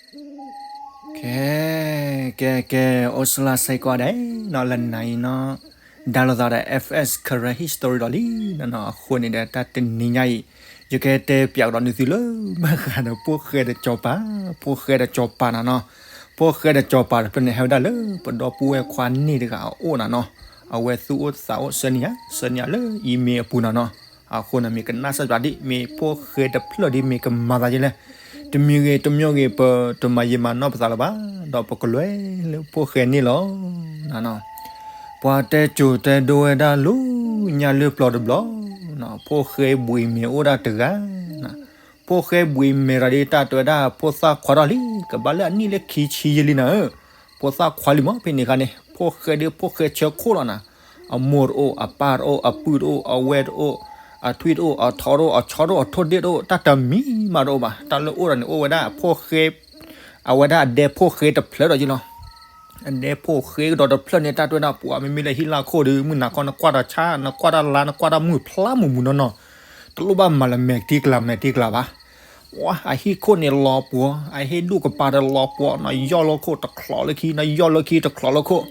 ကဲ ကဲ ကဲ အိၣ်ဆူၣ်လၢ်စ့ၢ်ကီးဒဲးနီၤ လၢနၤအံၤနီၤ ဒါလိာ်သးဒီး F S Karen History ဒီးလံနီၤနီၤ အဃိန့ၣ်ဒီး တၢ်တနံၤညါအံၤ ယကတဲပၠးကဒီးနသုလၢ ဘၣ်ဃးဒီးဖိၣ်ဃဲဒီးစီၤပၤ, ဖိၣ်ဃဲဒီးစီၤပၤနီၤနီၤ, ဖိၣ်ဃဲဒီးစီၤပၤတဖျၢၣ်န့ၣ် ဟဲဝဲဒၣ်လၢ ပဒီပုၢ်ဝဲၢ်ခွါန့ၣ်တဂၤအအိၣ်နီၤနီၤ, အဝဲသူၣ်အိၣ်သးအိၣ်ဆှၢန့ၢ်ယၤ, ဆှၢန့ၢ်ယၤလၢ email အပူၤနီၤနီၤ, အဃိန့ၣ်မ့ၢ်ကနၣ်စၢ်ပၠးဒ် မ့ၢ်ဖိၣ်ဃဲတဖျၢၣ်ဒ်မ့ၢ်ကမၤသးဒ်လဲၣ်, တမံၤဂ့ၤတမံၤဂ့ၤ ပတမၤယံာ်မၤနီၢ်ပသးလၢၤဘၣ်, ဒီးပကလဲၤလၢဖိၣ်ဃဲန့ၣ်လီၤ. ပှၤတဲစိၤတဲဒိဝဲဒၣ်လၢညါလၢပျီတဘျီ, ဖိၣ်ဃဲဘှံးမဲာ်အိၣ်ဒၣ်တဂၤ, ဖိၣ်ဃဲဘှံးမဲာ်ရၤဒ်တၢ်တဲဝဲဒၣ် ဖိသၣ်ခွါထီၣ်လံ ကဘၣ်လၢအနံၣ်လၢခံဆံယဲၢ်လံနၤဧၢ, ဖိသၣ်ခွါလံမး ဖဲန့ၣ်အခါန့ၣ် ဖိၣ်ဃဲဒ်ဖိၣ်ဃဲဆၢခိၣ်လီၤနၤ, အမိၢ်တအိၣ် အပၢ်တအိၣ် အပုၢ်တအိၣ် အဝဲၢ်တအိၣ် အထွံၣ်တအိၣ် အထီတအိၣ် အဆီတအိၣ် အထိၣ်ဒ့ၣ်တအိၣ် တၢ်တမံၤမးတအိၣ်ဘၣ်, တၢ်လၢအိၣ်ဒီးန့ၣ် အိၣ်ဝဲဒၣ်ဖိၣ်ဃဲ အဝဲဒၣ်အဒဲဖိၣ်ဃဲတဖျၢၣ်ဒီးယလီၤ. အဒဲဖိၣ်ဃဲကဒီးတဖျၢၣ်န့ၣ် တၢ်တဲဝဲဒၣ် ပှၤမ့မ့ၢ်လၢဟံၣ်လၢခိၣ်ဒီး မုၢ်နၤခီနကွၢ်တၢ်ဆၣ် နကွၢ်တၢ်လါ နကွၢ်တၢ်မုၢ်ဖျါမုၢ်မုၢ်နီၢ်နီၢ်, တလိၣ်ဘၣ်မၤလၢမဲာ်တံၢ်ကျါမဲာ်တံၢ်ကျါဘၣ်. ဝါ အဟံၣ်ခိၣ်န့ၣ်လီၤပှီၤ အဟ့ၣ်ဒူၣ်ကပၤဒီးလီၤပှီၤ နယီၢ်လၢခိၣ်တချီးလၢခံ နယီၢ်လၢခံတချီးလၢခိၣ်,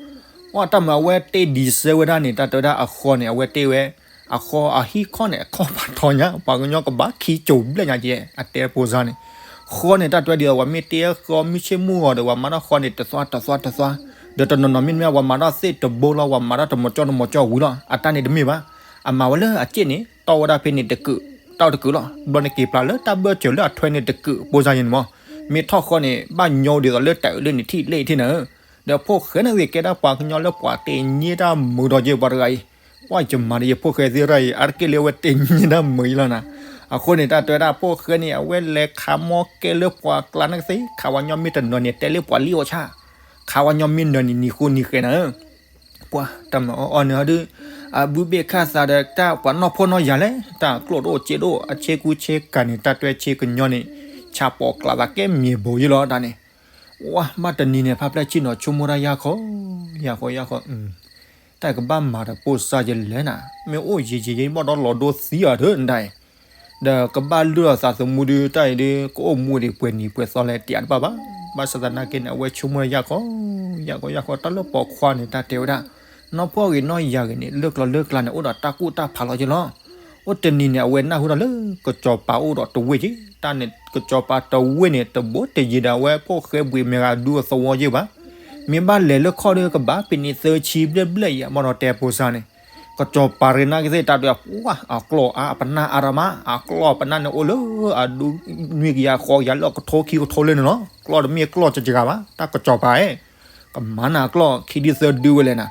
ဝါ တၢ်မၤအဝဲတ့ၢ်ဒံးစဲဝဲဒၣ်န့ၣ် တၢ်တဲဝဲဒၣ်အဃီန့ၣ် အဝဲတ့ၢ်ဝဲ အဃီအဟံၣ်ခိၣ်န့ၣ် အခီၣ်ဖးထီညါ ပှၤကညီကဘၣ်ခံကၠိၤဘျဲၣ်ညါကဲ အတဲဖိစါန့ၣ်, ဃီန့ၣ် တၢ်တဲဝဲဒ်သိး ပှၤမ့ၢ်တ့ၢ်ဃီမုၢ်ဆ့ၣ်မုၢ်ဂီၤဒီး ပှၤမၤထီၣ်ဃီန့ၣ် တသွါတသွါတသွါ, ဒီးတနီၤနီၤမ့တမ့ၢ် ပှၤမၤထီၣ်သ့ၣ်တဘိလီၤ ပှၤမၤထီၣ်တမီၤကၠီတမီၤကၠီဝံၤလီၤ, အတၢ်န့ၣ်တမ့ၢ်ဘၣ်, အမၤဝဲလၢအစ့ၣ်န့ၣ် တီၢ်ဝဲဒၣ်ဖဲန့ၣ်တကုး တီၢ်တကုးလီၤ, ဘျီန့ၣ်က့ၤပျၢ်လၢတၢ်ဘၢၣ်စၢၤလၢအထွဲန့ၣ်တကုး ဖိစါယဲန့ၣ်မး, မ့ၢ်ထီၣ်ဃီန့ၣ် ဘၣ်ညီဒ်သိးလၢတၢ်အုးလၢန့ၣ်ထံၣ်လၢထံၣ်နၤဧၢ, ဒီးဖိၣ်ဃဲန့ၣ်ဂ့ၤကဲဒၣ်ပှၤကညီလၢပှၤတ့ၢ်ညံတၢ်မုာ်ဒီးက့ၤပှၤတဂၤအံၤ, ပှၤယမၤဒီးယဖိၣ်ဃဲသ့ၣ်ရၣ်အံၤ အါတက့ၢ်လၢအဝဲတ့ၢ်ညံတၢ်မုာ်အံၤလီၤနၤ, အဃိန့ၣ် တၢ်တဲဝဲဒၣ်ဖိၣ်ဃဲန့ၣ် အဝဲလဲၤခးမီကဲလၢပှၤကျါန့ၣ်ကသ့ ခးဝဲညီမ့ၢ်တနၢၤန့ၣ် တဲလၢပှၤလံၣ်အီၣ်ဆၣ်, ခးဝဲညီမ့ၢ်နၢၤန့ၣ် နံၤဃိနံၤဃဲနၤဧၢ ပှၤတၢ်မၤအီၣ်အီန့ၣ်ဟီဒုး, အဘုဘ့ၣ်ခၣ်သးဒီးတၢ်ပှၤနီၢ်ဖှီၣ်နီၢ်ယာ်လဲၣ်, တၢ်ကျိၣ်တအိၣ်စ့တအိၣ် အဆ့ကူဆ့ကၤန့ၣ် တၢ်တွဲဆ့ကညီန့ၣ်, ဆၣ်ပိာ်ကျးသးကဲမ့ၢ်ဘိးယဲလီၤတၢ်န့ၣ်, ဝါ ဘၣ်တနံၤန့ၣ် ဖါဖျဲၣ်ဆ့ၣ်နီၤဆိကမိၣ်တၢ်ယၢ်ခီ, ယၢ်ခီယၢ်ခီ, တၢ်ကဘၣ်မၤဒီးဖိစါယလဲၣ်နၤ, မ့ၢ်အိၣ်ယံာ်ယံာ်ယံာ်ဘၣ်ဒီးလီၤဒိသံအီၤဒၢနဒၣ်အံၤ ဒီးကဘၣ်လုၢ်အီၤသးသမူဒုး တၢ်အံၤဒုး ကအိၣ်မူဒံးပှဲၤနံၤပှဲၤသီလဲၣ်တယးတဘၣ်ဘၣ်, ဘၣ်ဆၣ်သနာ်က့န့ၣ် အဝဲဆိကမိၣ်ယၢ်ခီ, ယၢ်ခီယၢ်ခီ တၢ်လၢပိာ်ခွါန့ၣ် တၢ်တဲဝဲဒၣ်, နီၢ်ဖှီၣ်ဂ့ၤနီၢ်ယာ်ဂ့ၤန့ၣ် လၢကျီလၢကျါန့ၣ် အိၣ်ဒီးတၢ်ကူၣ်တၢ်ဖးလီၤက့လီၤ, အိၣ်တနံၤန့ၣ် အဝဲနၢ်ဟူထီၣ်လၢ ကစီၤပၤအိၣ်ဒီးတဝ့ၢ်က့, တၢ်န့ၣ် ကစီၤပၤတဝ့ၢ်န့ၣ် တဘိတယံၤဒီးအဝဲဖိၣ်ဃဲဘှံးမဲာ်ဂၤဒူအသဝီယ့ၢ်ဘၣ်, မ့ၢ်ဘၣ်လဲၤလၢခီၣ်ဒီး ကဘၣ်ဖဲန့ၣ်သၢဆံဘျဲၣ်ဘျဲၣ်ယံၤ အမီၢ်ဒီးတဲဖိစါန့ၣ် ကစီၤပၤရ့နၢ်ကသ့ၣ်တၢ်ဒုး ပှၤအကျီၢ်အါအပနၢ်အါရမး အကျီၢ်ပနၢ်န့ၣ်အိၣ်လၢအဒူနွံကယၤဃိးကယၤလၢအကထိခံကထိလၢန့ၣ်လီၤ. ကျီၢ်တမ့ၢ်ကျီၢ်တစှၤဘၣ် တၢ်ကစီၤပၤဧၢ, ကမၤနၤအကျီၢ်ခံဒုသၢဒုဝဲလဲၣ်နၤ.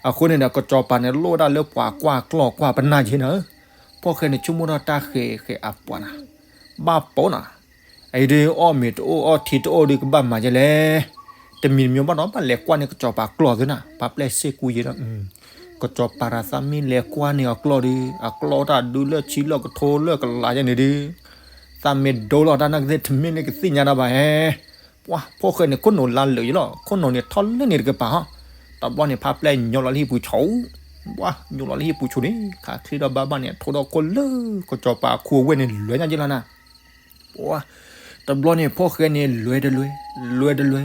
အဃိန့ၣ်ဒီး ကစီၤပၤန့ၣ်လိၣ်ဝဲဒၣ်လၢပှၤကွၢ်ကျီၢ်ကွၢ်ပနၢ်က့နၤဧၢ. ဖှီၣ်ဃဲန့ၣ်ဆိကမိၣ်ထီၣ်တၢ်ဃဲၤဃဲၤအပှၤနၤ ဘၣ်ပိာ်နၤ, အအံၤဒုးအီၣ်မ့ၤတအိၣ်အီထံတအိၣ်ဒုးကဘၣ်မၤယဲလဲၣ်. တမံၤတမံၤဘၣ်ဒီးဘၣ်လဲၤကွၢ်န့ၢ်ကစီၤပၤကျီၢ်သ့နၤ ပှၤပျဲၢ်စ့ၢ်ကူယဲဒီး ကစီၤပၤတၢ်သးမ့ၢ်လဲၤကွၢ်န့ၢ်အကျီၢ်ဒုး အကျီၢ်တၢ်ဒုးလၢဆံလၢကထိလၢကလးယဲန့ၣ်ဒုး သးမ့ၢ်ဒိလီၤတၢ်နာ်ကသ့ၣ်တမ့ၢ်န့ၣ်ကသ့ၣ်ညါတၢ်ဘၣ်ဟဲ ပှၤဖှီၣ်ဃဲန့ၣ်ခိၣ်နူာ်လါလၢာ်ယဲလီၤ ခိၣ်နူာ်န့ၣ်ထီၣ်လၢန့ၣ်တကပၤဟီ တဘျီန့ၣ်ဖါပျဲၢ်ညိးလီၤလၢဟံၣ်ပူၤဆိ ပှၤညိးလီၤလၢဟံၣ်ပူၤဆိန့ၣ် ခးချံဒီးဘၣ်ဘၣ်န့ၣ် ထိၣ်ဒီခိၣ်လၢကစီၤပၤအခိအဝဲၢ်န့ၣ်လွဲညါယဲလီၤနၤ. ပှၤ တဘျီန့ၣ်ဖှီၣ်ဃဲန့ၣ်လွဲတလွဲ လွဲတလွဲ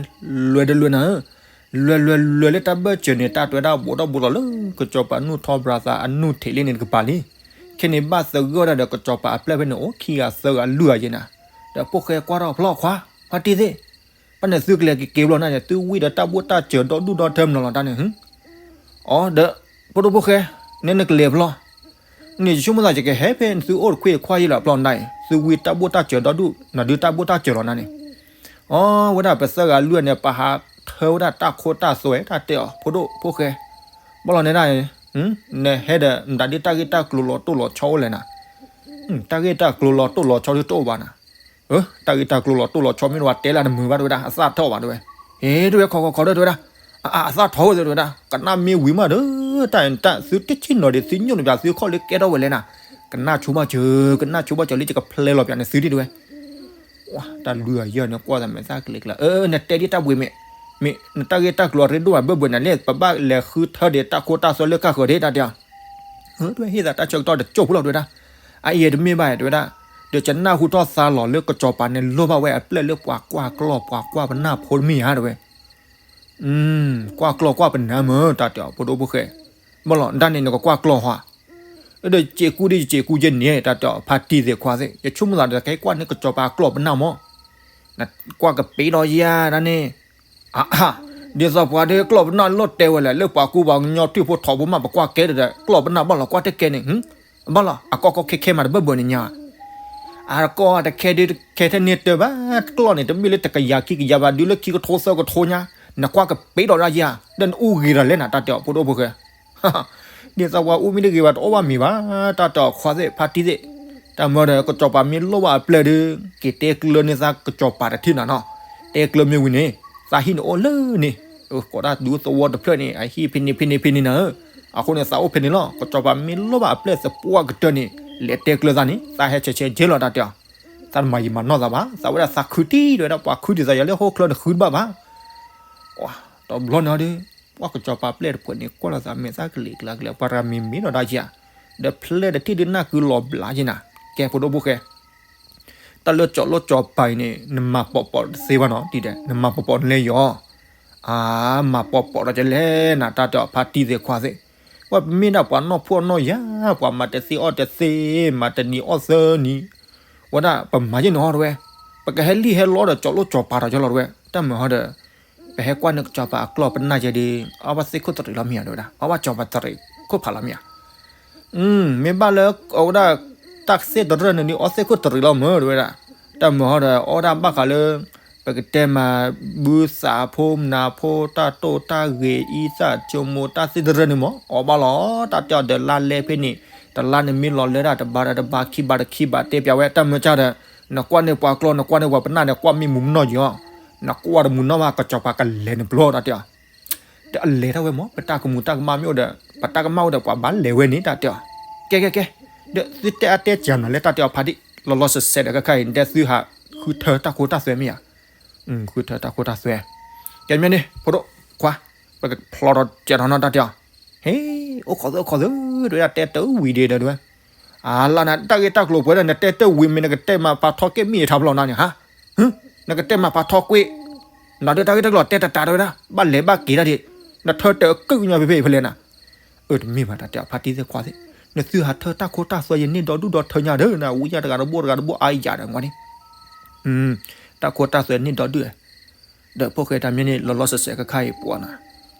လွဲတလွဲနၤဧၢ. လွဲလွဲလွဲလၢတၢ်ဘၢၣ်စၢၤန့ၣ် တၢ်တဲဝဲဒၣ်ဘူးထီၣ်ဘူးလီၤလၢ ကစီၤပၤနူၢ်ထီဘြၤသးအနူၢ်ထံးလံန့ၣ်တကပၤလံ. ခဲန့ၣ်ဘၣ်သဂၢၢ်ဒၣ်ဒီးကစီၤပၤအပျဲၢ်ဖဲန့ၣ်အိၣ်ခံဂၤသၢဂၤလွံၢ်ဂၤယဲနၤ. ဒီးဖှီၣ်ဃဲကွၢ်ထီၣ်ဖျီၣ်ခွါ ဖါတံၢ်သ့ၣ် ဘၣ်န့ၣ်သုကလဲၤက့ၤက့ၤဘျီနၤန့ၣ် သုဝံၣ်ဒီးတၢ်ဘိၣ်တၢ်စၢၤဒီဒူၣ်ဒီထၢမနီၤလီၤတၢ်န့ၣ် အီ ဒီး ဖိဒိၣ်ဖိၣ်ဃဲ နဲနကလဲၤဖျီၣ် န့ၣ်ယဆိကမိၣ်သးယကဟဲဖဲသုအိၣ်တခွံခွါယဲလီၤဖျီၣ်နၤအံၤ သုဝံၣ်တၢ်ဘိၣ်တၢ်စၢၤဒီဒူၣ် နဒုးတၢ်ဘိၣ်တၢ်စၢၤလီၤနၤန့ၣ်. အီ ဝဲဒၣ်ပသၢဂၤလွံၢ်ဂၤန့ၣ် ပဟးထၢဝဲဒၣ်တၢ်ခိတၢ်သွဲတၢ်တဲအီၤ ဖိဒိၣ်ဖိၣ်ဃဲ ဘၣ်လီၤန့ၣ်ဒၣ် နဟဲဒီးနတၢ်ဒ့ၣ်တၢ်ဂ့ၢ်တၢ်ကျိၤလီၤတိၢ်လီၤဆီအိၣ်လဲၣ်နၤ. တၢ်ဂ့ၢ်တၢ်ကျိၤလီၤတိၢ်လီၤဆီဒုးတအိၣ်ဘၣ်နၤ. တၢ်ဂ့ၢ်တၢ်ကျိၤလီၤတိၢ်လီၤဆီမ့ၢ်တဝဲတဲလၢနမုာ်ဘၣ်တဝဲဒၣ် အသၣ်ထီၣ်ဘၣ်တဝဲ. ဟ့ တဝဲခီခီခီဒီးတဝဲဒၣ် အသၣ်ထီၣ်ဝဲတဝဲဒၣ် ကနၣ်မ့ၢ်ဝံၤမးဒီး တၢ်တၢ်သုတဆ့ၣ်နီၤဒံးသုညိၣ်န့ၣ်ပၠးသုခီၣ်လၢကဲထီၣ်ဝဲလဲၣ်နၤ. ကနၣ်ဆိဘၣ်စၢၤ ကနၣ်ဆိဘၣ်စၢၤလၢယကဖျဲလီၤပၠးန့ၣ်သုဒ်တဝဲ တၢ်လွံၢ်အယဲၢ်န့ၣ် ကွၢ်သးမဲာ်သၣ်ကလဲၤကျါ အၢ နတဲဒ်တၢ်ဘှံးမ့ၢ် မ့ၢ်နတၢ်ဂ့ၢ်တၢ်ကျိၤအရ့ဒိၣ်မးဘၢၣ်ဘၢၣ်နၤလဲၣ် ပဘၣ်လဲၤဃုထၢဒံးတၢ်ခိတၢ်သွဲလၢကၢ်ဃၢၤဒံးတၢ်တဲအီၤ တဝဲဟ့ၣ်သးတၢ်ဆၢကတီၢ်တစိၢ်ဖိလီၤတဝဲဒၣ် အအံၤတမ့ၢ်ဘၣ်တဝဲဒၣ် ဒီးယနၢ်ဟူထီၣ်သါလီၤလၢကစီၤပၤန့ၣ်လိၣ်ဘၣ်ဝဲအပျဲၢ်လၢပှၤကွၢ်ကျီၢ်ပှၤကွၢ်ပနၢ်ဖိတမ့ၢ်ဧါ တဲဝဲ. ကွၢ်ကျီၢ်ကွၢ်ပနၢ်မ့ၢ် တၢ်တဲအီၤ ဖိဒိၣ်ဖိၣ်ဃဲ, ဘၣ်လီၤ ဒၣ်န့ၣ်နကကွၢ်ကျီၢ်ဟါ, ဒီးယစဲးကူဒ်ယစဲးကူယဲန့ၣ် တၢ်တဲအီၤ ဖါတံၢ်သ့ၣ်ခွါသ့ၣ် ယဆိကမိၣ်သးဒီးကဟဲကွၢ်န့ၢ်ကစီၤပၤအကျီၢ်ပနၢ်မ့ၢ်, နကွၢ်ကပ့ၤဒီးယၤဒၣ်န့ၣ် အါ, ဒ်သိးပှၤဒ်ကျီၢ်ပနၢ်လီၤတဲဝဲလဲၣ် လၢပှၤကူပှၤကညီထွံၣ်ဖိထိးဖိမး ပကွၢ်ကဲဒီး ကျီၢ်ပနၢ်ဘၣ်လီၤကွၢ်တကဲန့ၣ်, ဘၣ်လီၤ အကီၢ်ကီၢ်ခဲခဲမးတဘၢၣ်ဘၢၣ်န့ၣ်ညါ, အကီၢ်တခဲဒ်တခဲထဲန့ၣ်တၢ်ဘၣ်, ကျီၢ်န့ၣ် တမ့ၢ်လၢတကယၤခံကယၤဘၣ် ဒုးလၢခံကထိသၢကထိညါ, နကွၢ်ကပ့ၤဒီးဒၣ်ယၤ ဒီးနအိၣ်ဂ့ၤဒီးလဲၣ်နၤ တၢ်တဲအီၤ ဖိဒိၣ်ဖိၣ်ဃဲ ဒ်သိးပှၤအိၣ်မ့ၢ်တဂ့ၤဘၣ် တအီၣ်ဘၣ်မ့ၤဘၣ်, တၢ်တဲအီၤခွါသ့ၣ် ဖါတံၢ်သ့ၣ်, တၢ်မၢဒီး ကစီၤပၤမ့ၢ်လိၣ်ဘၣ်အပျဲၢ်ဒီး က့ၤတဲကျၢၤန့ၢ်သးကစီၤပၤတထံၣ်နၤနီၤ, တဲကျၢၤမ့ၢ်ဝံၤန့ၣ် သးဟံၣ်န့ၣ်အိၣ်လၢန့ၣ်, ကိးတၢ်ဒူသဝီတဖျၢၣ်န့ၣ် အဟံၣ်ဖဲန့ၣ်ဖဲန့ၣ်ဖဲန့ၣ်နၤဧၢ, အဃိန့ၣ် သးအိၣ်ဖဲန့ၣ်လီၤ, ကစီၤပၤမ့ၢ်လိၣ်ဘၣ်အပျဲၢ်သပှၢ်ကတၢၢ်န့ၣ် လဲၤတဲကျၢၤသးန့ၣ် သးဟဲဆဲးဆဲးကဲလီၤ တၢ်တဲအီၤ, သးတမၤယံာ်မၤနီၢ်သးဘၣ်, သးဝဲဒၣ်သးခုတံၢ်တဝဲဒၣ် ပှၤခုဒ်သိးယၤလၢဟီၣ်ချၢတဃုတဘၣ်ဘၣ် တဘျီန့ၣ်ဒီး ပှၤကစီၤပၤပျဲၢ်တဖုန့ၣ် ကွၢ်လီၤသးမဲာ်သၣ်ကလံၤကျါကလံၤ ပှၤတဂၤမံၤမံၤဒီးဒၣ်ယၤ, ဒီးဖျဲၣ်တထံၣ်ဒုးနၢ်ကုလီၤဘျးက့နၤ, ကဲဖိဒိၣ်ဖိၣ်ဃဲ, တၢ်လၢကၠီၤလိၣ်ကၠီၤပၤအံၤန့ၣ် နမၤပိာ်ပိာ်တသ့ဘၣ်နီၤ, ဒ်ဒီး နမၤပိာ်ပိာ်နလဲၤယီၤ, အါ, မၤပိာ်ပိာ်ဒီးကလဲၤနၤ တၢ်တဲအီၤ ဖါတံၢ်သ့ၣ်ခွါသ့ၣ်, ပှၤပမ့ၢ်ဒၣ်ပှၤနီၢ်ဖှီၣ်နီၢ်ယာ် ပှၤမၤတသ့အီၣ်တသ့, မၤတနံၤအီၣ်သၢနံၤ, ဝဲဒၣ်ပမၤယဲၢ်န့ၣ်ဟီတဝဲ, ပကဟဲလံၣ်ဟဲလီဒီးကၠီၤလိၣ်ကၠီၤပၤဒီးယလီၤတဝဲ, တၢ်မၢဟီဒီး ပဟဲကွၢ်န့ၢ်ကစီၤပၤအကျီၢ်ပနၢ်ယဲဒီး အီၣ်ဘၣ်သ့ၣ်ခိၣ်သရံးလီၤမ့ၢ်ဧါ တဝဲဒၣ် အီၣ်ဘၣ်ကစီၤပၤသရံးခိၣ်ဖးလီၤမ့ၢ်ဧါ, မ့ၢ်ဘၣ်လၢအဝဲဒၣ် တၢ်သ့ၣ်တရၢၢ်န့ၣ်ဒီး အီၣ်သ့ၣ်ခိၣ်သရံးလီၤမၢ တဝဲဒၣ်, တၢ်မၢဟီဒီး အီၣ်ဝဲဒၣ်ဘၣ်ဃးလၢ ပကတဲမၤဘုသးဖိမနၤဖိ တၢ်တိၢ်တၢ်ဂ့ၤ အံသၣ်ကၠိမိ တၢ်သ့ၣ်တရၢၢ်န့ၣ်မၢ အီၣ်ဘၣ်လီၤ, တၢ်တဲအီၤဒီးလါလဲဖဲန့ၣ် တလါန့ၣ်မ့ၢ်လီၤလၢဒၣ်တဘါဒီးတဘါ ခံဘးဒီးခံဘး တဲပျးဝဲ တၢ်မၢကၢ်ဒီး နကွၢ်န့ၢ်ပှၤကျီၢ် နကွၢ်န့ၢ်ပှၤပနၢ်န့ၣ် ကွၢ်မ့ၢ်မုာ်မနီၢ်ယီၤ, နကွၢ်တမုာ်နီၢ်ဘၣ် ကစီၤပၤကလဲၤနပျီ တၢ်တဲအီၤ ဒီးအလဲၤတၢ်ဝဲမၢ ပတၢ်ကမူၤတၢ်ကမၣ်မ့ၢ်အိၣ်ဒီး ပတၢ်ကမၣ်အိၣ်ဒီး ပှၤဘၣ်လဲၤဝဲန့ၣ် တၢ်တဲအီၤ, ကဲကဲကဲ, ဒီးသုတဲအါတဲစှၤနၤလၢတၢ်တဲအီၤဖါတံၢ် လီၤလီၤဆဲးဆဲးဒီးခဲခါအံၤ တဲသုဟးဃုထၢတၢ်ခိတၢ်သွဲမ့ၢ်ဧါ, ဃုထၢတၢ်ခိတၢ်သွဲ, ကဲမ့ၢ်န့ၣ် ဖိဒိၣ်ခွါ, ပကဖျီထီၣ်ကဲထီၣ်နီၢ်တၢ်တဲအီၤ, ဟ့, အိၣ်ခိးသုအိၣ်ခိးသု, တဝဲဒၣ်တဲတဝံၤဒံးဒီးတဝဲ, အလါနၤ တၢ်ဂ့ၢ်တၢ်ကျိၤပှဲၤဒီး နတဲတဝံၤမ့ၢ် နကတဲမၤပာ်ထီၣ်ကွ့ၢ်မ့ၢ်ထါဖျီနၤန့ၣ်ဧါ, နကတဲမၤပာ်ထီၣ်ကွ့ၢ်, နဒီးတၢ်ဂ့ၢ်တၢ်ကျိၤတဲတတးတဝဲဒၣ် ဘၣ်လဲၤဘၣ်က့ၤတၢ်ဒံး, နထၢတဲာ်အကုၢ်ကညီဖဲဖဲအံၤဖဲလဲၣ်နၤ, အၢ တမ့ၢ်ဘၣ် တၢ်တဲအီၤဖါတံၢ်သ့ၣ်ခွါသ့ၣ်, နသုဟးထၢတၢ်ခိတၢ်သွဲယန့ၢ်ဒီဒူၣ်ဒီထၢညါဒီး နဝံယါတဂၤတဘိတဂၤတဘိအါယၤဒီးဝဲန့ၣ်, တၢ်ခိတၢ်သွဲန့ၢ်ဒီဒူၣ်, ဒီးဖိၣ်ဃဲတၢ်မ့ၢ်န့ၣ် လီၤလီၤဆဲးဆဲးခဲခါအံၤပှၤနၤ,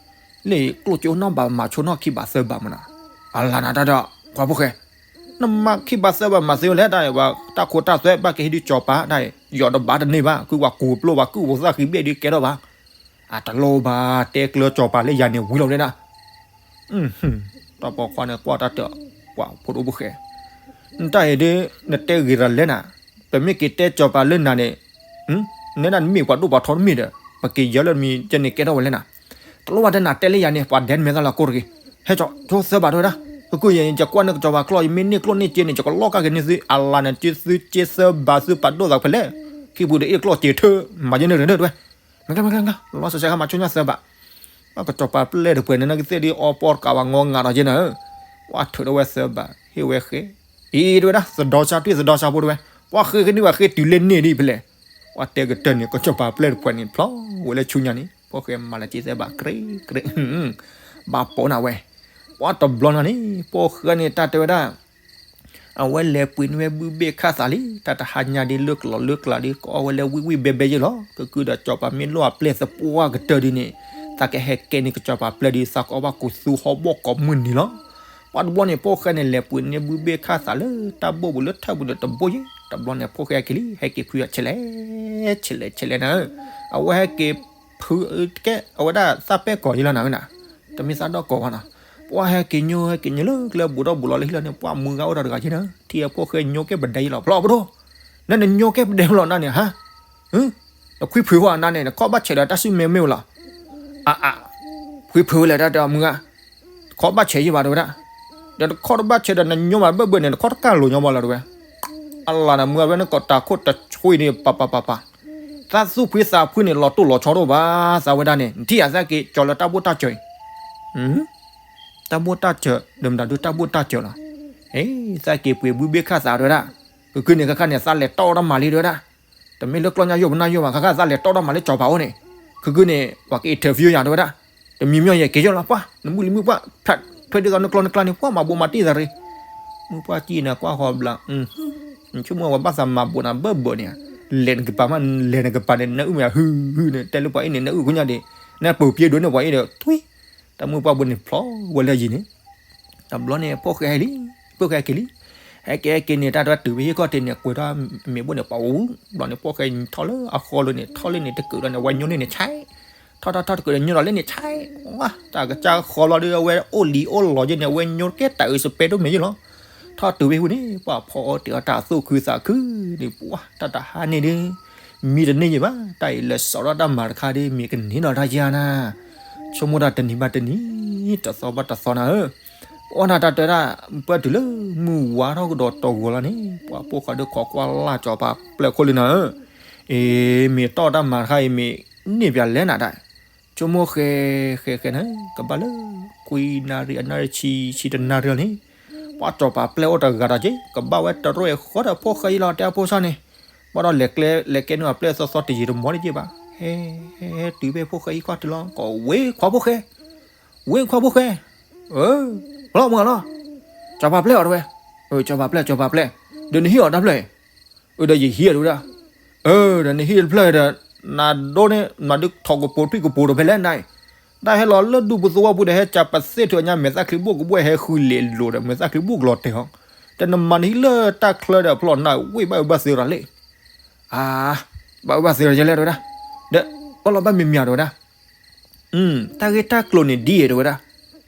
လၢကျိၣ်ကၠိနီၢ်ဘၣ်မၤဆိနီၢ်ခံဘးသၢဘးမနၤ, အလါနၤတၢ်ဒီး ခွါဖိၣ်ဃဲ, နမၤခံဘးသၢဘးမၤသ့ဝဲလဲၣ် တၢ်အံၤ တၢ်ခိတၢ်သွဲဘၣ်ကဟ့ၣ်ဒုးကၠီၤပၤ တၢ်အံၤ ယီၤတဘၣ်တန့ၢ်ဘၣ် ကုပှၤကူပျိၢ်ဘၣ် ကုၢ်ဖိသၣ်ဃံဘ့ၣ်ဒုးကဲထီၣ်ဘၣ်, အတလိၣ်ဘၣ် တဲကျၢၤကၠီၤပၤလၢယၤန့ၣ်ဝံၤလီၤဝဲဒၣ် တၢ်ပိာ်ခွါန့ၣ်ကွၢ်တၢ်တၢ် ပှၤဖိဒိၣ်ဖိၣ်ဃဲ, နတၢ်အံၤဒ် နတဲဂ့ၤတၢ်လဲၣ်နၤ, ပမ့ၢ်က့ၤတဲကၠီၤပၤလၢနၤန့ၣ်, နဲဒၣ်နမ့ၢ်ပှၤဒိၣ်ပှၤထီတမ့ၢ်ဒီး ပက့ၤယၢလၢမံၤကဲန့ၣ်ကဲထီၣ်ဝဲလဲၣ်နၤ, တလိၣ်ဘၣ်တဲနၤတဲလၢယၤန့ၣ် ပှၤဒဲနမဲာ်သၣ်လၢကိၢ်တဂ့ၤ, ဟဲကၠီၤဆိသၢဘးတဝဲဒၣ်, ကကုၢ်ယဲ ယကွၢ်န့ၢ်ကစီၤပၤကျီၢ် ယမ့ၢ်န့ၢ်ကျိၣ်န့ၢ်စ့န့ၣ် ယကလီၢ်ကၢ်က့ၤန့ၢ်သု အလါန့ၣ် က့သုက့သၢဘးသုပာ်ဒိၣ်သးဖဲလဲၣ်, ခံပူၤဒီးအ့ၣ်ကျီၢ်စ့ၤထၢ မၤယဲန့ၢ်တဝဲ မ့ၢ်ကျဲမ့ၢ်ကျဲမ့ၢ်ကျဲ လီၤလီၤဆဲးဆဲး ဟးမၤဆိညါသၢဘး, ပှၤကစီၤပၤပျဲၢ်တပှဲၤန့ၣ် နကသ့ၣ်ဒ်အီပီတကးဘၣ်ငီငးဒီးက့နၤဧၢ, ပှၤထုးထီၣ်ဝဲသၢဘး ဟ့ၣ်ဝဲဃ့, အံၤတဝဲဒၣ် သဒီစါတွံၢ်သဒီစါဖိတဝဲ, ပှၤဃ့ကန့ၢ်ဘၣ်ဃ့တုၤလၢန့ၢ်ဒ်ဖဲလဲၣ်, ပှၤတဲကတၢၢ်န့ၣ် ကစီၤပၤပျဲၢ်တပှဲၤန့ၣ် ဖျီဝဲလၢဆူညါန့ၣ် ဖိၣ်ဃဲမၤလၢက့သၢဘး ကြ့ကြ့, ဘၣ်ပိာ်နၤဝဲ, ပှၤတဘျီနၤန့ၣ် ဖိၣ်ဃဲန့ၣ် တၢ်တဲဝဲဒၣ် အဝဲလဲၤပှ့ၤန့ၢ်ဝဲဘုဘ့ၣ်ခၣ်သးလံ တၢ်တဟါညါဒ်လၢကျိၤလၢကျါဒ် ကအီၣ်ဝဲလၢဝံၣ်ဝံၣ်ဘဲဘဲယဲၢ်လီၤ. ကကုၢ်ဒီးစီၤပၤမ့ၢ်လိၣ်အပျဲၢ်သပှၢ်ကတၢၢ်ဒ်န့ၣ် သးကဟဲကဲန့ၢ်ကစီၤပၤပျဲၢ်ဒ် သးကအီၣ်ဘၣ်ကိၢ်သူဟီၣ်ဘီၣ်ကိးမုၢ်နံၤလီၤ. ပှၤတဘျီန့ၣ် ဖိၣ်ဃဲန့ၣ် လဲၤပှ့ၤန့ၢ်ဘုဘ့ၣ်ခၣ်သးလၢတၢ်ဘိၣ်ပူၤလၢထၢၣ်ပူၤဒီးတဘိၣ်ယဲၢ် တဘျီန့ၣ် ဖိၣ်ဃဲက့ၤလံ ဟဲက့ၤဖုးအဆဲးလဲၣ် ဆဲးလဲၣ်ဆဲးလဲၣ်နၤဧၢ, အဝဲဟဲက့ၤဖုးကဲ အဝဲဒၣ်သၣ်ပဲၣ်ကီၤယဲၢ်လီၤနၤဧၢနၤ, တမ့ၢ်သၣ်ဒီၣ်ကီၤဘၣ်နီၤ. ပှၤဟဲက့ၤညိ ဟဲက့ၤညိလၢကျဲဘူးထီၣ်ဘူးလီၤလၢဟံၣ်လီၤန့ၣ် ပှၤမုၢ်ဂၤအိၣ်ဒီးတဂၤယဲၢ်နၤဧၢ, ထံၣ်အဖိၣ်ဃဲညိကဲပဒဲယဲၢ်လီၤ ဖျီပဒိၣ်, နနညိကဲပဒဲလီၤနၤန့ၣ်ဟါ, နခွံဖုးဝဲနၤန့ၣ် နခီၣ်ဘၣ်ဆဲးဒီးတၢ်စုမဲမ့ၢ်ဝဲလီၤ. အအ, ခွံဖုးဝဲလဲၣ်တၢ်တဲအီၤမုၢ်ဂၤ, ခီၣ်ဘၣ်ဆဲးယဲၢ်ဘၣ်တဲဝဲဒၣ်, ဒီးတခီၣ်တဘၣ်ဆဲးဒီးနညိမးဘၣ်ဘၣ်န့ၣ် နခီၣ်တကၢ်လိာ်ညီဘၣ်လီၤတဲဝဲ. အလါနၤမုၢ်ဂၤဝဲနကီးတၤခိၣ်တဆှံန့ၣ် ပၤပၤပၤပၤ, သးသူၣ်ဖှံသးဖှံန့ၣ် လီၤတိၢ်လီၤဆီတအိၣ်ဘၣ် သးဝဲဒၣ်န့ၣ် နထံၣ်ယၤသးက့ၤကၠီၤလၢတၢ်ဘိၣ်တၢ်စၢၤအံၤ တၢ်ဘိၣ်တၢ်စၢၤ ဒီးမတၤဒုတၢ်ဘိၣ်တၢ်စၢၤလီၤ. သးက့ၤပှ့ၤဘုဘ့ၣ်ခၣ်သးတဲဝဲဒၣ်, ခုခုန့ၣ် ခါခါန့ၣ် သးလဲၤတီၢ်တၢ်မၤလံ တဲဝဲဒၣ်. တမ့ၢ်လၢကျီၢ်ညၣ်ယိာ်ပနၢ်ယိာ်ဘၣ်, ခါခါသးလဲၤတီၢ်တၢ်မၤလၢစီၤပၤအိၣ်န့ၣ်, ခုခုန့ၣ် ပှၤက interview ယၤ တဲဝဲဒၣ်. တမံၤမံၤယဲၢ်က့ၤယိာ်လီၤ ပှၢ်, နမုၢ်လံၤမုၢ်ပှၢ် ဖးထွဲဒ်သိးနကျီၢ်နကျါန့ၣ် ပှၢ်မၤဘိးမၤတံၢ်သးရ့. မုၢ်ပှၢ်စံၣ်န့ၣ် ကွၢ်ဃီဘျး, ဆိကမိၣ်ဝဲဘၣ်သးမၤဘိးနၤဘၢၣ်ဘၢၣ်န့ၣ်, လဲၤနကပၤမး လဲၤနကပၤန့ၣ် နအုၣ်မ့ၢ်ဟုဟုန့ၣ် တဲလၢပှၤအံၤန့ၣ် နအုၣ်ခူညါဒံး, နပူၤပျ့ဒိးန့ၢ်ပှၤအံၤဒီး ထွံ တၢ်မုၢ်ပှၢ်ဘိန့ၣ်ဖျီဝဲလၢယံၤန့ၣ်, တဘျီန့ၣ် ဖိၣ်ဃဲဟဲလံ, ဖိၣ်ဃဲဟဲက့ၤလံ, ဟဲက့ၤဟဲက့ၤန့ၣ် တၢ်တၢ်တုၤဖဲဟံၣ်ခီၣ်ထံးန့ၣ် ကွဲးထီၣ်မ့ၤဘိန့ၣ် ပှၤဝူ, ဘျီန့ၣ် ဖိၣ်ဃဲထီၣ်လၢအဃီလိၤန့ၣ် ထီၣ်လၢန့ၣ်တကုာ်ဒီးန့ၣ် အဝဲညိန့ၢ်န့ၣ်ဆဲး, ထီၣ်ထီၣ်ထီၣ်တကုာ်ဒီးညိဒီးလၢန့ၣ်ဆဲး, ဝါ တၢ်ကစၢ်ဃီလီၤဒီး အဝဲအိၣ်လံအိၣ်လီၤယဲၢ်န့ၣ် အဝဲညိကဲတၢ်အုးစပဲဒိၣ်မ့ၢ်ယဲၢ်လီၤ. ထီၣ်တုၤဖဲဟူန့ၣ် ပှၤဖီအီၣ်တ့ၢ်အီၣ်တၢ်သူၣ်ခုသးခုန့ၣ် ပှၤတၢ်တဟါန့ၣ်ဒီး မံတန့ၢ်ယဲၢ်ဘၣ်, တၢ်အံၤလဲၤစိာ်ထီၣ်တၢ်မၤတခါဒီး မ့ၢ်ကန့ၢ်ဒီးတၢ်ယါနၤ, ဆိကမိၣ်တၢ်တနံၤဘၣ်တနံၤ, တသီဘၣ်တသီနၤဧၢ, အီၣ်နၤတၢ်တဲဒၣ်, ပှၢ်တုၤလၢမုၢ်ဝါထီၣ်ကဒီးတီၤဂီၤလီၤန့ၣ် ပှၤဖိၣ်ဃဲဒီးခိးကွၢ်လၢ်စီၤပၤပျဲၢ်ခိၣ်လံနၤဧၢ, အ့ မ့ၢ်တီၢ်တၢ်မၤတခါအံၤ မ့ၢ်န့ၢ်ပၠးလဲၣ်နၤဒၣ်, ဆိကမိၣ်ဃဲ ဃဲဃဲနၤ ကဘၣ်လၢ ခွံနၣ်ရံၣ်အနၣ်ရံၣ်ဆံ ဆံတနၣ်ရံၣ်လီၤန့ၣ်, ပှၤစီၤပၤပျဲၢ်အိၣ်တဂၤဒီးက့ၤ ကဘၣ်ဝဲတရူၣ်အဃီဒီးဖိၣ်ဃဲအံၤလီၤ တဲအဖိဆၣ်န့ၣ်, ဘၣ်ဒီးလဲၤကျဲ လဲၤကဲန့ၢ်အပျဲၢ်သီသီတယံာ်တမီၤန့ၣ်က့ၤဘၣ်, ဟဲ ဟဲတုၤဖဲဖိၣ်ဃဲဟံၣ်ခီၣ်ထံးလီၤ ကိးဝ့ခွါဖိၣ်ဃဲ, ဝ့ခွါဖိၣ်ဃဲ, လီၤမုၢ်လီၤ, စီၤပၤပျဲၢ်အီၤတဝဲ, စီၤပၤပျဲၢ် စီၤပၤပျဲၢ်, ဒီးနဟံၣ်အီၤတဖျၢၣ် အဒီးယဟံၣ်အီၤတဝဲဒၣ်, ဒီးနဟံၣ်တဖျၢၣ်ဒီး နဒိၣ်န့ၣ် နဒုးထီၣ်ကပိာ်ထွံၣ်ကပိာ်ဒီးဖဲလဲၣ်နၤ, တၢ်ဟဲလီၤလၢဒူပူၤသဝီပူၤဒီး ဟဲကၢ်ပသ့ၣ်ထုးညါမဲာ်သၣ်ချံဘူၣ်ကဘှဲၣ် ဟဲဃုလ့ၤလိာ်ဒီး မဲာ်သၣ်ချံဘူၣ်ကလီၤတဲာ်ဟီ, တနမၤနဟံၣ်လၢတၢ်ချၢဒီးဖျီၣ်နၤ ဝ့ၢ်ဘၣ်အုးဘၣ်သ့ဒီးလ့ၣ်, အါ ဘၣ်အုးဘၣ်သ့ဒီးယဲလဲၣ်တဝဲဒၣ်, ဒီးပလီၤဘၣ်မံၤမံၤတဝဲဒၣ် တၢ်ဂ့ၢ်တၢ်ကျိၤန့ၣ်ဒ်အံၤတဝဲဒၣ်,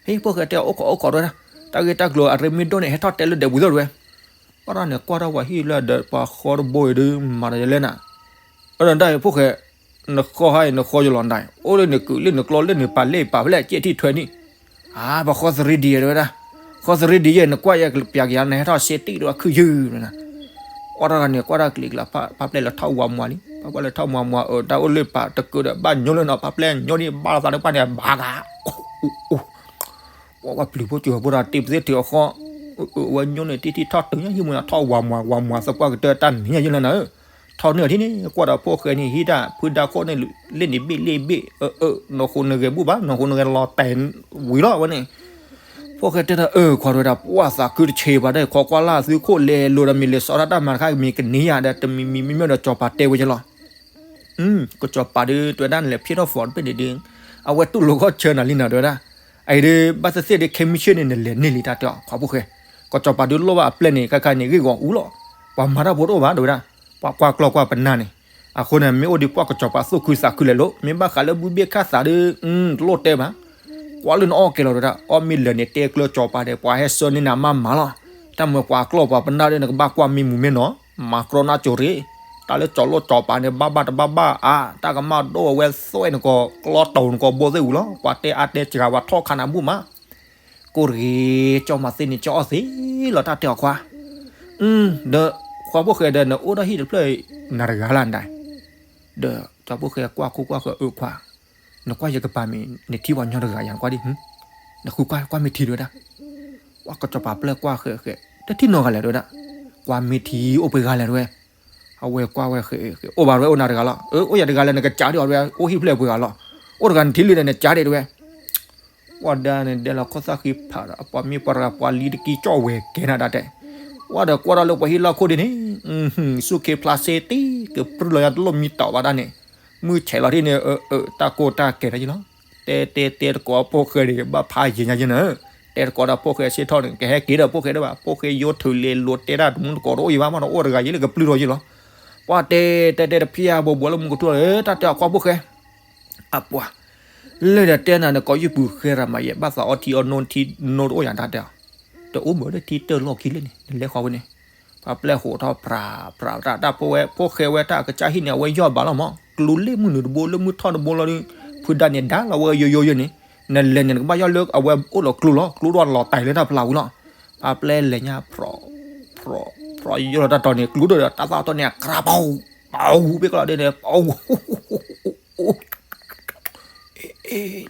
ဟ့ၣ်ဖိၣ်ဃဲတဲအိၣ်ခိးအိၣ်ခိးတဝဲဒၣ်, တၢ်ဂ့ၢ်တၢ်ကျိၤအရ့မ့ၢ်ဒိၣ်န့ၣ် ဟဲထီၣ်တဲလၢဒဲးပူၤသ့ၣ်တဝဲ, ပှၤတၢ်န့ၣ်ကွၢ်ထီၣ်ပှၤဟံၣ်လၢဒီးပှၤဃီတဘိအံၤဒီး မၤဒီးယဲလဲၣ်နၤ, အဒီးတၢ်အံၤဖိၣ်ဃဲ, နဃီဟါအံၤ နဃီယလီၤနဒၣ်, အိၣ်လၢနကုာ်လၢနကျီလၢနပာ်လ့ၣ်ပာ်ဖဲလဲၣ် ကဲထံၣ်ထွဲန့ၣ်, အါ ပှၤဃီသရ့ဒံးယဲတဝဲဒၣ်, ဃီသရ့ဒံးယဲ နကွၢ်ယဲပျးကယၤ နဟဲထီၣ်စ့တံၢ်ဒီးခုယုၢ်နၤ အီၣ်တၢ်ဂၤန့ၣ် ကွၢ်တၢ်ကလံၤကျါ ဖါပျဲၢ်လၢထီၣ်ဝၤမွၤလံ ဖါပျဲၢ်လၢထီၣ်မွၤမွၤအၢ တၢ်အိၣ်လၢပာ်တကုာ်ဒီး ဘၣ်ညိလၢနီၤ ဖါပျဲၢ်ညိန့ၣ် ဘၣ်သးတပှၢ်န့ၣ် ဘၣ်ဂၤ ပှၤပျုၤဖိစၢၤဖိဒီးတ့ပသ့ၣ်ထုးအဃီ အဝဲညိန့ၣ် တံၢ်တံၢ်ထီၣ်တုၤညါဟံၣ်မူန့ၣ် ထီၣ်ဝၤမွၤဝၤမွၤသပှၢ်ကတၢၢ်တၢ်နံၤညါယဲလၢနၤဧၢ ထီၣ်န့ၢ်အီၤထံၣ်န့ၣ် ကွၢ်ဒီးဖိၣ်ဃဲန့ၣ် ဟံးတၢ်ဖုဒါခိၣ်န့ၣ် လ့ၣ်န့ၣ်ဘ့ၣ်လ့ၣ်ဘ့ၣ် အၢ အၢ နီၢ်ဃိနဂဲၤဘူၣ်ဘၣ် နီၢ်ဃိနဂဲၤလီၤတဲာ်ဝံၤလီၤဝဲန့ၣ် ဖိၣ်ဃဲတဲဒီး အၢ ခွါတဝဲဒၣ် ပှၢ်သးခုတဆံးဘၣ်ဒီး ခီကွၢ်လၢ်သုခိၣ်လဲၤလိၤဒီး မ့ၢ်လဲၤစီၤတၢ်တၢ်မၤတခါ မ့ၢ်ကန့ၢ်ယၤဒီး တမံၤမံၤမံၤမ့ၢ်ဒီး စီၤပၤတဲဝဲကလီၤ ကစီၤပၤဒုး တဝဲဒၣ်နလဲၤဖျ့ထီၣ် form တဘ့ၣ်န့ၣ်ဒုး အဝဲတူၢ်လိာ်ဂီၢ်ဆၢနၤလံနၤတဝဲဒၣ် အအံၤဒုး ဘၣ်သ့ၣ်သ့ၣ်ဒုး ခဲမုၢ်ဆ့ၣ်န့ၣ် နလဲၤန့ၢ်လံတၢ်တဲအီၤ ခွါဖိၣ်ဃဲ ကစီၤပၤဒုးလိၣ်ဘၣ်အပျဲၢ်န့ၣ် ခါခါန့ၣ် ဂ့ၢ်ဂီၤအူလီၤ ပှၤမၤတၢ်ဖိတအိၣ်ဘၣ်တဝဲဒၣ် ပှၤကွၢ်ကျီၢ်ကွၢ်ပနၢ်န့ၣ် အဃိန့ၣ် မ့ၢ်အိၣ်ဒုးပှၢ်ကစီၤပၤသူၣ်ခုသးခုလဲၤလိၤ မ့ၢ်ဘၣ်ဃးလၢဘုဘ့ၣ်ခၣ်သးဒုး တလိၣ်တဲဘၣ် ကွၢ်လၢနအီၣ်ကဲလီၤတဝဲဒၣ် အီၣ်မ့ၢ်လၢာ်န့ၣ် တဲကျၢၤစီၤပၤဒီး ပှၤဟဲဆှၢန့ၢ်နၤမးမးလီၤ တၢ်မ့ၢ်ပှၤကျီၢ်ပှၤပနၢ်ဒုး နကဘၣ်ကွၢ်မ့ၢ်မူမ့ၢ်နီၤ မၤကြီနၢ်ကၠိၤရ့ၣ် တၢ်လၢစီၤလိၣ်စီၤပၤန့ၣ် ဘၣ်ဘၣ်တဘၣ်ဘၣ်အါ တၢ်ကမၣ်ဒိၣ်အဝဲသွဲၣ်နကီၢ် ကျီတီၤနကီၢ်ဘိသ့ၣ်ဝံၤလီၤ ပှၤတဲအါတဲစှၤ ပှၤထီၣ်ခါနၤဘူၣ်မး ကိၣ်တဂ့ၤ ကၠီမၤသ့န့ၣ် ကၠီအီၣ်သ့လီၤ တၢ်တဲအီၤခွါ ဒီး ခွါဖိၣ်ဃဲဒီး နအိၣ်ဒီးဟံၣ်တဖျၢၣ် နၤတဂၤလၢ်နဒၣ် ဒီး စီၤဖိၣ်ဃဲကွၢ်ခိၣ်ကွၢ်ဃၢၤ အၢ ခွါ နကွၢ်ယကပၤမ့ၢ် နထံၣ်ပှၤညီတဂၤယၤ နကွၢ်ဒ် နဃုကွၢ် ကွၢ်မ့ၢ်ထံတဝဲဒၣ် ကွၢ်ကစီၤပၤပျဲၢ်ကွၢ်ဃဲးဃဲး တထံၣ်နီတဂၤလဲၣ်တဝဲဒၣ် ကွၢ်မ့ၢ်ထံအိၣ်ပှဲၤဂၤလဲၣ်တဝဲ အဝဲကွၢ်ဝဲဃဲးဃဲး အိၣ်ဘၣ်တဝဲ အိၣ်နၤတဂၤလီၤ အၢ အိၣ်ယၤတဂၤလၢ် နကစးဒံးအီၤတဝဲ အိၣ်ဟံၣ်ဖျၢၣ်ပှဲၤဂၤလီၤ အိၣ်တဂၤနထံၣ်လံဒီး နစးဒံးတဝဲ ပှၤဒါန့ၣ် ဒဲလီၤခီၣ်သၣ်ဃံဖးဒီး အပှၤမ့ၢ်ပှၤတဂၤ ပှၤလံတကံကၠီၣ်ဝဲကဲနၤဒၣ်တဲ ကွၢ်ဒီးကွၢ်ဒီးလၢပှၤဟံၣ်လီၢ်ခိၣ်ဒ်န့ၣ် ဆူၣ်ခ့ဖျါစ့တံၢ် ကပြုၢ်လီၤညါတလိၣ်မံတီၤဘၣ်ဒၣ်န့ၣ် မုၢ်ဆဲးလီၤဒ်န့ၣ် အၢ အၢ တၢ်ကိၢ်တၢ်ကဲၤတယံၤလီၤ တဲတဲတဲတကိးဖိၣ်ဃဲန့ၣ် ဘၣ်ဖးယံၤညါယံၤနၤ တဲတကိးဒီးဖိၣ်ဃဲဆ့ထီၣ်န့ၣ် ကဟဲက့ၤဒီးဖိၣ်ဃဲဒၣ်ဘၣ် ဖိၣ်ဃဲယိထူၣ်လဲၤလိၤတဲတၢ်တမူတကိးတအိၣ်ယံၤဘၣ် မ့ၢ်ဒီးအိၣ်တဂၤယံၤလၢကပြုၢ်ထီၣ်ယံၤလီၤ ပှၤတဲတဲတဲတဖျၢၣ်ဘိးဘိးလၢမူကထူၣ်လီၤ တၢ်တဲအီၤခွါဖိၣ်ဃဲ အပှၤ လၢဒီးတဲနၤနကိးယုၢ်ပူၤဃဲရၤမၤယဲ ဘၣ်သးအီထံအီနိထံနိတအိၣ်ယၤတၢ်တဲအီၤ တအိၣ်မ့ၢ်လၢထံတၢၢ်လီၢ်ခံလၢန့ၣ် နလဲၤဃီဝဲန့ၣ် ပှၤပျဲၢ်ဟိးထီၣ်ဖြးဖြးတၢ် တၢ်ဖိဝဲ ဖိၣ်ဃဲဝဲတၢ်ကစၢ်ဟံၣ်န့ၣ် အဝဲယီၢ်ဘၣ်လီၤမး ကျူလ့ၣ်မုၢ်နုာ်တဘိလၢမုၢ်ထီၣ်တဘိလီၤဒီး ဖုဒါန့ၣ်ဒါလီၤဝဲယိယိယိန့ၣ် နလဲၤန့ၣ် နကဘၣ်ယီၢ်လၢအဝဲအိၣ်လီၤကျူလီၤ ကျူထီၣ်လီၤတံၢ်လၢတၢ်ဖျါဝံၤလီၤ ပှၤပျဲၢ်လဲၤညါဖြး ဖြး ဖြးယိၢ်လီၤတၢ်တီၤန့ၣ် ကျူဒီးတၢ်သၣ်တီန့ၣ် အကြၢးပီ ပီ ပ့ၢ်ကလီၤဒဲန့ၣ် ပီ အ့ လီၤတိၢ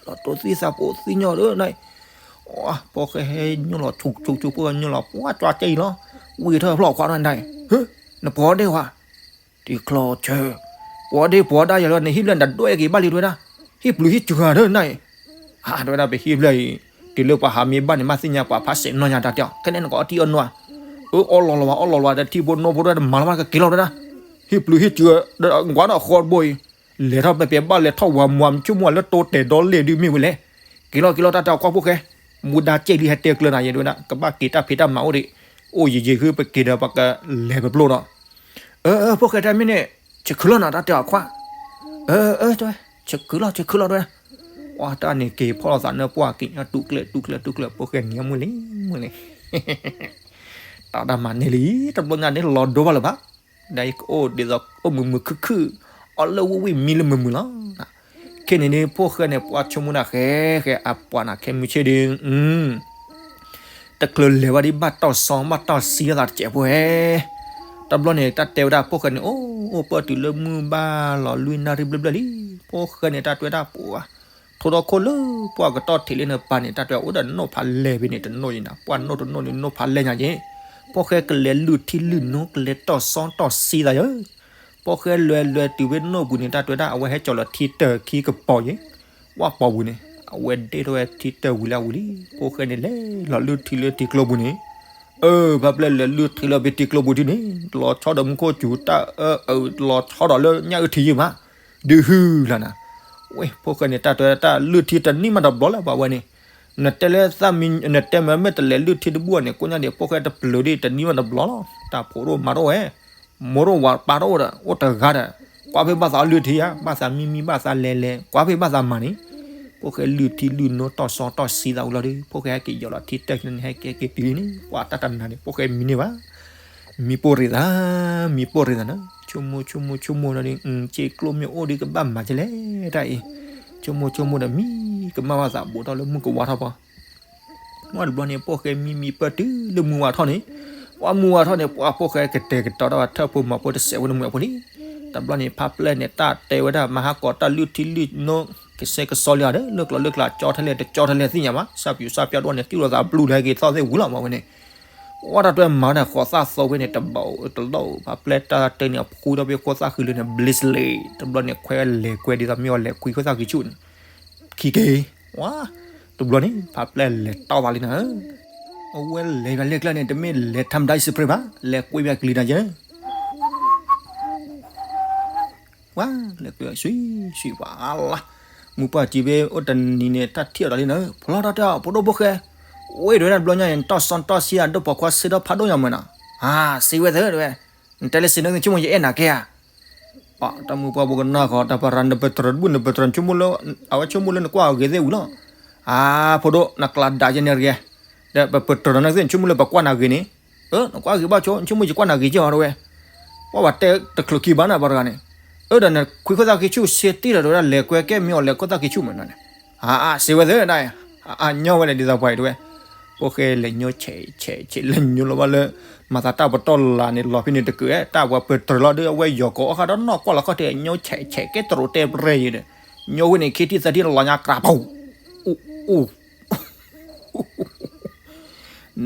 ်သံသးဖိသံညီဒီးနၤ, ဖိၣ်ဃဲဟဲညိၣ်လီၤ ဆူၣ်ဆူၣ်ဆူၣ် ဖိၣ်ဃဲညိၣ်လီၤ ပှၤကၠွါကၠဲအံၤလီၤ, ဝံၤထီၣ်ဖျီၣ်ခွါထီၣ်နၤ, ဟၢ နပှၤဒ့ၣ်ဝဲ, တံၤချီဆၢ, ပှၤဒ့ၣ်ပှၤဒၣ်ယၤလၢနဟံၣ်ဖျၢၣ်န့ၣ် တဒွဲၣ်က့ၤဘၣ်လံ တဲဝဲဒၣ်, ဟံၣ်ပျုၤဟံၣ်စှၤဒၣ်နၤအံၤ, အါ တဲဝဲဒၣ် ပဟံၣ်ဖျၢၣ်အံၤ တုၤလၢပှၤဟးမ့ၢ်ဘၣ်န့ၣ် မ့ၢ်သ့ၣ်ညါပှၤဖးစဲးနီၢ်ညါတၢ်တဲအီၤ ခဲန့ၣ်နကအီထံအီနိ, အၢ အီလီၤလီၤဝဲ အီလီၤလီၤဝဲ တထံဖိနိဖိတဝဲတမၤလီၤဘၣ် ကက့ၤလီၤတဲဒၣ်, ဟံၣ်ပျုၤဟံၣ်စှၤ, ကွၢ်ဒီးဃီတဘိအံၤ, လဲၤထီၣ်ပှဲၤပှဲၤဘၣ်လဲၤထီၣ်ဝၤမွၤဆိကမိၣ်လၢတိတဲာ်ဒီလ့ၣ်ဒုးမ့ၢ်ဝဲလဲၣ်, က့ၤလီၤက့ၤလီၤတၢ်တဲအီၤ ကွၢ်ဖိၣ်ဃဲ, မူဒါစဲးလံဟဲတဲကျၢၤနၤယဲတဲဝဲဒၣ် ကဘၣ်က့ၤတၢ်ဖံးတၢ်မၤအိၣ်ဒံး, အိၣ်ယံာ်ယံာ်ဃုပက့ၤဒီး ပကလဲၤပပျိၢ်ဒီး အၢ အၢ ဖိၣ်ဃဲတၢ်မ့ၢ်န့ၣ်, ဆဲးခုလီၤနီၤ တၢ်တဲအီၤခွါ, အၢ အၢ တဲဝဲ, ဆဲးခုလီၤ ဆဲးခုလီၤတဲဝဲ, ပှၤတၢ်န့ၣ်က့ၤဖီၣ်လိာ်သးနၢပှၢ်က့ၤညါ တူၢ်ကျဲၢ် တူၢ်ကျဲၢ် တူၢ်ကျဲၢ် ဖိၣ်ဃဲနံၤအမုၢ်လံ မုၢ်လံ, တၢ်တၢ်မၤန့ၢ်လံ, တဘျီညါန့ၣ်လီၤဒိဘၣ်လၢၤဘၣ်, ဒီးယကအိၣ်ဒ်သိးအိၣ်မုာ်မုာ်ခုၣ်ခုၣ်, အီၣ်လၢဝံၣ်ဝံၣ်မံလၢမုာ်မုာ်လီၤ. ခဲန့ၣ်န့ၣ် ဖိၣ်ဃဲန့ၣ် ပှၤဆိကမိၣ်ဒၣ်ဃဲဃဲ အပှၤနၤခဲမုၢ်ဆ့ၣ်ဒီး တချုးလဲၤဘၣ်ဒ်ဘၣ်တီၢ်စီဘၣ်တီၢ်ဆှံလိာ်သးတစဲးဖိဧဲ, တဘျီန့ၣ် တၢ်တဲဝဲဒၣ်ဖိၣ်ဃဲန့ၣ် အိၣ်အိၣ်ပၢၢ်တုၤလၢမုၢ်ဘၣ်လီၤလွံၢ်နၣ်ရံၣ်ဘျၢၣ်ဘျၢၣ်လံ, ဖိၣ်ဃဲန့ၣ် တၢ်တဲဝဲဒၣ်ပှၤ, ထိဒီခိၣ်လၢပှၢ်ကတီၢ်ထံးလၢနပၤန့ၣ် တၢ်တဲဝဲအိၣ်ဒီးနိၣ်ဖးလဲၢ်ဖဲန့ၣ် တနိၣ်အံၤနၤ ပှၢ်နိၣ်တနိၣ်န့ၣ် နိၣ်ဖးလဲၢ်ညါယဲ, ဖိၣ်ဃဲကလဲၤလုၢ်ထံလုၢ်နိ ကလဲၤတီၢ်စီတီၢ်ဆှံသးယဲ ဖိၣ်ဃဲလဲၤလဲၤတုၤဖဲနိၣ်ပူၤန့ၣ် တၢ်တဲဝဲဒၣ် အဝဲဟဲကၠီၤလီၤထံတၢၢ်ခံကပီၤယဲ, ဝၣ်ပီၤပူၤန့ၣ် အဝဲဒ့ၣ်ထီၣ်ဝဲထံတၢၢ်ဝံၤလၢအဝံၤလံ, ဖိၣ်ဃဲန့ၣ်လဲၤလီၤလုၢ်ထံလၢထံကျိပူၤန့ၣ်, အၢ ဖါပျဲၢ်လဲၤလုၢ်ထံလၢဖဲထံကျိပူၤထံန့ၣ် လီၤဆီဒီးမူခိၣ်စူၤတၢ်အၢအၢ လီၤဆီဒီးလၢညၣ်အုၣ်ထံယဲၢ်မး, ဒုးဟုလီၤနၤ, ဝဲ ဖိၣ်ဃဲန့ၣ် တၢ်တဲတၢ်လုၢ်ထံတနံၣ်မးတဘျီလၢၤပှၤဝဲန့ၣ်, နတဲလၢသးမံ နတဲမ့ၢ်မ့ၢ်တလဲၤလုၢ်ထံတဘူၣ်န့ၣ် ကိးညါဒံး ဖိၣ်ဃဲတပျုၤဒံးတနံၣ်မးတဘျီလီၤ, တၢ်ဖိဒိၣ်မၤဒိၣ်ဝဲ မိၢ်ရိၣ်ဝၤပၢ်ရိၣ်ဒီး အိၣ်တဂၤဒီး ကွၢ်ဖဲဘၣ်သးအလုၢ်ထံဧါ ဘၣ်သးမံမံဘၣ်သးလဲၤလဲၤ ကွၢ်ဖဲဘၣ်သးမၤန့ၣ်, ဖိၣ်ဃဲလုၢ်ထံလုၢ်နိတီၢ်စီတီၢ်ဆှံသးဝံၤလီၤဒီး ဖိၣ်ဃဲဟဲက့ၤယီၤလီၤထံတၢၢ်ခံန့ၣ် ဟဲက့ၤက့ၤတုၤလံန့ၣ် ပှၤတၢ်တနၤန့ၣ် ဖိၣ်ဃဲမံန့ၢ်ဘၣ်, မံပိၢ်ရံးသး, မံပိၢ်ရံးသးန့ၣ် ဆိကမိၣ်ဆိကမိၣ်ဆိကမိၣ်လီၤဒီး စ့ကျိၣ်မ့ၢ်အိၣ်ဒီးကဘၣ်မၤကလဲၣ်တၢ်အံၤ, ဆိကမိၣ်ဆိကမိၣ်ဒီး မံကမၣ်ဘၣ်သးဘူးထီၣ်လၢမုၢ်ကဝါထီၣ်ပီၤ ဝဲတဘျီန့ၣ် ဖိၣ်ဃဲမံမံပၢၢ်တုၤလၢမုၢ်ဝါထီၣ်န့ၣ်, ပှၤမုၢ်ဝါထီၣ်န့ၣ် ပှၤဖိၣ်ဃဲကတဲာ်ကတီၤတၢ်ဝဲထၢၣ်ဖိမၤဖိတစဲးဖိန့ၣ်မုၢ်အဖိလံ, တဘျီန့ၣ် ဖါပျဲၢ်န့ၣ် တၢ်တဲဝဲဒၣ်မၤဟးကီးတၢ်လုၢ်ထံလုၢ်နိ ကစဲကစီလံဒီး လၢကျိၤလၢကျါ ကၠီထဲလဲၣ်တကၠီထဲလဲၣ်သ့ၣ်ညါဘၣ် စၢ်ပျူၤစၢ်ပျီတအိၣ်န့ၣ် တူၢ်လိာ်သးဘျုးလၢဟဲက့ၤသီၣ်သ့ၣ်ဝံၤလီၤမးဝဲန့ၣ် ဝဲတၢ်တွဲမၤန့ၣ် ဃိးသၣ်သိဖဲန့ၣ် တဘၣ်အိၣ်တလီၢ် ဖါပျဲၢ်တၢ်တဲန့ၣ် အဖှူထီၣ်ဖဲခိၣ်သၣ်ဃံလၢန့ၣ် ဘျ့စလ့း တဘျီန့ၣ် ခွဲလဲၤကွဲဒ်သိးမ့ၢ်အီၤလဲၤခွံခိၣ်သၣ်ဃံဆူၣ်န့ၣ် ခံက့ၤ ဝါ တဘျီန့ၣ် ဖါပျဲၢ်လဲၤတီၢ်သးလံနၤဧၢ အဝဲလဲၤဘၣ်လၢကျါန့ၣ် တမ့ၢ်လဲၤထါမတၤအံၤစပရ့ဘၣ် လဲၤကွံဘၣ်ကလံၤနၤယဲ ဝါ လဲၤကွံဘၣ်ဆွံဆွံပှၤလၢ် မုၢ်ပှၢ်စံးဖဲအိၣ်တနံၤန့ၣ် တၢ်ထံၣ်အီၤဒီးလံနၤဧၢ ဖျီထီၣ်တဲအီၤ ဖိဒိၣ်ဖိၣ်ဃဲ ဝဲဒၣ်တဘျီညါန့ၣ် နတီၢ်စီတီၢ်ဆှံအဒိၣ်ပိာ်ခွါစ့ဒီးဖးဒိၣ်ညါမးနၤ ဟါ စံးဝဲသ့ၣ်တဲဝဲ နတဲလၢစ့န့ၣ် နဆိကမိၣ်ယအဲၣ်နၤကဲဧါ ပှၤတၢ်မုၢ်ပှၢ်ဖိကနၣ်ဃီ တၢ်ပရၤနပတြၢၤတဘူၣ်နပတြၢၤ နဆိကမိၣ်လၢ အဝဲဆိကမိၣ်လၢနကွၢ်အဂ့ၤသ့ၣ်ဝံၤလီၤ အါ ဖိဒိၣ် နကျါဒါယဲန့ၣ်တဂ့ၤ ဒီးပပတြၢၤနၤသ့ၣ် နဆိကမိၣ်လၢပကွၢ်နၤဂ့ၤန့ၣ် အၢ နကွၢ်ဂ့ၤဘၣ်ဆိ နဆိကမိၣ်ယကွၢ်နၤဂ့ၤကဲဧါတဲဝဲ ပှၤဘၣ်တဲတချုးခံဘၣ်နၤပှၤတဂၤန့ၣ် အၢ ဒီးနခွံခိၣ်သၣ်ဃံဆူၣ်စ့တ့ၢ်ဒီးတဲဝဲဒၣ် လဲၤကွဲကဲမ့ၢ်အီၤလဲၤခိၣ်သၣ်ဃံဆူၣ်မးနၤန့ၣ် အါ အါ စံးဝဲသ့ၣ်ဒၣ် အါ အါ ညီဝဲလဲၣ်ဒ်သိးပှၤအံၤတဲဝဲ ဖိၣ်ဃဲလဲၤညိဆဲးဆဲးဆဲး လဲၤညိလီၤဘၣ်လၢ မၤသးတၢ်ပတီၢ်လၢ်န့ၣ် လီၤဖဲန့ၣ်တကုး တၢ်ဝဲပတြၢၤလီၤဒီး အဝဲယီၤကိးအီၣ်ဃာ်ဒီးနီၢ်ကွၢ်လီၤခီၣ်ထံး ညိဆဲးဆဲး ကဲတရိးတဲပြဲၢ်ယဲဒီး ညိဝဲန့ၣ် ခံထံၣ်သၢထံၣ်လီၤညါကြးပူၤ အိၣ်အိၣ်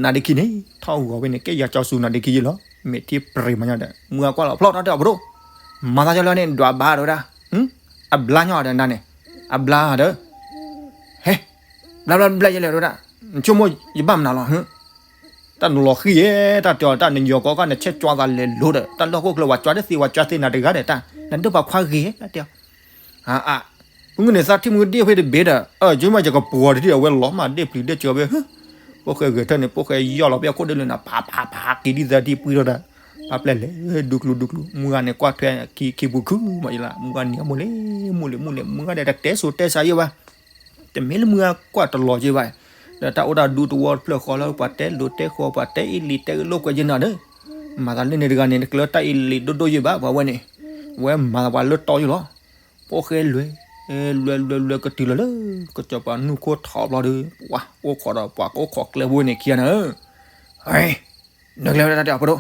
နၤဒ့ခံန့ၣ် ထီၣ်ဂီၤဝဲန့ၣ် ကဲယၤကၠီဆူနၤဒ့ခံယဲလီၤ မ့ၢ်ထံၣ်ပြဲၢ်မးညါဒီး မုၢ်အကွၢ်လီၤဖျီၣ်ထီၣ်တဲအီၤပဒိၣ် မၤသးကၠီလၢန့ၣ် ဒွးဘါတဲဝဲဒၣ် အဘျါညီဒီးနၤန့ၣ် အဘျါဒီး ဟဲ ဘျါဘျါဘျါယဲလဲၣ်တဲဝဲဒၣ် နဆိကမိၣ်ယဘၣ်မနုၤလီၤ တၢ်နလီၤဃံၤယဲ တၢ်တဲအီၤ တၢ်နယီၤကိးခီၣ် နဆဲးကွၢ်သးလဲၤလိၤဒီး တၢ်လီၢ်ခိၣ်ကျၢၤ ပှၤကွၢ်တသ့ ပှၤကွၢ်သ့နၤတဂၤဒီး တၢ်နဒိၣ်ပှၤခွါဂ့ၤ တၢ်တဲအီၤ အါ အါ မုၢ်န့ၣ်သးထံၣ်မုၢ်ဒ့ၣ်ဖဲတဘ့ၣ်ဒီး အၢ ယမ့ၢ်ယကပှီၤတထံၣ် အဝဲလီၤမးဒ့ၣ်ပျံၤဒ့ၣ်စၢၤဖဲ ဖိၣ်ဃဲဂဲၤထၢၣ်န့ၣ် ဖိၣ်ဃဲယီၢ်လီၤဖဲအခိၣ်ဒ့ၣ်လၢနၤ ဖးဖးဖး က့ၤဒ်သၢထံၣ်ပှံထီၣ်ဒီး ဖါပျဲၢ်လဲၤ ဒူကျူဒူကျူ မုၢ်ဂၤန့ၣ် ကွၢ်ထွဲခံပူၤခုမးယလၢ မုၢ်ဂၤနံၤအမိၢ်လဲၣ် မိၢ်လဲၣ် မိၢ်လဲၣ် မုၢ်ဂၤဒီးတတဲစိၤတဲဆါယဲဘၣ် တမ့ၢ်လၢမုၢ်ဂၤကွၢ်တလီၤက့ဘၣ်, ဒီးတၢ်အိၣ်တၢ်ဒူတဝီတဖျၢၣ်ဃီလၢပှၤတဲလိၤတဲဃီ ပှၤတဲအ့ၣ်လံၤတဲလိာ်ကွဲယဲနၤဒီး, မၤသးလၢန့ၣ်တဂၤန့ၣ် တကျၢၤတၢ်အ့ၣ်လံၤဒိၣ်ဒိၣ်ယဲဘၣ် ပှၤဝဲန့ၣ်, ဝဲမၤသးပှၤလၢတီယဲလီၤ. ဖိၣ်ဃဲလွဲ, လွဲလွဲလွဲကတုၤလီၤလၢ ကစီၤပၤနူၢ်ခိၣ်ထီဘျီဒီး ပှၤအိၣ်ခိးဒီး ပှၤကအိၣ်ခိးကျဲဖိန့ၣ်ခံဂၤနၤဧၢ, နကလဲၤဝဲဒၣ်တၢ်တဲအီၤဖိဒိ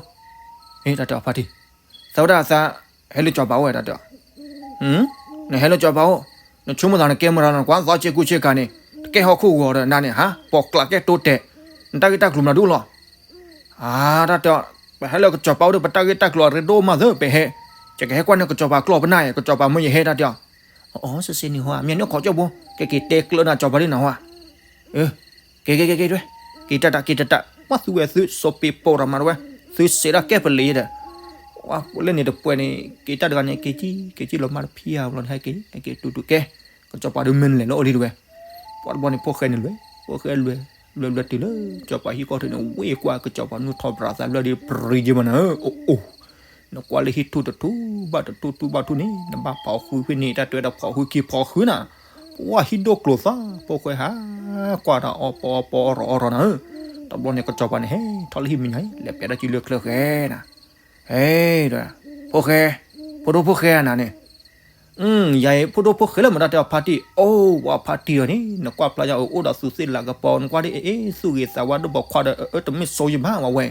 ၣ်, တၢ်တဲအီၤဖါတံၢ်, သးဝဲဒၣ်သး ဟဲလၢစီၤပၤအိၣ်ဝဲတၢ်တဲအီၤ နဟဲလၢစီၤပၤအိၣ်, နဆိကမိၣ်သးနကဲမုၢ်ဒီး နကွၢ်သီစ့ကူစ့ကၤန့ၣ်, တကဲဟီၣ်ခိၣ်ဂီၤဒီးနၤန့ၣ် ဟါ ပိာ်ကျးကဲတိတဲာ်, နတၢ်ဂ့ၢ်တၢ်ကျိၤမနုၤဒူၣ်လီၤ. အါ တၢ်တဲအီၤ, ပဟဲလၢကစီၤပၤအိၣ်ဒီး ပတၢ်ဂ့ၢ်တၢ်ကျိၤအရ့ဒိၣ်မးသ့ ပဟဲ, ယကဟဲကွၢ်န့ၢ်ကစီၤပၤကျိာ်ပနၢ် ကစီၤပၤမၢယဟဲတၢ်တဲအီၤ, အီ စ့စ့န့ၣ်ဟါ မ့ၢ်န့ၣ်ခီကၠီဘိ ကဲက့ၤတဲကျၢနၤကစီၤပၤလံနၤဟါ, က့ၤက့ၤက့ၤက့ၤတွဲ, က့ၤတၢ်တၢ်က့ၤတၢ်တၢ် ပှၢ်သုဝဲသု စီၤပ့းပိာ်တၢ်မၤတဝဲ, သုစဲးဒၣ်ကဲပလံၤဒီး, ပှၢ်လၢန့ၣ်တပှဲၤန့ၣ် က့ၤတၢ်တဂၤန့ၣ် က့ၤက့ၤ က့ၤက့ၤလီၤမၢ်တဖံဧါဘျီန့ၣ် ဟဲက့ၤ ဟဲက့ၤတူၢ်တူၢ်ကဲ, ကစီၤပၤဒုးမ့ၢ်နလဲၤလၢအိၣ်လံတဝဲ, ပှၢ်တဘျီန့ၣ် ဖိၣ်ဃဲန့ၣ်လွဲၢ်, ဖိၣ်ဃဲလွဲၢ်, လွဲၢ်လွဲၢ်တုၤလၢ ကစီၤပၤဟံၣ်ကီၢ်ထံးန့ၣ် ဝ့ၢ်ကွၢ် ကစီၤပၤနုၢ်ထီၣ်ဘြၤသးဘျၢၣ်ဒ်ပြံယမနၤဧၢ, အိၣ်အိၣ် နကွၢ်လၢဟံၣ်ထူၣ်တထူၣ်ဘၣ်တထူၣ်ထူၣ်ဘၣ်ထူၣ်န့ၣ် နဘၣ်ဖီၣ်ဃုဖဲန့ၣ် တၢ်တဲဝဲဒၣ်ဖီၣ်ဃုခံဖီၣ်ဃုနၤ, ပှၢ်ဟံၣ်ဒိၣ်ကျိၤသး ဖိၣ်ဃဲဟး ကွၢ်တၢ်အီပီအီပီအီရီၤအီရီၤနၤဧၢ, တဘျီန့ၣ် ကစီၤပၤန့ၣ် ဟဲထီၣ်လၢဟံၣ်မဲာ်ညါ လဲၤပျဲတၢ်စုလၢချၢဃဲနၤ, ဟဲ, ဖိၣ်ဃဲ, ဖိဒိၣ်ဖိၣ်ဃဲနၤန့ၣ် ယၤအံၤ ဖိဒိၣ်ဖိၣ်ဃဲလၢမတၤတဲအီၤဖါတံၢ်, အိၣ်ဝဲဖါတံၢ်အီၤန့ၣ် နကွၢ်ဖျါယၤအအိၣ်ဒီးသူးသ့ၣ်လၤကပီၤ နကွၢ်ဒ်အ့ၣ် သူၣ်ဂ့ၤသးဝါဒိၣ်ဘီခွါဒီး အၢ တမ့ၢ်စိယဘၣ်ဝဲဝဲ,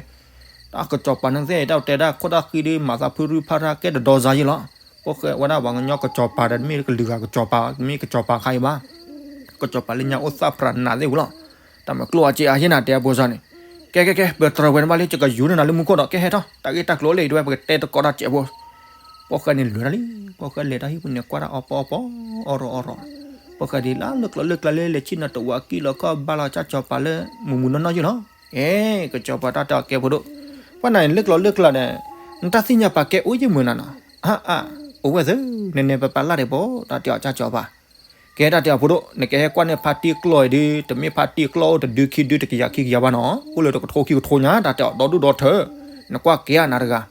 တၢ်ကစီၤပၤန့ၣ်သ့ၣ် တၢ်တဲဒၣ်ခိၣ်တၢ်ဃံဒီး မၤသးဖုရူဖးထါကဲတဒီစါယံလီၤ, ဖိၣ်ဃဲဝဲဒၣ်ပှၤကညီကစီၤပၤဒီး တမ့ၢ်ကလုာ်ဂၤကစီၤပၤ တမ့ၢ်ကစီၤပၤခါအံၤဘၣ်, ကစီၤပၤလၢညါအိၣ်သၣ်ပြးနးသ့ၣ်ဝံၤလီၤ, တၢ်မၤကျိၣ်အစ့အါယဲနၤတဲအဖိစၢ်န့ၣ်, ကဲကဲကဲ ပတြၢၤဝဲနဘၣ်လံ ယကယူၤန့ၢ်နၤလၢမူခိၣ်ဒီး ကဲဟဲထီၣ် တၢ်ဂ့ၢ်တၢ်ကျိၤလၢအံၤတဝဲ ပကတဲတကိးတၢ်စဲးဖိ ဖိၣ်ဃဲန့ၣ်လဲၤတၢ်လံ, ဖိၣ်ဃဲလဲၤတၢ်ဟံၣ်ပူၤန့ၣ် ကွၢ်တၢ်အီပီအီပီ အီရီၤအီရီၤ, ဖိၣ်ဃဲဒ်လၢလၢကျိၤလၢကျါလၢ လဲၤဆ့ၣ်နီၤတဝးကံၣ်လီၤခီၣ်ဘါလီၤကၠၢ်ကစီၤပၤလၢ မုၢ်မုၢ်နီၢ်နီၢ်ယုၢ်လီၤ, ကဲ ကစီၤပၤတၢ်တဲအီၤကဲဖိဒိၣ်, ပှၢ်နၤန့ၣ်လၢကျိၤလၢကျါဒီး နတၢ်သ့ၣ်ညါပာ်ကဲအိၣ်ယမုာ်နၤနီၤ, အါအါ အိၣ်ဝဲသ့ၣ် နဲနဲပပာ်လၢ်ဒံးဘၣ် တၢ်တဲအီၤကၠၢ်ကစီၤပၤ ကဲတၢ်တဲအီၤဖိဒိၣ် နကဟဲကွၢ်န့ၢ်ဖါတံၢ်ကျီၢ်အံၤဒီး တမ့ၢ်ဖါတံၢ်ကျီၢ်အိၣ်တဒုခံဒုတကယၤခံကယၤဘၣ်နီၤ, အိၣ်လၢတကထိခံကထိညါ တၢ်တဲအီၤဒီဒူၣ်ဒီထၢ, နကွၢ်က့ၤဧါနၤတဂၤ,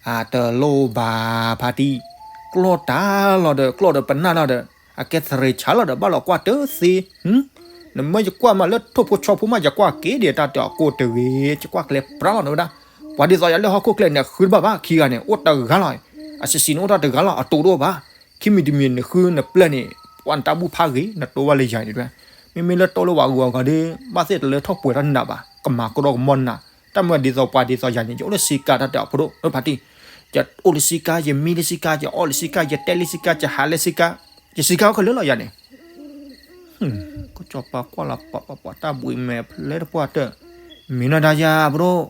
အတလိၣ်ဘၣ်ဖါတံၢ်, ကျီၢ်တၢ်လီၤဒီး ကျီၢ်ဒီးပနၢ်လီၤဒီး အကဲသရ့ၤဆါလီၤဒီး ဘၣ်လီၤကွၢ်တသ့, နမ့ၢ်ယကွၢ်မးလၢထိၣ်ဖိဆီဖိမး ယကွၢ်က့ၤဒံးတၢ်တဲအီၤကိၢ်တဂ့ၤ, ယကွၢ်ကျဲပြါလီၤနဝဲဒၣ်, ပှၤဒ်သိးယၤလၢဟီၣ်ခိၣ်ချၢန့ၣ် ဃုတဘၣ်ဘၣ် ခံဂၤန့ၣ် အိၣ်တဂၤလီၤ, အစံးစံးန့ၣ်အိၣ်တၢ်တဂၤလီၤ အတိၢ်တအိၣ်ဘၣ် ခံမံၤတမံၤနဃုနပျဲၢ်န့ၣ် ပှၢ်နတၢ်ဘူၣ်ဖးဂ့ၤ နတိၢ်ဘၣ်လၢယၤန့ၣ်တဝဲ, မ့မ့ၢ်လၢတိၢ်လၢဝၤဂုၤအဂၤဒီး ဘၣ်သ့ၣ်တလၢထီၣ်ပှဲၤထီၣ်နးဘၣ် ကမၤကဒီးကမီၢ်နး, တၢ်မၤဒ်သိးပှၤဒ်သိးယၤန့ၣ် ယအိၣ်လၢစံကါတၢ်တဲအီၤဖိဒိၣ် အဖါတံၢ်, ယအိၣ်လၢစံကါ ယမံလၢစံကါ ယအီၣ်လၢစံကါ ယတဲလၢစံကါ ယဟးလၢစံကါ, ယစံကါအိၣ်ခဲလၢာ်လီၤယၤန့ၣ် ကစီၤပၤကွၢ်လီၤပှၤပှၤပှၤတၢ်ဘှံးမဲာ်ဖျဲတပှၢ်တၢၢ်, မ့ၢ်နီၢ်ဒၣ်ယၤပဒိၣ်,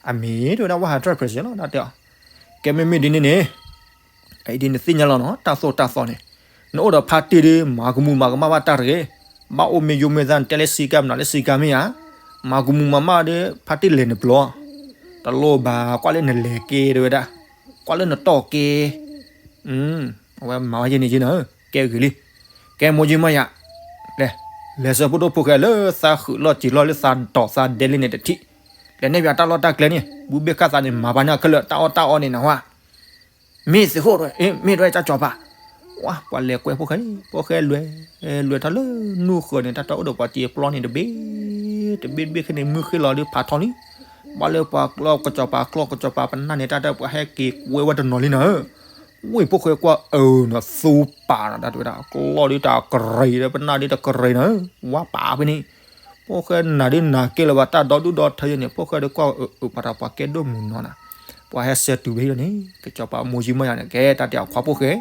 အမ့ၢ်တဝဲဒၣ်ဝဲဟးထၢၣ် president လီၤ တၢ်တဲအီၤ, ကဲမ့မ့ၢ်ဒ်န့ၣ်န့ၣ်, အံၤဒ်နသ့ၣ်ညါလီၤနီၤ တၢ်သိၣ်တၢ်သီန့ၣ်, နအိၣ်ဒီးဖါတံၢ်ဒီး မၤကမူၤမၤကမၣ်ဘၣ်တၢ်တဂ့ၤ, ဘၣ်အိၣ်မ့ၢ်ယိမ့ၢ်သၣ် နတဲလၢစံကါမနုၤလၢစံကါမ့ၢ်ဧါ, မၤကမူၤမၤမၣ်ဒီး ဖါတံၢ်လဲၤနပျီ, တလိၣ်ဘၣ်ကွၢ်လၢနလဲၤက့ၤတဝဲဒၣ်, ကွၢ်လၢနတီၢ်က့ၤ အဝဲမၤဝဲယဲန့ၣ်ယဲန့ၣ်, ကဲဂ့ၤလံ, ကဲမိၢ်ယံမီၢ်ယၤ, လဲၤ, လဲၤဆှၢဖိဒိၣ်ဖိၣ်ဃဲလၢသးဃုာ်လီၢ်စံာ်လီၢ်လၢသးဒိးသးဒဲလံန့ၣ်တထံၣ်, လဲၤနဲၣ်ပၠးတၢ်လီၢ်တၢ်ကျဲန့ၣ် ဘုဘ့ၣ်ခၣ်သးန့ၣ် မၤပာ်န့ၢ်ခဲလၢာ် တၢ်အီၣ်တၢ်အီန့ၣ်နဟါ, မ့ၢ်သုးခိၣ်, မ့ၢ်တဝဲကၠၢ်ကၠီၤပၤ, ဝါ ပှၤလဲၤကွဲဖိၣ်ဃဲလံ, ဖိၣ်ဃဲလွဲၢ်, လွဲၢ်ထီၣ်လၢနူၢ်ဃၢၤန့ၣ် တၢ်တၢ်အိၣ်ဒီးပှၤစ့ပျီန့ၣ်တဘ့ၣ်, တဘ့ၣ်တဘ့ၣ်ခဲန့ၣ် မုၢ်ဃ့လီၤဒီးဖးထီလံ, ဘၣ်လၢပှၤကျီၢ်ကၠီၤပၤကျီၢ်ကၠီၤပၤပနၢ်န့ၣ် တၢ်တၢ်ပှၤဟဲက့ၤကွဲဝဲတနီၤလံနၤဧၢ, ဝ့ၢ်ဖိၣ်ဃဲကွၢ်အၢ နသူပာ်နီၤ တၢ်တဝဲဒၣ် ကျီၢ်ဒ်တၢ်ကရံၤဒီးပနၢ်ဒ်တကရံၤနၤဧၢ, ဝါပာ်ဖဲန့ၣ် ဖိၣ်ဃဲနၤဒ်နၤကဲလၢၤဘၣ် တၢ်ဒီဒူၣ်ဒီထၢယဲန့ၣ် ဖိၣ်ဃဲဒီးကွၢ်အၢ ပှၤတၢ်ပှၤကဲဒိၣ်မုၢ်နီၤနၤ, ပှၤဟဲဆှၢတုၤဖဲလီၤန့ၣ် ကၠီၤပၤမိၢ်ယံမီၢ်ယၤန့ၣ် ကဲတၢ်တဲအီၤခွါဖိၣ်ဃဲ,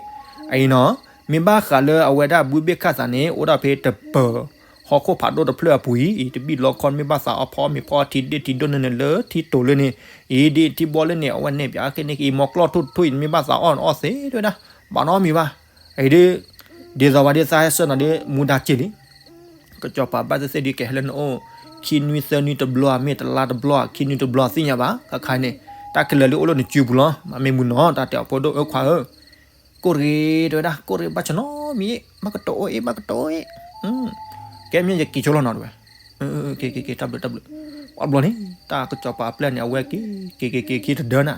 အအံၤနီၤ, မ့ၢ်ဘၣ်ဃးလၢအဝဲဒၣ်ဘုဘ့ၣ်ခၣ်သးန့ၣ် အိၣ်ဒၣ်ဖဲတပၢၤ ဟီၣ်ခိၣ်ဖးဒိၣ်တဖျၢၣ်အပူၤအံၤ အံၤတဘံၣ်လီခီ မ့ၢ်ဘၣ်သးအီၣ်ဖီအီၣ်မ့ၤဖီအီၣ်ထံဒ့ၣ်ထံဒိၣ်န့ၣ်န့ၣ် လၢထံတိၤလၢန့ၣ်, အံၤဒ့ၣ်ထံဘီလၢန့ၣ် အဝဲန့ၣ်ပၠးခဲန့ၣ် အံၤမီၤကျီၢ်ထူၣ်ထူၣ်အံၤ မ့ၢ်ဘၣ်သးအီၣ်အီၣ်သ့တဝဲဒၣ်, ဘၣ်နီတမံၤဘၣ်, အံၤဒ် ဒ်သိးဝဲဒ်သးဟဲဆှၢနီၤဒီး မူဒါစ့ၢ်လံ ကစီၤပၤဘၣ်သ့ၣ်သ့ၣ်ဒ်ကဟဲလၢနအိၣ်, ခံနွံသၢနွံတဘျီဧါ မ့ၢ်တလါတဘျီဧါ ခံနွံတဘျီသ့ၣ်ညါဘၣ်, ခါခါန့ၣ်, တၢ်ခဲလၢာ်လၢအိၣ်လၢနစုပူၤလီၤ, မ့ၢ်မုၢ်နီၤ တၢ်တဲအီၤဖိဒိၣ်အၢခွါဧၢ, ကိၣ်ရ့တဝဲဒၣ် ကိၣ်ရ့ဘၣ်ဆၢနီတမံၤ, ဘၣ်ကတိၤအိၣ်အ့ၣ် ဘၣ်ကတိၤအိၣ်အ့ၣ်, ကဲမ့ၢ်ယက့ၤဆိလီၤနီၤတဝဲ, က့ၤက့ၤက့ၤ တၢ်ဘျုးတၢ်ဘျုး, ပှၤဘျီန့ၣ် တၢ်ကစီၤပၤအပျဲၢ်န့ၣ် အဝဲက့ၤ က့ၤက့ၤက့ၤခံတဒၢနၤ,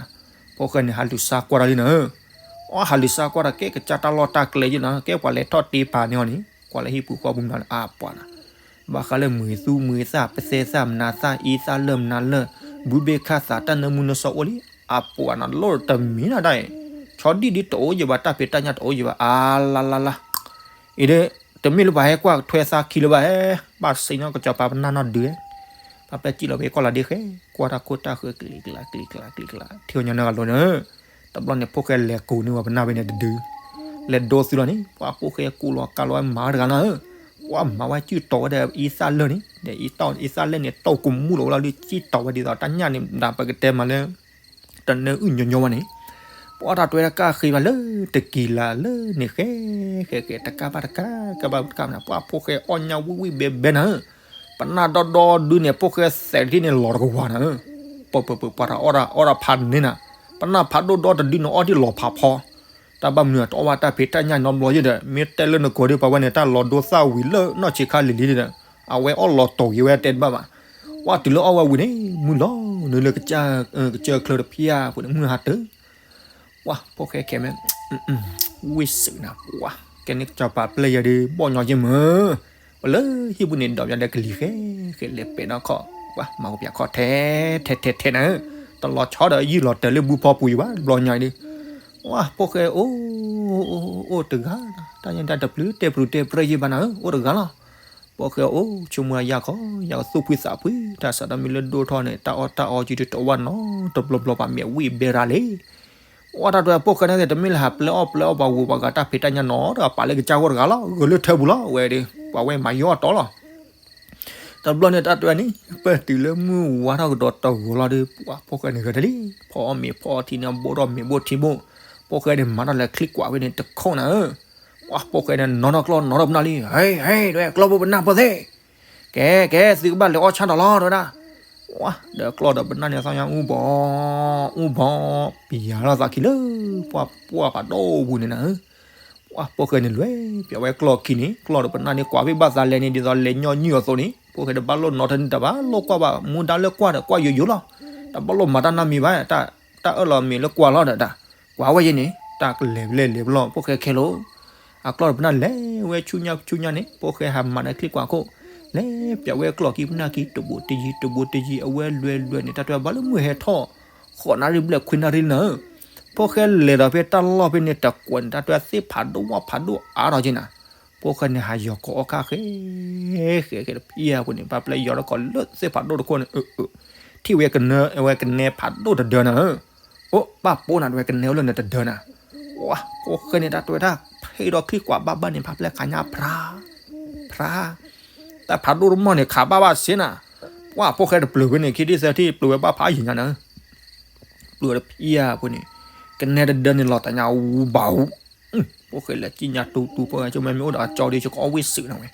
ဖိၣ်ဃဲန့ၣ် ဟးလူၤစါကွၢ်တၢ်လံနၤဧၢ အီ ဟးလူၤစါကွၢ်တၢ်ကဲ ကစၢ်တၢ်လီၢ်တၢ်ကျဲယဲနီၤ ကဲပှၤလဲၤထီၣ်တ့ပာ်န့ၢ်အီၤန့ၣ် ကွၢ်လၢဟံၣ်ပူၤဃီပူၤမနုၤလဲၣ် အါပှၤနၤ, ဘၣ်ဃးလၢမုၢ်သူမုၢ်သၣ် ပသဲသၣ်မနၤသၣ် အံသၣ်လၢမနၤလၢ ဘုဘ့ၣ်ခၣ်သး တၢ်နၢမူနၢဆှီအိၣ်လံ, အါပှၤနၤ လိၣ်တမံၤနၤဒၣ်အံၤ, ဆီဒံၣ်ဒ်တအိၣ်ယံၤဘၣ် တၢ်ဖံးတၢ်ညၣ်တအိၣ်ယံၤဘၣ် အါလါလါလါ အံၤဒီး တမ့ၢ်လၢပှၤဟဲကွၢ်ထွဲသးခံလၢၤဘၣ်ဧဲ, ဘၣ်စံးနီၢ်ကစီၤပၤပနၢ်နီၢ်ဒုးဧဲ, ပှၤပဲာ်စံၣ်လီၤဖဲကီၢ်လီၤဒ့ဃဲ, ကွၢ်တၢ်ခိၣ်တၢ်ဃၢၤ ကလံၤကျါ ကလံၤကျါ ကလံၤကျါ ထံၣ်ညီနုၢ်ဂၤလိၤန့ၣ်, တဘျီန့ၣ် ဖိၣ်ဃဲလဲၤကိးန့ၢ်ဝဲပနၢ်ဖဲန့ၣ်တဒု, လဲၤဒိသုလီၤန့ၣ် ပှၤဖိၣ်ဃဲကူလီၤကါလီၤဝဲမၤတဂၤနၤဧၢ, ပှၤမၤဝဲစုၣ်တီၤဝဲဒီးအံသၣ်လၢာ်န့ၣ်, ဒီးအံသၣ်လၢာ်န့ၣ် တီၢ်ကမူၣ်လီၤဝဲလီၤဒုး စံၣ်တီၤဝဲဒ်သိးတၢ်ညၣ်န့ၣ် ဒၣ်ပကတဲမးလၢ တနၢအုၣ်ညီညီဘၣ်န့ၣ်, ပှၤတၢ်တွဲတၢ်ကၢ်ဃ့ဘၣ်လၢတကံၤလၢ်လၢန့ၣ် ဃဲဃဲဃဲ တကးဘၣ်တကး ကးဘၣ်တကးမနုၤ ပှၤဖိၣ်ဃဲအီၣ်ညၣ်ဝံၣ်ဝံၣ်ဘဲဘဲနၤဧၢ, ပနၢ်ဒီဒီဒုန့ၣ် ဖိၣ်ဃဲသဲးတထံၣ်န့ၣ်လီၤတကဝၤနၤဧၢ, ပပပပှၤတၢ်အီၣ်တၢ်အီၣ်တၢ်ဖးန့ၣ်နၤ, ပနၢ်ဖးဒိၣ်ဒီတဒုန့ၣ်အီၣ်ဒံးလီၤဖးဖီ တၢ်ဘၣ်မနုၤ တအီၣ်ဘၣ်တၢ်ဖံးတၢ်ညၣ်နီတဘျီယဲဒီး မ့ၢ်တဲလၢနကိးဒီး ပှၤဝဲန့ၣ် တၢ်လီၤဒိသၣ်ဝံၤလၢနီၢ်ဆံးခါလံၤလံၤဒီး အဝဲအီၣ်လီၤတီၤဂ့ၤဝဲတဲတဘၣ်ဘၣ်. ပှၤတုၤလၢအီၣ်ဝဲဝံၤန့ၣ် မုၢ်လီၤနုာ်လၢ ကစၢၢ်ချၢတဖျၢၣ်အပူၤန့ၣ် မုၢ်ဟါတၢၢ် ပှၤဖိၣ်ဃဲခဲမ့ၢ် ဝံၣ်စူၤနၤ ပှၤကဲန့ၣ်ကစီၤပၤပျဲၢ်ယဲဒီး ဘီၣ်ညီယဲမ့ၢ် ပလၢဟံၣ်ပူၤန့ၣ်ဒီးယၤဒီးကလံၤဃဲဃဲလဲၤပဲာ်နီၢ်ခီၣ် ပှၤမၤကပျးခီၣ်ထဲထဲထဲထဲနၤဧၢ, တလီၤဆီဒီးယုၢ်လီၤတၢၢ်လၢဘုဖီပူၤယံၤဘၣ် ဘျီညါဒီး ပှၤဖိၣ်ဃဲအိၣ် အိၣ်တဂၤ တၢ်ညါတၢ်တပျုၤတဲပရူၤတဲပြဲၢ်ယံၤဘၣ်နၤဧၢ အိၣ်တဂၤလီၤ. ပှၤဖိၣ်ဃဲအိၣ်ဆိကမိၣ်ယၤခီ ယၤကသူၣ်ဖှံသးဖှံ တၢ်စးထီၣ်မ့ၢ်လၢဒိၣ်ထီၣ်န့ၣ် တၢ်အီၣ်တၢ်အီကံတတဝၣ်နီတဘျီဘျီဘၣ် မ့ၢ်ဝံၣ်ဘဲရၤလံ. ပှၤတၢ်တွဲဖိၣ်ဃဲန့ၣ် တမ့ၢ်လၢဟးပျဲအီၣ်ပျဲအီၣ်ပှၤဝူၤပှၤဂၤတၢ်ဖံးတၢ်ညၣ်နီတဂၤ ပာ်လၢကစၢ်ဂီၢ်တဂၤလီၤ ဂဲၤလၢထၢပူၤလီၤ ဝဲဒီး ပှၤဝဲမၤယီၣ်အီၣ်တီလီၤ. တဘျီန့ၣ်တၢ်တွဲန့ၣ် ပတုၤလၢမုၢ်ဝါထီၣ်ကဒီးတဂီၤလီၤဒီး ပှၤဖိၣ်ဃဲန့ၣ်ဂဲၤတလံ ဖီအီၣ်မ့ၤဖီအီထံန့ၣ် ဘိၣ်ထီၣ်မ့ၤဘိၣ်ထံဘိၣ်, ဖိၣ်ဃဲန့ၣ်မၤထီၣ်လၢချံကွၢ်ဖဲန့ၣ်တခိၣ်နၤဧၢ, ပှၤဖိၣ်ဃဲန့ၣ် နီၢ်ထီၣ်ကျီၢ်နီၢ်ထီၣ်ပနၢ်လံ ဟဲဟဲ တဲဝဲ ကျီၢ်ဖိပနၢ်ဖိသ့ၣ် ကဲကဲ သုကဘၣ်လဲၤအီၣ်ဆၣ်ဒီးလီၤ တဲဝဲဒၣ်, ပှၤဒီးကျီၢ်ဒီးပနၢ်န့ၣ်သီၣ်ညါအူဘီ အူဘီ ပယၤထီၣ်သးခံလၢ ပှၤပှၢ်ဖးဒိၣ်ပူၤန့ၣ်နၤဧၢ, ပှၤဖိၣ်ဃဲန့ၣ်လဲၤပျးဝဲကျီၢ်ခံန့ၣ် ကျီၢ်ဒီးပနၢ်န့ၣ် ကွၢ်ဘ့ၣ်ဘၣ်သးလဲၤန့ၣ် ဒ်သိးလဲၤညီနုၢ်အသိးန့ၣ် ဖိၣ်ဃဲတဘၣ်လိၣ်နီတန့ၢ် တဘၣ်လိၣ်ကွၢ်ဘၣ် မူဒါလၢကွၢ်ဒီးကွၢ်ယိယိလီၤ, တဘၣ်လိၣ်မၤတၢ်နီတမံၤဘၣ် တၢ်အၢၣ်လီၤမ့ၤလၢကွၢ်လီၤဒီးတၢ် ကွၢ်ဝဲယဲန့ၣ် တၢ်ကလဲၤလဲၤလဲၤဘျီ ဖိၣ်ဃဲခဲလၢာ် အကျီၢ်ဒီးပနၢ်လဲၤဝဲဆူညါဆူညါန့ၣ် ဖိၣ်ဃဲဟးမၤန့ၢ်ချံကွၢ်ခိၣ် လဲၤပျးဝဲကျီၢ်ခံပနၢ်ခံ တဘိးတယံၤ တဘိးတယံၤ အဝဲလွဲၤလွဲၤန့ၣ် တၢ်တွဲဘၣ်လၢမုၢ်ဟဲထီၣ် ဃိးနၣ်ရံၣ်ဘျဲၣ်ခွံနၣ်ရံၣ်နၤဧၢ, ဖိၣ်ဃဲလဲၤဒီးဖဲတၢ်လီၢ်ဖဲန့ၣ် တကွၢ်န့ၣ် တၢ်တွဲသ့ၣ်ဖးဒိၣ်ဝၣ်ဖးဒိၣ်အါထီၣ်က့နၤ, ဖိၣ်ဃဲန့ၣ် ဟးယီၤကိးအီၣ်ခါဃဲ ဃဲဃဲတဖျၢၣ်အပူၤန့ၣ် ဘၣ်ပျဲယီၤဒီးကီးလၢသ့ၣ်ဖးဒိၣ်တခိၣ်န့ၣ် အၢ အၢ ထံၣ်ဝဲကနဲ ဝဲကနဲဖးဒိၣ်တဒၢနၤဧၢ, အိၣ်ဘၣ်ပိာ်နၤ တဝဲကနဲအိၣ်လၢနတဒၢနၤ, ပှၤဖိၣ်ဃဲန့ၣ် တၢ်တွဲတၢ် ဖဲဒီးချံကွၢ်ဘၣ်ဘၣ်န့ၣ် ဘၣ်ပျဲခးညါဖြါ ဖြါ တၢ်ဖးဒိၣ်တမီၢ်န့ၣ် ခးဘၣ်ဘၣ်စ့နၤ, ပှၤဖိၣ်ဃဲတပျၢၤဖဲန့ၣ် ခံထံၣ်သၢထံၣ် ပျၢၤဝဲဘၣ်ဖးယံၤညါနၤဧၢ, ပျၢၤတဖျၢၣ်အပူၤန့ၣ် ကနဲတဒၢန့ၣ်လီၤတၢ်ညါအူဘၣ်အူ, ဖိၣ်ဃဲလဲၤစံၣ်ညါတူတူ ဖိၣ်ဃဲဆိကမိၣ်မ့ၢ်အိၣ်ဒီးအကၠီဒ်ဆိကအီၣ်ဝံၣ်စူၤနၤဝဲ,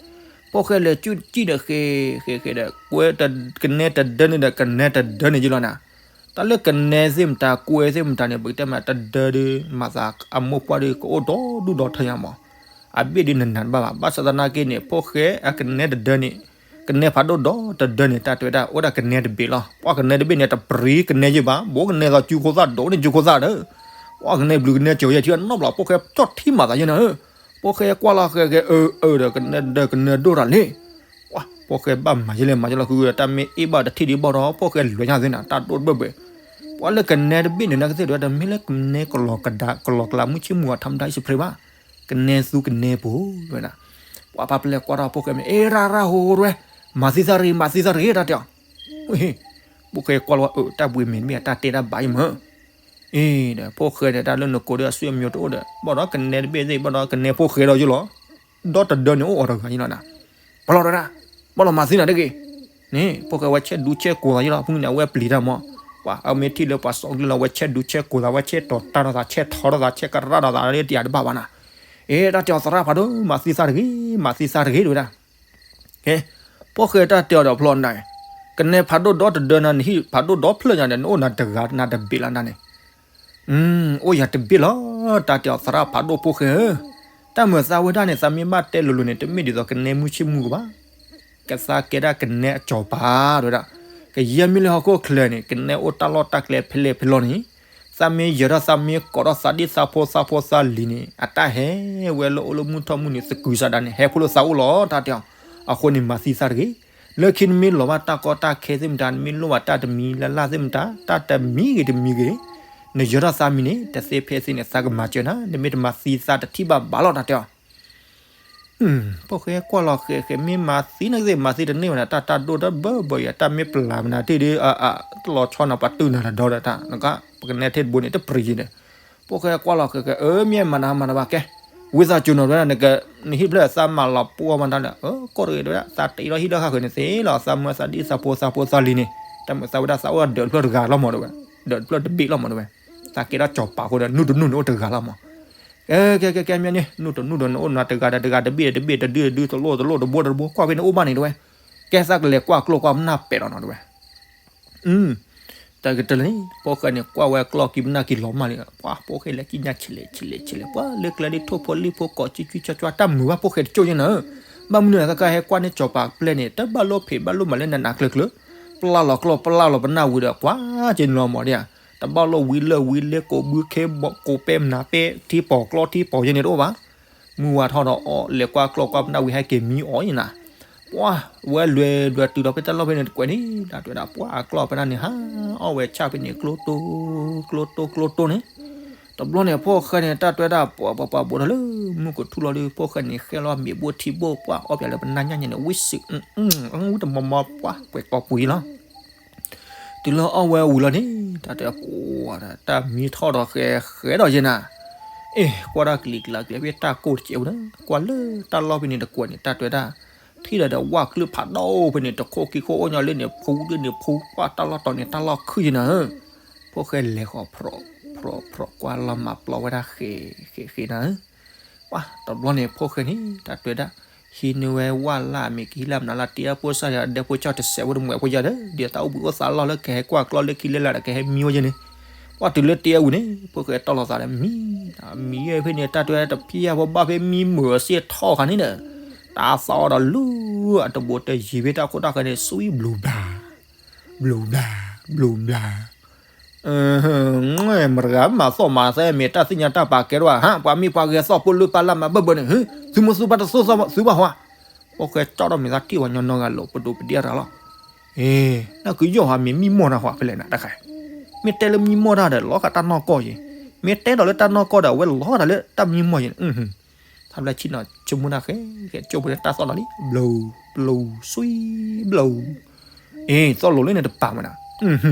ဖိၣ်ဃဲလဲၤစံၣ်စံၣ်ဒီးဃဲ ဃဲဃဲဒီး ကွဲ ကနဲတဒၢန့ၣ်ဒီး ကနဲတဒၢန့ၣ်ယလီၤနၤ, တၢ်လၢကနဲသ့ၣ်မတၤ ကွဲသ့ၣ်မတၤန့ၣ် ပကတဲမးတဒၢဒီး မၤသးအမိၢ်ပှၢ်ဒီး ကအိၣ်ဒီဒူၣ်ဒီထၢညါမး, အဘ့ၣ်ဒ်နနၤတဘၣ်ဘၣ်, ဘၣ်ဆၣ်သနာ်က့န့ၣ် ဖိၣ်ဃဲအကနဲတဒၢန့ၣ် ကနဲဖးဒိၣ်ဒီတဒၢန့ၣ် တၢ်တွဲတၢ် အိၣ်ဒၣ်ကနဲတဘ့ၣ်လီၤ, ပှၤကနဲတဘ့ၣ်န့ၣ် တပျံၤကနဲယဘၣ်, ဘိကနဲသိးစုခိၣ်သၣ် ဒိးန့ၢ်စုခိၣ်သၣ်ဒီး ပှၤကနဲဘျုးကနဲစၢၤယဲၢ်ထံအနီတဘျီ ဖိၣ်ဃဲကၠီၣ်ထံမၤသးယဲၢ်နၤဧၢ, ဖိၣ်ဃဲကွၢ်လီၤဃဲဃဲ အၢ အၢ ဒီးကနဲတဒၢကနဲဒိၣ်တၢ်လံ ပှၤဖိၣ်ဃဲဘၣ်မၤယဲၢ်လဲၣ်မၤယဲၢ်လီၤဃုာ်ဒီး တၢ်မ့ၢ်အ့ၣ်ဘၣ်တထံၣ်ဒံးဘၣ်ဒီး ဖိၣ်ဃဲလဲၤညါသ့နၤ တၢ်ဒိၣ်တဘၢၣ်ဘၢၣ်, ပှၤလၢကနဲတဘ့ၣ်န့ၣ် နကသ့ၣ်ဒွဲ တမ့ၢ်လၢကနဲကလီၤကဒါ ကလီၤကလၤမုၢ်ဆ့ၣ်မုၢ်ဂီၤထါမတၤအံၤစဖရ့ဘၣ်, ကနဲသူကနဲပူၤဝဲဒၣ်, ပှၤပၢ်ပလဲကွၢ်ထီၣ်ဖိၣ်ဃဲမ့ၢ် အ့ ရၣ်ရၣ်ဟိဟိတဝဲ, မၤသံသးတဂ့ၤ မၤသံသးတဂ့ၤ တၢ်တဲအီၤ, ဖိၣ်ဃဲကွၢ်လီၤအၢ တၢ်ဘှံးမ့ၢ်တမ့ၢ်တၢ်တဲတၢ်ဘၣ်အံၤမ့ၢ် အ့ဒီး ဖိၣ်ဃဲန့ၣ် တၢ်လၢနကိးဒီးအဆွေမျိုးတအိၣ်ဒီး ဘၣ်ဒီးကနဲတဘ့ၣ်သ့ၣ် ဘၣ်ဒီးကနဲဖိၣ်ဃဲဒီးယိလီၤ, ဒီတဒၢန့ၣ်အိၣ်အီၤတဂၤယိလီၤနၤ, ပလီၢ်တဒၣ်, ဘၣ်လီၤမၤသံနၤတဂ့ၤ, န့ၣ် ဖိၣ်ဃဲဝဲဆဲးဒူဆဲးကိးသးယိလီၤ ဖုန့ၣ် အဝဲပျံၤတၢ်မး, ပှၤအမ့ၢ်ထံၣ်လၢပှၤစီၤကလုၢ်လီၤ ဝဲဆဲးဒူဆဲးကိးသး ဝဲဆဲးတီၤတၢ်ထီၣ်သး ဆဲးထီထီၣ်သး ဆဲးကရၣ်ထီၣ်သးလၢတယၤတဘၣ်ဘၣ်နၤ, အ့ တၢ်တဲအီၤသရၣ်ဖးဒိၣ် မၤသံသးတဂ့ၤ မၤသံသးတဂ့ၤတဝဲဒၣ် ကဲ, ဖိၣ်ဃဲတၢ်တဲအီၤဒီးဖျီနၤ, ကနဲဖးဒိၣ်ဒီတဒၢနၤ နဟံၣ်ဖးဒိၣ်ဒီဖျၢၣ်ညါဒီး နအိၣ်နၤတဂၤနၤတဘ့ၣ်လီၤနၤန့ၣ်, အိၣ်ယၤတဘ့ၣ်လီၤ, တၢ်တဲအီၤသရၣ်ဖးဒိၣ်ဖိၣ်ဃဲဧၢ, တၢ်မုာ်သးဝဲဒၣ်န့ၣ် သးမ့ၢ်ဘၣ်တဲလိၤလိၤန့ၣ် တမ့ၢ်ဒ်သိးကနဲမုၢ်ဆ့ၣ်မုၢ်ကဘၣ်, ကသးကဲဒၣ်ကနဲအစီၤပၤတဝဲဒၣ်, ကယဲၢ်မ့ၢ်လၢဟီၣ်ခိၣ်ချၢန့ၣ် ကနဲအိၣ်တၢ်လီၢ်တၢ်ကျဲဖဲလဲၣ်ဖဲလဲၣ်န့ၣ် သးမ့ၢ်ယၢၤထီၣ်သးမ့ၢ်ကိးထီၣ်သးဒ်သးဖိသးဖိသးလံၤန့ၣ် အတၢ်ဟဲဝဲလၢအိၣ်လၢမုၢ်ထီၣ်မုၢ်နံၤသကုၤဆးဒးန့ၣ် ဟဲဖိလၢသးအိၣ်လီၤ တၢ်တဲအီၤ, အဃိန့ၣ် မၤသံသးတဂ့ၤ, လၢခံနမ့ၢ်လီၤဘၣ်တၢ်ကီတၢ်ခဲသ့ၣ်မတၤ နမ့ၢ်လိၣ်ဘၣ်တၢ်တမံၤလၢ်လၢ်သ့ၣ်မတၤ တၢ်တမံၤဂ့ၤတမံၤဂ့ၤ, နယၢၤထီၣ်သးမံၤန့ၣ် တသ့ဖဲသ့န့ၣ် သးကမၤစၢၤနၤ နမ့ၢ်တမၤသံသးတထံၣ်ဘၣ်ဘၣ်လီၤ တၢ်တဲအီၤ ဖိၣ်ဃဲကွၢ်လီၤဃဲးဃဲး မ့ၢ်မၤသံနာ်က့သ့ၣ် မၤသံတန့ၢ်ဝဲဒၣ် တၢ်တၢ်ဒိၣ်တၢ်ဘၢဘၢယၤ တၢ်မ့ၢ်ပျၢ်မနုၤတ့ၢ်ဒီး အတလီၤဆီနၤ ပှၤတုၤနၤတဒီဒီးတၢ် နက ပကနဲထဲတဘိန့ၣ် တပြံၤယံၤဒီး ဖိၣ်ဃဲကွၢ်လီၤဃဲးဃဲး အၢ မ့ၢ်မၤနၤမၤနၤဘၣ်ကဲ ဝံသးစူၤနီၤ တဝဲဒၣ် နဟံၣ်ဖျၢၣ်သးမၤလီၤပှီၢ်မတၤလဲၣ် အၢ ကီၢ်တဂ့ၤ တဝဲဒၣ် သးတ့ထီၣ်ဟံၣ်လၢဃၣ်ဃၢၤန့ၣ်သ့လီၤ သးမၢသးဒ်သးဖိသးဖိသးလံၤန့ၣ် တၢ်မုာ်သးဝဲဒၣ်သးအိၣ်ဒီးဖျၢၣ်တဂၤလီၤမး တဝဲ ဒီးတဖျၢၣ်တဘ့ၣ်လီၤမး တဲဝဲ, သးကဲထီၣ်စီၤပၤအဃိဒီး နူၢ်တနူၢ်န့ၣ်အိၣ်တဂၤလီၤမး, ကဲ ကဲ ကဲ ကဲ မ့ၢ်န့ၣ် နူၢ်တနူၢ်ဒီး နအိၣ်နၤတဂၤဒီးတဂၤ တဘ့ၣ်ဒီးတဘ့ၣ် တဒုဒီးဒု တလိၣ်တလိၣ် တဘိဒီးတဘိ ကွၢ်ဖဲန့ၣ်အိၣ်ဘၣ်န့ၣ် တဲဝဲ, ကဲ သးကလဲၤကွၢ်ကျိၣ်ကွၢ်ပနၢ်ပဲာ်ဒီးနီၤ တဲဝဲ တကတၢၢ်လၢန့ၣ် ဖိၣ်ဃဲန့ၣ် ကွၢ်ဝဲကျီၢ်ကံပနၢ်ကံလီၤမၢ်လံ, ပှၤဖိၣ်ဃဲလဲၤကံညါ ဆံးလဲၣ်ဆံးလဲၣ်ဆံးလဲၣ် ပှၤလၢကျဲဒ်ထိၣ်ဖိလံၣ်ဖိကိး ကွံကွံကွၢ်ကွၢ် တၢ်မုာ်ဘၣ်ဖိၣ်ဃဲတကၠိၢ်ယဲၢ်နၤ, ဘၣ်မနုၤလဲၣ် ခဲခါဟဲကွၢ်န့ၢ်စီၤပၤပျဲၢ်န့ၣ် တဘၣ်လိၣ်ဖံးဘၣ်လိၣ်မၤလၢနးနးကျၢၤကျၢၤ, ပျၢ်လီၤကျီၢ်ပျၢ်လီၤပနၢ်ဝံၤဒီး ကွၢ်က့ၤနလီၤမးဒ်ဧါ, တဘၣ်လိၣ်ဝံလၢၢ်ဝံလ့ကိးဘုခ့ကိးပဲမနၤပဲ ထံပီၤကျီထံပီၤယဲၢ်န့ၣ်တအိၣ်ဘၣ်, မုၢ်ဝါထီၣ်ဒီးအီၣ် လဲၤကွၢ်ကျီၢ်ကွၢ်ပနၢ်ဝံၤ ဟဲက့ၤမံအီၣ်ယဲၢ်နၤ ပှၢ်ဝဲလွဲၤဒွဲၤတုၤဒီးဖဲတၢ်လီၢ်ဖဲန့ၣ်တကွဲးန့ၣ် တၢ်တဲဝဲဒၣ် ပှၢ်အကျီၢ်ပနၢ်န့ၣ် ဟးအီၣ်ဝဲဆၣ်ဖဲန့ၣ် ကျိတိ ကျိတိ ကျိတိန့ၣ်, တဘျီန့ၣ် ဖိၣ်ဃဲန့ၣ် တၢ်တဲဝဲဒၣ် ပှၤပှၤပှၤဘိးထီၣ်လၢ မုၢ်ကထူၣ်လီၤဒီး ဖိၣ်ဃဲန့ၣ် ဃဲလီၤမ့ၤဘိထံဘိ ပှၢ်အီၣ်ပၠးလၢပနၢ်ညၣ်ညါန့ၣ် ဝံၣ်စုး ဝံၣ်တမီၤမီၤ ပှၢ်ကွဲးကိးကွံာ်လီၤ တုၤလၢအီၣ်ဝဲဝံၤလီၤန့ၣ် တၢ်တဲပှၤ တၢ်မံထီၣ်ဒီးဃဲဃဲဒီးယဲၢ်နၤ, အ့ၣ် ကွၢ်တၢ်ကလံၤကျါကျဲဖဲတၢ်ကိၢ်တစဲးဝဲဒီး ကွၢ်လၢတၢ်လီၢ်ဖဲန့ၣ်တကွဲးန့ၣ် တၢ်တဲဝဲဒၣ် ထံၣ်ဒီးဒီးဝၣ်ကျုာ်ဖးဒိၣ်ဖဲန့ၣ် တခိၣ်ခံခိၣ်အိၣ်ညီလၢန့ၣ် ဖူဒ်န့ၣ်ဖူ ကွၢ်တၢ်လီၢ်တီၤန့ၣ် တၢ်လီၢ်ခုၣ်ယဲၢ်နၤဧၢ, ဖိၣ်ဃဲလဲၤဃီၤ ဖြိးဖြိးဖြိး ကွၢ်လီၤမၤပျီဝဲဒၣ်ဃဲဃဲဃဲနၤဧၢ ပှၢ်တဘျီန့ၣ် ဖိၣ်ဃဲန့ၣ် တၢ်တဲဝဲဒၣ် ဟံးန့ၢ်ဝဲဝၣ်လၢ် မ့ၢ်ကဟံးလၢ်မနုၤလၢ် တ့အဖိစၢ်ယၤ ဒဲဖိကၠီၣ်တစဲးဖိတမှဲးဖိယၤဒီး ဒ်သိးတၢ်အိၣ်ဘှံးအိၣ်သါလီၢ်လၢကဟဲကွၢ်ကျီၢ်လၢခံလၢလာ်ဒီး ကဟဲမံဝဲယဲၢ်န့ၣ်, ပှၢ်တုၤလၢတ့အဝံၤန့ၣ် ဖိၣ်ဃဲတီၢ်လိာ်သးဒီးမံ, မံဝဲဖဲန့ၣ် တၢ်တဲဝဲတဖျၢၣ်ဖိဘၣ်ဖဲမံမုာ်အီၤစ့ၢ်ထီၣ်ခါန့ၣ်ဒီး တၢ်သီၣ်ဒီးလူၤအတဘိတယံၤဖဲတၢ်ခိၣ်တၢ်ဃၢၤန့ၣ် စွံဘျုးဘျါ ဘျုးဘျါ ဘျုးဘျါ မတဂၤမၤသီၣ်မၤသဲမ့ၢ်တၢ်သ့ၣ်ညါတၢ်ပာ်ကဲထီၣ်ဧါ, ပှၤမ့ၢ်ပှၤဂဲၤသီၣ်ပိၢ်လၢပၢ်လၢ်မၤဘၢၣ်ဘၢၣ်န့ၣ် သုမုၢ်သူပၢ်တသိၣ်သီၣ်သုဘၣ်ဟီဧါ, ဖိၣ်ဃဲကၠီၣ်ထီၣ်မ့ၢ်သးထံၣ်ပှၤညီနီတဂၤလီၤ ပဒိးပဒ့အတၢ်လီၤ, နကယီၢ်ဟီမ့ၢ်မံမီၢ်တၢ်ဟီဖဲလဲၣ်နၤတခါ, မ့ၢ်တဲလၢမံမီၢ်တၢ်ဒီး လီၤဃာ်တၢ်နီၢ်ကီၢ်ယဲၢ်, မ့ၢ်တဲဒီးလၢတၢ်နီၢ်ကီၢ်ဒီး အဝဲလီၤဃာ်တၢ်လၢတၢ်မံမီၢ်ယဲၢ်, ထါဘျဲဆံနီၤ ဆိကမိၣ်တၢ်ဃဲ ဃဲကၠိဖိလၢတၢ်သီၣ်နီၤလံ ဘျူး ဘျူး စွံ ဘျူး, အ့ သီၣ်လိၤလၢန့ၣ်တပာ်မနၤ,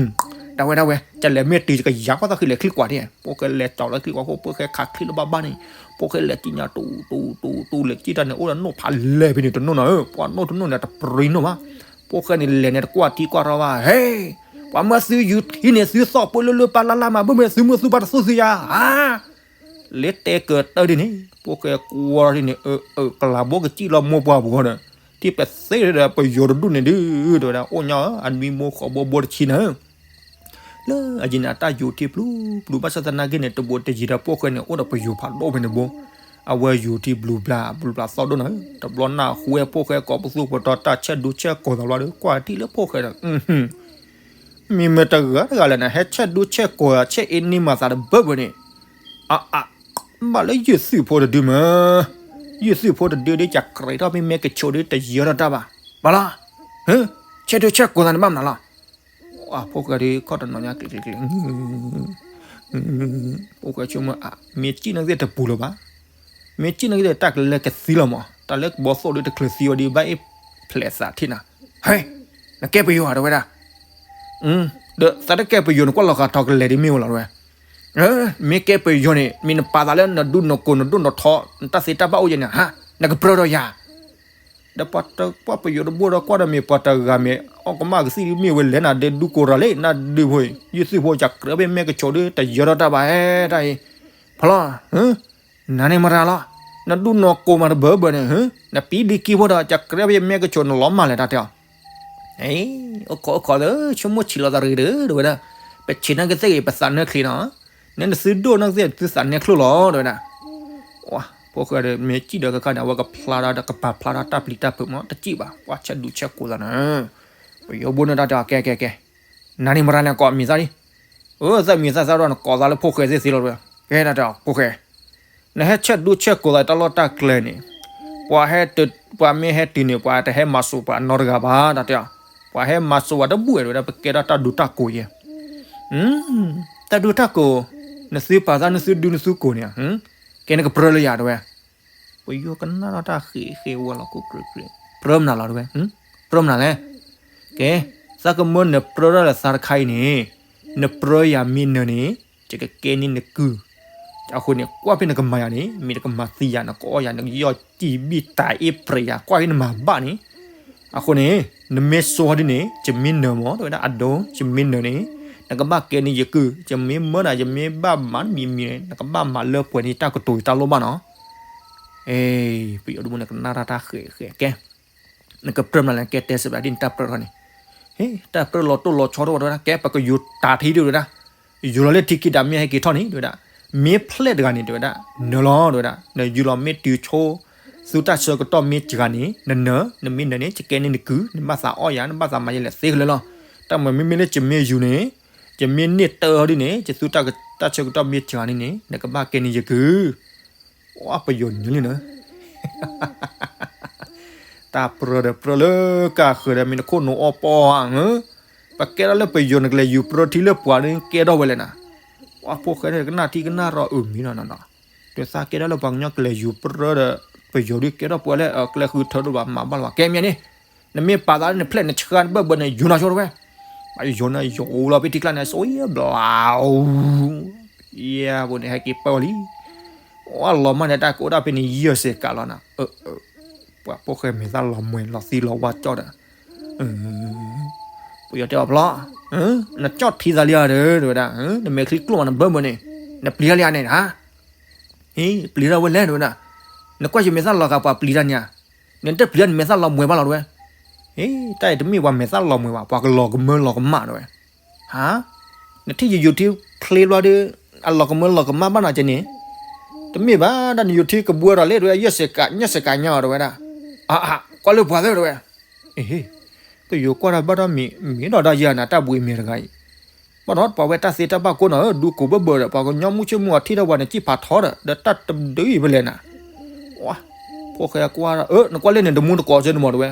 ဒၣ်ဝဲဒၣ်ဝဲ ကလဲၤမ့ၢ်တုၤကယၤဃီသးဃံလဲၤချံကွၢ်န့ၣ် ဖိၣ်ဃဲလဲၤကၠီၤလၢချံကွၢ်ဃိ ဖိၣ်ဃဲခးချံလၢဘၣ်ဘၣ်န့ၣ်, ဖိၣ်ဃဲလဲၤကံၣ်ညါတူတူတူတူ လဲၤကံၣ်တၢ်န့ၣ် အိၣ်ဒီးနိၣ်ဖးလဲၢ်ဖဲန့ၣ်တနိၣ်နီၤဧၢ, ပှၤနိၣ်တနိၣ်န့ၣ် တပြံနိၣ်ဘၣ်, ဖိၣ်ဃဲန့ၣ်လဲၤန့ၣ် တကွၢ်ထံကွၢ်ထီဘၣ် ဟဲ ပှၤမၢသုယူၤထံန့ၣ် သုသီၣ်ပၢၢ်လၢလၢပၢ်လၢ်လၢ်မၤဘၢၣ်ဘၢၣ် သုမုၢ်သူပၢ်တသိၣ်သုယၤဧါ လၢတဲကတၢၢ်ဒ်န့ၣ် ဖိၣ်ဃဲကွၢ်ဒ်န့ၣ် အၢ အၢ ကလၤဘိကစံၣ်လီၤမိၢ်ပှၢ်ပူၤဃီဒီး ထံၣ်ပသ့ဒီးပယိၤတဒူၣ်န့ၣ်ဒုး တဲဝဲဒၣ် အိၣ်ညီအနွံမိၢ်ဃီဘိဘိတဆံနၤဧၢ, လၢအယံၤန့ၣ် အတၢ်ယူၤထံပျူၤပျူၤ ဘၣ်ဆၣ်သနာ်က့န့ၣ် တဘိတယံၤဒီး ဖိၣ်ဃဲန့ၣ် အိၣ်ဒီးပယိၤဖးဒိၣ်ဖဲန့ၣ်ဘိ, အဝဲယူၤထံဘျုးဘျါ ဘျုးဘျါသီၣ်ဒိၣ်နၤဧၢ, တဘျီနၢ်ဟူဝဲဖိၣ်ဃဲကိးပသူၣ်ပတီၢ် တၢ်ဆဲးဒူဆဲးကိာ်သးဘျီဒီး ကွၢ်ထံၣ်လၢဖိၣ်ဃဲဒီး မ့မ့ၢ်တဂၤတဂၤလဲၣ်န့ၣ် ဟဲဆဲးဒူဆဲးကိာ် ဆဲးအ့န့ၢ်မၤသးတဘၢဘၢန့ၣ်, အါအါ, ဘၣ်လၢယုၢ်သုးဖိတဒုမ့ၢ်, ယုၢ်သုးဖိတဒုဒ် ကကြၢးထီၣ်မ့ၢ်မဲကဆိးဒ် တယၢၤထီၣ်တၢ်ဘၣ်, ဘၣ်လီၤ, ဆဲးဒူဆဲးကိာ်သးန့ၣ်ဘၣ်မနုၤလီၤ, ဖိၣ်ဃဲဒ်ခီၣ်တနီၤညါကျဲၤကျဲၤကျဲၤ ဖိၣ်ဃဲဆိကမိၣ် မ့ၢ်ကံၣ်နၢ်သ့ၣ်တပူၤလၢၤဘၣ်, မ့ၢ်ကံၣ်နၢ်သ့ၣ်တၢ်ကလဲၤကသံလီၤမး တၢ်လၢကဘီသိၣ်ဒ်တချုးသံဝဲဒ်ဘၣ်အ့ၣ်ဖျဲးသးထံၣ်နၤ, ဟဲ, နကဲပယိၤဧါ တဲဝဲဒၣ် ဒီးသးတကဲပယိၤန့ၣ် ကွၢ်လီၤဃာ်ထီၣ်ကလဲၤဒ်မ့ၢ်ဝဲလီၤတဲဝဲ, မ့ၢ်ကဲပယိၤန့ၣ် မ့ၢ်နပာ်သးလၢနဒူနကိာ်နဒိၣ်နထီ နတၢ်သ့တၢ်ဘၣ်အိၣ်ယဲၢ်န့ၣ် ဟါ, နကပြၢဒီးယၤ, ဒီးပှၤပယိၤတဘိဒီးကွၢ်ဒီးမ့ၢ်ပှၤတဂၤမ့ၢ် အီၣ်ကမၣ်ကသံၣ်ဒ်မ့ၢ်ဝဲလဲၣ်နၤ ဒဲဒူကိးရၤလံ နဒုးဖိ ယုၢ်သုးဖိ ကကြၢးဖဲမဲကဆိးဒ် တယၢၤထီၣ်တၢ်ဘၣ်ဟဲတၢ်အံၤ, ဖလီၤ နၤန့ၣ်မတၤလီၤ, နဒူၣ်နီၢ်ကိးမးတဘၢဘၢန့ၣ် နပံဒံကံဖိဒီး ကကြၢးဖဲမဲကဆိးနလီၤမၢ်လဲၣ်တၢ်တဲအီၤ, အိၣ်ခိးအိၣ်ခိးသၢ ဆိကမိၣ်ဆံးလီၤသးရ့ဒၢး တဲဝဲဒၣ်, ပဆံးနၢ်ကသ့ၣ်ဂ့ၤ ပသးနၢၣ်ချ့နီၤ, နဲနသုဒိၣ်နၢ်ကသ့ၣ် သုသးနဲၣ်ချိၣ်လီၤ တဲဝဲဒၣ်, ဖိၣ်ဃဲဒီး မ့ၢ်ကံၣ်ဒီးခဲခါန့ၣ် အဝဲကဖျါဒီးကပာ်ဖျါထီၣ်တၢ်ပျံၤတၢ်ဖုးမး တစံၣ်ဘၣ် ပှၤဆဲးဒူဆဲးကိးသးန့ၣ်, ပယီၤဘိန့ၣ်တၢ်တဲအီၤ ကဲကဲကဲ, နၤန့ၣ်မတၤလဲၣ် ကိးမံၤသၣ်ဒံး, အၢ သၣ်မံၤသၣ်သၣ်ဒီး နကိးသးလၢဖိၣ်ဃဲသ့ၣ်သ့လီၤတဲဝဲ, ကဲတၢ်တဲအီၤ ဖိၣ်ဃဲ နဟဲဆဲးဒူဆဲးကိးသးတၢ်လီၢ်တၢ်ကျဲန့ၣ်, ပှၤဟဲ, ပှၤမ့ၢ်ဟဲတုၤန့ၣ် ပှၤတဟဲမၤစိးပှၤနီတဂၤဘၣ် တၢ်တဲအီၤ, ပှၤဟဲမၤစိးဝဲတဘူၣ်ဝဲ တဲဝဲဒၣ် ပကဲထီၣ်တၢ်ဒူတၢ်ကိးယဲၢ်, တၢ်ဒူတၢ်ကိး, နသုပာ်သးနသုဒူနသုကိးန့ၣ်, ကဲနကပြၢလၢယၤတဲဝဲ, ပယီၤကနၣ်ထီၣ်တၢ်ဃ့ဃ့ဝဲလီၤ ကိးကြၢးကြၢး, ပြၢမနုၤလီၤတဲဝဲ, ပြၢမနုၤလဲၣ် ကဲ, သးကမၢနပြၢထီၣ်လၢသးတခါအံၤန့ၣ်, နပြၢယၤမ့ၢ်နၢၤန့ၣ်, ယကကဲန့ၢ်နကုၢ်, အဃိန့ၣ် ကွၢ်ဖဲနကမၤယၤန့ၣ် မ့ၢ်နကမၤသံယၤ နကအီၣ်ယၤ နကယီၢ်စံးဘံၣ်တၢ်အ့ၣ်ပြဲးယၤ ကွၢ်ဖဲနမၤဘၣ်န့ၣ်, အဃိန့ၣ် နမ့ၢ်စိဒ်န့ၣ် ယမ့ၢ်နၢၤမး တဲဝဲဒၣ် အဒိ ယမ့ၢ်နၢၤန့ၣ်, န နကဘၣ်ကဲန့ၢ်ယကုၢ်, ယမ့ၢ်မၢနၤ ယမ့ၢ်ဘၣ်မၤတမံၤမံၤန့ၣ် နကဘၣ်မၤလၢပှဲၤန့ၢ်ယတၢ်ကတိၤယတၢ်လိၣ်ဘၣ်နီၤ. အ့ ပယီၤဒုးမုၢ်န့ၣ် ကနၣ်တၢ်တၢ်ဃဲးဃဲးကဲ, နကပြၢမနုၤလဲၣ် ကဲတဲစံးဘၣ်ဒ်နတၢ်ပြၢတခီန့ၣ်, ဟ့ တၢ်ပြၢလီၤတိၢ်လီၤဆီတအိၣ်ဝဲ တဲဝဲဒၣ် ကဲပကယူၤတၤထံဒုးဝဲဒၣ်, ယူၤလီၤလၢထံခံဒၣ်မ့ၢ်ဟဲက့ၤထီၣ်န့ၣ် တဲဝဲဒၣ်, မ့ၢ်ဖျဲၣ်တဂၤန့ၣ် တဲဝဲဒၣ် နၢၤလီၤ တဲဝဲဒၣ်, နယူၤလီၤမ့ၢ်တုၤဆိ သုတၢ်ဆၢကတီၢ်မ့ၢ်စှၤန့ၣ် နနၢၤ, နမ့ၢ်နၢၤန့ၣ် ယကဲန့ၢ်နကုၢ်, နဘၣ်သးအီၣ်ယၤ နဘၣ်သးမၤယဲလဲၣ်သ့ခဲလၢာ်လီၤ. တၢ်မၤမ့မ့ၢ်လၢယမ့ၢ်ယူၤန့ၣ်, ယမ့ၢ်န့ၢ်တၢ်အီၤဒ်န့ၣ် ယသုတၢ်ဆၢကတီၢ်မ့ၢ်စှၤန့ၣ်န့ၣ် နကဘၣ်ကဲန့ၢ်ယကုၢ်. အပယီၤညါလံနၤ တၢ်ပြၢဒီးပြၢလၢကၢ်ဃၢၤဒီး မ့ၢ်နခိၣ်နူာ်အီၣ်ပီၢ်ဧါ, ပကဲထီၣ်လၢပယီၤ နကလဲၤယူၤပြၢထံလၢပှၤန့ၣ် ကဲထီၣ်ဝဲလဲၣ်နၤ. ပှၤဖိၣ်ဃဲန့ၣ် ကနၣ်ထံကနၣ်ရီၤအုးမံနီၤနီၤ, ဒ်သးကဲထီၣ်လၢပှၤကညီကလဲၤယူၤပြၢဒီး ပယီၤဒုးကဲထီၣ်ပှၤလၢအကျဲဃုထၢဒိၣ်ဘၣ် မၤဘၣ်လၢၤဘၣ် ကဲမ့ၢ်န့ၣ်, နမ့ၢ်ပာ်သးလၢနဖျဲၣ်နဆှါနဘၢၣ်ဘၢၣ်န့ၣ် ယူၤနီၤဆိတဝဲ, ယူၤနီၤယူၤလီၤဖဲထံကျါန့ၣ် စိယဘျါ ယဲၢ်ပူၤန့ၣ် ဟဲက့ၤပၢၢ်ဝဲလံ. အလီၤမၢ်န့ၣ် တၢ်ကအိၣ်ဒၣ်ဖဲန့ၣ် ယဲၢ်စဲးကးလီၤနၤ, ပှၤဖိၣ်ဃဲမဲာ်သၣ်လီၤမှဲၤလီၤသံလီၤဝါကၠီၣ်ဒီး, ပယီၤတဲအီၤဖျီ, နကၠီၣ်ထံသးလံဧါဒီး တဲဝဲဒၣ်, နမဲာ်ချံကျိၣ်မးနဘၢၣ်ဘၢၣ်န့ၣ်, နပျံၤတၢ်လံဧါန့ၣ်ဧါ, ဟ့ၣ် ပျံၤတၢ်ဝဲလဲၣ် တဲဝဲဒၣ်, နကွၢ်ယမဲာ်သၣ်လီၤဂာ်ပှၤပျံၤတၢ်န့ၣ်ဧါ, နတပျံၤတၢ်နမဲာ်သၣ်လီၤမှဲၤဘၣ်လီၤတဲဝဲ, ဟ့ၣ် တၢ်အံၤတမ့ၢ်ပှၤမဲာ်သၣ်လီၤမှဲၤဘၣ် ပှၤကလီၤကမၢလီၤကမၣ်တဲဝဲ ဟါ, နထံၣ်ယယူၤထံဖျ့ဘျီဒီး အလီၤကမၢလီၤကမၣ်ဘၣ်နီၤကဲန့ၣ်, တမ့ၢ်ဘၣ် တၢ်နယူၤထံကဘှၢဒီးလၢတဲဝဲ ယဲၢ်စဲးကး ယဲၢ်စဲးကးညါအီၤတဲဝဲဒၣ်, အါအါ ကွၢ်လၢပှၤသၢတဲဝဲ, အ့ ပယီၤကွၢ်တၢ်ဘၣ်ဒီးမ့ၢ် မ့ၢ်ဒီးဒီးယဲၢ်နၤ တၢ်ဘှံးမဲာ်တဂၤအံၤ, ဘၣ်ဒီးပှၤဝဲတၢ်သ့တၢ်ဘၣ်ကိးနီၤဧၢ ဒူကိးဘၢၣ်ဘၢၣ်ဒီး ပှၤကညီမုၢ်ဆ့ၣ်မုၢ်ဂီၤထံၣ်ထီၣ်ပှၤန့ၣ် စံၣ်ဖးထီဒီး ဒီးတၢ်တဒုအံၤဖဲလဲၣ်နၤ, ဖိၣ်ဃဲကွၢ်ဒီး အၢ နကွၢ်လၢန့ၣ် တမူတကိးစ့ၢ်နမီၤတဲဝဲ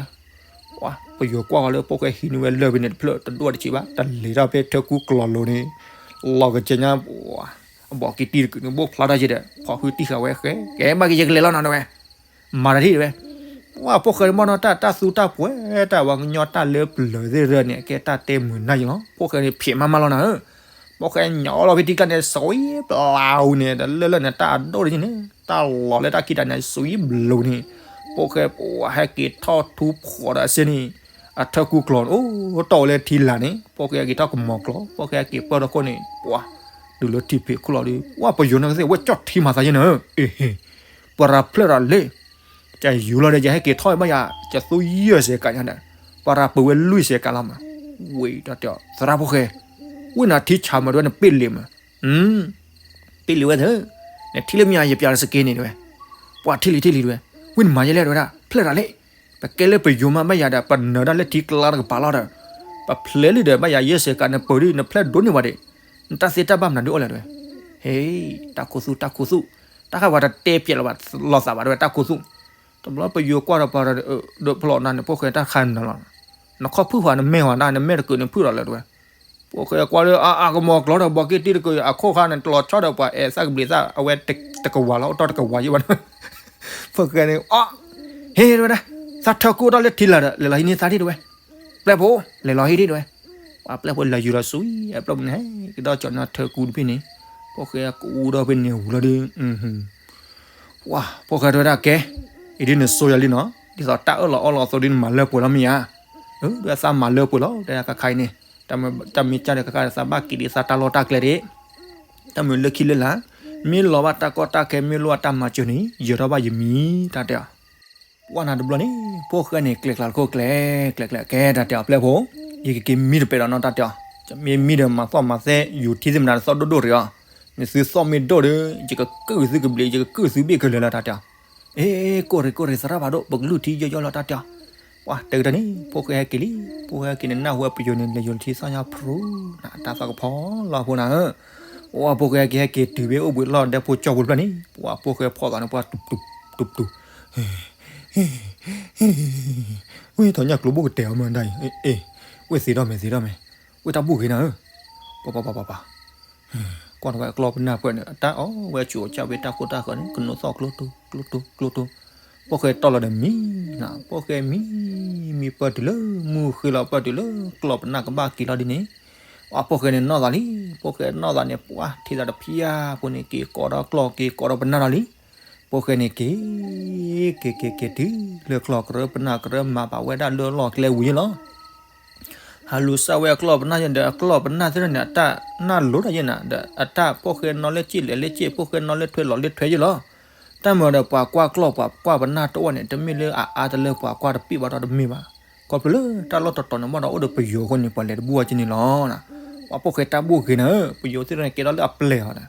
ပယီၤကွၢ်ဃီလၢဖိၣ်ဃဲဟံးန့ၢ်ဝဲလၢၢ်ဖဲန့ၣ်တဖျၢၣ် တဒိၣ်တဆံးဘၣ် တလဲၤထီၣ်ဖဲထၢကူကလီၤလိၤန့ၣ်, လီၤကစဲညါ, အဘီးက့ၤတံၢ်တကုာ်န့ၣ် ဘိၣ်ဖျါထီၣ်က့ၤဒီး ဖီၣ်ဟုတံၢ်ဃာ်ဝဲဃဲ ကဲဘၣ်က့ၤယကလဲၤလီၤနီၤတဲဝဲ, မၤတၢ်ထံၣ်တဲဝဲ, ပှၤဖိၣ်ဃဲမီၢ်နီၤ တၢ်တၢ်သူတၢ်ပှဲၤ တၢ်ပှၤကညီတၢ်လၢပျၢၤသ့ၣ်ရၢန့ၣ် ကဲတၢ်တဲမုာ်နၢ်ယံလီၤ ဖိၣ်ဃဲန့ၣ် ဖျဲးမးမးလီၤနၤဧၢ, ဖိၣ်ဃဲညိးလီၤဖဲထံကျါန့ၣ် စိပျါအူန့ၣ် တလၢလၢန့ၣ်တၢ်အဒိၣ်တယံၤန့ၣ် တၢ်လီၤလၢတၢ်ခံတၢ်န့ၣ် စိဘျိန့ၣ်, ဖိၣ်ဃဲပှၤဟဲက့ၤထီၣ်ထူဖှီၣ်ဒီးအစ့န့ၣ်, အထၢကူကလီၤန့ၣ် အိၣ်တီၢ်ဝဲလၢထံလာ်န့ၣ် ဖိၣ်ဃဲက့ၤထီၣ်ကမီၤကျိၤ ဖိၣ်ဃဲက့ၤပၢၢ်ထီၣ်ခိၣ်န့ၣ် ပှၤ, တုၤလၢထံဖံးခိၣ်လီၤဒီး ပှၤပယီၤန့ၣ်ကသ့ၣ်ဝဲကၠီၣ်ထံမၤသးယဲၢ်နၤဧၢ, အ့ဟ့ၣ်, ပှၤရၤဖျၢၣ်ဒီးလ့ၣ် ကယူၤလီၤဒီး ယဟဲက့ၤထီၣ်ဘၣ်ယၤ ကသူယဲၢ်စဲးကးညါဒီး, ပှၤရၤပၢၤဝဲလွံၢ်စဲးကးလီၤမး, ဝံၤဒီးတဲအီၤ သရၣ်ဖိၣ်ဃဲ, ဝ့ၢ်နၤထံဆးမးတဲဝဲ နပ့ၢ်လံာ်မး, ပ့ၢ်လံာ်ဝဲသၢ, နထံၣ်လၢမ့ၢ်ဧါ ယပျးလၢစကဲန့ၣ်တဲဝဲ, ပှၤထံၣ်လံထံၣ်လံတဲဝဲ, ဝ့ၢ်နမၤယဲလဲၣ်တဲဝဲဒၣ် ဖျဲၣ်တၢ်လံ, ပကဲလၢပယိၤမးဘၣ်ယၤဒီး ပနၢၤတၢ်လၢထံကျါတကပၤလီၤဒီး, ပဖျဲးလံဒီး ဘၣ်ယၤယဲၢ်စဲးကး နပၢၤဒ် နဖျဲၣ်ဒိၣ်န့ၢ်ဝဲဒၣ်, နတၢ်သ့တၢ်ဘၣ်မနုၤဒ်အိၣ်လဲၣ်တဲဝဲ, ဟ့ၣ်, တၢ်ခိၣ်သူၣ် တၢ်ခိၣ်သူၣ်, တၢ်ဃၣ်ပှၤတတဲပျဲးလီၤဘၣ် လီၤသးဘၣ်တဲဝဲ တၢ်ခိၣ်သူၣ်, တဘျီပယိၤကွၢ်ဒီးပှၤဒီး ဒၢးဖျိးနၤန့ၣ် ဖိၣ်ဃဲတၢ်ခါနၤလီၤ, နခီၣ်ဖုၣ်ဃာ်နမဲာ်ဝဲဒၣ် နမဲာ်တကုာ်န့ၣ်ဖုၣ်လီၤလၢတဲဝဲ, ဖိၣ်ဃဲကွၢ်လၢအါအါကမီၤကျိၤဒီး ဘီက့ၤတံၢ်တကုာ်အခိၣ်ဃါန့ၣ် တလီၤဆီဒီးပှၤအဲၣ်သၣ်ကဘျံးသၣ် အဝဲတကဝၤလီၤ အိၣ်တီၢ်တကဝၤယံၤဘၣ်န့ၣ်, ဖိၣ်ဃဲန့ၣ် အီ, ဟ့ၣ်တဲဝဲဒၣ်, သးထၢကူအိၣ်ထီၣ်လၢထံလာ်ဒီး လဲၤလီၤဟံးန့ၢ်သးဒံးတဲဝဲ, ပျဲၢ်ဖိ, လဲၤလီၤဟံးဒံးတဲဝဲ, ပှၤပျဲၢ်ဖိလဲၤယူၤလီၤဆူ အပျဲၢ်ဖိန့ၣ် ဟဲက့ၤဒီးကၠီၤန့ၢ်ထၢကူတဘ့ၣ်န့ၣ်, ဖိၣ်ဃဲကူဒီးဖဲန့ၣ်ဝံၤလီၤဒီး ပှၤဖိၣ်ဃဲတဲဝဲဒၣ်ကဲ, အံၤဒ်နစိယၤလံနီၤ, ဒ်သိးတၢ်အၢၣ်လီၤအီလီၤအသိးဒ်နမၤလၢပှဲၤလီၤမ့ၢ်ဧါ, ဒီးသးမၤလၢပှဲၤလီၤ တဲခါခါအံၤန့ၣ်, တၢ်မ့ၢ်ကၢ်န့ၣ်ခါခါ သးဘၣ်က့ၤဒ်သးတၢ်လီၢ်တၢ်ကျဲဒၣ်, တၢ်မ့ၢ်လၢခံလၢလာ်, မ့ၢ်လီၤဘၣ်တၢ်ကီတၢ်ခဲ မ့ၢ်လိၣ်ဘၣ်တၢ်မၤစၢၤန့ၣ် ယၢၤထီၣ်ဘၣ်ယမံၤ တၢ်တဲအီၤ ပှၤနၤတဘျီန့ၣ် ဖိၣ်ဃဲန့ၣ် ကျဲၤကျါတခိၣ်ကျဲၤ, ကျဲၤကျဲၤကဲ တၢ်တဲအီၤပျဲၢ်ဖိ, ယကက့ၤမံတပဲာ်ဒီးနီၤ တၢ်တဲအီၤ, မ့ၢ်မံဒီးမၤသီၣ်မၤသဲ ယူၤထံသ့ၣ်မနၤတသီၣ်ဒိၣ်ဒိၣ်တဂ့ၤအီၤ, နသုသီၣ်မ့ၢ်ဒိၣ်ဒီး ယကကုၢ်သုကဘျံး ယကကုၢ်သုဘ့ၣ်ခဲလၢာ်လီၤ တၢ်တဲအီၤ, အ့ ကိၢ်ရ့ၣ်ကိၢ်ရ့ၣ် သရၣ်ဖးဒိၣ် ပကလုၢ်ထံယီၢ်ယီၢ်လီၤ တၢ်တဲအီၤ, ပှၤတဲကတၢၢ်န့ၣ် ဖိၣ်ဃဲဟဲက့ၤလံ, ဖိၣ်ဃဲဟဲက့ၤန့ၣ် နၢ်ဟူဝဲပယိၤန့ၣ် လဲၤယိၤလၢထံသီၣ်ညါဖရူ, နတၢ်သီၣ်ကဖီလီၤဖိနၤဧၢ, ပှၤဖိၣ်ဃဲဟဲက့ၤ ဟဲက့ၤတုၤဖဲအိၣ်ဘှံးလီၢ်ဒဲဖိကၠီၢ်ဖိတဖျၢၣ်န့ၣ် ပှၤဖိၣ်ဃဲဖီၣ်သးန့ၣ် ပှၤတူၢ်တူၢ်တူၢ်တူၢ် ဝ့ၢ်ထီၣ်ညၣ်ကျိၤဘိၣ်ကတဲာ်အီၤမးဒၣ်အံၤ, အ့ ဝ့ၢ်သ့ဒီးမဲာ်သ့ဒီးမဲာ်, ဝ့ၢ်တၢ်ဘူၣ်ဂ့ၤနၤဧၢ, ပှၤပှၤပှၤပှၤပှၤ, ကွၢ်ထီၣ်ဝဲအကျီၢ်ပနၢ်ပှဲၤန့ၣ် အတၢ်အီၣ်ဝဲအဆူးအဆါဖဲတၢ်ခိၣ်တၢ်ဃၢၤန့ၣ် ကနိးသီၣ်ကျိတိၤကျိတိၤကျိတိၤ, ဖိၣ်ဃဲတီၢ်လီၤဒီးမံနၤ, ဖိၣ်ဃဲမံ မံပၢၢ်တုၤလၢ မုၢ်ဃ့လီၤပၢၢ်တုၤလၢ ကျီၢ်ပနၢ်ကဘၣ်က့ၤလီၤဒ်န့ၣ်, ပှၤဖိၣ်ဃဲန့ၣ်နီၢ်သးလံ, ဖိၣ်ဃဲနီၢ်သးန့ၣ် ပှၤထံသးတဖျၢၣ်ဖိန့ၣ် က့ၤကိးဒီးကျီၢ်က့ၤကိးဒီးပနၢ်လီၤလံ, ဖိၣ်ဃဲန့ၣ်က့ၤ က့ၤက့ၤက့ၤတုၤလၢကျီၢ်ကရၢပနၢ်ကရၢမၤဘၣ်ဝဲဒၣ်လၢလီၢ်ကျဲဝံၤလီၤ. အလူၤစၢ်ဝဲအကျီၢ်ပနၢ်ယဲဒီး အကျီၢ်ပနၢ်သ့ၣ်န့ၣ် အတၢ်နၢ်လိၤတၢ်ယဲနၤ ဒီးအတၢ်ဖိၣ်ဃဲနီၣ်လၢစ့ၣ်လဲၤလၢစ့ၣ် ဖိၣ်ဃဲနီၣ်လၢထွဲလီၤလၢထွဲယဲလီၤ. တၢ်မၤဒီးပှၤကွၢ်ကျီၢ် ပှၤကွၢ်ပနၢ်တအိၣ်န့ၣ် တမ့ၢ်လၢအအါတလၢပှၤကွၢ်တပ့ၢ်ဘၣ်ဒီးတမ့ၢ်ဘၣ်. ခီဖျိလၢတၢ်လီၢ်တတီၤန့ၣ်ဘၣ်ဒီးအိၣ်ဒီးပယိၤအဃိန့ၣ် ပှၤလဲၤတဘူၣ်အီၤကန့ၣ်လီၤ. ပှၤဖိၣ်ဃဲတၢ်ဘူၣ်ဂ့ၤနၤဧၢ, ပယိၤသ့ၣ်န့ၣ်ကဲထီၣ်လၢအပျဲၢ်အီၤနၤ.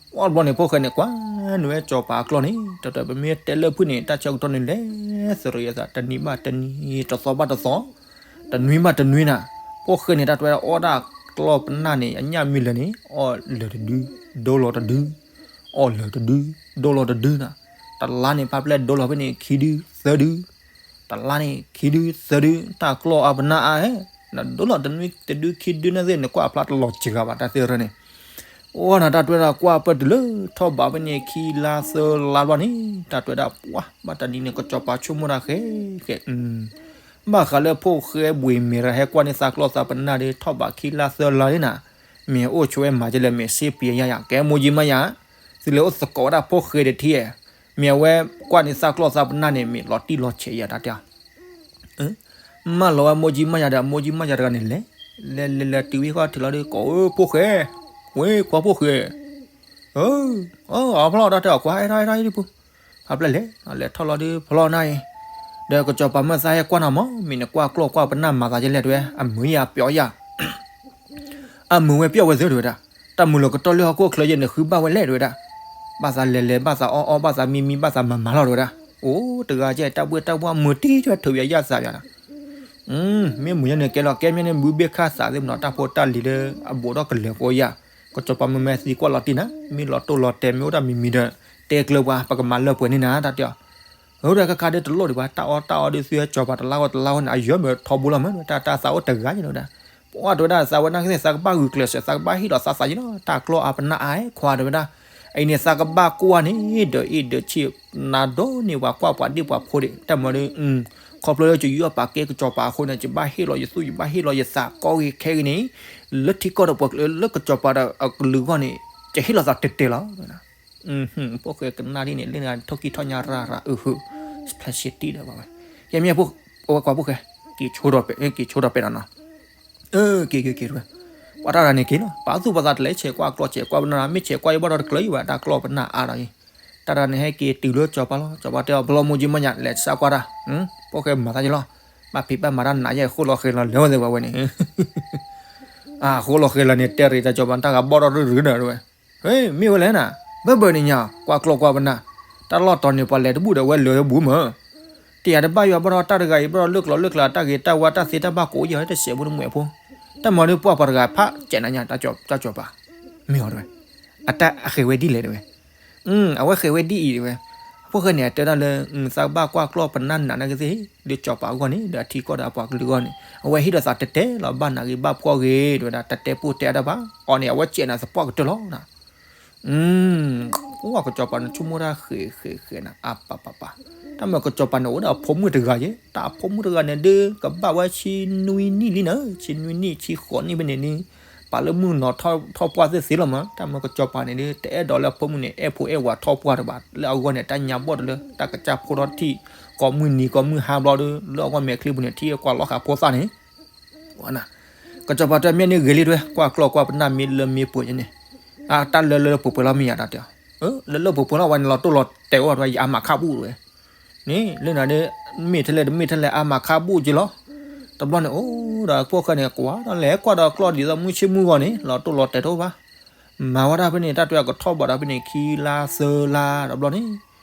အီၣ်တဘျီန့ၣ် ဖိၣ်ဃဲန့ၣ် ကွၢ်နုာ်ဝဲစီၤပၤအကျီၢ်န့ၣ် တၢ်တမ့ၢ်တဲလၢဖုၣ်န့ၣ် တၢ်ဆၢကတီၢ်န့ၣ်လဲၤသရံးအသး တနံၤဘၣ်တနံၤ တသီဘၣ်တသီ တနွံဘၣ်တနွံနၤ. ဖိၣ်ဃဲန့ၣ် တၢ်တဝဲဒၣ်အီၣ်ဒၣ်ကျီၢ်ပနၢ်န့ၣ် အညၣ်မ့ၢ်လၢာ်န့ၣ် အီၣ်လၢာ်တဒု ဒိလီၤတဒု အီၣ်လၢာ်တဒု ဒိလီၤတဒုနၤ. တလါန့ၣ် ဖးဖျဲၣ်ဒိလီၤဖဲန့ၣ် ခံဒု သၢဒု, တလါန့ၣ် ခံဒု သၢဒု တၢ်ကျီၢ်အါပနၢ်အါဟဲ, နဒိလီၤတနွံတဒုခံဒုန့ၣ်သ့ၣ် နကွၢ်အဖျါတလီၤစှၤဘၣ် တၢ်သ့ၣ်ရၢန့ၣ် အီၣ်နၤ တၢ်တဝဲဒၣ်ကွၢ်ပၢၢ်တုၤလၢထီၣ်ဘးဖဲန့ၣ် ခံလါသၢလါဘျီန့ၣ် တၢ်တဝဲဒၣ်ပှၤ ဘၣ်တနံၤန့ၣ် ကစီၤပၤဆိကမိၣ်တၢ်ဃဲဃဲ ဘၣ်ဃးလၢဖိၣ်ဃဲဘှံးမဲာ်ရၤဟဲကွၢ်န့ၢ်သးကျီၢ်သးပနၢ်ဒီး ထီၣ်ဘးခံလါသၢလါန့ၣ်နၤ, မ့ၢ်အိၣ်ဆိးဝဲမၤကလဲၣ် မ့ၢ်စ့ပံယါယၤ ကဲမိၢ်ကၠံမးယၤ, သုလၢအိၣ်သကိးဝဲဒၣ်ဖိၣ်ဃဲတထံၣ်, မ့ၢ်အဝဲကွၢ်န့ၢ်သးကျီၢ်သးပနၢ်န့ၣ် မ့ၢ်လီၤတံၢ်လီၤဆဲးယၤတၢ်တဲ မၢလီၤဝဲမိၢ်ကၠံမးယၤဒီး မိၢ်ကၠံမးယၤတဂၤန့ၣ်လဲၤ, လဲၤလဲၤလဲၤတုၤဝဲဃီထံးလီၤဒီး ကိးဧၢဖိၣ်ဃဲ, ဝဲကွၢ်ဖိၣ်ဃဲ, အဖျီၣ်တၢ်တဲအီၤကွၢ်အဲၣ်ထီၣ်အဲၣ်ထီၣ်အံၤဒံးပူၤ, ဖးဖျဲၣ်လဲၤ, လဲၤထီၣ်လီၤဒီးဖျီၣ်နၤအံၤ, ဒီးကစီၤပၤမၢသးဟဲကွၢ်နၤမး မ့ၢ်နကွၢ်ကျီၢ်ကွၢ်ပနၢ်မၤသးယဲလဲၣ်တဝဲ အမုာ်ယၤပျီယၤ အမုာ်ဝဲပျီၢ်ဝဲသ့တဝဲဒၣ်, တၢ်မုာ်လီၤကတီၢ်လၢဟီၣ်ခိၣ်ချၢယဲန့ၣ် ဃုဘၣ်ဝဲလဲၣ်တဝဲဒၣ်, ဘၣ်သးလဲၤလဲၤ ဘၣ်သးအီၣ်အီၣ် ဘၣ်သးမံမံ ဘၣ်သးမၤမၤလီၤတဝဲဒၣ်, အိၣ်တဂၤကဲတၢ်ဘှ့ၣ်တၢ်ဘှီၣ်မုာ်တံၢ်ထွဲထုးယၤယၣ်သးယၤနၤ, မ့ၢ်မုာ်ယဲန့ၣ်ကဲလီၤ ကဲမ့ၢ်န့ၣ် ဘုဘ့ၣ်ခၣ်သးသ့ၣ်မနီၤ တၢ်ဖိတၢ်လံၤလၢအဘူးဒီးကလဲၤကိးယၤ, ကစီၤပၤမၢမဲသံကွၢ်လီၤတံၢ်နၤ မ့ၢ်လီၤတိၢ်လီၤတဲာ် မ့ၢ်အိၣ်တၢ်မံၤမံၤဒီး တဲကျၢၤပှၤ ပကမၤလၢပှဲၤန့ၢ်နၤ တၢ်တဲအီၤ အဝဲဒၣ်ခါခါဒ်တလိၣ်ဒံးဘၣ် တၢ်အီၣ်တၢ်အီဒ်သုဟဲကစီၤပၤတလါဂီၢ်တလါဂီၢ်န့ၣ် အယၢမ့ၢ်ထီဘိလီၤမး တၢ်တၢ်သးအိၣ်တဂၤယဲလီၤဝဲဒၣ်, ပှၤတဝဲဒၣ်သးဝဲဒၣ်ကသ့ၣ်သးကဘၣ်ဂုာ်ကျဲးစၢး သးကဘၣ်ဟ့ၣ်လီၤသးသးယဲလီၤ တၢ်ကျီၢ်အါပနၢ်အါခွါတဝဲဒၣ်, အအံၤန့ၣ် သးကဘၣ်ကွၢ်န့ၣ် ဒီးအ့ၣ်ဒီးဆံး နၤဒိးန့ၢ်ပှၤကွၢ်ပှၤဒ့ၣ်ပှၤဖိဒံး တၢ်မၤဒီး ခီဖျိလၢယယူးယီၣ်ပာ်ကဲကစီၤပၤအဃိန့ၣ် ယဘၣ်ဟ့ၣ်လီၤယသူၣ် ယဘၣ်ဟ့ၣ်လီၤယသး ကီဂ့ၤခဲဂ့ၤန့ၣ် လၢထံကီၢ်ဒီးပှၤကလုာ်လၢကစီၤပၤဒီးအကလုာ်အဂီၢ်န့ၣ် ယဟ့ၣ်လီၤသးတဲာ်တဲာ်လီၤ. ဖိၣ်ဃဲကနၣ်ဒ်န့ၣ် လၢနထီၣ်ကံၢ်ထီၣ်ညါရၢ်ရၢ် အုးဟု ဖျဲးစ့တံၢ်ဒီးဘၣ်ဝဲ, ယမ့ၢ်အဝဲကွၢ်ဖိၣ်ဃဲ က့ၤဆိထီၣ်ပဲာ် က့ၤဆိထီၣ်ပဲာ်နီၤနီၤ, က့ၤက့ၤက့ၤဝဲ, ပှၤတၢ်တဂၤန့ၣ်က့ၤလီၤ ပာ်သူၣ်ပာ်သးတလဲၤဆဲးကွၢ်ကျီၢ်ဆဲးကွၢ်ပနၢ် မ့ၢ်ဆဲးကွၢ်ယဘၣ်ဒီးတကျၢၤယဘၣ် တၢ်ကျီၢ်ပနၢ်အါဒီးအံၤ, တၢ်တဂၤန့ၣ်ဟဲက့ၤတုၤလၢကစီၤပၤလီၤ ကစီၤပၤတဲအီၤ ဖျီၣ်မိၢ်ကၠံမးညါ လဲၤစၢ်ကွၢ်တၢ်, ဖိၣ်ဃဲမၤသးယလီၤ, ဘၣ်ဖံးဘၣ်မၤတၢ်နးယဲ ဃိလီၤဃဲၤလီၤလဲၤဝဲသ့ၣ်ဝဲန့ၣ် အဃိလီၤဃဲၤလီၤန့ၣ် တဲရံးတၢ်ကစီၤပၤ တၢ်ဂၤဘီၣ်ထီၣ်ရုရုဒီးဝဲ, မ့ၢ်ဝဲလဲၣ်နၤ, ဘၢဘၢန့ၣ်ညါ ကွၢ်ကျီၢ်ကွၢ်ပနၢ်, တၢ်လီၢ်တီၤန့ၣ် ပှၤလဲၤတဘူၣ်ဒီးဝဲလဲၤတဘူၣ်မး, တယၤတဘၣ်ယွၤဘၣ်ထီၣ်တၢ်တဂၤအံၤ ဘၣ်ထီၣ်လၢကျိၤလၢကျဲ တၢ်ဂ့ၤတၢ်ဝါ တၢ်သ့တၢ်ဘၣ်ကိးယၤ တစဲးဖိတမှဲၤဖိ, တၢ်မၤဒီးပှၤပှၤတဂၤဖးကဲးနၤညါ တၢ်ကစီၤပၤ, မ့ၢ်အီၤတဝဲ, အတၢ်အဃဲၤဝဲဒ်လဲၣ်တဝဲ အဝဲဃဲၤဝဲဒ်အံၤတဝဲ, ဖိၣ်ဃဲန့ၣ် အတဲဒၣ်လၢ သးကဘၣ်ကွၢ်ကျီၢ်ပနၢ်နးနကသ့ၣ် ဒီးကစီၤပၤအဂီၢ်န့ၣ် ဒီးအထံကီၢ်ဒီးအပှၤကလုာ်အဂီၢ်န့ၣ် အဝဲဟ့ၣ်ဒီးသးတဲတဲလီၤ ဘၣ်နးဂ့ၤဘၣ်ဖှီၣ်ဂ့ၤ တဝဲဒၣ် တတဲပိၢ်တဲအါတၢ်ဘၣ် အီၤန့ၣ် အဝဲကဲးနၤသပှၢ်ကတၢၢ်လီၤ. အိၣ်ကစီၤပၤန့ၣ် ဆိကမိၣ်တၢ်ဃဲၤဃဲၤဃဲၤနၤ အါပာ်ပာ်ပာ်, တၢ်မၤကစီၤပၤန့ၣ် အိၣ်ဒီးအဖိမုၣ်တဂၤယဲ တၢ်အဖိမုၣ်တဂၤန့ၣ်ဒုး ကဘၣ်ဝဲဆံနွံနံၣ်လံနၤ ဆံနွံနံၣ် ဆံဃိးနံၣ်ဖဲန့ၣ်န့ၣ် ပာ်လၢမုၢ်နီၤထီၣ်ပှၢ်သ့ၣ်သ့ၣ်လီၤမး တၢ်မၤကစီၤပၤန့ၣ်ဒုး တအဲၣ်ဒိးလၢအဖိမုၣ်န့ၣ် အဲၣ်ဖိအဲၣ်ဝၤထီၣ်ပှၢ်တဘၣ် လၢအဂီၢ်န့ၣ် တၢ်ညါဘီၣ်တလၢ တၢ်ကစၢ်ဖိထီၣ်ထံၣ် ကိးမုၢ်နံၤကိးမုၢ်ဟါဘျီဒီး လၢအဂီၢ်မဲာ်ချံပူၤန့ၣ် ထံၣ်ကွၢ်လီၤဃာ်ဖိသၣ်န့ၣ် ကစီၤပၤတဲမ့ၢ်န့ၣ်ဂ့ၤလံတဝဲ ကွၢ်ကျီၢ်ကွၢ်ပနၢ်မ့ၢ်လၢမ့ၢ်ပှဲၤန့ၣ် တၢ်လၢလၢပှဲၤပှဲၤလီၤမ့ၢ်ယၤတၢ်တဲအီၤ လၢလၢပှဲၤပှဲၤလီၤဝဲန့ၣ် လီၤတိၢ်လီၤတဲာ်အိၣ်တဝဲ ယအါမးခးဘူၣ်တဝဲ န့ၣ် လၢနၤဒ် မ့ၢ်ထဲလဲၣ်တမ့ၢ်ထဲလဲၣ် အါမးခးဘူၣ်က့လီၤ. တဘျီန့ၣ် အိၣ်ဒီးဖိၣ်ဃဲန့ၣ် ကွၢ်ဒီးလဲၤကွၢ်ဒီးကျီၢ်ဒ်သိးမုၢ်ဆ့ၣ်မုၢ်ဂီၤန့ၣ် လီၤတိၢ်လီၤတဲာ်တအိၣ်ဘၣ်. မၤဝဲဒၣ်ဖဲန့ၣ် တၢ်တဲအကထီၣ်ဘးဒီးဖဲန့ၣ် ခံလါသၢလါ တဘျီန့ၣ်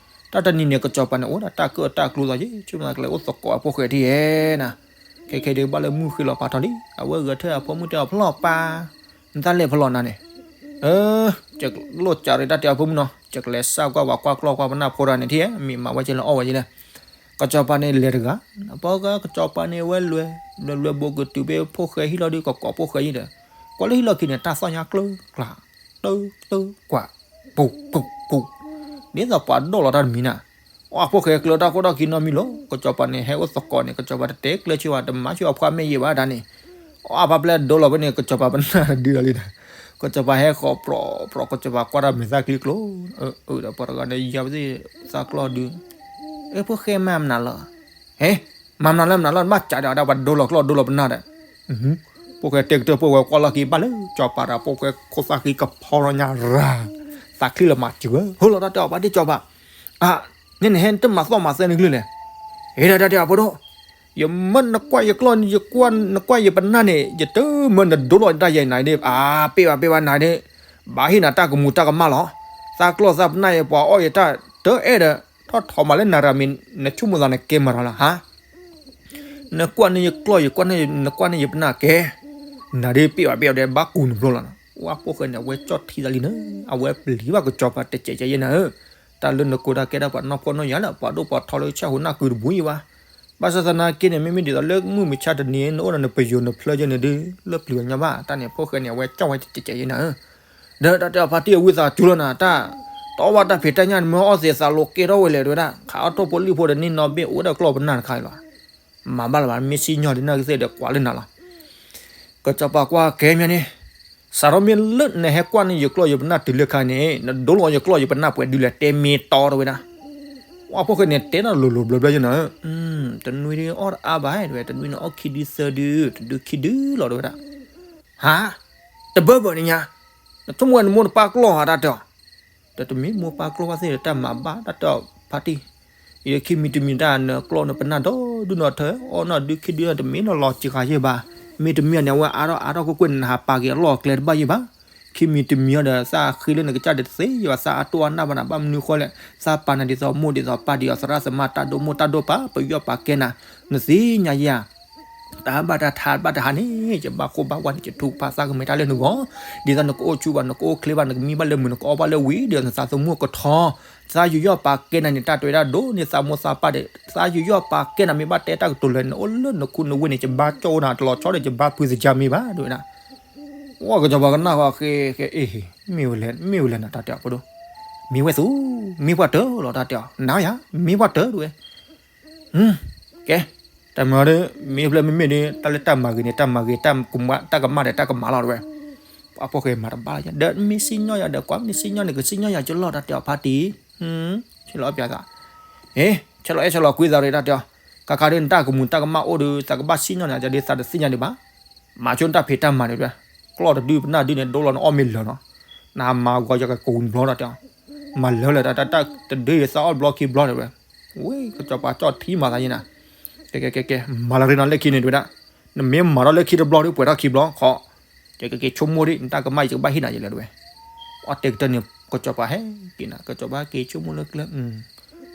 တၢ်တနံၤန့ၣ် ကစီၤပၤန့ၣ် အိၣ်ဒီးတၢ်ကၢၣ်တၢ်ကျူသးယ့ ဆိကမိၣ်ကလဲၤအိၣ်သကိးအဖိၣ်ဃဲထံၣ်ဧဲနၤ ခဲခဲဒုးဘၣ်လၢမုၢ်ဃ့လီၤဖးထီလံ အဝဲဂဲၤထၢၣ်အဖိမုၣ်တဲအီၤဖျီၣ်ပၢ် နတၢ်လဲၤဖျီၣ်နၤန့ၣ် လိၣ်စးရ့ၣ်တၢ်တဲအီၤဖိမုၣ်နီၤ ကကလဲၤစၢ်ကွၢ်ဝဲကွၢ်ကျီၢ်ကွၢ်ပနၢ်ဖိတဂၤန့ၣ်ထံၣ် မ့ၢ်မၤဝဲကလဲၤအီၣ်ဝဲကလဲၣ် ကစီၤပၤန့ၣ်လဲၤတဂၤ အပှၤကစီၤပၤန့ၣ်ဝဲလဲၤ လဲၤလဲၤဘိးကတုၤဖဲဖိၣ်ဃဲဟံၣ်လီၤဒီးကကိးဖိၣ်ဃဲဟံၣ်ဒီး ကွၢ်လၢဟံၣ်လီၢ်ခံန့ၣ် တၢ်သီၣ်ညါကျၢၤကျၢ် တၢတၢကွၢ် ပူၤပူၤပူၤ ဒ်သိးပှၤဒိၣ်လီၤတၢ်တမံၤနၤ အဖိၣ်ဃဲကျၢၤတၢ်ခိၣ်တၢ်ခံနီတမံၤလီၤ ကစီၤပၤန့ၣ် ဟဲအိၣ်သကိးန့ၣ် ကစီၤပၤတတဲကျၢၤဆံးဘၣ် တမၤဆူအဖှၣ်မ့ၢ်ယံာ်ဘၣ်ဒၣ်န့ၣ် အဖးဖျဲၣ်ဒိလီၤဖဲန့ၣ် ကစီၤပၤပနၢ်တဒုလီၤလံဒီး ကစီၤပၤဟဲဃီၤပြီပြီ ကစီၤပၤကွၢ်တၢ်မဲာ်သၣ်ချံကျိ အၢ ဒီးပှၤတဂၤန့ၣ် ယၤပသ့ၣ်သးကျီၢ်ဒု အဖိၣ်ဃဲမၤမနုၤလီၤ ဟဲ မၤမနုၤလၢမနုၤလီၤ ဘၣ်စးဒီးအဒၣ်ပှၤဒိလီၤကျီၢ်ဒိလီၤပနၢ်ဒီး ဖိၣ်ဃဲတဲကတၢၢ် ဖိၣ်ဃဲကွၢ်လီၢ်ခံဘၣ်လၢကၠီၤပၤဒီး ဖိၣ်ဃဲခိၣ်သၣ်ဃံကဖီထီၣ်ညါရၤ, သးချံလီၤမၤစၢၤဧၢ, ဟိလီၤတၢ်တဲအီၤ ဖါတံၢ်ကၠီၤပၤ, အါ, နဲနဟဲတမၤသီၣ်မၤသဲနကလုၢ်လဲၣ်, အ့ တၢ်တဲအီၤဖိဒိၣ်, ယမၢနကွၢ်ယကျီၢ် ယကွၢ်နကွၢ်ယပနၢ်န့ၣ် ယတမၢနဒိလီၤတၢ်ယဲနၤဒ်, အါ, ပ့ၢ်ဘၣ်ပ့ၢ်ဘၣ်နၤဒ်, ဘၣ်ဟ့ၣ်နၤတၢ်ကမူၤတၢ်ကမၣ်လီၤ, သးကျီၢ်သးပနၢ်အံၤ ပှၤအီၣ်ယတၢ်တအဲၣ်ဒီး ထီၣ်ထီမးလၢနၤရၤမ့ၤ နဆိကမိၣ်သးနကဲမၤရၤလီၤဟါ နကွၢ်န့ၢ်ယကျီၢ် ယကွၢ်န့ၢ် နကွၢ်န့ၢ်ယပနၢ်ကဲ, နၤဒ်ပ့ၢ်ဘၣ်ပ့ၢ်ဘၣ်ဒီး ဘၣ်ကူးနဖျိလီၤနီၤ, ဝဲဖိၣ်ဃဲန့ၣ် အဝဲကၠီၣ်ထံသးလံန့ၣ်, အဝဲပျံၤဘၣ်ကၠီၤပၤတကဲးကဲးယဲနၤဧၢ, တၢ်လၢနကိးတၢ်ကဲတၢ်ပှၤနီၢ်ဖှီၣ်နီၢ်ယာ်လၢ ပှၤဒိၣ်ပှၤထီလၢဆၣ်ဟူနၢ်ကုတဘိယံၤဘၣ်, ဘၣ်ဆၣ်သနာ်က့န့ၣ် မ့မ့ၢ်ဒ်သိးလၢမုၢ်မဆါတနံၤ နအိၣ်ဒီးနပယိၤနဖျၢၣ်ယဲန့ၣ်ဒ် လၢပျံၤအီၤညီဘၣ်, တၢ်န့ၣ်ဖိၣ်ဃဲန့ၣ် အဝဲကၠီၣ်ဝဲတကဲးကဲးယဲနၤဧၢ ဒီးတၢ်တဲအီၤ ဖါတံၢ်အဝံသးစူၤလီၤနၤ, တၢ်, တအီၣ်ဘၣ်တၢ်ဖံးတၢ်ညၣ်န့ၣ် မ့ၢ်အီၣ်သ့သးလိကဲထီၣ်ဝဲလဲၣ် တဲဝဲဒၣ်, ခးအီၣ်ထိၣ်ဖိလံၣ်ဖိဒီးန့ၢ်နီၢ်ဘ့ၣ် အိၣ်ဝဲဒၣ်ကျီၢ်ပနၢ်တခါအံၤလီၤ, မၤဘၣ်လၢၤဘၣ် မ့ၢ်စံၣ်ညီၣ်ဒ်န့ၣ်ကသ့ၣ်ဒီးကွၢ်လၢနၤလီၤ, ကစီၤပၤကွၢ်ကဲမ့ၢ်န့ၣ်, စးထီၣ်မ့ၢ်လၢနဟဲကွၢ်န့ၢ်ယကျီၢ်ယပနၢ်တုၤလၢခါန့ၣ် နဒိလီၤယကျီၢ်ယပနၢ်ပှဲၤဒုလဲၣ် တဲမ့ၢ်တီတဲဝဲဒၣ်, ဝဲဖိၣ်ဃဲန့ၣ်တဲတၢ်လိၤလိၤဘျၢဘျၢယဲနၤဧၢ, တနွံဒ်အီၣ်တအါဘၣ် တဲဝဲ, တနွံန့ၣ်အီၣ်ခံဒုသၢဒု တဒုခံဒုလီၤ တဲဝဲဒၣ် ဟါ, တဘၢဘၢန့ၣ်ညါ, နဆိကမိၣ်ဝဲနမိၢ်နပၢ်ကျီၢ်ဧါတၢ်တဲအီၤ, ဒီးတမ့ၢ်မိၢ်ပၢ်ကျီၢ်ဘၣ်သ့ၣ်ဒီးတၢ်မၤဘၣ်တၢ်တဲအီၤဖါတံၢ်, ယခံမံၤတမံၤတၢ်နကျီၢ်နပနၢ်ဒီဒုနီၢ်ထၢ အီၣ်နီၢ်ဒုခံဒုတမ့ၢ်နီၢ်လီၤစှၤယဲၢ်ဘၣ်, မ့တမ့ၢ်န့ၣ် အဝဲအါထီၣ်အါထီၣ်ကွ့ၢ်ကွ့ၢ် နဟးပာ်က့ၤအလီၢ်အကျဲတဘၣ်ယဲၢ်ဘၣ်, ခံမံၤတမံၤအံၤဒီး သးဃ့လၢနကစၢ်ဒီးတသ့ယဲၢ်ဘၣ် သးအတိၢ်အနၢ်ဘၣ်နၤ ဘၣ်မနုၤဃီလဲၣ်, သးပာ်နၤဒ်သိးမိၢ်ဒ်သိးပၢ်ဒ်သိးသရၣ်သမါ တၢ်ဒိၣ်မိၢ်တၢ်ဒိၣ်ပၢ် ပယီၤပာ်ကဲနၤ, နသ့ၣ်ညါယဲၢ် တၢ်ဘၣ်တၢ်ထါဘၣ်တဟါန့ၣ် ယဘၣ်ဃိဘၣ်ဝါန့ၣ် ယထုကဖၣ်သးကမဲာ်တၢ်လၢနဂီၢ်, ဒ်သိးနကအိၣ်ဆူၣ်ဘၣ် နကအိၣ်ချ့ဘၣ် နကမံဘၣ်လၢမုာ် နကအီၣ်ဘၣ်လၢဝံၤ ဒ်သိးနသးသမူကထီ, သးယူးယီၣ်ပာ်ကဲနၤန့ၣ် တၢ်တဲဝဲဒၣ်ဒိၣ်န့ၢ်သးမိၢ်သးပၢ်ဒီး သးယူးယီၣ်ပာ်ကဲနၤ မ့ၢ်ဘၣ်တဲတၢ်ကတိၤလၢ နအိၣ်လၢနခူနဝ့ၢ်န့ၣ် ယဘၣ်ကၠီၣ်အိၣ်နၤ တလီၤဆီဒီး ယဘၣ်ဖုးသယါမ့ၢ်ဘၣ် တဲဝဲဒၣ်, ဝဲကစီၤပၤကနၣ်ဃီဃဲဃဲ အ့ မ့ၢ်ဝဲလဲၣ် မ့ၢ်ဝဲလဲၣ်နတၢ်တဲအီၤဖိဒိၣ်, မ့ၢ်ဝဲသူ, မ့ၢ်ပှၢ်တၢၢ်လီၤ တၢ်တဲအီၤ နၤယၤ မ့ၢ်ပှၢ်တၢၢ်တဲဝဲ ကဲ, တၢ်မၤဒီး မ့ၢ်ဖျဲၣ်မ့မ့ၢ်ဒီး တၢ်လၢတၢ်မၤဂ့ၤန့ၣ် တၢ်မၤဂ့ၤ တၢ်ကမၣ်ဒီးတၢ်ကမၣ်လီၤတဲဝဲ, ပှၤဖိၣ်ဃဲမၤတဘၣ်လီၤ ဒီးမ့ၢ်စံၣ်ညီၣ်ယၤဒီး ကွၢ်မ့ၢ်စံၣ်ညီၣ်န့ၣ် ကစံၣ်ညီၣ်ယၤကလီၤ တၢ်တဲအီၤဖါတံၢ်, ဆဲးလီၤအီၣ်ပျးသး, အ့ ဆဲးလီၤအဲၣ်ဆဲးလီၤကွံသးရ့ တၢ်တဲအီၤ, ခါခါဒီးနတၢ်ကမူၤတၢ်ကမၣ်အိၣ်ဒီး သးကဘၣ်စံၣ်ညီၣ်န့ၣ် ယၤဒီးသးတသ့ၣ်ညါဒံးဘၣ်, မၤဆိနတၢ်ဖံးတၢ်မၤန့ၣ်တဲဝဲ, ကျီၢ်တဒုပနၢ်ဒုန့ၣ် ဒိလီၤနအီၣ်မ့ၢ်လၢာ်နီၤ, နမၤဂီၤယကကိးနဘျီတၢ်တဲအီၤ, မၤလၢာ်လၢာ်တၢ်တၢ်တဒုယသးအီၣ်ဘျီခံဘျီတဲဝဲ, ဝဲ ကစီၤပၤကၠီၣ်ထံမၤသးယဲနၤ, ကဲကဲကဲကဲ မၤလၢာ်ရ့နီၤလၢခံန့ၣ်တဲဝဲဒၣ်, နမ့ၢ်မၤထီၣ်လၢခံတဘျီဒီး ပှဲၤထီၣ်ခံဘျီခီ, ကဲကဲကဲဆိကမိၣ်ဒံး နတၢ်ကမၣ်ယကဘၣ်ဟ့ၣ်နၤယလဲၣ်တဲဝဲ, အီၣ်တဲကတၢၢ်န့ၣ် ကစီၤပၤဟဲက့ၤနၤ ကစီၤပၤဟဲက့ၤဆိကမိၣ်လၢကျဲ,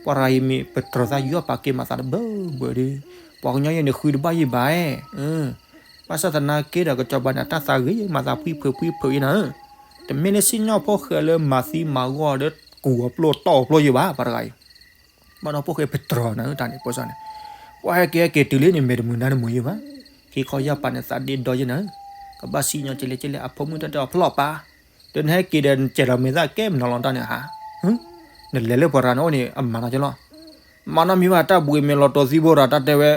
ပှၤတဂၤအံၤမ့ၢ်ပတြၢၤသးယူးယီၣ်ပာ်ကဲမၤသးတဘၢဘၢဒီး, ပှၤကညီယဲန့ၣ်ဃုတဘၣ်ယဲဘၣ်, ဘၣ်ဆၣ်သနာ်က့ဒီး ကစီၤပၤန့ၣ် အတၢ်သးဂ့ၤမၤသးဖှံဖုးဖှံဖုးယဲနၤ, တမ့ၢ်လၢစံၣ်ညီၣ်ဖိၣ်ဃဲလၢမၤသံမၤဂီၢ်ဒီးကူးအပျိၢ်တီၢ်အပျိၢ်ယဲဘၣ် ပှၤတဂၤအံၤ, ဘၣ်ဒီးဖိၣ်ဃဲပတြၢၤနၤ တၢ်န့ၣ် ပှၤစၢ်န့ၣ်, ပှၤဟဲက့ၤဟဲက့ၤတုၤလံန့ၣ် မဲာ်တမုာ်နါတမုာ်ယဲဘၣ်, ဟံးခီယၢ်ပၤန့ၣ် သးဒ့ဒီယဲနၤ, ကဘၣ်စံၣ်ညီၣ်ကလဲၣ်ကလဲၣ် အဖိမုၣ်တၢ်တဲအီၤဖျီၣ်ပာ်, ဒီးနဟဲက့ၤဒီး နစဲးလီၤမဲာ်သၣ်ကဲမနုၤလီၤတၢ်န့ၣ်ဟါ, နလဲၤလၢပှၤတဂၤန့ၣ်အိၣ်န့ၣ် အမၤနီၢ်ကလီၤ မၤနီၢ်မံၤဘၣ် တၢ်ဘှံးမဲာ်လီၤတိၤသံဘိရၤ တၢ်တဲဝဲ,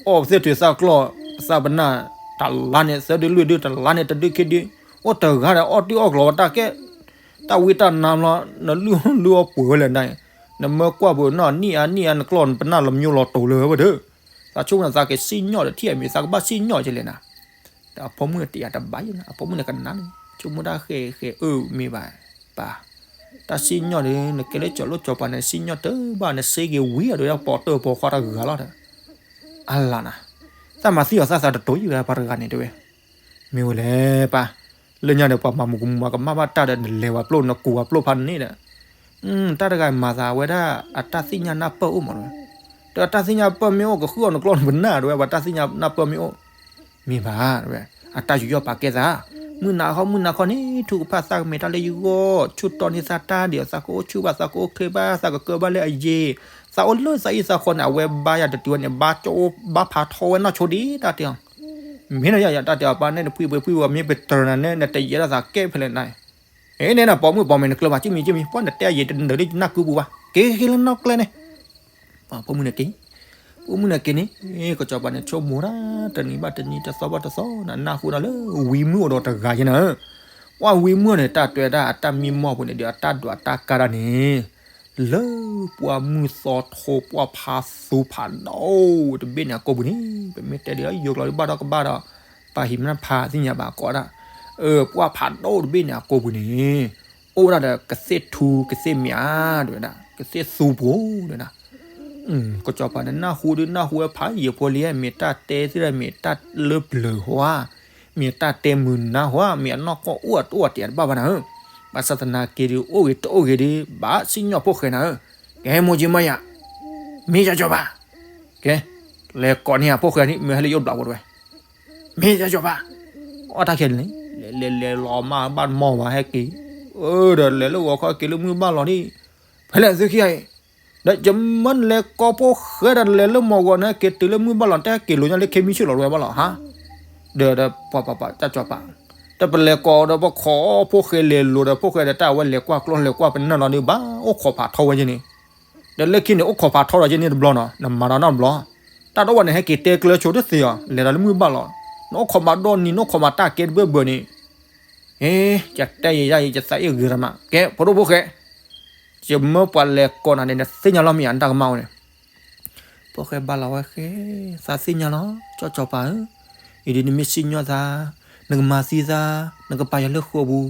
အီၣ်သ့ၣ်ထုးသၣ်ကျီၢ် သးပနၢ် တလါန့ၣ် သၢဒုလွံၢ်ဒု တလါန့ၣ် တဒုခံဒု, အိၣ်တဂၤဒီး အီၣ်တံၢ်အီၣ်ကျီၤဝဲတၢ်ကဲ, တၢ်ဝံတၢ်နါဘျီ နလုၢ်လုၢ်အီၣ်ပှဲၤဝဲလဲၣ်ဒၣ်, နမၢကွၢ်ပူၤနီၢ် နံၣ်အါနံၣ်အါ နကျီၢ်နပနၢ်လီၤမၠိလီၤတိၤလၢဝဲဒီး, သးဆိကမိၣ်သးကစံၣ်ညီၣ်ဒီးထံၣ်အမံၤ သးကဘၣ်စံၣ်ညီၣ်ကလဲၣ်နၤ ဒီးအဖိမုၣ်န့ၣ်တယာ်တဘၣ်ယဲနၤ အဖိမုၣ်န့ၣ်ကနၣ်န့ၣ် ဆိကမိၣ်တၢ်ဃဲဃဲအၢမ့ၢ်ဘၣ်, ပၢ်, တၢ်စံၣ်ညီၣ်ဒီး နကဲလၢကၠီၤလိၣ်ကၠီၤပၤန့ၣ် စံၣ်ညီၣ်တဘၣ် နစ့က့ၤဝံၤအီၤဒီး ပိာ်တၢၢ်ပိာ်ခွါတဂၤလီၤဒီး, အလါနၤ, တၢ်မၤသံအီၤသၣ်သးတတိၤယံၤဝဲ ပှၤတဂၤန့ၣ်တဲဝဲ, မ့ၢ်ဝဲလဲၣ်ပၢ်, လၢညါဒီးပှၤမၤမူးကမူးမၤကမၣ်ဘၣ်တၢ်ဒီး နလဲၤဝဲပျိၢ်နကူးဝဲပျိၢ်ဖးန့ၣ်ဒီး, တၢ်တဂၤမၤသးဝဲဒၣ် အတၢ်သ့ၣ်ညါနၢ်ပၢၢ်အိၣ်မး, ဒီးအတၢ်သ့ၣ်ညါပၢၢ်မ့ၢ်အိၣ် ကဃုအီၤနကျီၢ်နပနၢ်တဲဝဲ ပှၤတၢ်သ့ၣ်ညါနၢ်ပၢၢ်မ့ၢ်အိၣ်, မ့ၢ်ဘၣ်တဲဝဲ, အတၢ်ယူးယီၣ်ပာ်ကဲသး, မုၢ်နၤခီမုၢ်နၤခီန့ၣ် ထုကဖၣ်သးကမဲာ်တၢ်လၢယဂီၢ် ဆူၣ်တီန့ၢ်သးတၢ်ဒီး သးကအိၣ်ဆူၣ်ဘၣ် သးကအိၣ်ချ့ဘၣ် သးကကၢဘၣ်လၢအယံၤ, သးအိၣ်လၢသးအံၤသးဃီန့ၣ် အဝဲဘါယၤတတုၤဝဲန့ၣ် ဘါကၠိဘါဖးထီဝဲနီၢ်ဆိဒံးတၢ်တဲအီၤ မ့ၢ်နယၤ ယတၢ်တဲအီၤ ပၢ်န့ၣ် နဖှံပှဲၤဖှံဝဲ မ့ၢ်ပတြၢၤနၤန့ၣ် နတယဲၢ်ဒၣ်သးကဲဖဲလဲၣ်နၤ, အ့ န့ၣ်နပိာ်မုၣ်ပိာ်မၢၤနကျၢၤဘၣ် ကမံၤကမံၤ ပှၢ်နတဲအယံၤတနၢၤလၢနၢ်ကုပူၤဘၣ် က့ၤက့ၤလၢနီၢ်ကျဲန့ၣ်, ပှၢ်ဖိမုၣ်န့ၣ်က့ၤ, ဖိမုၣ်န့ၣ်က့ၤန့ၣ်, ကစီၤပၤန့ၣ် ဆိကမိၣ်ဒၣ် တနံၤဘၣ်တနံၤ တသီဘၣ်တသီ နနၢ်ဟူဒၣ်လၢ ဝံမုၣ်အိၣ်ဒီးတဂၤယဲနၤ, ပှၢ်ဝံမုၣ်န့ၣ် တၢ်တဲဝဲဒၣ်အတၢ်မံမီၢ်ပူၤန့ၣ်ဒီး အတၢ်ဒွးတၢ်ကါဒၣ်န့ၣ် လၢပှၢ်မုၢ်သီထိ ပှၢ်ဖးသူဖးဒိၣ်တဘ့ၣ်န့ၣ်အကိာ်ပူၤန့ၣ် ပမ့ၢ်တဲဒ်အံၤ ယိၤကျိာ်ဒ်ဘၣ်ဒီးကဘၣ်ဒီး ပှၤဟံးမနၢ်ဖးသ့ၣ်ညါဘၣ်ကိးဒၣ်, ပှၢ်ဖးဒိၣ်တဘ့ၣ်န့ၣ် အကိာ်ပူၤန့ၣ် အိၣ်ဝဲဒၣ်ဒီးကသ့ၣ်ထူကသ့ၣ်မး တဲဝဲဒၣ်, ကသ့ၣ်သူပူၤ တဲဝဲဒၣ်. ကစီၤပၤန့ၣ်နၢ်ဟူဒုးနၢ်ဟူဝဲဖးယံာ်ဖိလံ, မ့ၢ်တၢ်တဲသ့ၣ်ဒီး မ့ၢ်တၢ်လၢပျၢၤဟီဧါ, မ့ၢ်တၢ်တဲမုာ်နါဟီဧါ, မ့ၢ်အနီၢ်ကီၢ်အိၣ်အတအိၣ်အတဲာ်တဘၣ်ဘၣ်နၤဧၢ. ဘၣ်ဆၣ်သနာ်က့ဒုး အိၣ်ဂ့ၤတအိၣ်ဂ့ၤဒုး ဘၣ်စံၣ်ညီၣ်ဖိၣ်ဃဲနၤဧၢ. ကဲ မိၢ်ကၠံမါယၤ, မ့ၢ်စီၤပၤ, ကဲ, လဲၤကိးန့ၢ်ယဖိၣ်ဃဲန့ၣ် မ့ၢ်ဟဲလၢယအိၣ်ဘျးဖိတဝဲ မ့ၢ်စီၤပၤ, အီၣ်တၢ်ခဲန့ၣ်, လဲၤလဲၤလဲၤလီၤမးဘၣ်တမီၢ်ဘၣ်ဟဲက့ၤ, ဒီးလဲၤလၢဂီၤခီက့ၤလၢမုၢ်ဘၣ်လီၤဒံး, ဖဲလဲၣ်သုခံဂၤအံၤ, ဒီးယမၢနလဲၤကိးဖိၣ်ဃဲဒီးလဲၤလၢမီၢ်ဂီၤန့ၣ် က့ၤတုၤလၢမုၢ်ဘၣ်လီၤ တဟဲက့ၤလိာ်ညါလၢခဲမုၢ်ဆ့ၣ်လီၤတဝဲဘၣ်လီၤဟါ, ဒီးပှၤပှၤပှၤတၢ်ကစီၤပၤ, တပလဲၤကိးဒီးပခိးဖိၣ်ဃဲလဲၤလိၤဒီး ဖိၣ်ဃဲဒီးတၢ်အဝဲလဲၤကွၢ်ကျိလဲၤကွၢ်ပနၢ်လီၤဒုး ဘၣ်အိၣ်ခိးဖးထီဝဲက့ၤန့ၣ် ဒီးလၢခံန့ၣ် အိၣ်ခိးဖးထီဒီးက့ၤန့ၣ်တဘျီနီၤ နမၤဒီးနီတဘျီ, တၢ်တအိၣ်ဘၣ်န့ၣ် ဟဲက့ၤတဲကျၢၤဆိတသ့အီၤ လဲၤဒီးလၢမုၢ်ဘၣ်လီၤ, နအိၣ်ခိးမၤဒီနံၤ နအိၣ်ခိးမၤတၢ်ကဲတဘၢဘၢန့ၣ်, ယတဲယဲယၤအံၤ ယသးအ့ၣ်ဂ့ၤရမး ကဲ ဖိဒိၣ်ဖိၣ်ဃဲ, ယမၢပှၤလဲၤကိးနၤန့ၣ် နသ့ၣ်ညါလီၤမ့ၢ်ဧါ နတၢ်ကမၣ်အိၣ်န့ၣ် ဖိၣ်ဃဲဘါလီၤဝဲဃဲ, သးသ့ၣ်ညါလီၤ ကၠီကၠီၤပၤဧၢ, အံၤဒ်နမ့ၢ်စံၣ်ညီၣ်သး, နကမၤသံသး, နကပာ်ယၤလၢဃိာ်ပူၤ,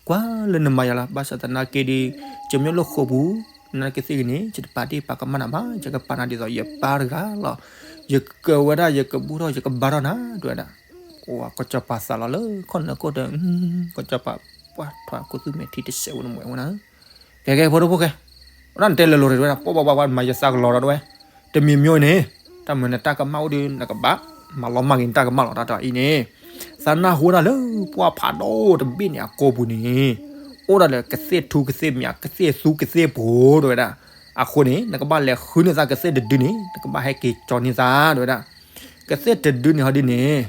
ကွၢ်လၢနမၤယၤလီၤ ဘၣ်ဆၣ်သနာ်က့ဒီး, ယမ့ၢ်လၢဃိာ်ပူၤ, နကသ့ၣ်ဂ့ၤန့ၣ် ယတပာ်ဒ့ၣ်ပာ်ကမၣ်နၤဘၣ် ယကပာ်နၤဒ်သိးယပၢ်တဂၤလီၤ, ယကဝဲဒၣ် ယကဘူၣ်ထီၣ် ယကဘါထီၣ်နၤ တဲဝဲဒၣ်, ကၠီၤပၤသးလီၤလၢခီၣ်နၢၤခိၣ်ဒီး, ကၠီၤပၤပှၢ်ထွဲခိၣ်သူၣ်မဲာ်ထံတစဲးဝဲနမွဲဝဲနၤ ကဲကဲ ဖိဒိၣ်ဖိၣ်ဃဲ, ဝဲဒၣ်နတဲလၢလိၤတဝဲဒၣ် ပှၤပှၤပှၤပှၤမၤယသးကလီၤဒီးတဝဲ, တမံၤမံၤန့ၣ်, တၢ်မၤနတၢ်ကမၣ်အိၣ်ဒီး နကဘၣ်မၤလီၤမၢ်က့ၤနတၢ်ကမၣ်လီၤ တၢ်တဲအံၤန့ၣ်, သးနၢ်ဟူဝဲဒၣ်လၢပှၢ်ဖးဒိၣ်တဘ့ၣ်န့ၣ် အကိာ်ပူၤန့ၣ်, အိၣ်ဒၣ်ဒီးကသ့ၣ်ထူကသ့ၣ်မး ကသ့ၣ်သူကသ့ၣ်ပူၤ တဲဝဲဒၣ်, အဃိန့ၣ် နကဘၣ်လဲၤဃုန့ၢ်သးကသ့ၣ်တဒုန့ၣ် နကဘၣ်ဟဲက့ၤကၠီန့ၢ်သး တဲဝဲဒၣ်, ကသ့ၣ်တဒုန့ၣ်ဟီဒ်န့ၣ်,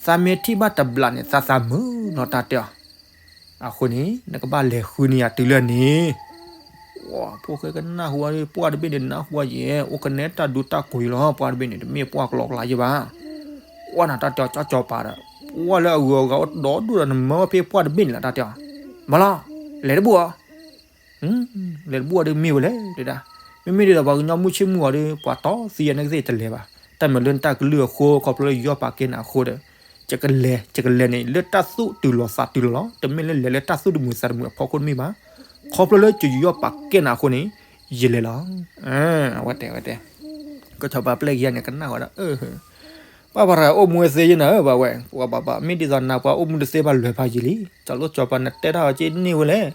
သးမ့ၢ်ထံၣ်ဘၣ်တဘျးန့ၣ် သးသးမုာ်လီၤ တၢ်တဲအီၤ အဃိန့ၣ် နကဘၣ်လဲၤဃုန့ၢ်ယၤတုၤလၢန့ၣ်, ဖိၣ်ဃဲကနၣ်ဟူဝဲ ပှၢ်တဘ့ၣ်န့ၣ် နၢ်ဟူဝဲယဲ အိၣ်ကနဲတၢ်ဒူတၢ်ကိးယံလီၤ ပှၢ်တဘ့ၣ်န့ၣ် တမ့ၢ်ပှၢ်ကလီကလီယဲဘၣ်, ပှၢ်နၤတၢ်တဲအီၤ ကၠီၤကၠီၤပၤဒီး, ပှၢ်လၢအဂုၤအဂၤအိၣ်ဒီဒူၣ်ဒီး နမၢဖဲပှၢ်တဘ့ၣ်န့ၣ်လီၤ တၢ်တဲအီၤ, မၤလီၤ, လဲၤတဘူၣ်အီၤ လဲၤတဘူၣ်အီၤဒီးမ့ၢ်ဝဲလဲၣ် တဲဒၣ်, မ့မ့ၢ်ဒ်သိးပှၤကညီမုၢ်ဆ့ၣ်မုၢ်ဂီၤဒီး ပှၤတီသံယၤန့ၣ်ကသ့ၣ်တလဲၤဘၣ်, တၢ်မၤလၢနတၢ်ကလုၢ်အဃိ ခီဖျိလၢယီၢ်ပာ်ကဲနၤအဃိဒီး, ယကလဲၤ ယကလဲၤန့ၣ် လၢတၢ်သူၣ်တုၤလီၤသးတုၤလီၤလီၤ, တမ့ၢ်လၢလဲၤလၢတၢ်သူၣ်တမုာ်သးတမုာ်အဖီခိၣ်တမ့ၢ်ဘၣ်, ခီဖျိလၢယယီၢ်ပာ်ကဲနၤအဃိန့ၣ်, ယလဲၤလီၤ, အဝဲတဲ အဝဲတဲ, ကဆီၣ်ပၤပျဲၢ်ကယၤန့ၣ် ကနၣ်ဝဲဒၣ် ပှၤပှၤတဂၤအိၣ်မူဝဲသ့ယဲနၤဧၢ ပှၤဝဲ, ပှၤပှၤပှၤ မ့ၢ်ဒ်သိးနၤပှၤအိၣ်မူတသ့ဘၣ်လွဲၢ်ဖးယံာ်လံ, ကၠီၤလိကၠီၤပၤနတဲတၢ်အီၤက့န့ၢ်ဝဲလဲၣ်,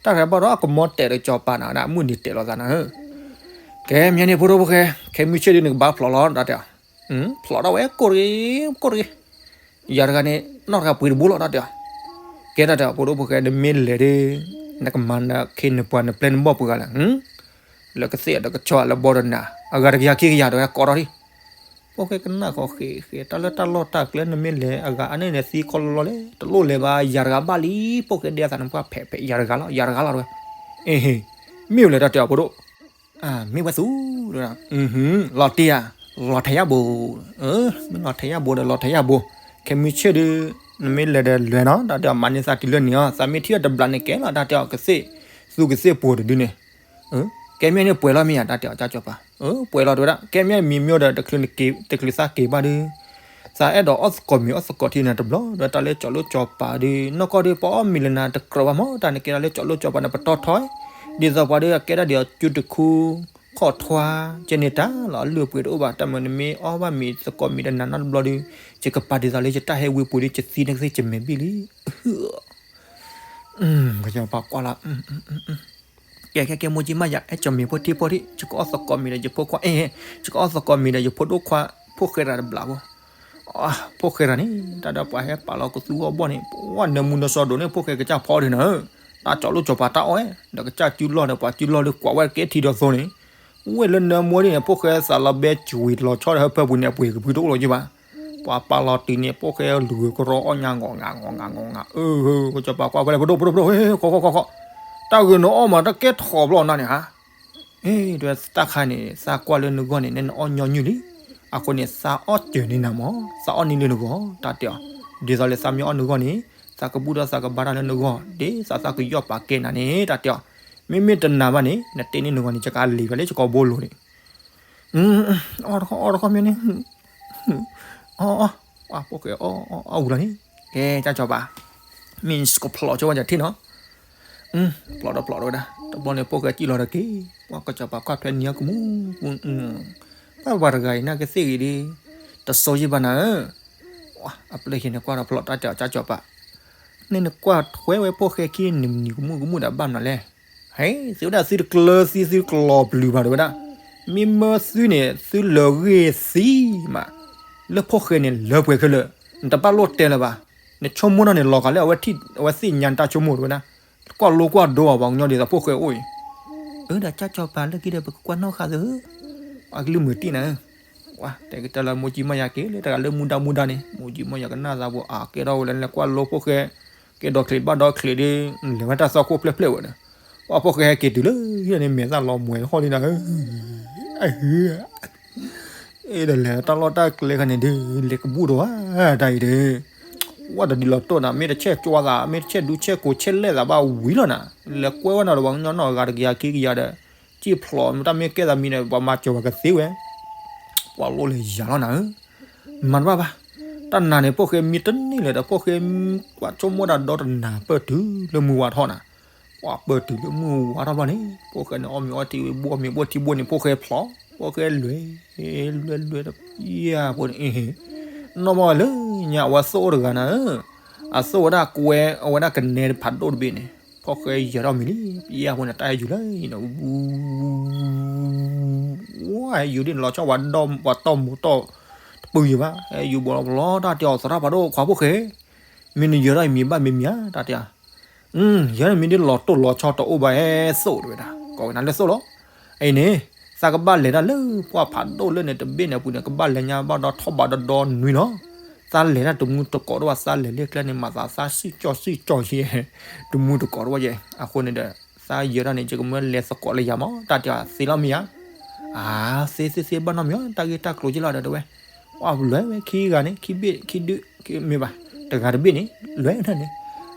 တၢ်တဂၤဘၣ်ဒီးကမီၤတဲာ်ဒီးကၠီၤပၤနၤဝဲဒၣ် မုၢ်နံၤတဲာ်လိာ်သးနၤဧၢ, ကဲမ့ၢ်န့ၣ် ဖိဒိၣ်ဖိၣ်ဃဲ, ခဲမုၢ်ဆ့ၣ်ဒုးနကဘၣ်ဖျိးလီၤ တၢ်တဲအီၤ, ဖျိးထီၣ်ဝဲကိၢ်တဂ့ၤ, ကိၢ်တဂ့ၤ, ယၤတဂၤန့ၣ် နီၢ်တဂၤပှ့ၤတဘိလီၤ တၢ်တဲအီၤ, ကဲတၢ်တဲအီၤ ဖိဒိၣ်ဖိၣ်ဃဲ နမ့ၢ်လဲၤဒီး, နကမၤနခ့နပှၤနပျဲၢ်နဘီၣ်ပှဲၤဂၤလဲၣ် လၢကသ့ၣ်ဒီးကဆီလၢဘီဒီးနၤ, အဂၤတကယၤခံကယၤဒီးကိးထီၣ်ဒံး, ဖိၣ်ဃဲကနၣ်ဃီဃ့ဃ့ တၢ်လၢတၢ်လီၢ်တၢ်ကျဲ နမ့ၢ်လဲၤအဂၤအါန့ၢ်န့ၣ်သံကီလီလီလဲၣ် တလိၣ်လဲၤဘၣ် ယၤတဂၤဘၣ်လံ, ဖိၣ်ဃဲဒဲအသးန့ၣ်ပှၢ်ဖဲးဖဲး ယၤတဂၤလီၤ ယၤတဂၤလီၤတဝဲ, အ့ဟ့, မ့ၢ်ဝဲလဲၣ်တၢ်တဲအီၤဖိဒိၣ် မ့ၢ်ဝဲသူ, လီၤတံၢ်ဧါ, လီၤထဲးယၣ်ဘိ, မ့ၢ်လီၤထဲးယၣ်ဘိဒီးလီၤထဲးယၣ်ဘိ, ခဲမုၢ်ဆ့ၣ်ဒုး, နမ့ၢ်လဲၤဒီးလွဲၢ်နီၤ တၢ်တဲအီၤ မၤန့ၢ်သးတုၤလၢန့ၣ်အီၤ သးမ့ၢ်ထံၣ်အီၤတဘျီန့ၣ်ကဲလီၤ တၢ်တဲအီၤ ကသ့ၣ်သူကသ့ၣ်ပူၤတဒုန့ၣ်, ကဲမ့ၢ်န့ၣ်ပှဲၤလီၤမ့ၢ်ဧါ တၢ်တဲအီၤ ကၠီၤပၤ, ပှဲၤလီၤတဝဲဒၣ် ကဲမ့ၢ်မံၤမ့ၢ်ဒီး တချုးသးက့ၤဘၣ်ဒုး သးအဲၣ်ဒိးအီၣ်သကိးမံၤအီၣ်သကိးထံနၤတဘျီ ဒီးတၢ်လၢကၠီၤလိကၠီၤပၤဒုး နီၢ်ကီၢ်ဒုး ပအီၣ်မံၤလၢနၤတကြၢးဘၣ်မး တၢ်န့ၣ်ကဲဒၣ်လၢကၠီၤလိကၠီၤပၤန့ၣ် ပတီၢ်ထီၣ်, ဒ်သိးပှၤဒုးအကဲဒၣ်ဒ်အီၤ ကၠူတခူ ခီၣ်ထွါ, ကဲန့ၣ်တၢ်လီၤ အလုၢ်အပှ့ၤတအိၣ်ဘၣ် တၢ်မၤနမ့ၢ်အီၣ်ဘၣ်မံၤသကိးမံၤဒီးနၤနီတဘျီဒုး, ယကပာ်ဒ်သိးလၢယတၢ်ဟဲဝ့ပူၤဒုး ယသံန့ၣ်ကသ့ၣ်ကမဲာ်ဘံၣ်လံ, ကၠီၤပၤကွၢ်လီၤ ကဲကဲကဲ မိၢ်ကၠံမါယၤ အဲၣ်ကၠီၤမံၤဖိထံဖိထံ ယကအီၣ်သကိးမံၤဒီးယဖိခွါအ့ၣ်, ယကအီၣ်သကိးမံၤဒီးယဖိဒိၣ်ခွါ ဖိၣ်ဃဲရၤတဘျီဖိ, ဖိၣ်ဃဲရၤန့ၣ် တၢ်ဒီးပှၤဟဲပာ်လီၤကသူအီၣ်ဘီၣ်န့ၣ် ပှၤနၢမူနၢစီဒိၣ်န့ၣ် ဖိၣ်ဃဲကစၢ်ဖီဒုးနၤ, တၢ်ကၠီၤလိကၠီၤပၤတၢ်အီၣ်ဝဲ ဒီးကစၢ်စုလီၢ်ဒီးပှၤစုလီၢ်ဒုးကွၢ်ဝဲကဲထံဒီးသိန့ၣ်, ဝဲလၢနၢမူဒ်န့ၣ် ဖိၣ်ဃဲသးလီၤဘဲကွံာ်လီၤဆီဒီးဟၢဖၢပူၤန့ၣ် အပှ့ၤကဖုတအိၣ်လီၤက့ဘၣ် ပှၤပာ်လီၤတုၤန့ၣ် ဖိၣ်ဃဲလူၤကရီအီၣ်ညါ ငီၢ်ငၢ်ငီၢ်ငၢ်ငီၢ်ငၢ်, ကၠီၤပၤကွၢ်ဖဲလဲၣ် ဖိဒိၣ်ဖိဒိၣ်ဖိဒိၣ် ဃီဃီဃီဃီ, တၢ်ဂ့ၢ်နအီၣ်မး တၢ်ကဲထီၣ်ဘျီနၤန့ၣ်ဧါ, တၢ်ခါန့ၣ် သးကွၢ်လၢနဂီၢ်န့ၣ် နအီၣ်ညီနုၢ်လံ, အဃိန့ၣ် သးအီၣ်စၢၤန့ၢ်နၤမး သးအီၣ်န့ၢ်လၢနဂီၢ် တၢ်တဲအီၤ, ဒ်သိးလၢသးမ့ၢ်အီၣ်နဂီၢ်န့ၣ် သးကဘူၣ်ထီၣ်သးကဘါတၢ်လၢနဂီၢ် ဒ်သိးသးကယီၢ်ပာ်ကဲနၤန့ၣ် တၢ်တဲအီၤ, မ့မ့ၢ်တနာ်ဘၣ်န့ၣ် နတ့န့ၢ်နဂီၢ်န့ၣ် ယကလံၤဖဲလၢယကီၢ်ဘိလိၤန့ၣ် အီၣ်တခီအီၣ်တခီမ့ၢ်န့ၣ်, အီၣ်အီၣ်, ဖိၣ်ဃဲအီၣ်အီၣ်အီၣ်ဝံၤလီၤန့ၣ်, ကဲ ကၠၢ်စီၤပၤ, မ့ၢ်ကဖျိးဆိဝဲယထံၣ်နီၤ, ဖျိးဒီးဖျိးဒီးဝဲဒၣ်, တဘျီန့ၣ် ဖိၣ်ဃဲစံၣ်လီၤဒီးက့ၤ, ပှၤကၠီၤပၤကွၢ်ထွဲနံၤအီၤကမူၣ်ကမူၣ်, ပှၤတဂၤအံၤ နာ်က့သ့ၣ်ဂ့ၤဒီး, တစိယံာ်ဘၣ်နၤဧၢ, အပျဲၢ်ယဲန့ၣ်ကွၢ်ဒီးဖျိးတၢ်ကၠၢ်စီၤပၤ, န့ၣ်နကွၢ်ထွဲဝဲဖိၣ်ဃဲခံနံၤနံၤကမူၣ်ကမူၣ်ဒီးဘၣ်မနုၤလဲၣ်, ဟဲ သုဝဲဒၣ်သုတကျၢၤသံသုတကျီၤပျုၤဘၣ်တဝဲဒၣ်, မ့မၢသုန့ၣ် သုလၢာ်ဂ့ၢ်သံမး, လၢဖိၣ်ဃဲန့ၣ်လၢပှဲၤခဲလၢာ်, နတဘၣ်လိၣ်တဲလၢၤဘၣ်, နဆိကမိၣ်နီၢ်န့ၣ်လီၤဂာ်လၢအဝဲသ့ၣ်ညါနတၢ်ဆိကမိၣ်တဝဲဒၣ်, ကွၢ်လိကွၢ်ဒိအီၤပှၤကညီဒ်သိးဖိၣ်ဃဲအိၣ်အံၤ, အၢ ဒီးကၠၢ်စီၤပၤလၢခံဒီးပကကွၢ်နီၣ်ဃာ်သုဧၢ, အကလုၢ်မုာ်တံၢ်နၤဧၢ တဲကတၢၢ်လၢမိၢ်ကၠံမိၢ်ယၤက့ၤလၢတဂၤလၢမူဒါမူဒါန့ၣ် မိၢ်ကၠံမိၢ်ယၤကနၣ်သးပူၤအကဲထီၣ်ဝဲလၢနလဲၤကွၢ်လိဖိၣ်ဃဲ, ကဲဒီးချံးဘၣ်ဒီးချံးဒီး, လဲၤဝဲတၢ်သီခိၣ်ဖျဲၣ်ဖျဲၣ်ဝဲဒီး, ပှၤဖိၣ်ဃဲဟဲက့ၤတုၤလၢဟံၣ်န့ၣ် မဲာ်သၣ်လီၤမှဲၤတဟီၣ်လံနၤဧၢ, အဟၢ, အ့ဒီးလဲၤတၢ်လီၢ်တၢ်ကျဲခါန့ၣ်ဒုး လဲၤကဘူၣ်တဝါ, တၢ်အံၤဒီး, ဝဲတဒ်လီၤတိၢ်နၤ မ့ၢ်တဆဲၣ်ကၠွသး မ့ၢ်တဆဲၣ်ဒူဆဲၣ်ကိးဆဲၣ်လဲၣ်သးဘၣ်ဝံၤလီၤနၤ, လဲၤကွဲဝဲနၤဒီးပှၤကညီနီၢ်ဂၤတကယၤခံကယၤဒီး, စံၣ်ဖျိးမ့ၢ်တၢ်မ့ၢ်ကဲသးမံဒီး ပှၤမၤစၢၤပှၤကသ့ဝဲ, ပှၤလိၣ်လဲၤယၤလီၤနၤဧၢ မၤတဘၣ်ဘၣ်, တၢ်နၤန့ၣ် ဖိၣ်ဃဲမံတန့ၢ်လၢၤဒီး ဖိၣ်ဃဲကွၢ်ဆိကမိၣ်တၢ်ဒီတနၤပၢၢ်တုၤလၢမုၢ်ဝါထီၣ်နၤ, ပှၤပၢၢ်တုၤလၢမုၢ်ဝါထီၣ်ဘျီန့ၣ် ဖိၣ်ဃဲန့ၣ် အီၣ်မ့ၤအီထံဝံၤ ဘိၣ်မ့ၤဘိၣ်ထံဘိၣ်န့ၣ် ဖိၣ်ဃဲဖျိး, ဖိၣ်ဃဲလွဲၢ်, လွဲၢ်လွဲၢ်တယၤဖိန့ၣ်, နီၢ်မီၢ်ဝဲလၢညါအဝဲသိၣ်အိၣ်တဂၤနၤဧၢ, အသိၣ်ဝဲဒၣ်ကွဲအဝဲဒၣ်ကနဲဖးဒိၣ်တဘ့ၣ်န့ၣ်, ဖိၣ်ဃဲယဲၤထီၣ်မံၤလံ, ပယၤဖိန့ၣ် တၢ်ဟဲယူၤလၢအံၤန့ၣ် ဝဲဟဲယူၤဒ်န့ၣ်လီၤဆီ ပှၤတီၢ်မိၤတီၢ်တပုၢ်ယံၤဘၣ်, ဟဲယူၤဘီလီၤပလီၤ တၢ်တဲအီၤ သရၣ်ဖးဒိၣ်ခွါဖိၣ်ဃဲ, မ့ၢ်နယဲၤထီၣ်အံၤမံၤဘၣ်မ့ၢ်မံၤဧါ တၢ်တဲအီၤ, ယဲၤထီၣ်မံၤဒ်လီၤတိၢ်လီၤဆီတအိၣ်ဘၣ်ဟဲသိၣ်တဝဲဒၣ် ကိးဝဲနၤလၢသိၣ်လီၤ, အံၤန့ၣ် သးကဘၣ်လဲၤတၢ်လၢပှၢ်ဖးဒိၣ်လၢန့ၣ်တဘ့ၣ်န့ၣ်အပူၤန့ၣ် ကဘၣ်လဲၤညါဘၣ်ဒီးထီၣ်ဘးဒီဒီနွံလီၤ, သးလဲၤတၢ်တမူတကိးတဝၢ် သးလဲၤလၢကျဲန့ၣ် မၤသးသးစံၣ်ကၠီၣ်စံၣ်ကၠီၣ်ယဲ တမူတကိးတဝၢ်ယဲ, အဃိန့ၣ်ဒီး သးယဲၤထီၣ်န့ၣ် ယကမၢလဲၤသကိးလၢယၤမး တၢ်တဲအီၤသ့လီၤမ့ၢ်ဧါ, အါ သ့သ့သ့ဘၣ်နီတမံၤ တၢ်ဂ့ၢ်တၢ်ကျိၤက့လီၤဒီးတဝဲ, ပှၢ်လဲၤဝဲခံဂၤန့ၣ် ခံဘ့ၣ်ခံဒုမ့ၢ်ဘၣ်, တဂၤတဘ့ၣ်န့ၣ် လဲၤန့ၣ်,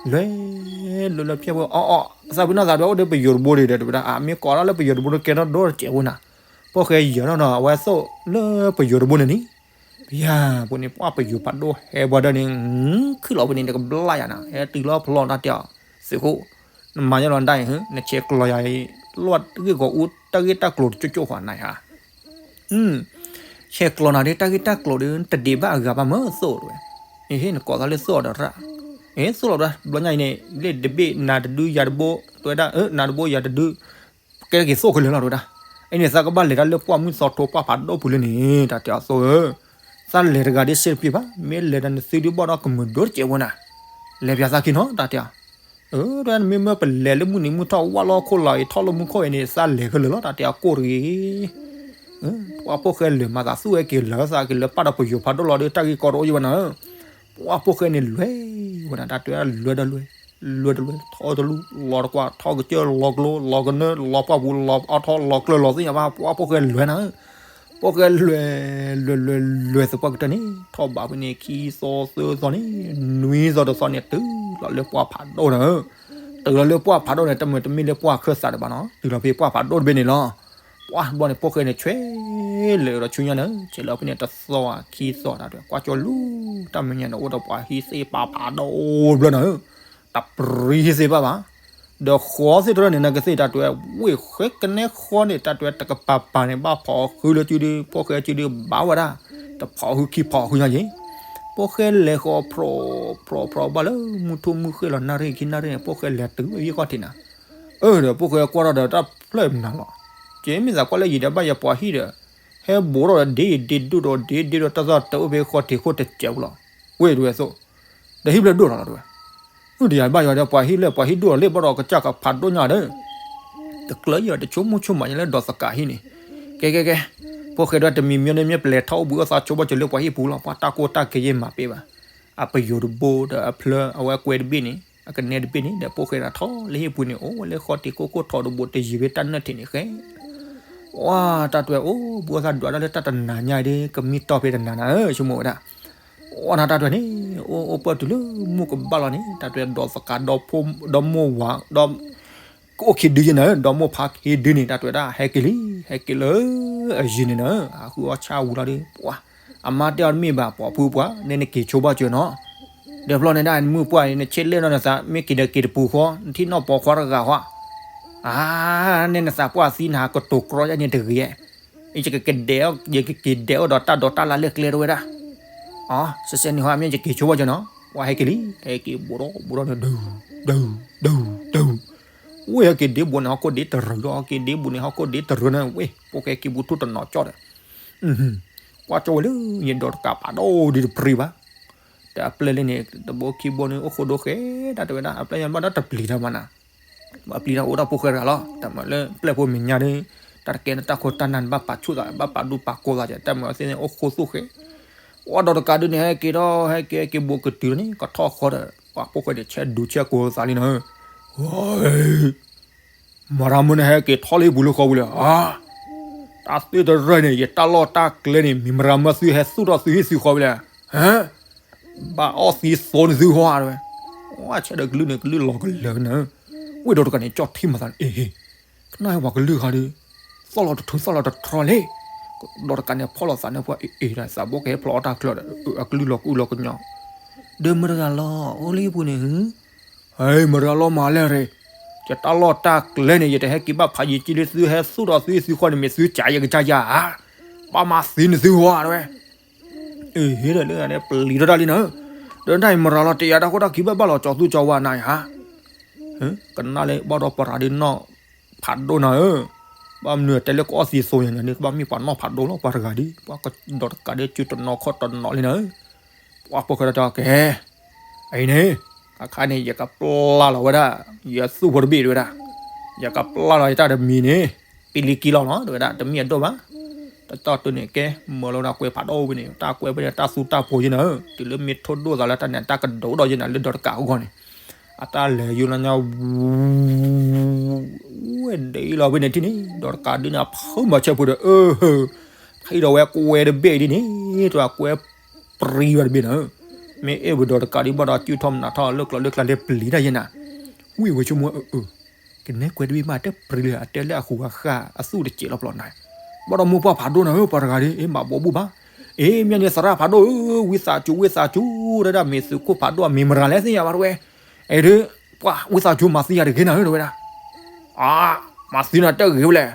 လဲၤ လဲၤလၢဖျဲၣ်ဖိ အီအီ သးပ့ၤနီၢ်သးဒွဲအိၣ်ဒီးပယိၤတဘိဒီး တဝဲဒၣ် အမ့ၢ်ကိးဒၣ်လၢပယိၤတဘိဒီးကဲထီၣ်ဒိၣ်တစဲးဖိနၤ, ဖိၣ်ဃဲယဲၤထီၣ်နီၤ အဝဲသိၣ်လၢပယိၤတဘိန့ၣ်န့ၣ် ပယၤဖိန့ၣ် ပှၢ်ပယိၤဖးဒိၣ်ဟဲပှၤဒၢန့ၣ်, ခုၣ်လီၤပန့ၣ် တကဘျၣ်ယၤနၤ ဟဲတုၤလီၤဖျီနၤတၢ်တဲအီၤ, သုးခိၣ်, နမၤယဲလီၤဒၣ်အံၤ နဆဲးကျိးယၤအံၤ, လီၢ်ဂ့ၢ်ဂီၤအူ တၢ်ဂ့ၢ်တၢ်ကျိၤတကၠိကၠိဃီနၤဧါ ဆဲးကျိးနၤဒီး တၢ်ဂ့ၢ်တၢ်ကျိၤဒီး တဒံးဘၣ်အဂၤဘၣ်မၢသိၣ်တဝဲ, အဟ့ၣ်နကိးသးလၢသိၣ်အီၤဒီးရၣ်, အဟ့ၣ်သိၣ်လီၤဒၣ် ဘျီညါအံၤန့ၣ် လၢတဘ့ၣ်နၤတဒုယၤတဘိ တဝဲဒၣ် နၤတဘိယၤတဒု ကဲထီၣ်က့ၤသိၣ်ခဲလၢာ်လီၤတဝဲဒၣ်, အံၤန့ၣ် သးကဘၣ်လဲၤတၢ်လၢပှၢ်မုၢ်သီထိပှၢ်ဖးဒိၣ်ပူၤလၢန့ၣ် တၢ်တဲအီၤသိၣ်ဧၢ, သးလဲၤတဂၤဒ်စ့တပျ့ၤဘၣ် မ့ၢ်လဲၤဒီးနသုဒုးဘီၣ်ဒီးကမုာ်ဒိၣ်တစဲးဝဲနၤ, လဲၤပၠးသးခံနီၤ တၢ်တဲအီၤ အၢ တဝဲနမ့မၢပလဲၤလၢမုၢ်နံၤမုၢ်ထီၣ်ဝၣ်လီၢ်ခိၣ်လီၤအံၤထီၣ်လၢမူခိၣ်အံၤန့ၣ် သးလဲၤခဲလၢာ်လီၤ တၢ်တဲအီၤကိၢ်တဂ့ၤ ပှၢ်ဖိၣ်ဃဲလဲၤမၤသးသူၣ်ဝဲက့ၤလၢသးက့ၤလၢပၢ်ဒီးပယိၤဖးဒိၣ်လီၤဒီး တၢ်ဂ့ၢ်ကီတအိၣ်ယံၤဝဲနၤဧၢ, ပှၢ်ဖိၣ်ဃဲန့ၣ်လဲၤဝဲနၤ တၢ်တဲဝဲဒၣ်လဲၤဒီးလဲၤ, လဲၤတလဲၤ ထီၣ်တလူ လီၤတကွၢ် ထီၣ်ကစၢၢ် လီၤကျိ လီၤကနၢ လီၤပှၢ်ပူၤ လီၤအီထီၣ် လီၤကျၢၢ် လီၤသ့ၣ်ညါဘၣ် ပှၢ်ဖိၣ်ဃဲလဲၤနၤဧၢ, ဖိၣ်ဃဲလဲၤ, လဲၤလဲၤလဲၤသပှၢ်ကတၢၢ်န့ၣ် ထီၣ်ဘးဖဲန့ၣ် ခံသီသၢသီန့ၣ် နွံသီတသီန့ၣ် တုၤလီၤလၢပှၢ်ဖးဒိၣ်နၤဧၢ, တုၤလီၤလၢပှၢ်ဖးဒိၣ်န့ၣ် တမ့ၢ်တမ့ၢ်လၢပှၢ်ခၢၣ်သးတဘၣ်နီၤ တုၤလီၤဖဲပှၢ်ဖးဒိၣ်တဘ့ၣ်န့ၣ်လီၤ. ပှၢ်ဘီန့ၣ် ဖိၣ်ဃဲန့ၣ် ဆွဲလဲၤဒီးဆူညါန့ၣ် ဆဲးလီၤဖဲန့ၣ် တသီခံသီတၢ်တဲ ကွၢ်ကၠီလူၤ တၢ်မဲာ်ညါန့ၣ် အိၣ်ဒီးပှၤဟံၣ်သ့ၣ်ပာ်ဖးဒိၣ်ဘျီနၤဧၢ, တပျံၤသ့ၣ်ဘၣ်ဘၣ် ဒီးဃီသ့ၣ်တဖၣ်န့ၣ် နကသ့ၣ်တၢ်တဲ ဝ့ၢ်ဃဲကနဲဃီန့ၣ် တၢ်တဲတကပၤပၤန့ၣ် ဘၣ်ဖီၣ်ဃုလၢစုဒု ဖိၣ်ဃဲစုဒုဘၣ်ဝဲဒၣ် တဖီၣ်ဃုခံဖီၣ်ဃုညါယ့ၣ်, ဖိၣ်ဃဲလဲၤဃီဖျိးဖျိးဖျိးဘၣ်လၢ မုၢ်ထူၣ်မုၢ်ဃ့ၢ်လီၤ နၣ်ရံၣ်ခံနၣ်ရံၣ်န့ၣ် ဖိၣ်ဃဲလဲၤတုၤဝဲယ့ၣ်ခီၣ်ထံးနၤ, အၢ ဒီးဖိၣ်ဃဲကွၢ်ထီၣ်ဒီးတၢ်ဖျၢၣ်မနုၤလီၤ, ကဲမ့ၢ်သးကွၢ်လၢယံၤဒီးဘၣ်ယပှၤဟံၣ်ဒီး ဟဲဘိးထီၣ်ဒီးဒ့ဒ့ဒိၣ်ဒီးဒ့ဒ့ဒီးတၢ်သီၣ်တအိၣ်ဖဲဃီထံးခိၣ်တစဲးဖိလီၤ, ဝ့ၢ်တဝဲသိး ဒီးဟံၣ်ဖျၢၣ်ဒိၣ်ထီၣ်လီၤတဝဲ, မုၢ်တယၤဘၣ်ယွၤဒီးပှၤဟံၣ်လၢပှၤဟံၣ်ဒိၣ်လီၤလ့ၣ်ဘၣ်ဒီးကစၢ်ကဖးဒိၣ်ညါဒီး တကျၢၤယီၤတဆိကမိၣ်ဆိကမးညါလၢဒီးသကးဟံၣ်န့ၣ်, ကဲကဲကဲ, ဖိၣ်ဃဲဒီးတမံၤမံၤန့ၣ် မ့ၢ်ပလဲၤထီၣ်အိၣ်ဘှံးအိၣ်သးဆိဘၣ်စၢၤလၢပှၤဟံၣ်ပူၤလီၤ ပှၤတၢ်ကိၢ်တၢ်ကဲယဲၢ်မၤပ့ၢ်ဘၣ်, အပယိၤတဘိဒီးအဖျၢၣ်အဝဲကွဲတဘ့ၣ်န့ၣ် အကနဲတဘ့ၣ်န့ၣ် ဒီးဖိၣ်ဃဲဒီးထီၣ်လၢဟံၣ်ပူၤန့ၣ် အိၣ်ဝဲလၢဃီထံးခိၣ်ခိၣ်ထီၣ်တဘိးတယံၤဖဲတၢ်နၢၣ်ထံးန့ၣ်ဃဲ ဝါ တၢ်တွဲအိၣ်ဘှံးအိၣ်သးဒွးတၢ်လၢတၢ်တနၤညါအံၤဒီး ကမံတီၢ်ဖဲတနၤနၤဧၢ ဆိကမိၣ်ဝဲဒၣ်, ဝါ နတၢ်တွဲန့ၣ် အိၣ်အိၣ်ပၢၢ်တုၤလၢမုၢ်ကဘၣ်လီၤန့ၣ် တၢ်တွဲဒီးသကးဒီးဖိ ဒီးမိၢ်ဝၤ ဒီး ကအိၣ်ခံဒုယဲၢ်နၤဧၢ ဒီးမိၢ်ဖါခံဒုန့ၣ် တၢ်တွဲဒၣ်ဟဲက့ၤလံ ဟဲက့ၤလၢ အယံၤန့ၣ်နၤဧၢ အဃုအီၣ်ဆၣ်ဝံၤလီၤဒီး ပှၤ အမါတဲအီၤတမ့ၢ်ဘၣ် ပှၤဖုပှၢ် နဲနက့ၤဆိဘၣ်စၢၤနီၤ, ဒီးဖျီန့ၣ်ဒၣ်နမုၢ်ပှၢ် နဆ့လဲၣ်နီၤနသး မ့ၢ်က့ၤဒီးက့ၤတပူၤဃီ နထံၣ်နီၣ်ပိာ်ခွါတဂၤဃီ, အါ, နဲနသးပှၢ်သံနဟးကတိၤကြီယါန့ၣ်တဂ့ၤ, ယကက့ၤဒဲး, ယကက့ၤဒဲးအိၣ်ဒီးတၢ်ဒိးတၢ်လၢ်လၢကျဲတဝဲဒၣ်, အ, စဲးစဲးန့ၣ်ဟီ မ့ၢ်ယက့ၤဆိဘၣ်စၢၤနီၤ, ပှၤဟဲက့ၤလံ, ဟဲက့ၤဘူးဒီးဘူးဒီးန့ၣ် ဒုး, ဒုး, ဒုး, ဒုး, ဝဲဟဲက့ၤဒ့ဘူးန့ၣ် ဟီၣ်ခိၣ်ဒ့တရၢးဒီး ဟဲက့ၤဒ့ဘူးန့ၣ် ဟီၣ်ခိၣ်ဒ့တရၢးန့ၣ် ဝဲ ဖိၣ်ဃဲက့ၤဘူးထူၣ်တနီၤကၠီဒီး ကွၢ်ကၠီဝဲလၢ ယဒီးတကးဖးဒိၣ်ဒုးတပြံၤဘၣ်, တၢ်အပျဲၢ်လၢန့ၣ် တဘိခံဘိန့ၣ် အိၣ်ဃိဒိဃဲဒၣ်တဝဲဒၣ် အပျဲၢ်ညါဘၣ်ဒီးတပျံၤတၢ်မးနၤ, ဘၣ်ပျံၤတၢ်အိၣ်ဒၣ်ဖိၣ်ဃဲတဂၤလီၤ တၢ်မၤလၢပျဲၢ်ဖိမဲာ်ညါဒီး တၢ်တကဲန့ၣ်တၢ်ခိၣ်တၢ်နၢ်န့ၣ် ဘၣ်ပာ်ဆူၣ်သး ဘၣ်ပာ်ဒူပာ်ကိးသး တၢ်မၤသ့ၣ်န့ၣ် အိၣ်ဃိသိၣ်ဃဲ ဝဲဒီးတကးဒုးန့ၣ် ဟဲက့ၤဒီး ဟဲက့ၤဟဲက့ၤဘူးကတုၤန့ၣ် ကထီၣ်ဃီဒီး ပှၤဖိၣ်ဃဲန့ၣ် ဆဲးဒူဆဲးကိးသးလံနၤဧၢ, မရၤမၢန့ၣ် ဟဲက့ၤထီၣ်လၢဟံၣ်ပူၤလၢဃီပူၤလၢၤဧါ, တၢ်သ့တရၢၢ်န့ၣ် ယတၢ်လီၢ်တၢ်ကျဲန့ၣ် မ့ၢ်မရၤမၢသုဟဲသူၣ်ထီၣ်သုဟံၣ်သုဃီဝဲလဲၣ်, ဟၢ, ဘၣ်အီၣ်သံသိန့ၣ်သုဟီဧါတဝဲ, ဝဲဆဲးဒီးကလုၢ်န့ၣ် ကလုၢ်လီၤကလၢာ်နၤဧၢ, ဝ့ၢ်ဒီးတကးန့ၣ် ကၠီၣ်ထံမၤသးန့ၣ် အ့ၣ် ကနၣ်ဟဲပှၤကလုၢ်ဃါဒီး သီၣ်လီၤတထူသီၣ်လီၤတထြီလဲၣ်, ဒီးတကးန့ၣ် ဖီၣ်လီၤသးန့ၣ်ပှၤအ့ၣ်အ့ၣ်ဒီး သးဘိကဟဲဖျိးအီၣ်တၢ်ချၢဒီး အကလုၢ်လီၤကအုလီၤကညီ, ဒီးမတၤတဂၤလီၤအိၣ်လၢဟံၣ်ပူၤန့ၣ်ဧါ, ဟဲမတၤတဂၤလီၤမၤလဲၣ်ရ့ၣ်, ယတၢ်လီၢ်တၢ်ကျဲန့ၣ် ယတဟဲက့ၤဘၣ်ဖးယံာ်ကံလၢသုဟဲသူၣ်ထီၣ်သုဟံၣ်သုဃီန့ၣ် မ့ၢ်သုကးယဲကစၢ်ယၤဧါ, ဘၣ်မၤသံန့ၣ်သုဟီဧါတဝဲ အ့ၣ် ဟ့ၣ်ဒီးလၢပျံၤထီၣ်တၢ်လံနၤဧၢ, ဒီးတၢ်အံၤမရၤလီၤတ့ၢ်ယၤတၢ်ခိၣ်တၢ်ခံဘၣ်ဘၣ်လီၤကၠီၤသူကၠီၤဝါနၤဧါ, ကနၣ်လၢဘၣ်ဒီးပရၤဒ်နီၣ်ဖးဒိၣ်နၤဧၢ, ဘၣ်မနုၤတဲလၢကအီၣ်သံသိညါန့ၣ် ကဘၣ်မ့ၢ်ပှၤနီၣ်ဖးဒိၣ်လီၤ ပှၤတဂၤဒ် ပှၤကဒီးတကးဒ်စုတနီၤခီၣ်တနီၤလံနၤဧၢ, ပှၤဖိၣ်ဃဲဒီးတဲကဲ အံၤန့ၣ် အခါန့ၣ် ယကပျၢ်လီၤဝဲဒၣ် ယသူၣ်ဖိတဘ့ၣ်တဝဲဒၣ်, ယကပျၢ်လီၤယတၢ်တမံၤန့ၣ် ပံလံကံလီၤနီၤ တဝဲဒၣ် တမ့ၢ်အဒိၣ်ဘၣ်, တတီၢ်တုၤန့ၣ်ကဲ မၢလီၤဝဲဒၣ်ကွဲးဖးဒိၣ်ဖဲန့ၣ် တၢ်ကွဲးဖဲန့ၣ် တၢ်သူတၢ်ဖိယဲနၤဧၢ, တုၤလၢမ့ၢ်ထိၣ်ဒိၣ်သးလၢတၢ်န့ၣ် တၢ်ကဒိၣ်ဒီးယဲနၤလၢဒီးတကးအဂီၢ်န့ၣ်, အတၢ်လဲၤယိလီၤညါ ဝဲဒ်အံၤလီၤဖဲန့ၣ်ထံၣ်န့ၣ် ဒီးတကးဒ်န့ၣ် အဖုမၤဆၢဖိဒီး အၢ ဟံၣ်ဒီးဝဲကွဲတဘ့ၣ်ဒ်န့ၣ် တဝဲကွဲပြံဝဲတဘ့ၣ်နၤဧၢ, မ့ၢ်အဲၣ်ဝဲဒီးတကးဒ်ဘၣ်ဒီး စုၣ်ထီၣ်မနၤထီၣ်လၢကျိၤလၢကျါလၢပျံၤတၢ်ယဲနၤ, ဝံၣ်ဝဲဆိကမိၣ်အၢ ကနဲကွဲးတဘ့ၣ်မး တပျံၤလၢအတဲလၢအဃူအဃါ အသူၣ်တစဲးလီၤပျီနၤ, ဘၣ်ဒီးမိၢ်ပှၢ်ဖးဒိၣ်နၤဧၢ ပှၤတဂၤဒ် အ့ၣ် မၤဘီဘူၣ်ဘၣ်, အ့ၣ် မ့ၢ်န့ၣ်သရၣ်ဖးဒိၣ်ဧၢ ဝံသးစူၤ ဝံသးစူၤ တဝဲဒၣ် မ့ၢ်သုးခိၣ်ဖးဒိၣ်အမံၤမရၤလဲၣ်သ့ၣ်ညါဘၣ်တဝဲ, အဲၣ်ဒိး ပှၤဝံသးစူၤ မၤသံယၤတဂ့ၤနၤဧၢ တဝဲဒၣ်, အါ မၤသံနၤတဂ့ၤဝဲလဲၣ်,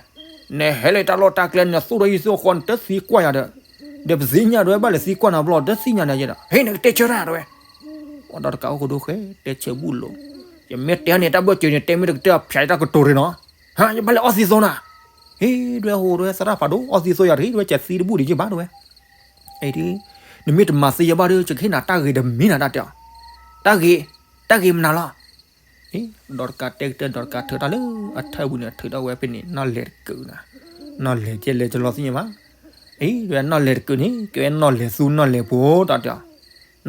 နဟဲလၢတၢ်လီၢ်တၢ်ကျဲ နသူၣ်ထီၣ်ဟံၣ်သူၣ်ဃီ နတသံကွၢ်ယၤဒီး, ဒီးပသ့ၣ်ညါတဝဲဘၣ်လဲၣ်သံကွၢ်နၤဘျီ တသ့ၣ်ညါနၤယဲဒီး ဟ့ၣ် နကတဲဆၢတၢ်တဝဲ ပှၤဒီးတကးအိၣ်ဃိဒိဃဲ တဲဆၢဘူၣ်လိာ်, ယမ့ၢ်တဲန့ၣ် တၢ်ဘၢၣ်စၢၤန့ၣ် တဲမ့ၢ်တကတၢၢ်ဖျါတၢ်ကတိၤရ့ၣ်နီၤ, ဟါ ယဘၣ်လဲၤအီၣ်သံသိနၤ, ဟ့ၣ် ဒွဲၣ်ဟိၣ်ဒွဲၣ်သရၣ်ဖးဒိၣ် အီၣ်သံသိယၤတဂ့ၤ ဒွဲၣ်ကသံတဘူၣ်ဒံးယဘၣ်တဝဲ, အဲၣ်ဒိး နမ့ၢ်တမၤသံယဘၣ်ဒီး ယကဟ့ၣ်နၤတၢ်ဂ့ၤတမံၤနၤတၢ်တဲအီၤ, တၢ်ဂ့ၤ, တၢ်ဂ့ၤမနုၤလီၤ အ့ၣ် ဒီးတကးတဲကတၢၢ် ဒီးတကးထုးတၢ်လၢအထၢၣ်ပူၤန့ၣ် ထုးထီၣ်ဝဲဖဲန့ၣ် နီၣ်လဲၢ်တကုးနၤ, နီၣ်လဲၢ်ကဲလဲၣ်ကလီသ့ၣ်ညါဘၣ်, အ့ၣ် ဒွဲၣ်နီၣ်လဲၢ်တကုးန့ၣ် ကဲဝဲနီၣ်လဲၢ်သူနီၣ်လဲၢ်ပိၤတၢ်တဲအီ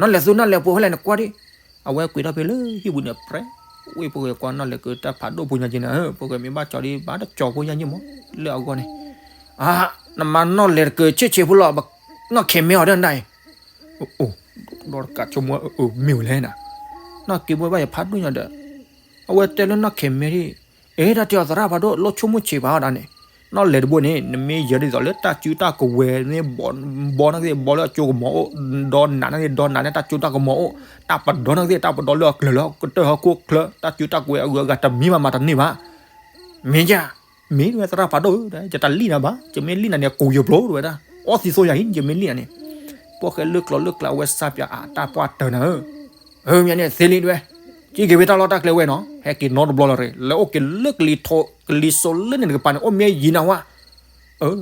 ၤ, နီၣ်လဲၢ်သူနီၣ်လဲၢ်ပိၤဖဲလဲၣ်နကွၢ်ဒံး, အဝဲကွံာ်ထီၣ်ဖဲလၢဟံၣ်ပူၤန့ၣ် ပြဲး, ဝ့ၢ်ဖိၣ်ဃဲကွၢ်နီၣ်လဲၢ်ကုးတၢ်ဖးဒိၣ်ဖိညါက့နၤဧၢ, ဖိၣ်ဃဲမ့ၢ်ဘၣ်ကၠီဒံး ဘၣ်တကၠီဖိညါက့မး, လၢအဂီၢ်န့ၣ်, အါ နမၤနီၣ်လဲၢ်တကုးဆံးဆံးဖိလီၤ, နီၣ်ခဲမဲအီၤဒီးနၤအံၤ, အိၣ် ဒီးတကးဆိကမိၣ် အၢ မ့ၢ်ဝဲလဲၣ်နၤ, နီၣ်က့ဘိဘၣ်ယဖးဒိၣ်ညါဒီး, အဝဲတဲလၢနီၣ်ခဲမဲဒံး, အ့ၣ် တၢ်တဲအီၤသရၣ်ဖးဒိၣ် လိၣ်ဆိကမိၣ်ဆံးပာ်အီၤဒၣ်န့ၣ်, နီၣ်လဲၢ်တဘိန့ၣ် နမ့ၢ်ယၢၤဒ်သိးလၢတၢ်စုတၢ်ကဝဲၤန့ၣ်, ဘီန့ၣ်သ့ၣ်ဘီလၢအကၠိကမီၤအိၣ်, ဒီးနးန့ၣ်သ့ၣ်ဒီးနးန့ၣ်တၢ်စုတၢ်ကမီၤအိၣ်, တၢ်ပဒီန့ၣ်သ့ၣ်တၢ်ပဒီလၢအကျၢၤလၢကတၢၢ်ဟီၣ်ခိၣ်ချၢ, တၢ်စုတၢ်ကဝဲၤအဂုၤအဂၤတမံၤမးမၤတန့ၢ်ဘၣ်, မ့ၢ်ယါ မ့ၢ်တဝဲသရၣ်ဖးဒိၣ်ဧၢ, ယတလံၣ်နၤဘၣ်, ယမ့ၢ်လံၣ်နၤန့ၣ် ကိးယပျိတဝဲဒၣ်, အီၣ်သံသိယၤအံၤ ယမ့ၢ်လံၣ်နၤန့ၣ်, ဖိၣ်ဃဲလၢကျိၤလၢကျါဝဲစၢ်ပၠးအတၢ်ပှၢ်တၢၢ်နၤဧၢ, အၢ မ့ၢ်န့ၣ်သ့လံတဝဲ, ကံက့ၤဝဲတၢ်လီၢ်တၢ်ကျဲဝဲနီၤ, ဟဲက့ၤနီတဘျီလီၤရ့ၣ်, လဲၤအိၣ်က့ၤလၢကလံၤထိး ကလံၤစိးလၢန့ၣ်တကပၤန့ၣ် အိၣ်မ့ၢ်ယံၤနၤဝဲ, အၢ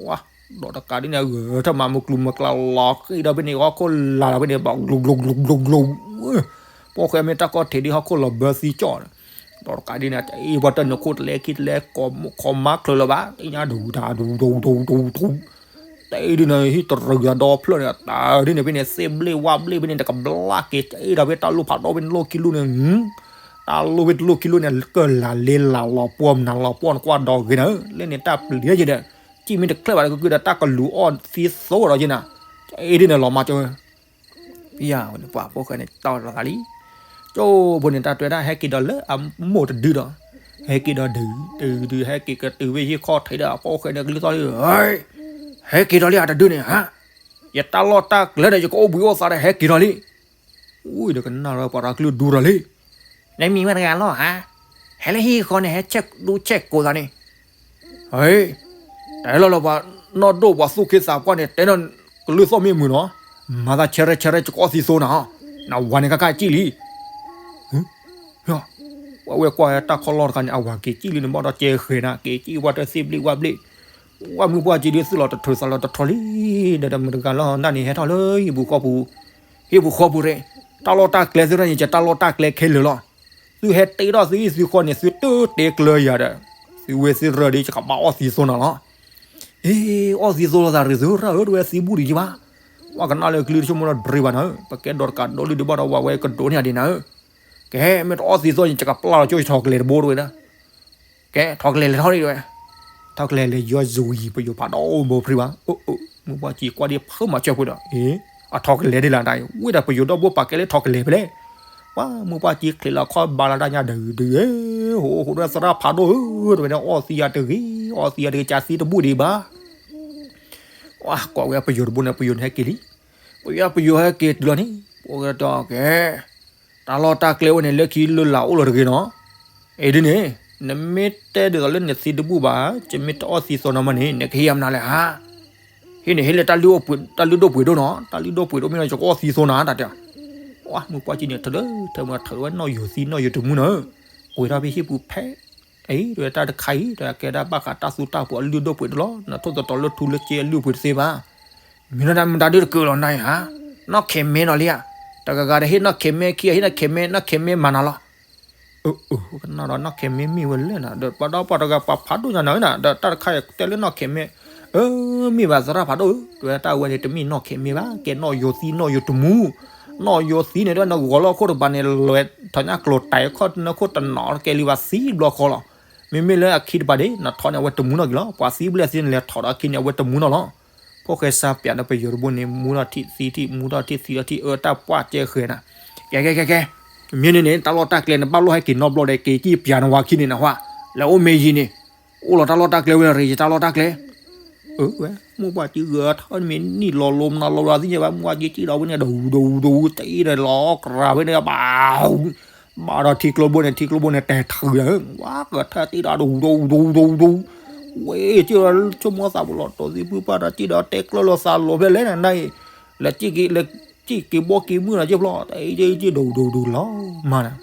ဝါ ဒီးတကးဒ်န့ၣ် အဂၢၢ်ထၢၣ်မၤမုၢ်ကျူမုၢ်ကျါလီၤဃံဒီးဖဲန့ၣ် ဟီၣ်ခိၣ်လၢ်လီၤဖဲန့ၣ် ဘၣ်ကျိၤကျိၤကျိၤကျိၤကျိၤ ဖိၣ်ဃဲမ့ၢ်တၢ်ကီၢ်ထံးဒ်ဟီၣ်ခိၣ်လီၤဘၢသံကၠီၣ်န့ၣ်, ဒီးတကးဒ်န့ၣ် အ့ၣ် ပှၤတၢ်နုာ်ခိၣ်တလဲခံတလဲ ခီမါချၢလၢၤဘၣ် သ့ၣ်ညါဒူဒူဒူဒူဒူဒူ, တၢ်အံၤဒ်န့ၣ် ဟံၣ်တရံးအဒီဖျၢၣ်န့ၣ် တၢ်ဒ်န့ၣ်ဖဲန့ၣ် သ့ၣ်ဘျ့ၣ်ဝါဘျ့ၣ်ဖဲန့ၣ် တကဘျၣ်က့ၤ တၢ်အ့ၣ်ဒီးဖဲတၢ်လိၣ်ဖးဒိၣ်ဖဲန့ၣ် လိၣ်ခံလိၣ်န့ၣ် တၢ်လိၣ်ဖဲတလိၣ်ခံလိၣ်န့ၣ် ကလၢ်လ့လၢ်လီၤပှီၢ်မနုၤလီၤပှီၢ်န့ၣ် ကွၢ်ဒီးဂ့ၤနၤဧၢ လၢန့ၣ်တၢ်ပျံၤယဲဒီး ကံၣ်မ့ၢ်တချၢၣ်ဘၣ်ဒီး ကကုၢ်ဒီးတၢ်ကလူၤအီၣ်သံသိဒီးယဲနၤ, တၢ်အ့ၣ်ဒ်န့ၣ် လီၤမါကၠီ ပယၢ်ဝဲန့ၣ် ပှၤဖိၣ်ဃဲန့ၣ် တီၢ်လီၤသးလံ, ကၠိဖိန့ၣ် တၢ်တွဲဒၣ် ဟဲက့ၤဒီးလၢအမိၢ်တဒုဒီး, ဟဲက့ၤဒီးဒုး ဒုး ဒုး ဟဲက့ၤကတုၤဝဲဟံၣ်ခီၣ်ထံးဒီး အဖိၣ်ဃဲန့ၣ် ကလုၢ်သီၣ်လံ, ဟဲက့ၤဒီးလံအတဒုန့ၣ် ဟါ, ယတၢ်လီၢ်တၢ်ကျဲဒီး ယကအိၣ်ဘှံးအိၣ်သါဒီး ဟဲက့ၤထီၣ်လံ. အိၣ်ဒီးကနၣ်ဒီးပှၤတၢ်ကလုၢ်ဒူတၢ်လံ. နမံၤမ့ၢ်တဂၤလီၤဧါ. ဟဲလၢဟံၣ်ဃီန့ၣ် ဟဲဆဲးဒူဆဲးကိးသးန့ၣ် ဟဲ, တၢ်လီၢ်လၢပှၤနီၢ်ဒိၣ်ပှၤသူၣ်က့သးပှၢ်န့ၣ် တဲနီၢ်ကလုၢ်သီၣ်မ့ၢ်မုာ်နီၤ, မၤသးဆဲးရဲဆဲးရဲ ယကအီၣ်သံသိနီၤ, နဝၤန့ၣ်ခါခါကံၣ်လံ. ပှၤဝဲကွၢ်တၢ်ခီၣ်လီၢ်တခါန့ၣ် အဝၤက့ၤကံၣ်လံန့ၣ် ဘၣ်ဒီးကဲဃဲၤနၤ က့ၤကံၣ်ဝဲတသ့ဘျ့ဝဲဘျ့, ဝဲမုၢ်ပှၢ်ကံၣ်ဒုးသူၣ်လီၤတထြၢးသးလီၤတထြီလံ, ဒီးတမုၢ်တဂၤလီၤနၢ်န့ၣ် ဟဲထီၣ်လၢဟံၣ်ပူၤဃီပူၤ, ဟံၣ်ပူၤဃီပူၤရ့ၣ်, တၢ်လီၢ်တၢ်ကျဲသုရၢ်န့ၣ် ယတၢ်လီၢ်တၢ်ကျဲခဲလၢာ်လီၤ. သုဟဲတ့ထီၣ်သုဟံၣ်သုဃီန့ၣ် သုတတဲကျၢၤယၤဒီး သုဝဲသ့ၣ်ရၢဒီး ယကဘၣ်အီၣ်သံသိနၤလီၤ. အ့ အီၣ်သံသိလိာ်သးရ့ၣ်သုရၢ်ဧၢ တဝဲသံဘူၣ်ဒံးယဘၣ်, ပှၤကနၣ်လၢကလုၢ်တဆိကမိၣ်ဒီးဒြ့ဘၣ်နၤဧၢ, ပကဲဒီးတကးဒီးလုၢ်ဒံးဘၣ်ဒီး ဝဲဝဲကဒိးန့ၢ်အဒံးနၤဧၢ, ကဲ မ့ၢ်တအီၣ်သံသိန့ၣ် ယကပျၢ်လီၤကၠိထီၣ်ကလဲၤတဘိတဝဲဒၣ် ကဲ ထီၣ်ကလဲၤလဲၤထီၣ်ဒံးတဝဲ, ထီၣ်ကလဲၤလဲၤယီၤစဝံၤ ပယိၤဖးဒိၣ်ဘိဖှံဘၣ်, မုၢ်ပှၢ်ကံၣ်ကွၢ်ဒံးဖုမၤစၢၤဖိဒီး အထီၣ်ကလဲၤဒ်လၢတၢ်အံၤ ဝ့ၢ်ဒီးပယိၤဒီဘိပာ်ကဲလၢထီၣ်ကလဲၤဖဲလဲၣ်, ပှၤမုၢ်ပှၢ်ကံၣ်ချံးလီၤခီၣ်ဘါလီၤတၢ်ညါဒုးဒုးဧၢ, ဟိဟိဒၣ်သရၣ်ဖးဒိၣ်ဧၢ တဝဲဒၣ် အီၣ်သံယၤတဂ့ၤ အီၣ်သံယၤတဂ့ၤ ကးသံတဘူၣ်ဒံးဘၣ် ကွၢ်ဝဲပယိၤတဘိန့ၣ် ပယိၤန့ၣ်ဟဲက့ၤလံ, ပယိၤပယိၤဟဲက့ၤတုၤလီၤန့ၣ် ပှၤကတဲကဲ တၢ်လီၢ်တၢ်ကျဲဝဲန့ၣ် လၢခံလၢလာ်အိၣ်လီၤတဂ့ၤနီၤ, အ့ဒ်န့ၣ် နမ့ၢ်တဲဒ်သိးလၢနသံတဘူၣ်ဘၣ် ယမ့ၢ်တအီၣ်သံသိနီၤမးန့ၣ် နကဟ့ၣ်ယၤမနုၤလဲၣ်ဧါ, ဟ့ၣ်န့ၣ်ဟ့ၣ်လၢ တၢ်လုၢ်ဒိၣ်ပှ့ၤဒိၣ်နီၤ တၢ်လုၢ်ဒိၣ်ပှ့ၤဒိၣ်မ့ၢ်နီၤ ယကအီၣ်သံသိနၤတၢ်တဲ, မုၢ်ပှၢ်ကံၣ်န့ၣ် ထၢလၢထၢမုၢ်ထၢဝဲနီၣ်ယိၤသံနီၣ်ယိၤတမူနီၤ, ကွံာ်ထီၣ်ဖဲဟံၣ်ပူၤဖဲ အံၤ တဝဲတၢ်တခါအံၤ တဝဲကဲဒၣ်ဘၣ်ဃးတၢ်သူတၢ်ပှ့ၤအလုၢ်ဒိၣ်ပှ့ၤဒိၣ်လီၤ, နထိၣ်သတြီၤလၢထူလၢစ့အလုၢ်အပှ့ၤတသ့ဘၣ်, မ့ၢ်နီၢ်တၢ်မတၤဒုတကၢလီၤနၤဧါ, နီၢ်ခဲမဲနီၤလံဧါ, တဂၤဂၤဒီးဟ့ၣ်နီၢ်ခဲမဲ ခံဂၤဟ့ၣ်နီၢ်ခဲမဲ နီၢ်ခဲမဲမၤနၤလီၤ အၢ ကနၣ်ဒီးနီၢ်ခဲမဲမ့ၢ်ဝဲလဲၣ်နၤ ဒီးပှၤဒီးပှၤတဂၤပှၤဖးဒိၣ်ညါနၤဧၢနၤ ဒီးတၢ်တခါအံၤတဲလၢနီၢ်ခဲမဲ, အၢ မ့ၢ်ဘၣ်သရၣ်ဖးဒိၣ်ဧၢ တဝဲတၢ်ဝဲန့ၣ် တမ့ၢ်နီၢ်ခဲမဲဘၣ် ကဲနီၣ်ယိၤသံနီၣ်ယိၤတမူ, နီၣ်ယိၤသံန့ၣ် တဝဲနဂီၤလၢဟီၣ်ခိၣ်တကပၤန့ၣ် လဲၤထီၣ်ညၣ်ကျိၤတၢ်ခီၣ်နၢခိၣ်တနီၤကဲလံဘၣ်သံဘျီဃီလီၤ, မ့မ့ၢ်လၢအခံတကပၤဒၣ် နထီၣ်န့ၣ် အဝဲတမူနီၣ်က့ၤလီၤ, ပှၤသံဘျဲၣ်သံန့ၣ် လဲၤထီၣ်ဒီးအခံန့ၣ် အဝဲတမူနီၣ်လီၤ, ဖိၣ်ဃဲစၢ်ပၠးဒီးပယိၤတဘိန့ၣ် မူထီၣ်ထံၣ်သံထံၣ် မူထီၣ်ထံၣ်သံထီၣ်ထံၣ် အၢတၢ်ပှၢ်ကဲဃဲၤနၤ, ကဲကဲကဲကဲ, မ့ၢ်န့ၣ်န့ၣ် တၢ်လီၢ်တၢ်ကျဲန့ၣ် ဘၣ်လိၣ်ဟဲက့ၤနီတဘျီဒီး က့ၤကံၣ်ပၠးနဝၤခံန့ၣ်နဟါ, လဲၤအိၣ်မ့ၢ်ယံၤန့ၣ်, အိၣ်လီၤတၢ်လီၢ်တၢ်ကျဲဝဲရ့ၣ် ယတၢ်လီၢ်တၢ်ကျဲ, အၢဝဲ မိၢ်ပှၢ်ကံၣ်ဂဲၤထီၣ်မ့ၢ်နံၣ်လီၤလိၤမနၤလီၤလီၤသ့ၣ်ညါဘၣ် မိၢ်ပှၢ်ကံၣ်ကံၣ်ဒီးဝဲန့ၣ် ဒူဒူဒူ တအံၤဒီးလီၤကရၤဝဲန့ၣ် ဘၣ် ဘၣ်ဒီးထံကျိဘိန့ၣ် ထံကျိဘိန့ၣ် တဲာ်ထုးဒီး ဝါကထၢၣ်တံၢ်ဒီး ဒူဒူဒူဒူဒူ, ဝဲက့ၤဆိကမိၣ်သးပူၤလီၤ တိၤသံဖုပၢ်ဒီးက့ၤဒီး တဲကျၢၢ်လိာ်သးလိၤဖဲလဲၣ်နၤအံၤ, လဲၤက့ၤက့ၤ လဲၤက့ၤက့ၤဘီက့ၤမုၢ်ဒီးက့ၤဖျီ တအံၤက့ၤဒူဒူဒူလီၤ မၤနၤ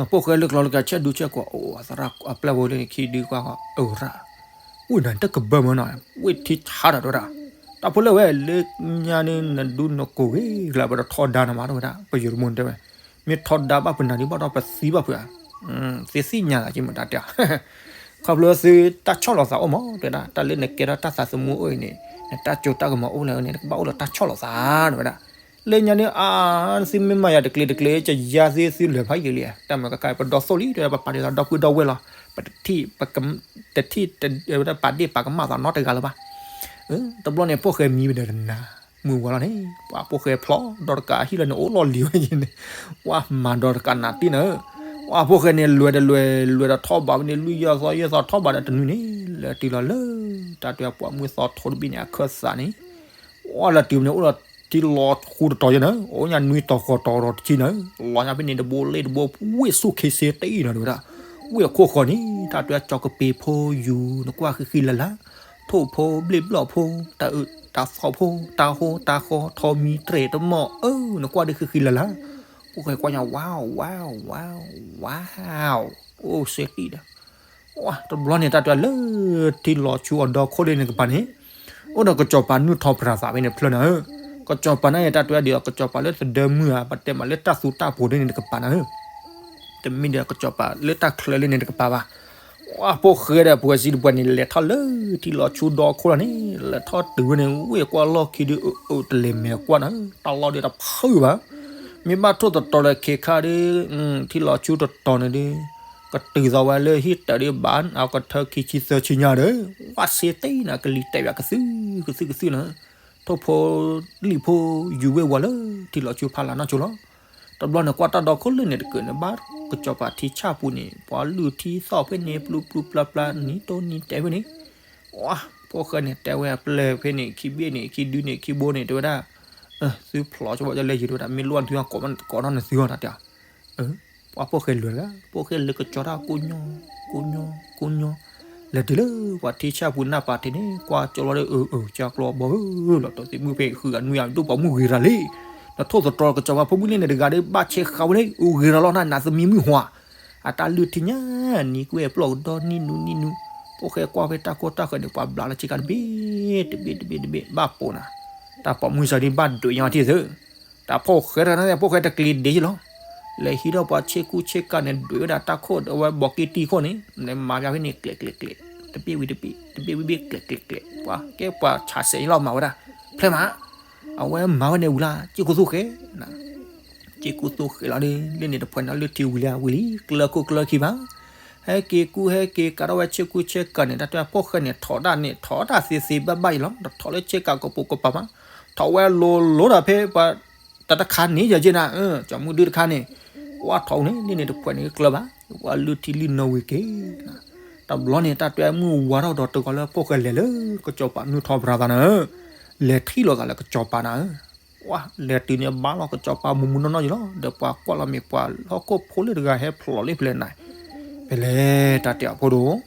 ဖိၣ်ဃဲလၢကျီလၢကဆဲးဒူဆဲးကွၢ် အိၣ်သရၣ်အပျဲၢ်ဖိလၢခံဒုကွၢ်ဃီ အၢရၣ်, ဝ့ၢ်နၤတကဘၢမၢနီၤ ဝ့ၢ်ထံဆါဒီးတဲဝဲဒၣ်, တၢ်ဖိလၢဝဲလၢညါန့ၣ် နဒူနကိးဂ့ၤကျါ ပတထီဒါနမးတဲဝဲဒၣ် ပယိၤတဘိန့ၣ်တဲဝဲ, မ့ၢ်ထီဒါဘၣ်ပနၤဒံးဘၣ်ဒီးပသံဘၣ်ဖုးဧါ, သ့သ့ၣ်ညါသးက့မတၤတဲ, ခီဖျိသုတၢ်ဆီၣ်လီၤသးအိၣ်မးတဲဝဲဒၣ် တၢ်လၢနကဲထီၣ်တၢ်သးသမူအိၣ်အံၤန့ၣ် နတၢ်စိတၢ်ကမီၤအိၣ်လၢန့ၣ် နကဘၣ်အိၣ်ဒီးတၢ်ဆီၣ်လီၤသးတဲဝဲဒၣ် လၢညါန့ၣ် အါ သုမ့ၢ်မၤယၤတကျ့တကျ့ ကယါသ့သုလၢၤဖးယံာ်လံ, တၢ်မၤကခါ ပဒီသိၣ်လံ တဲဝဲ ပပာ်ဒ့ၣ်သးဒီပုၢ်ဒီဝဲၢ်လီၤ, ပတထံၣ် တထံၣ် ပာ်ဒ့ၣ်ပာ်ကမၣ်သးနီတဂၤလၢၤဘၣ်, တဘျီန့ၣ် ဖိၣ်ဃဲမံဝဲဒီးတနၤ မုၢ်ဝါလီၤန့ၣ် ပှၤဖိၣ်ဃဲဖျီဒီးတကးဟံၣ်လီၤန့ၣ် အိၣ်လီၤလံၤဝဲန့ၣ်, ဝါမၤဒီးတကးနးတံၢ်နၤ, ဝါဖိၣ်ဃဲန့ၣ် လဲၤဒီးလဲၤ လဲၤဒီးထီၣ်ဘးဝဲန့ၣ် လွံၢ်ယဲၢ်သီယဲၢ်သီထီၣ်ဘးဒီးတနွံန့ၣ် လဲၤတုၤလီၤလၢ တၢ်တဲပှၤမုၢ်သီထိတဘ့ၣ်န့ၣ် အခၢၣ်သးန့ၣ် ဝဲလၢတုၤန့ၣ် အိၣ်ဒီးထံလီၤဆူတတီၤယဲၢ်န့ၣ် အိၣ်ညါနွံတီၤဃိးတီၤဒီးတဆံန့ၣ် လီၤညါဖဲန့ၣ်တဘိလ့ၣ်တဘိ ဝ့ၢ်ဆူၣ်ခ့စ့တအံၤနီၤ တဲဝဲဒၣ် ဝ့ၢ်အခိၣ်ဃီန့ၣ် တၢ်တဲကၠီကပ့ၤဖိယူၤ နကွၢ်ဃံဃံလၤလၤ ထိၣ်ဖိဘျ့ၣ်ဘျီၣ်ဖိ တၢ်အုးတၢ်သီၣ်ဖိ တၢ်ဟိတၢ်ဃီ ထီမံတြဲၤတမီၢ် အၢ နကွၢ်ဒ်ဃံဃံလၤလၤ ဖိၣ်ဃဲကွၢ်ညါ ဝါ ဝါ ဝါ ဝါ အိၣ်စ့ၢ်ကီးဒီး တဘျီန့ၣ် တၢ်တဲလၢထံလီၤဆူအဒီခိၣ်လၢန့ၣ်တကပၤန့ၣ် အိၣ်ဒီးကစီၤပၤနုာ်ထီၣ်ပြၤသးဖဲန့ၣ်ဖျၢၣ်နၤဧၢ, ကစီၤပၤန့ၣ် တၢ်တဲဒ်သိး ကစီၤပၤလၢသဒၢမုၢ်ဧါ ပတဲမးလၢတၢ်သူတၢ်ပှ့ၤဒ်န့ၣ်တကပၤနၤဧၢ, တမ့ၢ်ဒီးကစီၤပၤလၢတၢ်ချၢလၢန့ၣ်တကပၤဘၣ်. ဝါ ဖိၣ်ဃဲဒီးပှၤစံးတပှဲၤန့ၣ် လဲၤထီၣ်လၢထံလီၤဆူဒီခိၣ်လီၤန့ၣ် လဲၤထီၣ်တုၤဝဲန့ၣ် ဝ့ၢ်ကွၢ်လီၢ်ခံဒုး အၢ အၢ တလဲၤမဲာ်ကွၢ်နၤဧၢ, တၢ်လီၢ်ဒုးတဖုးဘၣ်. မ့ၢ်ဘၣ်ထိၣ်သတြီၤဒီးခ့ခါဒီး ထံလီၤဆူတတီၤန့ၣ်ဒုး ကတုၤသးဝဲလၢဟံၣ်တၢ်ဒုးဘၣ် အကထၢခံဆံသၢဆံညါဒီး ဝါစ့တ့ၢ်နၤ ကလံၤတဲာ်ဘၣ်ကသုၣ်ကသုၣ်ကသုၣ်နၤ, ထိၣ်ဖိလံၣ်ဖိယူၤဝ့ၢ်ဝီၤလၢထံလီၤဆူဖးလၢ်နီၢ်ဆိလီၤ. တဘျီန့ၣ် ကွၢ်တၢ်ဒီခိၣ်လၢန့ၣ်တကၢးန့ၣ် ဘၣ်ကစီၤပၤထံဆၣ်ပူၤန့ၣ် ပှၤလုၢ်ထံသီၣ်ဖဲန့ၣ် ပျူပျူပျါပျါ နံၤတိၢ်နံၤတဲာ်ဖဲန့ၣ် ဝါ ဖိၣ်ဃဲန့ၣ် တဲဝဲအပျဲၢ်ဖဲန့ၣ် ခံဘ့ၣ်န့ၣ် ခံဒုန့ၣ် ခံဘိန့ၣ် တဲဝဲဒၣ်, သုဖျိးဆိဝဲလၢယံၤ တဲဝဲဒၣ်, မ့ၢ်လိၣ်သုကိးထီၣ်နသုဂီၢ် တၢ်တဲအီၤ. ပှၤဖိၣ်ဃဲလဲၤတဂၤ, ဖိၣ်ဃဲလဲၤကစီၤတၢ်ကိးညီ, ကိးညီ, ကိးညီ, လဲၤတုၤလၢပှၤထံဆၣ်ပူၤနၢ်ပၤထံးန့ၣ် ကွၢ်ကၠီလီၤဒီး အၢ အၢ ကၢ်ကျီဘီဧၢ, လီၤတီၤသံးမုၢ်ဖဲဃုဂၤနွံဂၤ ဒိၣ်ပိာ်မုၣ်ဂ့ၤရၤလံ, နထိၣ်သတြီၤကစီၤပၤဖိမုၣ်လံန့ၣ်တဂၤဒီး ဘၣ်ဆဲးဃာ်ဝဲလၢ အိၣ်ဂ့ၤရၤလီၤနၤ နးသမံမုၢ်ဟွါ အတၢ်လုၢ်ထံညါ, နံၤကွံာ်ပျီၢ်ကဒီနံၣ်နူနံၣ်နူ, ဖိၣ်ဃဲကွၢ်ဖဲတၢ်ခိၣ်တၢ်ဃၢၤန့ၣ် ပှၤဘျးလၢဆ့ကၤတဘ့ၣ်, တဘ့ၣ်တဘ့ၣ်တဘ့ၣ် ဘၣ်ပိာ်နၤ, တၢ်ပိာ်မုၣ်စၢ်ဒ်ဘၣ်ဒွဲၣ်ညါထံၣ်သု, တၢ်ဖိၣ်ဃဲတဂၤန့ၣ် ဖိၣ်ဃဲတကျ့ၤဒ့ယလီၤ, လဲၤဟံးထီၣ်ပှၤဆ့ကူဆ့ကၤန့ၣ် ဒွဲၣ်ဝဲဒၣ်တၢ်ခိၣ် အဝဲဘီက့တံၢ်ခိၣ်န့ၣ် လဲၤမၤပၠးဖဲန့ၣ် ကျဲးကျဲးကျဲး, တဘ့ၣ်ဝံၤတဘ့ၣ်, တဘ့ၣ်ဝံၤဘ့ၣ် ကျဲးကျဲးကျဲး, ပှၤကဲပှၤဆးစဲးယလီၤမၤဝဲဒၣ်, ဖျဲမး အဝဲမၤဝဲန့ၣ်ဝံၤလၢ စ့ၢ်ကီးသူဃဲ, စ့ၢ်ကီးသူဃဲလီၤဒီး လၢန့ၣ်တဖှဲးန့ၣ် လုၢ်ထံဝံၤလံဝံၤလံ ကျၢၤခိၣ်ကျၢၤခံဘၣ်, ဟဲက့ၤကူဟဲက့ၤကးထီၣ်ဝဲဆ့ကူဆ့ကၤန့ၣ် တၢ်တဲဖိၣ်ဃဲန့ၣ် ထိးတၢ်န့ၣ် ထိးတၢ်သ့သ့ဘၣ်ဘၣ်အံၤလီၤ, တထိးလၢဆ့ကၤကပိာ်ကပၤမး, ထိးဝဲလိၤလိၤဒီးဖဲပှၤ တၢ်တခါန့ၣ် ယဲက့နၤ, ကၠီမုၢ်ဒုတခါန့ၣ်, ဝဲထိးန့ၣ် လၢန့ၣ်တဖှဲးန့ၣ်ကျၢၤဘၣ်, ဝဲလုၢ်ထံလုၢ်နိဝံၤက့ၤ တဘျီန့ၣ် တၢ်တဲမုၢ်ဝါထီၣ်ဒီးတဂီၤလၢဖိၣ်ဃဲလဲၤလၢကစီၤပၤနုၢ်ထီၣ်ပြၤသးနၤဧၢ, လဲၤထံၣ်လိာ်သးလၢကစီၤပၤနၤဧၢ, ဝဲလဲၤတုၤန့ၣ်ဘါလီၤကစီၤပၤမူးမူးနီၢ်နီၢ်ယလီၤ, ဒီးပှၤကွၢ်လီၤမ့ၢ်ပှၤဟီၣ်ခိၣ်ဖိလၢတဂၤဟဲဖျိးလၢဖဲလဲၣ်နၤ, ဖဲလဲၣ်တၢ်တဲအဖိဒိၣ်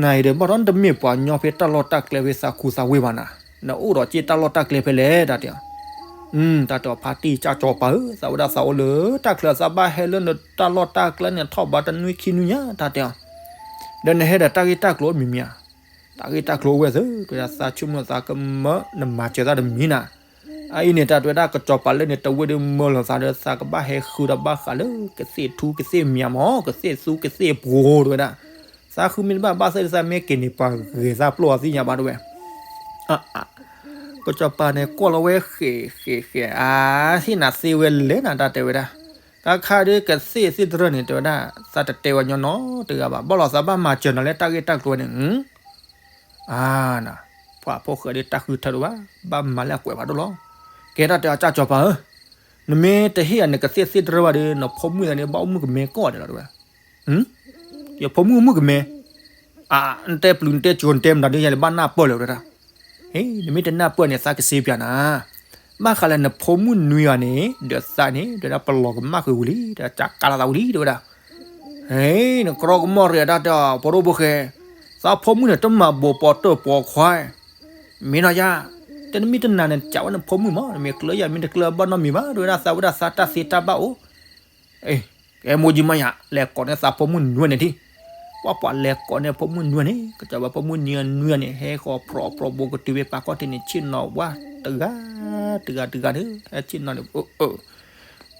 နၤအံၤဒီး ဘၣ်ဒီးနတမ့ၢ်ပှၤညီဖဲတၢ်လီၢ်တၢ်ကျဲဖဲသးခူသးဝ့ၢ်ဘၣ်နၤ, နအိၣ်ဒီးက့ၢ်တၢ်လီၢ်တၢ်ကျဲဖဲလဲၣ် တၢ်တဲအီၤ, တၢ်တဲအီၤဖါတံၢ်ကၢ်ကၠီၤပၤဧၢ, သးဝဲဒၣ်သးအိၣ်လၢတၢ်ချၢ သးဘၣ်ဟဲလၢနတၢ်လီၢ်တၢ်ကျဲန့ၣ် ထီၣ်ဘးတနွံခံနွံညါ တၢ်တဲအီၤ, ဒီးနဟဲဒီးတၢ်ဂ့ၢ်တၢ်ကျိၤမံၤမံၤဧါ, တၢ်ဂ့ၢ်တၢ်ကျိၤအိၣ်ဝဲသ့ တဲဝဲဒၣ်သးဆိကမိၣ်သးကမၢ နမၤစၢၤသးတမံၤနၤ အအံၤန့ၣ် တၢ်တဲဝဲဒၣ်ကစီၤပၤလၢန့ၣ် တဝ့ၢ်ဒုးမၢလီၤသးဒီး သးကဘၣ်ဟဲဃုဒီးဘၣ်ဃးလၢ ကသ့ၣ်ထူကသ့ၣ်မံၤမး ကသ့ၣ်သူကသ့ၣ်ပှိၤတဲဝဲဒၣ်, သးဃုမ့ၢ်တဘၣ်ဘၣ်သ့ၣ်သးမ့ၢ်က့ၤန့ၣ် ပှၤဂဲၤသးပျိၢ်အီၤသ့ၣ်ညါဘၣ်တဲဝဲ, ကစီၤပၤန့ၣ် ကွၢ်လီၤဝဲဃဲးဃဲးဃဲး အါ ဟ့ၣ်နၤသ့ဝဲလဲၣ်နၤ တၢ်တဲဝဲဒၣ်, တၢ်ခါဒီးကသ့ၣ်သ့ၣ်တရၢၢ်န့ၣ် တဲဝဲဒၣ် သးတတဲဝဲညီနီတဂၤဘၣ် ဘၣ်လီၤသးဘၣ်မၤစၢၤနၤလၢတၢ်ဂ့ၢ်တၢ်ကျိၤန့ၣ် အါ နၤ, ပှၤဖိၣ်ဃဲဒီးတၢ်ဃုထၢဒိၣ်ဘၣ်, ဘၣ်မၤလၢအကွဲးဖးဒိၣ်လီၤ, ကဲတၢ်တဲအီၤကၢ်ကၠီၤပၤဧၢ, နမ့ၢ်တဟ့ၣ်ယၤနကသ့ၣ်သ့ၣ်တရၢၢ်ဘၣ်ဒီး နဖိမုၣ်သးန့ၣ် ဘၣ်အိၣ်မုၣ်ကမဲကီၢ်ဒဲးလီၤတဲဝဲ, ယဖိမုၣ်အိၣ်မုၣ်ကမဲ, အါ နတဲပျုၤနတဲကၠိၤ နတဲမနုၤဒ်ယၤန့ၣ် ဘၣ်နၢ်ပၢၢ်လၢၤတဲဝဲဒၣ်, နမ့ၢ်တနၢ်ပၢၢ်န့ၣ် သးကစ့ပၠးနၤ, ဘၣ်ဃးလၢနဖိမုၣ်နွံဂၤန့ၣ် ဒီးသးန့ၣ် တဲဝဲဒၣ် ပလီၤကမၣ်ဃုာ်ဝံၤလံ တၢ်ကးလီၤသးဝံၤလံ တဲဝဲဒၣ် နကြီကမီၢ်ရံၣ်အတၢ်တဲအီၤ ဖိဒိၣ်ဖိၣ်ဃဲ, သးဖိမုၣ်န့ၣ် တမၤဘိးပိာ်တၢၢ်ပိာ်ခွါ, မ့ၢ်နီၢ်ယါ, တမ့ၢ်တနၤန့ၣ် ကးဝဲနဖိမုၣ်မး နမ့ၢ်ကျၢၤယၤမ့ၢ်တကျၢၤဘၣ်နီတမံၤဘၣ် တဲဝဲဒၣ် သးဝဲဒၣ်သးတၢ်သ့တၢ်ဘၣ်အိၣ်, ကဲမိၢ်ကၠံမးယၤ လဲၤကိးန့ၢ်သးဖိမုၣ်နွံဂၤန့ၣ်ထံၣ်, ပှၤပှၤလဲၤကိးန့ၢ်ဖိမုၣ်နွံဂၤန့ၣ် ကစီၤပၤဖိမုၣ်နွံဂၤနွံဂၤန့ၣ် ဟဲဃီၤဖြီးဖြီးဘိကတုၤဖဲပာ်ကီၢ်ထံးန့ၣ် ဆ့ၣ်နီၤဝဲ တဂၤ တဂၤ တဂၤဒီး ဟဲဆ့ၣ်နီၤန့ၣ် အၢ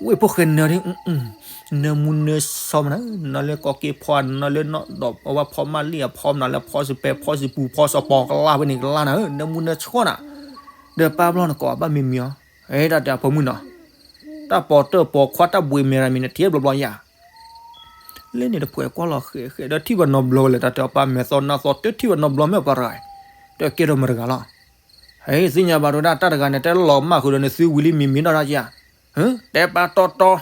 ဝ့ၢ်ဖိၣ်ဃဲနၢၤဒ် နၢမူနၢဆှီမနၤ, နၢလၢကီၢ်က့ဖီ နၢလၢနီၢ်ဒီး အဝဲဖီမၣ်လံၣ်အဖီမနၤ လၢဖီစပယ် ဖီစပူၤ ဖီစပီၤကလါဖဲန့ၣ်ကလါနၤဧၢ, နၢမူနၢဆှီနၤ, ဒီးပၢ်ဘျီနကိးဘၣ်မံၤမံၤအီၤ, တၢ်တဲအဖိမုၣ်နီၤ, တၢ်ပိာ်တၢၢ်ပိာ်ခွါတၢ်ဘှံးမဲာ်ရၤမံၤန့ၣ် ထံၣ်ဘျီဘျီယၤ လၢန့ၣ်တဖှဲးကွၢ်လီၤဃဲးဃဲး ဒီးထံၣ်ဘၣ်နီတဘျီဝဲလဲၣ် တၢ်တဲအီၤပၢ်မဲာ်သီနါသီ တထံၣ်ဘၣ်နီတဘျီမ့ၢ်ပှၤတဂၤ, တကဲထီၣ်မတၤတဂၤလီၤ. ဟဲ သ့ၣ်ညါဘၣ်တဲဝဲဒၣ် တၢ်တဂၤန့ၣ် တဲလီၤကမၣ်ဃုာ်ဒီးနသုဝံၤလံမံၤမံၤနီၢ်တၢ်ကဧါ, တဲပာ်တီတီ,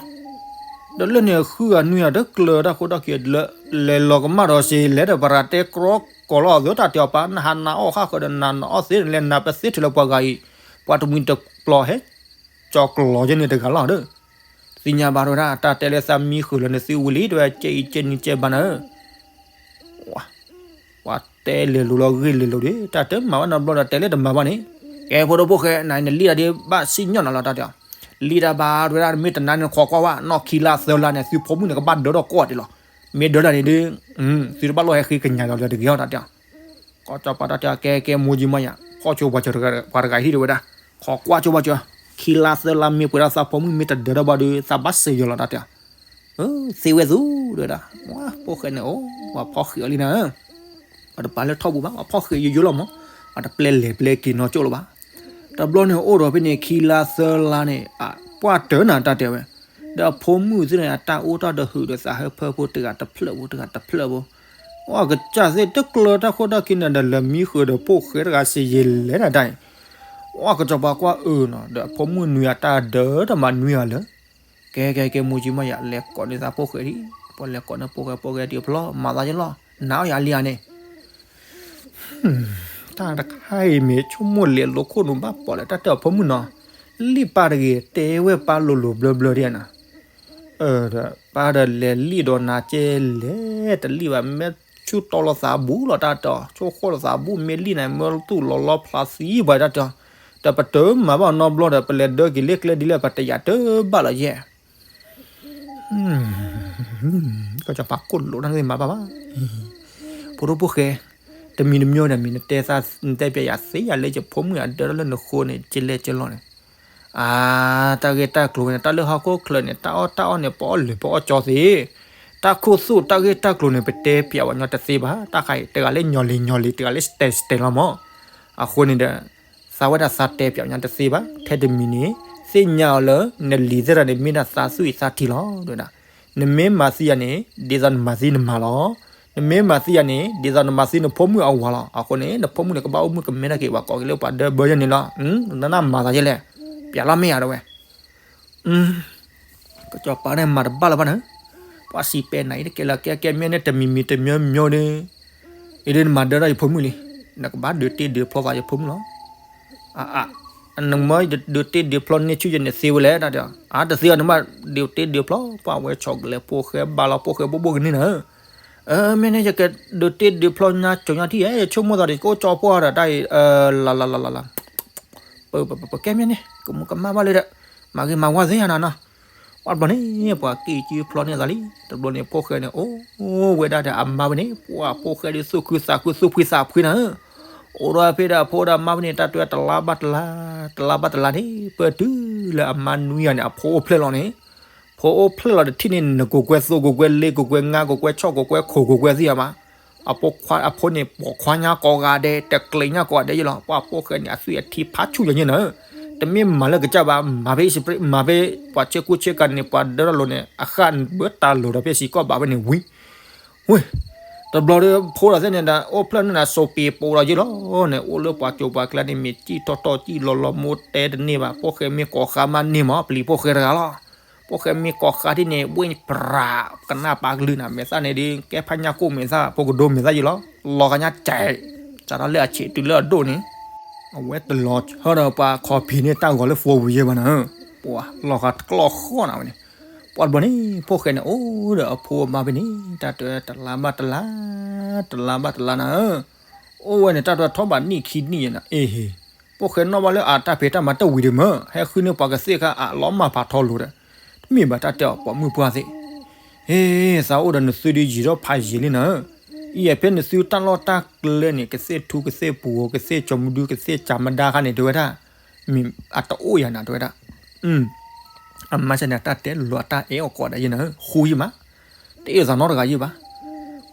ဒီးလၢန့ၣ်ဃုဂၤနွံဂၤ တကျၢၤတၢ်ခိၣ်တၢ်ခံး လဲၤလီၤကမၣ်ဒီးစ့လဲၣ်ဒီး ပရၤတဲကြီကိးလီၤအသး တၢ်တဲအီၤပၢ် နဟးနၤအီၣ်ဃၣ်ဃုာ်ဒီးနၤနအီၣ်သ့န့ၣ် လဲၤနၤပသ့ထုးလၢပှၤဂၤအံၤ, ပှၤတမှံၤတပျီၤဟဲ ကၠီကျီၤကဲန့ၣ်တဂၤလီၤဒီး, သ့ၣ်ညါဘၣ်တဲဝဲဒၣ် တၢ်တဲလၢသးမံဃုာ်လၢနသုဝံၤလံ တဲဝဲ ကဲအံၤကဲနံၤကဲဘၣ်နၤဧၢ, ပှၤတဲလဲၤလိၤလီၤဂ့ၢ်လဲၤလိၤဒီး တၢ်တဲမၤဘၣ်နီတဘျီဒီး တဲလၢတမၤဘၣ်န့ၣ်, ကဲဖိဒိၣ်ဖိၣ်ဃဲ နၤနလံၣ်တၢ်ဒ်ဘၣ်စံၣ်ညီၣ်နၤလီၤ တၢ်တဲအီၤ, လံၣ်တၢ်ဘၣ်တဲဝဲဒၣ် မ့ၢ်တနၤန့ၣ် ခိးကွၢ်ဝဲ နီၢ်ခံလါသၢလါန့ၣ် သုဖိမုၣ်န့ၣ် ကဘၣ်ဒၢထီၣ်ကိးဂၤဒဲးလီၤ, မ့ၢ်ဒၢတၢ်န့ၣ်ဒီး သုတဘၣ်လိၣ်ဟဲဃ့ကညးလီၤလၢၤတဂ့ၤအီၤ တၢ်တဲအီၤ ကီၢ်ကၠီၤပၤတၢ်တဲအီၤ ကဲကဲမိၢ်ကၠံမီၢ်ယၤ ဖီၣ်ဆိပှၤစၢၤ ပှၤတဂၤအံၤထံၣ်တဲဝဲဒၣ်, ခိးကွၢ်ဆိပှၤစၢၤ, ခံလါသၢလါမ့ၢ်ပှဲၤဒၣ်သးဖိမုၣ်မ့ၢ်တဒၢထီၣ်ဘၣ်ဒီး သးဘၣ်စံၣ်ညီၣ်လီၤ တၢ်တဲအီၤ, သ့ဝဲသူ တဲဝဲဒၣ်, ဝဲဖိၣ်ဃဲန့ၣ်အိၣ် ပှၤဖီၣ်ဃံးအီၤလံနၤ, ပှၤတပာ်လၢထီၣ်ပူၤဘၣ် ပှၤဖီၣ်ဃံးယိယိလီၤမး, ပှၤတပျဲလဲၤပျဲက့ၤနီၢ်ကၠိၣ်လၢၤဘၣ်, တဘျီန့ၣ်အိၣ်ဒီးဖဲန့ၣ် ခံလါသၢလါန့ၣ် ပှၢ်တၢၢ်နၤ တၢ်တဲဝဲ, ဒီးအဖိမုၣ်သ့ၣ်န့ၣ် အတၢ်အိၣ်တၢ်ဒီးဟုးဒီးသးဟၢဖၢဖိ တဂၤတဖျၢၣ်ဖိ တဂၤတဖျၢၣ်ဖိ, အကစၢ်သ့ၣ်တကျၢၤတၢ်ခိၣ်တၢ်ခံးန့ၣ်ဒီး လဲၤမံဃုာ်ဒီးဖိၣ်ဃဲတဂၤစ့ယဲလဲၣ်နၤတၢ်အံၤ, အကစီၤပၤကွၢ်အၢနီၤ ဒီးအဖိမုၣ်နွံဂၤတၢ်ဒၢတမၤနွံဂၤလၢာ်, ကဲကဲကဲမိၢ်ကၠံမီၢ်ယၤ လဲၤကိးန့ၢ်သးဖိၣ်ဃဲဒံး, ပှၤလဲၤကိးန့ၢ်ဖိၣ်ဃဲ ဖိၣ်ဃဲဒံးအဖျီ မၤသးယလီၤ နၤအီၣ်ယၤလံဧါန့ၣ် တၢ်တခါအံၤမ့ၢ်ဆိကမိၣ်လဲၤလိာ်ခိၣ်နူာ်ဘၣ်ပီၣ်လဲၣ် တၢ်တဲအီၤဖိမုၣ်နီၤ, လံၣ်ပၢ်တဂ့ၤ တဲဝဲပၢ်လိၤလိၤဘျၢဘျၢဒ်နီၤ, ပၢ်ဒီးလဲၤလံၣ်ဒီးနၤကဲလဲၣ် တလံၣ်ဘၣ် မ့ၢ်ဆူၣ်တီလိာ်သးဘူးလီၤတၢ်တဲအီၤ ဆိၣ်ဃီလိာ်သးဘူး မ့ၢ်လံၣ်န့ၣ် မ့ၢ်သူၣ်လီၤလီၤဖျါသံပှၤတၢ်တဲအီၤ, ဒီးပတမၤဘၣ်နီတဘျီဒီး ပလဲၤဒၢက့ၤလၢကျဲဒ်လဲၣ် ပတယာ်တဘၣ်လီၤယဲၢ် ကစီၤပၤကိၣ်လိာ်တၢ်န့ၣ်မၤဘၣ်ဘၣ်, ဖိဒိၣ်ဖိၣ်ဃဲ, တမံၤတမံၤဒီး မ့ၢ်နတဲသး နတဲပျဲယၤသ့ယၤလၢယဖိမုၣ်အဒၢထီၣ်လၢနဃိန့ၣ် ကလဲၣ်ကလီန့ၣ်, အါ, တၢ်ဂ့ၢ်တၢ်ကျိၤဝဲန့ၣ် တၢ်လၢဟီၣ်ခိၣ်ချၢန့ၣ် တၢ်အီၣ်တၢ်အီန့ၣ် ပအီၣ်လၢပအီၣ်ကၠီသ့, တၢ်ခိၣ်သူၣ်တၢ်ဂ့ၢ်တၢ်ကျိၤန့ၣ် ပတဲပျဲဝဲညီတသ့ဘၣ်, တၢ်ခါအံၤ တဂၤလၢညီလံၤညီလံၤ တဂၤလၢစတဲစတဲလီၤမး, အဃိန့ၣ်ဒီး သးဝဲဒၣ်သးတဲပျဲဝဲညီတသ့ဘၣ်, ထဲတမံၤန့ၣ် သ့ၣ်ညါအီၤလၢ နလံၤသ့ၣ်တဖၣ်န့ၣ် မ့ၢ်ဒၣ်သးသူၣ်အံၤသးထံလီၤ, တဲဝဲဒၣ်, နမ့ၢ်မၤသံယၤန့ၣ် ဒ်သိးနမၤသံနမါလီၤ, နမ့ၢ်မၤသံယၤန့ၣ် ဒ်သိးနမၤသံနဖိမုၣ်အဝၤလီၤ, အဃိန့ၣ် နဖိမုၣ်န့ၣ် ကဘၣ်အိၣ်မုာ်ကမဲထီၣ်က့ၤ ပှၤကိးက့ၤလၢပှၤဒၢဘၢယဲၢ်န့ၣ်လီၤ, နနၢ်မၤသးယဲၢ်လဲၣ်, ပျဲလီၤမ့ၢ်ဧါ တဲဝဲ ကစီၤပၤန့ၣ်မၤတဘၣ်လၢၤဘၣ်န့ၣ်, ပှၤစံးပဲာ်နၤအံၤတကဲလၢၤ ကဲကဲမ့ၢ်န့ၣ် တမံၤမံၤတမံၤမံၤန့ၣ်, အံၤဒ်နမၤဒၢထီၣ်ယဖိမုၣ်လံ, နကဘၣ်ဒုးတ့ဒုးဖျီသးယဖိမုၣ်လီၤ, အါအါ, နမ့ၢ်ဒုးတ့ဒုးဖျီန့ၢ်ဆူၣ်ယဲၢ်န့ၣ်သ့ဝဲလဲၣ် တၢ်တဲအီၤ, အါတသ့အီၤ နဘၣ်ဒုးတ့ဒုးဖျီ ပှၤဝဲဆီၣ်ကလဲၤဖိၣ်ဃဲဘါလီၤ ဖိၣ်ဃဲဘိၣ်ဘိၣ်ကန့ၢ်နၤ မ့ၢ်န့ၣ် ယကဒုးတ့ဒုးဖျီညါကၠီညါထံၣ် ယဆိကမိၣ်သးဒီး ယကအိၣ်ကၠီဖိအီၤဒီးတၢ်အံၤ လၢ်လၢ်လၢ်လၢ်လၢ်, ပကဲမ့ၢ်န့ၣ် ကမူကမၣ်ဘၣ်လၢဒီး မၤဂ့ၤမၤဝါသ့ယၤနီၤနီၤ, ပှၤတဘျီန့ၣ် ပှၤက့ၤက့ၤဖျီန့ၢ်သးလံ, တဘျီန့ၣ်ဖိၣ်ဃဲန့ၣ် အိၣ်ဝဲဒၣ်ဒီးအမါဖဲန့ၣ် ပှၤဖိၣ်ဃဲဒ်သူၣ်ခုသးခုသူၣ်ဖှံသးဖှံနၤဧၢ, အိၣ်ဒီးဖဲဒီးဖိဒီးမါဖဲန့ၣ် တၢ်တဲတလါဘၣ်တလါ, တလါဘၣ်တလါန့ၣ် ပၢၢ်တုၤလၢအမါနွံဂၤန့ၣ် အဖိအိၣ်ဖျဲၣ်လီၤန့ၣ် ဖိအိၣ်ဖျဲၣ်လီၤတထံၣ်န့ၣ် နကိးကွဲသိကိးကွဲလ့ကိးကွဲငါကိးကွဲဆီၣ်ကိးကွဲခိၣ်ကိးကွဲသ့ၣ်အမး, အဖိခွါအဖိန့ၣ် ပိာ်ခွါညါကိးဂၤဒဲး တကျဲၤညါကိးဂၤဒဲးယဲၢ်လီၤ, ပှၤဖိၣ်ဃဲန့ၣ် အသွံၣ်အထံဖးဆူၣ်ယဲၢ်ညဲၢ်နၤဧၢ, တမ့ၢ်မၤလၢကစၢ်ဘၣ် မၤဖဲ မၤဖဲ ပှၤဆ့ကူဆ့ကၤန့ၣ် ပှၤဒၢထီၣ်လိၤန့ၣ် အဃၣ်ဘၢတၢ်လိၤဒီးဖဲစံးကီၣ်ဘၣ်ဖဲန့ၣ်ဝံၤ ဝ့ၢ်, တဘျီဒီးဖိဒီးသ့ၣ်န့ၣ်ဒီး အိၣ်ဖျဲၣ်န့ၢ်နၤစိာ်ပ့ၤပိာ်ဒီးယဲၢ်လီၤန့ၣ် အိၣ်လၢပှၤကၠိပှၤကျါန့ၣ် မ့ၢ်စံၣ်ထီၣ်ထီၣ်စံၣ်လီၤလီၤ မိၢ်တဲတန့ၢ်ဘၣ် ဖိၣ်ဃဲမ့ၢ်ကိးဃါမးန့ၢ်မး ပျံၤဖိၣ်ဃဲတဂၤလီၤ, ဖိၣ်ဃဲမ့ၢ်ကိးဃါထံၣ်န့ၣ် ဝ့ၢ်ပြး ကနၣ်ပာ်ကလုၢ်နၤ မဲာ်သၣ်န့ၣ်ဒီး ကဲဖးညၣ်ကိၣ်မဲာ်သၣ် ဖိကဒိမဲာ်သၣ်ယဲၢ်လီၤ, လီၤဂာ်ညါကဲး စးထီၣ်လၢအဆံးတုၤလၢအဒိၣ်န့ၣ် အဝဲတလီၤဆီဒီးပှၤခီၣ်ဖံးန့ၢ်တၢ်ဂီၤလၢ four wheel ယဲၢ်ဘၣ်နၤဧၢ, ပှၤလီၤဂာ်တကျီၢ်ဃီနၤဝဲန့ၣ်, ပှၤတဘျီန့ၣ် ဖိၣ်ဃဲန့ၣ် အိၣ်ဒီးအဖိအမါဖဲန့ၣ် တၢ်တဲတလါဘၣ်တလါ, တလါဘၣ်တလါနၤဧၢ, အိၣ်ဝဲန့ၣ် တၢ်တဲထီၣ်ဘၣ်နံၣ်ခံနံၣ်ယဲၢ်နၤ အ့ဟ့ၣ်, ဖိၣ်ဃဲနီၣ်ဘၣ်လၢအတၢ်ဖံးတၢ်မၤတဝံၤဒံးမၢ် ဟဲဃုန့ၢ်ပှၤကသ့ၣ်ခါအလီၤမၢ်ဖးထီလိၤဒီး, တမ့ၢ်ဘၣ်တၢ်တဲအီၤ ပိာ်မုၣ်ပှၢ်သ့ၣ် ဟ့ၣ်, သးအိၣ်ဒီးနသုဒ်ယံာ်ထီၣ်ဖးယံာ်လံနၤဧၢ, အံၤဖဲနသုတၢ်လီၢ်တၢ်ကျဲန့ၣ် ကသ့ၣ်ထူကသ့ၣ်ပူၤ ကသ့ၣ်ကၠီမဒု ကသ့ၣ်ကၠၤမဒါခါန့ၣ် တဲဝဲဒၣ်, မ့ၢ်အတအိၣ်ယၤနၤ တဲဝဲဒၣ်, အမါဆန့ၣ် တၢ်တဲလိၤအတၢ်အဲၣ်အီၤကိးဂၤဒဲးယဲၢ်နၤဧၢ, ဃူယံၢ်မး, တအဲၣ်သးနီတဂၤယဲၢ်ဘၣ်,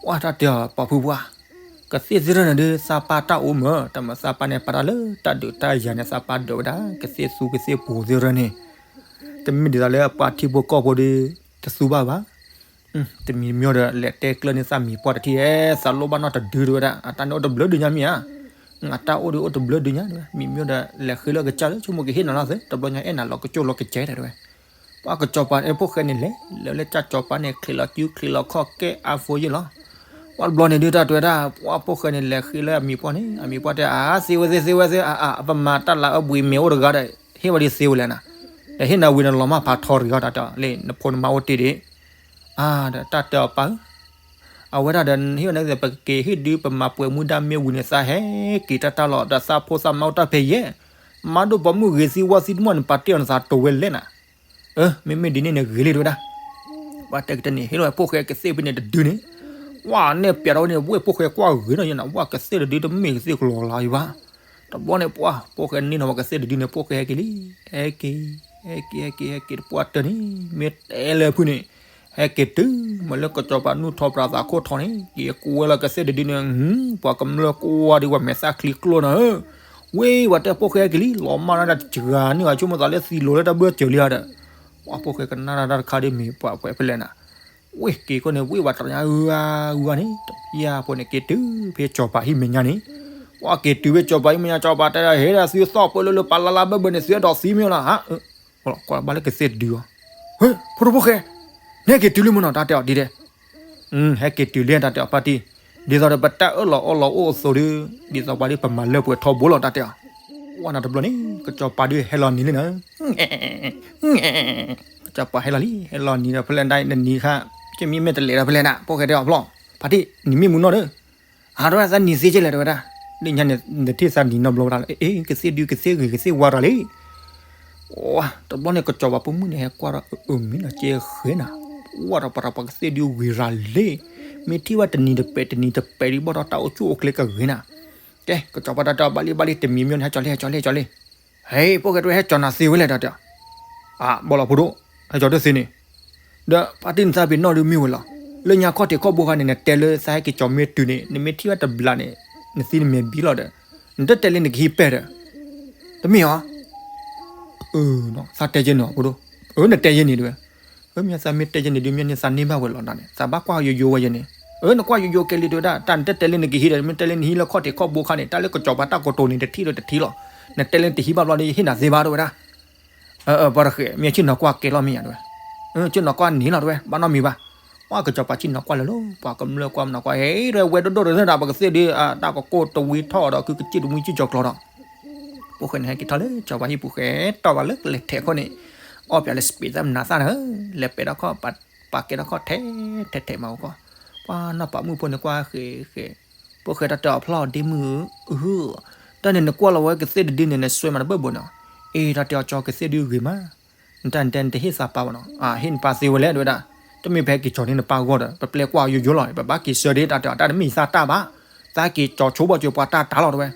ပှၤတၢ်တဲအီၤ ပိာ်မုၣ်ပှၢ် ကသ့ၣ်သ့ၣ်ရၢန့ၣ်ဒီး သးပၢ်တၢ်အိၣ်မၢ် တၢ်မၤသးပၢ်န့ၣ် ပာ်တၢ်လၢတၢ်ဒုးတၢ်ယၤန့ၣ် သးပၢ်ဒုးဝဲဒၣ် ကသ့ၣ်သူကသ့ၣ်ပူၤသ့ၣ်ရၢန့ၣ်, တမ့ၢ်ဒ်သိးလၢအပှၤထံဖိကီၢ်ဖိဒီး တသူဘၣ်ဘၣ်, တမံၤမံၤဒီး လဲၤတဲကျၢၤန့ၢ်သးမံၤပှၢ်တထံၣ် သးလိၣ်ဘၣ်နီတဒုတဲဝဲဒၣ် အတၢ်န့ၣ်အိၣ်တဘျုးဒုညါမ့ၢ်ဧါ, အတၢ်အိၣ်ဒီးအိၣ်တဘျုးဒုညါတဲဝဲ မံၤမံၤဒီး လဲၤဃ့လၢကစၢ်လၢဆိကမိၣ်ကဟ့ၣ်နၤလီၤသ့ တဘျီညါအဲၣ်နၤလီၤကကၠိၣ်လီၤကစဲတဲဝဲ ပှၤကစီၤပၤန့ၣ် ဖိၣ်ဃဲန့ၣ်လဲၤ လဲၤလၢကၢ်စီၤပၤန့ၣ် ချံးလီၤစုချံးလီၤခီၣ်ကဲအါဖိယ့ၣ်လီၤ. ပှၤတဘျီန့ၣ်ဒုးတၢ်တဲဝဲဒၣ် ပှၤဖိၣ်ဃဲန့ၣ် လဲၤဃ့လၢအမံၤပှၢ်န့ၣ် အမံၤပှၢ်တဲ အါ သ့ဝဲသ့ သ့ဝဲသ့ အါ အါ ပမၤတၢ်လၢအဘှံးမ့ၢ်အိၣ်တဂၤဒီး ဟ့ၣ်ဝဲဒ်သ့ဝဲလဲၣ်နၤ, ဒီးဟ့ၣ်နၤဝံၤန့ၣ်လီၤမၢ်ဖးထီတဂ့ၤအီၤ တၢ်တဲအီၤလံ နဖိနမါအိၣ်တ့ၢ်ဒံး အါ ဒီးတၢ်တဲအီၤပၢ်ဧၢ အဝဲဒၣ်ဒီး ဟ့ၣ်ဝဲန့ၣ် ပက့ၤဟ့ၣ်ဒုးပမၤပှဲၤမူဒါမ့ၢ်ဝံၤန့ၣ် သးဟဲက့ၤတၢ်တၢ်လီၤ ဒီးသးဖိသးမါအိၣ်တၢ်ဖဲယဲၢ်, မၤဒိၣ်ပိာ်မုၣ်ဂ့ၤသံဝါသံတမီၢ်န့ၣ် ပာ်တ့ၢ်အီၤန့ၣ် သးတိၤဝဲလဲၣ်နၤ. အၢ မ့မ့ၢ်ဒ်န့ၣ်န့ၣ် ဂ့ၤလံတဲဝဲဒၣ်. ပှၤတဲကတၢၢ်န့ၣ် ဟ့ၣ်လီၤဝဲဖိၣ်ဃဲကသ့ၣ်ဖဲန့ၣ်တဒုန့ၣ်, ဝဲန့ၣ်ပျးထီၣ်ဝဲန့ၣ် ဝဲၢ်ဖိၣ်ဃဲကွၢ်ဂ့ၤနီၤယဲၢ်နၤ ဝဲကသ့ၣ်တဒုတမ့ၢ်ကသ့ၣ်ကလီၤလၤအံၤဘၣ်. တဘျီန့ၣ် ပှၤဖိၣ်ဃဲန့ၢ်နီၤဝဲကသ့ၣ်တဒုန့ၣ် ဖိၣ်ဃဲဟဲက့ၤလံ. ဟဲက့ၤ ဟဲက့ၤ ဟဲက့ၤ ဟဲက့ၤ တပှၢ်တၢၢ်န့ၣ် မ့ၢ်တဲလၢဖုန့ၣ် ဟဲက့ၤတုၤမ့ၢ်လၢကစီၤပၤနူၢ်ထီၣ်ပြးသးခိၣ်ထီန့ၣ် က့ၤကွဲလီၤကသ့ၣ်တဒုန့ၣ် ပှၤကမျၢၢ်ကွၢ်ဒံးဝဲမဲာ်သၣ်ချံကျိနၤဧၢ. ဝ့ၢ်ဝဲတဲဖိၣ်ဃဲဟဲက့ၤလံ လီၤမၢ်နၤတစှၤန့ၢ်ဝဲဆိကမိၣ်သးလၢသံလိၤလၢတၢ်ဘၢၣ်စၢၤလံဧါဒီး ပှၤဖိၣ်ဃဲကနၣ်တၢ်တခါဒ်မ့ၢ်ပှၤဖဲလဲၣ်နၤ. ဝ့ၢ်က့ၤခိၣ်န့ၣ် ဝ့ၢ်ဝဲတရၣ်ညါအုအါအုအါန့ၣ် တပျၢ်ဖိန့ၣ် က့ၤတုၤဖဲစီၤပၤဟံၣ်မဲာ်ညါန့ၣ် ပှၤက့ၤတုၤဖဲစီၤပၤဟံၣ်မဲာ်ညါ စီၤပၤတဲဒၣ် ဟ့ၣ်ဒၣ်သုသီၣ်ပၢလၢလၢပလါလါဘၢဘၢန့ၣ် သုအဲၣ်ဒိးသံမ့ၢ်လီၤဧါ. ကွၢ်ဘၣ်လၢကသ့ၣ်တဒုအီၤ, ဟ့ၣ် ဖိဒိၣ်ဖိၣ်ဃဲ, နဟဲက့ၤတုၤလံမ့ၢ်နီၤ တၢ်တဲအီၤဒ်လဲၣ်. ဟဲက့ၤတုၤလံ တၢ်တဲအီၤပၢ်တံၢ်, ဒ်သိးဒီးပတၢ်အၢၣ်လီၤအီလီၤအိၣ်အသိးဒီး ဒ်သိးပှၤဒ်ပမၤလၢပှဲၤထီဘိလီၤတၢ်တဲအီၤ, ဝဲန့ၣ်တဘျီန့ၣ် ကစီၤပၤဒုးဟဲလီၤနံၤလံနၤ, ကစီၤပၤဟဲလီၤလံ ဟဲလီၤနံၤဒီးဖဲလဲၣ်ဒၣ်နနံၤခါ, ကမ့ၢ်မဲာ်တလဲၤဒီးဖဲလဲၣ်နၤ ဖိၣ်ဃဲတဲအီၤဖျီၣ်, ဖါတံၢ် နံၤမ့ၢ်မူနီၢ်ဒီး အါ တဝဲသးနံၤသ့ကဲလဲၣ်တဝဲဒၣ်, လၢညါန့ၣ် နထံၣ်သးနံၤနီတဘျီဝဲဒၣ်လၢ အ့ ကသ့ၣ်ဒုးကသ့ၣ်ဂ့ၤကသ့ၣ်ဝါရၤလံ, တဘျီန့ၣ် ကစီၤပၤဖိမုၣ်န့ၣ် ဟဲကွၢ်ဒီး အၢ မ့ၢ်လီၤကဲဃဲနၤ, ဝဲဒီးပှၤဒီးပှၤကသ့ၣ်ဒုးဂ့ၤရၤလံ, မ့ၢ်ထံၣ်ဝဲတနံၤတပဲာ်တနံၤတပဲာ်ဒံးဘၣ်ဒီးတၢ်အိၣ်ဆူၣ်အိၣ်ချ့ကဂ့ၤနၤ, ကဲ ကစီၤပၤတၢ်တဲအီၤ ဘၣ်လံဘၣ်လံ တမံၤမ့ၢ်န့ၣ် ဟဲကၠီၤလံ ဟဲကၠီၤလံ ဟဲကၠီၤလံ, ဟဲ ဖိၣ်ဃဲတဝဲ ဟဲကၠီၤနၤသ့ဝဲလဲၣ်တၢ်တဲအီၤ, အၢ ဘီလီၤဖိဒိၣ် ဟဲကၠီၤတသ့န့ၣ် ဒီးဖါတံၢ်နသးပ့ၤနီၣ်ဒုးမ့ၢ်ဝဲလီၤ, လၢညါခီၣ်ထံးခီၣ်ဘိခါန့ၣ် နတဲလၢသးဟဲက့ၤကၠီၤမ့ၢ်တုၤန့ၣ် နမ့ၢ်ထံၣ်ဝဲတဘျီန့ၣ် နသံနမဲာ်ဘံလီၤဒီး, နတတဲလၢနကဟံးပဲၢ်ဒီး, တမ့ၢ်အီၤ, အၢ သးတဲယဲန့ၣ်အီၤဖိဒိၣ်, အၢ နတဲယဲန့ၣ်တဝဲ, အၢ မ့ၢ်သးမ့ၢ်တဲယဲန့ၣ်ဒုး မ့ၢ်န့ၣ်သးန့ၢ်ဘၣ်ဝဲလီၤနၤန့ၣ် သးဘၣ်ကွၢ်ယိယိဝဲယဲန့ၣ်, အၢ နကွၢ်ယိယိကဲလံတဝဲဒၣ် တၢ်နတတဲလၢနကဟံးဒီး မ့ၢ်တဲလၢနဟံးလၢခီၣ်ထံးခီၣ်ဘိခါန့ၣ် တၢ်လၢကစီၤပၤတၢ်ကတိၤန့ၣ် တထံၣ်ဒီးတထံၣ်လီၤ, နတဲလၢနတဟံးဘၣ်ဘျီဒီး ယဟ့ၣ်နၤသ့ဘၣ်တဝဲဒၣ် ပှၤတဃဲး မ့ၢ်ဆ့ၣ်နီၤကွၢ်ကဲလီၤမ့ၢ်ယၤတဝဲ, ဆ့ၣ်နီၤကွၢ်န့ၣ်လီၤတဝဲ ဘၣ်နီတမံၤဘၣ်, ပှၤကစီၤပၤဆ့ၣ်နီၤကွၢ်လၢာ်လီၤ ပှၤကမျၢၢ်ကွၢ်မနီၤကွၢ် ဟဲ တဝဲဝဲဒိၣ်ဒိၣ်တသ့ဒၣ် ပှၤကသ့ၣ်ဒုး တၢ်ကကိၢ်တဝံထီၣ်ဒီး ခုကစံၣ်တဝံစံၣ်ကၠီၤကျီၤဒီး, ဖိၣ်ဃဲန့ၣ် ဟဲက့ၤထီၣ်လၢစီၤပၤဟံၣ်ပူၤဃဲ တီၢ်ဘၣ်လၢကလဲၤထဲးခိၣ်န့ၣ်, အီၣ်ပၠးလၢစပံးသၣ်မနၤသၣ်နၤ, လဲၤပဲာ်ထီၣ်ခီၣ်, ပာ်ကဲထီၣ်ခီၣ်ထဲ ထဲထဲမၤအိၣ်ကီၢ်, ပှၤနီၢ်ပာ်မုၣ်ဖိန့ၣ်ကွၢ်ဃဲဃဲ ဖိၣ်ဃဲတၢ်တဲအီၤဖျီၣ်ဒ့မုၣ်ဧၢ, တၢ်န့ၣ်နကွၢ်လီၤဝဲကသ့ၣ်တဒုန့ၣ် နစွဲမးတဘၣ်ဘိန့ၣ်, အ့ တၢ်တဲအီၤကၠီကသ့ၣ်ဒုဂ့ၤမး, နတၢ်နတဲနတဟ့ၣ်သးပာ်ဘၣ်နီၤ, အဟ့ၣ်နပၢ်သ့ဝဲလဲၣ်တဝဲဒၣ်, တမ့ၢ်ပဟဲက့ၤကၠီၤန့ၢ်နပၢ်ဂီၢ်ဒီး ပပျဲကွၢ်ယိယိလီၤ ပဘၣ်က့ၤဆၢဒ့ တၢ်တဲအီၤ တၢ်တမ့ၢ်သးတၢ်ဘၣ်, သးက့ၤကၠီၤဆိဘၣ်ကၠိပှၤတၢ်တၢ်လီၤတဝဲ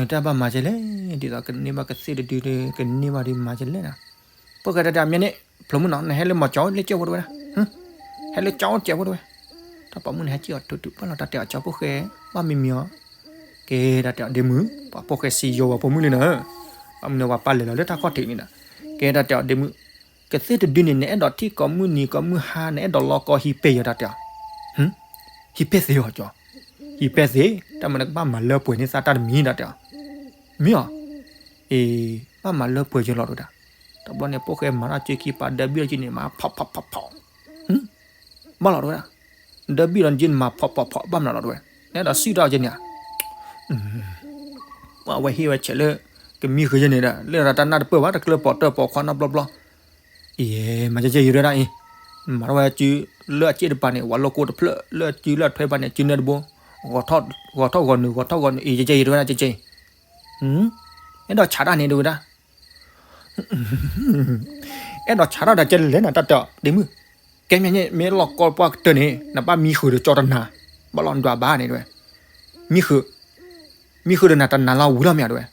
တၢ်ဘၣ်မၤကဲလဲၣ်, ဒ်သိးကန့ၢ်ဘၣ်ကသ့ၣ်တဒုဒီး ကန့ၢ်ဘၣ်ဒုးမၤကဲလဲၣ်နၤ, ဖိၣ်ဃဲတၢ်တဲအီၤမ့ၢ်န့ၣ်, ဖျိမုၣ်နီၤ နဟဲလၢမီၤကၠီလၢကဲဖိတဝဲဒၣ်, ဟဲလၢကၠီကဲဖိတဝဲ, တၢ်ပာ်မုၣ်န့ၣ် ဟဲက့ၤအီၤထုးထုးပှၢ်လီၤ တၢ်တဲအီၤကၠီဖိၣ်ဃဲ, ဘၣ်မံမံအီၤ, ကဲတၢ်တဲအီၤဒ့မုၣ်, ပှၤဖိၣ်ဃဲစံယိၤဝဲဖိမုၣ်လံနၤ, ဘၣ်မနုၤပှၤပာ်လဲၤလီၤလၢတၢ်ခီၣ်ထံးန့ၣ်ဒီး, ကဲတၢ်တဲအီၤဒ့မုၣ်, ကသ့ၣ်တဒုန့ၣ် နအဲၣ်ဒိးထံၣ်ကိးမုၢ်နံၤကိးမုၢ်ဟါ နအဲၣ်ဒိးလီၤကီဟံးပဲာ်ယီၤတၢ်တဲအီၤ ဟံးပဲာ်သ့အီၤကၠီ, ဟံးပဲာ်သ့, တၢ်မနုၤကဘၣ်မၤလၢပှဲၤန့ၢ်သးတၢ်တမံၤ တၢ်တဲအီၤ, မ့ၢ်အီၤ, အ့ ဘၣ်မၤလၢပှဲၤယီၤလီၤတဝဲဒၣ်, တဘျီန့ၣ် ဖိၣ်ဃဲမၤတၢ်ကၠ့ခံပာ်ဒၢဘံၣ်လီၤကၠ့န့ၣ် မၤဖီၣ်ဖီၣ်ဖီၣ်ဖီၣ်, ဘၣ်လီၤတဝဲဒၣ်, ဒၢဘံၣ်လီၤကၠ့န့ၣ် မၤဖီၣ်ဖီၣ်ဖီၣ် ဘၣ်မနုၤလီၤတဝဲ, နအဲၣ်ဒိးစံၣ်တၢ်ကၠ့န့ၣ်ဧါ အဝဲဟ့ၣ်ဝဲဆဲးလၢ ကမံဃုာ်ယဲန့ၣ်ဒီး လၢတၢ်နၢ်တပၢၢ်ဘၣ် တကျၢၤပိာ်တၢၢ်ပိာ်ခွါနီတဘျီဘျီ, အံၤ မၤကဲကဲယံၤတဝဲဒၣ်အံၤ, မၤထီၣ်ဝဲစု လၢအစ့ၣ်တပၤန့ၣ် ဝၤလိကိတဖျၢၣ် လၢအစုလၢအထွဲပၤန့ၣ် စုနဲတဘိ, ဂီၤထီၣ်ဂီၤနုာ် ဂီၤထီၣ်ဂီၤနုာ် အံၤ ကဲကဲယံၤတဝဲဒၣ်ကဲကဲအံၤ, အဲၣ်ဒိးဆါတၢ်န့ၣ်တဝဲဒၣ် အဲၣ်ဒိးဆါထီၣ်ဒီးကဲလဲၣ်နၤ တၢ်တဲအီၤ ဒ့မုၣ်, ကဲမ့ၢ်န့ၣ် မ့ၢ်လီၢ်ကီပှၢ်ကတၢၢ်န့ၣ် နဘၣ်မံဃုာ်ဒီးကၠီတနၤ, ဘၣ်လီၤဒွးဘၣ်န့ၣ်တဝဲ, မံဃုာ်, မံဃုာ်ဒီးနၤတနၤလီၤဝံၤလီၤမ့ၢ်တဝဲ,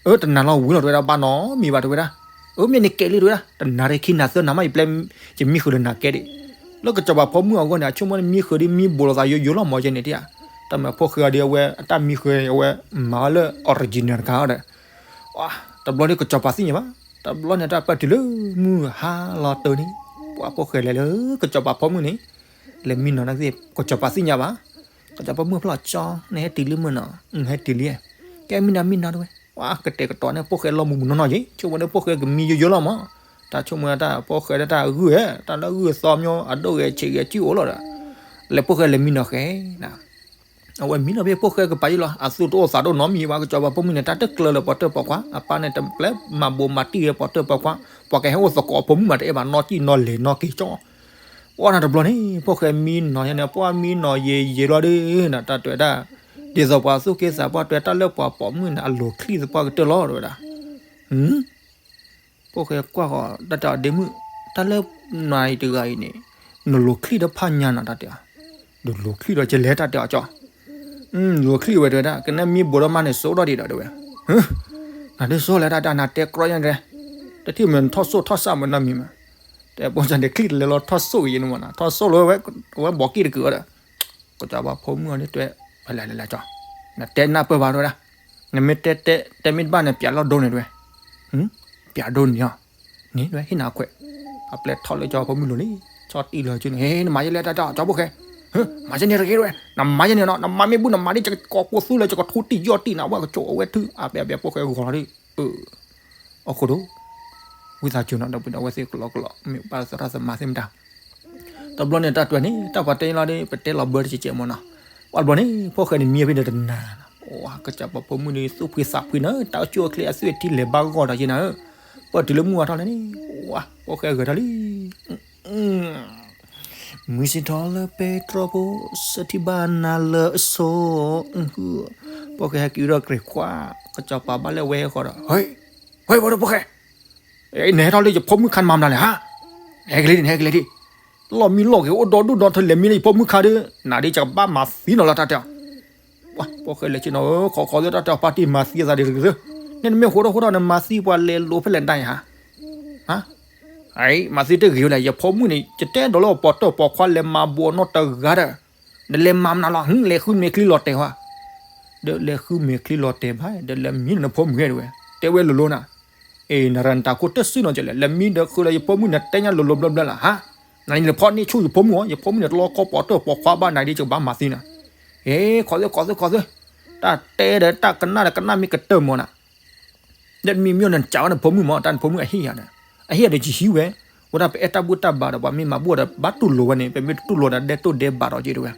အၢ တနၤလီၤဝံၤလီၤတဝဲဒၣ် ဘၣ်နီတမံၤဘၣ်တဝဲဒၣ်, အၢ မ့ၢ်န့ၣ်ကဲလံတဝဲဒၣ် တနၤဒီးခံနၤသၢနၤမး ယပျဲ ယမံဃုာ်ဒီးနၤကဲဒံး, လၢကစီၤပၤဖိမုၣ်အဂီၢ်န့ၣ် အဆိကမိၣ်န့ၣ် မံဃုာ်ဒီးမံဘူးလိာ်သးယိယိလီၤမးကဲန့ၣ်တဧါ, တၢ်မၤဖိၣ်ဃဲအီၤဒီးအဝဲ အတၢ်မံဃုာ်အဝဲ မၤဝဲလၢ original တခါအီၤဒီး တဘျီန့ၣ်ကစီၤပၤသ့ၣ်ညါဘၣ်, တဘျီန့ၣ်တၢ်ပၢၢ်တုၤလၢမုၢ်ဟါလီၤတၢ်န့ၣ် ပှၤဖိၣ်ဃဲလဲၤလၢကစီၤပၤဖိမုၣ်န့ၣ်, လဲၤမံနီၤန့ၣ်သ့ၣ် ကစီၤပၤသ့ၣ်ညါဘၣ်, ကစီၤပၤမုၣ်ဖျီၣ်ကၠီ နဟဲတုၤလံမုၢ်နီၤ, ဟဲတုၤလံ, ကဲမံနီၤမံနီၤတဝဲ, ပှၤကတဲာ်ကတီၤန့ၣ် ဖိၣ်ဃဲလီၤမူးမူးနီၢ်နီၢ်ယ့ၣ် ဆိကမိၣ်န့ၣ်ဖိၣ်ဃဲကမံယိယိလီၤမး, တၢ်ဆိကမိၣ်တၢ်ဖိၣ်ဃဲလၢတၢ်ဂုၢ်ဧၢ တၢ်လၢဂုၢ်သီမၠိ အဒိၣ်ဂဲၤဆံးဂဲၤစုၣ်အိၣ်လီၤဒီး, လဲၤဖိၣ်ဃဲလဲၤမံနီၤဃဲ အဝဲမံနီၤဖဲဖိၣ်ဃဲကပၤယိၣ်လီၤ အသူၣ်တအိၣ်သးတအိၣ်နီတမံၤဘၣ် ကစီၤပၤဖိမုၣ်န့ၣ် တၢ်တကျၢၤလၢပှၤတၢၢ်ပှၤခွါ အပၢ်န့ၣ်တပျဲမၤဘိးမၤတံၢ်ဝဲပှၤတၢၢ်ပှၤခွါ ပှၤကဟဲအိၣ်သကိးအဖိမုၣ်မးတအဲၣ်ဘၣ် နီၢ်ကံၣ်နီၢ်လဲၤနီၢ်က့ၤကၠီ, ပှၤန့ၣ်တဘျီန့ၣ် ဖိၣ်ဃဲမံနီၤယဲန့ၣ် ပှၤမံနီၤယဲယဲလီၤဒုး တၢ်တဲဝဲဒၣ်, ဒ်သိးပှၤသူၣ်က့သးပှၢ်တဲတၢ်လၢပှၤပိာ်မုၣ်န့ၣ် အလိၤချံသပှၢ်ကတၢၢ်လီၤတဝဲဒၣ် ဖိၣ်ဃဲကွၢ်ဃီၤ တၢ်တဲအီၤဒ့မုၣ်, တၢ်လၢနၤအံၤတဂၤအံၤန့ၣ်, နလိၤချံဒီးဖးညါနီၤတၢ်တဲအီၤ, နလိၤချံဒီးကလဲၤတၢ်တဲအီၤကၠီ, လိၤချံဝဲတဲဝဲဒၣ် ကနၣ်မံဘူးဒီးမးန့ၣ်စိဒီၣ်ဒံးဒီးတဲဝဲ, နၤဒ်စိလဲၣ်တၢ်တဲနၤတဲကြီယါတဲ, တထံၣ်မ့ၢ်နထီၣ်စိၣ်ထီၣ်စၣ်မ့ၢ်နီတမံၤမး, တဲပိစၢ်န့ၣ်ချံတလဲၤလီၤထီၣ်စိၣ်ကယဲၢ်န့ၣ်မးနီၤ ထီၣ်စိၣ်လီၤဝဲဘီကံၣ်တကုာ်ဝဲဒီး ကစီၤပၤဖိမုၣ်အီၤန့ၣ်တဲ, လဲၤလဲၤလဲၤကၠီ, နတဲနၢ်ပၢၢ်ဘၣ်တဲဝဲဒၣ်, နမ့ၢ်တဲတဲတဲမ့ၢ်တဘၣ်န့ၣ် ပၠးလီၢ်ဒိန့ၣ်တဲဝဲ, ပၠးဒိန့ၣ်အီၤ, န့ၣ်တဲဝဲဟ့ၣ်နၤခွဲး, အပျဲၢ်ထီၣ်လၢကၠီဖိမုၣ်လိၤလံ, ဆီၣ်တံၢ်လၢကၠီန့ၣ် ဟ့ၣ်နမၤယဲလဲၣ်တၢ်တဲကၠီဖိၣ်ဃဲ, မၤယဲန့ၣ်တဂ့ၤတဲဝဲ, နမၤယဲန့ၣ်နီၤ နမၤမ့ၢ်ဘူၣ်နမၤဒ်ကကိးကိးသူလၢကကထိတံၢ်ယီၢ်တံၢ်နၤ ဝဲကကၠိအဝဲထုအါဘဲဘဲဖိၣ်ဃဲဂီၤလီၤဒ် အခိၣ်ဒိၣ်, ဝံသးစူၤနီၤ ဒီပုၢ်ဒီဝဲၢ်သ့ၣ်ကလီကလီ မ့ၢ်ဘၣ်သရၣ်သမါသ့ၣ်မတၤ, တဘျီန့ၣ်တၢ်တွဲၤန့ၣ် တၢ်ပှၤတဲလီၤဒီး ပတဲလီၤဘၢတကဲးကဲးမ့ၢ်နီၤ, ပှၤတဘျီန့ၣ် ဖိၣ်ဃဲန့ၣ်မံဖဲန့ၣ်တနၤ, ဝါ ကစီၤပၤဖိမုၣ်န့ၣ် သူၣ်ဖှံသးဖှံနီၤ, တၢ်အိၣ်ဆူၣ်အိၣ်ချ့အသွံၣ်အထံလဲၤဘၣ်ဂီၢ်ဒီးက့နၤဧၢ, ပၢၢ်တုၤလၢမုၢ်ဝါထီၣ်လဲၣ်န့ၣ်, ဝါ ဖိၣ်ဃဲဂဲၤထီၣ်လံ မုၢ်စံးထီၣ်လၢပဲတြီဖိ, စထံဘၣ်နၤလၢအစိၤ, ဖိၣ်ဃဲဟဲက့ၤဒီးကြဲးခွါ, ကစီၤပၤဘၣ်လၢဝဲဟဲဃီဒီး, ဟဲ, ဟဲ ဖိၣ်ဃဲ, နဟဲထီၣ်လၢယဖိမုၣ်ခါနမၤမနုၤလဲၣ်ဟါ, နဟဲက့ၤလံ နဟဲက့ၤလံ, လီၢ်မံလီၢ်ဂ့ၤအိၣ်ဒီဒူၣ်ဒီထၢလဲၤမံလၢယဖိမုၣ်ခါဒီး နၤဒ်ယကဘၣ်မၤသံနီၤလီၤတၢ်တဲအီၤ ဖိၣ်ဃဲလဲၤဆ့ၣ်နီၤဧၢ, ခိးခိးသ့တၢ်တဲအီၤ ပၢ်တံၢ်မၤသံအသးဒ်တက့ၢ်သ့, နမ့ၢ်ဟိထီၣ်ဟိထီၣ်နမၤသံပှၤလဲၤလိာ်ဖဲလဲၣ်ဒၣ်ယဟါ, မၤသံတဂ့ၤဝဲလဲၣ်, ယဖိမုၣ်န့ၣ် ယတဲဒီးလၢပီၣ်တၢၢ်ပီၣ်ခွါလဲၤမၤဘူးအနီၢ်တဂၤဒီး, နလဲၤမၤမနုၤလီၤ, လဲၤဃုမ့ၤချံလီၤတဲာ်ဟါ, ဒီးလဲၤဃုမ့ၤချံလီၤတဲာ်ဘၣ်, ဒီးလဲၤမံနဖိမုၣ်ဂ့ၤတဝဲ, တဲဝဲလိၤလိၤနၤ, အ့ နရၤနတၢ်ခိၣ်တစုနီၤကလဲၣ်, လဲၤမံဒီးဃုလၢယဖိမုၣ်န့ၣ် တဲညါလိၤလိၤဘျၢဘျၢလၢဟါ, နလဲၤဖီၣ်န့ၢ်ဆူၣ်ယဖိမုၣ်အီၤ, ယဖိမုၣ်န့ၣ်တလီၤကီပီၣ်တၢၢ်ပီၣ်ခွါဘၣ်နၤဒ်ယကဘၣ်မၤသံနၤ, အ့ ခိးသ့ခိးသ့ခိးသ့, တၢ်တဲဒီးတၢ်ကနၣ်ဒီးကနၣ်မ့ၢ်ကတၢၢ်မးနၤ ဒီးမံမ့ၢ်နစးဝဲနဖိမုၣ်မး, တၢ်နဖိမုၣ်အဟ့ၣ်ယၤဒီး, အဟ့ၣ်ယၤဒီးယဟံးဝဲ, ဝဲဒၣ်ပအဲၣ်တၢ်ဘူၣ်တၢ်ဘါဒီး ပှၤမ့ၢ်မၤဘူၣ်ဒီး ဘၣ်တူၢ်လိာ်ဝဲန့ၣ် ပမ့ၢ်တတူၢ်လိာ်ဒီးဒဲးတိၢ်ဒဲးဘးဒီးက့ၤတဝဲ,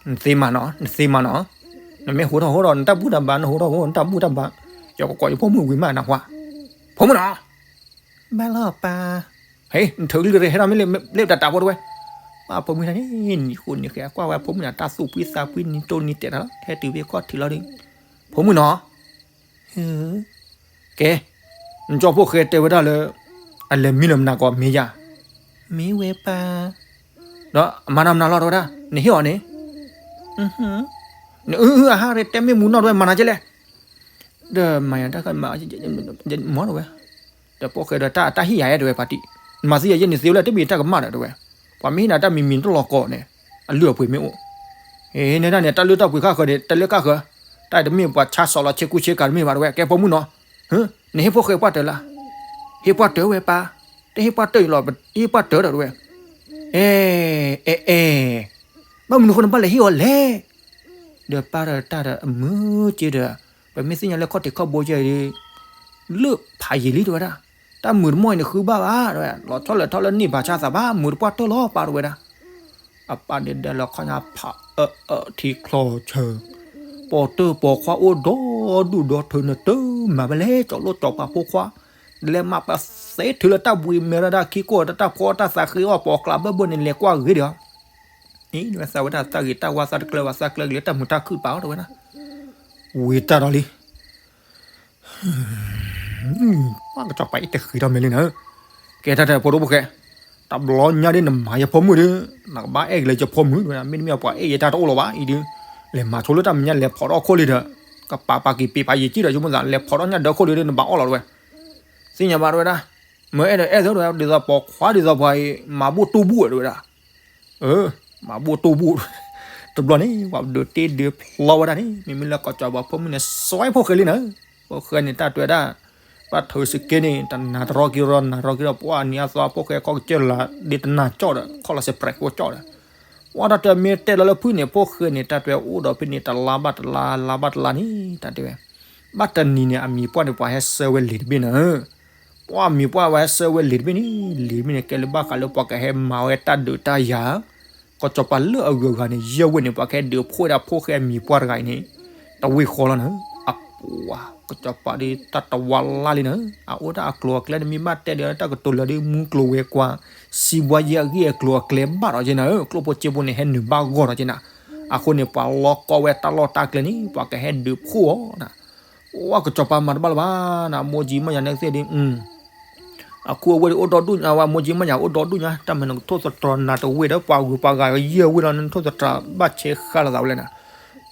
နသ့မးနီၤ, နသ့မးနီၤ, နမ့ၢ်ဟိထီၣ်ဟိဒီး နတၢ်ဘူၣ်တၢ်ဘါ, နဟိထီၣ်ဟိ နတၢ်ဘူၣ်တၢ်ဘါ, ယကကိးယဖိမုၣ်ဝံၤမးနဟါ, ဖိမုၣ်နီၤ ဘၣ်လီၤပၢ်, ဟဲ နထုးကလုၢ်ရ့ဟဲထီၣ်မ့ၢ်လၢတၢ်တၢ်ဖိတဝဲ, ပှၤဖိမုၣ်တၢ်န့ၣ် နံၤဃိနံၤဃဲ အကွၢ်ဝဲဖိမုၣ်န့ၣ် တၢ်သူၣ်ဖှံသးဖှံနံၤတိၢ်နံၤတဲာ်တၢ်လီၤ, ဟဲတုၤဖဲခီၣ်ထံးလီၤဒီး, ဖိမုၣ်နီၤ, ကဲ, နကၠီဖိၣ်ဃဲတဲဝဲဒၣ်လၢ အလဲၤမံလၢမနၤကီးမ့ၢ်ယၤ, မ့ၢ်ဝဲပၢ်, ဒီးအမၤတၢ်မနုၤလီၤတဝဲဒၣ် နဟ့ၣ်အီၤန့ၣ်, နအုအုအဟါရ့တဲမ့ၢ်မူနီၢ်တဝဲမၤနၤကဲလဲၣ် ဒီးမၤယၤတၢ်မၤ, မီတဝဲ, ဒီးဖိၣ်ဃဲဒီးတၢ်တၢ်ဟ့ၣ်ယၤအဲၣ်တဝဲဖါတံၢ်, နမၤသံယၤယဲၢ်န့ၣ်သ့ဝဲလၢတမ့ၢ်တၢ်ကမၣ်ဒီးတဝဲ, ပှၤမ့ၢ်ဟ့ၣ်နၤတၢ်မံၤမံၤတလီၤကီးန့ၣ်, အလုၢ်အပှ့ၤမ့ၢ်အိၣ်, အ့ နဲဒၣ်န့ၣ် တၢ်လုၢ်တၢ်ပှ့ၤခါဃၢၤန့ၣ် တၢ်လၢကါဃၢၤ, တၢ်တမ့ၢ်ပှၤဆါစီၤလီၤဆ့ကူဆ့ကၤတမ့ၢ်ဘၣ်တဝဲ ကဲဖိမုၣ်နီၤ, နဟ့ၣ်ဖိၣ်ဃဲပှၢ်တၢၢ်လၢ, ဟ့ၣ်ပှၢ်တၢၢ်ဝဲပၢ်, တဟ့ၣ်ပှၢ်တၢၢ်လီၤ တဟ့ၣ်ပှၢ်တၢၢ်ဒီးတဝဲ, အဲ အဲ အဲ ဘၣ်မနုၤဃိနဘၣ်လဲၤဟ့ၣ်အီၤလဲၣ်, ဒီးပၢ်ဒီးတၢ်ဒီးအမုာ်က့ဒီး, ပမ့ၢ်သ့ၣ်ညါလၢခီၣ်ထံးခီၣ်ဘိယဲၢ်ဒီး, လၢဖးယံာ်လံတဝဲဒၣ်, တၢ်မုာ်တမီၢ်အံၤန့ၣ်ဃုဘၣ်ဘၣ်တဝဲ, လီၤဆီလဲၤထီၣ်လၢန့ၢ်ဘၣ်ဆါသးဘၣ် မုာ်တပှၢ်တၢၢ်လီၤပၢ်တဝဲဒၣ်, အပၢ်န့ၣ်ဒဲးလီၤခီညါဖးအၢအၢထံချီဆၢ, ပီၣ်တၢၢ်ပီၣ်ခွါအိၣ်ဒီဒူၣ်ဒီထၢ နတမၤဘၣ်လဲၣ် ကၠီၤလိၣ်ကၠီၤပၤဖိခွါ, လဲၤမၤပှၤသ့ထုးလၢတၢ်ဘှံးမဲာ်ရၢဒၣ်ခံကိၢ် တၢ်ဖီတၢ်သးဃ့အီၣ် ပီၣ်ကျးဘၢဘၢန့ၣ် လဲၤကွၢ်ဂ့ၤဒီး အံၤဝဲသးဝဲဒၣ်သးဂ့ၤတၢ်ဝါသးတကျၢၤဘၣ် သးကျၢၤက့ၤလၢတၢ်မုာ်တၢ်ခုၣ်ပာ်အီၤတဝဲဒၣ်, ဝံၤတၢ်ဒီးလံ ပှၤကစီၤပၤအံၤတဃံးထီၣ်မဲာ်လံနၤ, ကဲတၢ်တၢ်ဖိဒိၣ်ဖိၣ်ဃဲ, တဘျီညါဒ်နမၤယဖိမုၣ်ဒီး, နကဘၣ်အဲၣ်က့ၤလၢယဖိမုၣ်တဝဲဒၣ်, မ့တမ့ၢ်ပှၤအဲၣ်ယဲတၢ်တအိၣ်လီၤဘၣ်အံၤဒီး, လဲၤမၤဆိလၢတၢ်မဲာ်ညါ လဲၤဖီၣ်ထီၣ်ခိၣ်လံဒီး, ကပာ်ပာ်က့ၤပ့ၤပာ်ယံာ်ကံၣ်ဒီး ယမိၣ်သး လဲၤဖီၣ်ထီၣ်ညၣ်ဒၢခိၣ်လံဒီး နဘၣ်အီၣ်လီၤတဝဲ, သ့ၣ်ညါဘၣ်တဝဲဒၣ်, မ့ၢ်အဲၣ်ဒိးအဲၣ်သ့တဝဲ, ဒ်သိးပိာ်ခွါဒ်သိးပှၤအံၤ မၤဘူၣ်တူၢ်ဘူၣ်တဝဲဒၣ် အၢ, မၤဘူၣ်တူၢ်ဘူၣ်, တဘျီန့ၣ် ပှၤဒုးတ့ဒုးဖျီဝဲဒၣ်န့ၣ် မ့မ့ၢ်လၢကီၢ်ကၠီၤပၤဖိမုၣ်န့ၣ် စွဲဖိၣ်ဃဲလံနၤ, ဖိၣ်ဃဲန့ၣ် တၢ်တွဲဒၣ်, ဘၣ်ထုးစက့န့ၣ် တနၤတရီကံရီ နၤတရီကံရီ ပှၤနံၤအသီဖိၣ်ဃဲခီကစၢၢ်လၢ် ဒ်တနၤကၠီၣ်ဒီး ခီၣ်လီၤစဲးပြဲးကိးကၠီၣ်ဒီး, ပှၤတၢ်တဲမ့ၢ်တဲလီၤလၢဖုၣ်န့ၣ် ဖိၣ်ဃဲန့ၣ် တၢ်တွဲအိၣ်ဒီးဖဲန့ၣ် တလါဘၣ်တလါ လါဘၣ်တလါန့ၣ် တၢ်တဲဝဲ, ဘၣ်တနံၤန့ၣ် အမံၤပှၢ်န့ၣ် ပှၤဟဲဆှၢဝဲလံာ်တဘ့ၣ်နၤ ပှၤမံၤပှၢ်ဝဲဆှၢဝဲလံာ်တဘ့ၣ်န့ၣ် လံာ်တဘ့ၣ်န့ၣ် ကဲလၢဘၣ်ဃးလၢပှၤကဟဲမၤဝဲတၢ်ဒုးတၢ်ယၤ, ကီၢ်ကၠီၤပၤလၢအဂုၤအဂၤန့ၣ် ယဲၢ်ဝ့ၢ်န့ၣ် ပှၤကဟဲဒုးဖှိၣ်ဝဲဒၣ်ဖိၣ်ဃဲအမံၤပှၢ်တဂၤအံၤန့ၣ် တဝ့ၢ်ဃီလီၤနၤ, အပှၤကီၢ်ကၠီၤပၤဒ်တၢ်တဝါလၢ်လံနၤ, အအိၣ်တၢ်အကျိၤအကျဲတမံၤဘၣ်တဲဒီးတၢ်ကတိၤလၢာ်ဒ် မူကျိၤဝဲၤကွာ် စံးဘှါယဲၢ်အဂ့ၢ်အကျိၤအကျဲဘၣ်ဒီးက့နၤဧၢ, ကျိၣ်ဖိစ့ဖိန့ၣ် ဟဲနုာ်ဘၣ်ဂီၢ်ဒီးက့နၤ, အဃိန့ၣ် ပှၤလီၤကီဝဲတၢ်လီၢ်တၢ်ကျဲန့ၣ် ပှၤကဟဲဒုးဖှိၣ်အီၤနၤ ပှၤကီၢ်ကၠီၤပၤမၤတဘၣ်လၢၤဘၣ်နၤ, မိၢ်ကၠံမိၢ်ယၤန့ၣ်သ့ၣ်ဒ်, အခူအဝ့ၢ်ဒ်အိၣ်ဒီဒူၣ်ညါဝဲ, မိၢ်ကၠံမိၢ်ယၤအိၣ်ဒီဒူၣ်ညါ, တၢ်မၤနကထိၣ်သတြီၤနၤတဝ့ၢ်ဒီး ပှၤဂုၤပှၤဂၤယဲၢ်ဝ့ၢ်လီၤ နထိၣ်သတြီၤဘၣ်ဆဲးဃါလီၤသးဝဲလဲၣ်နၤ,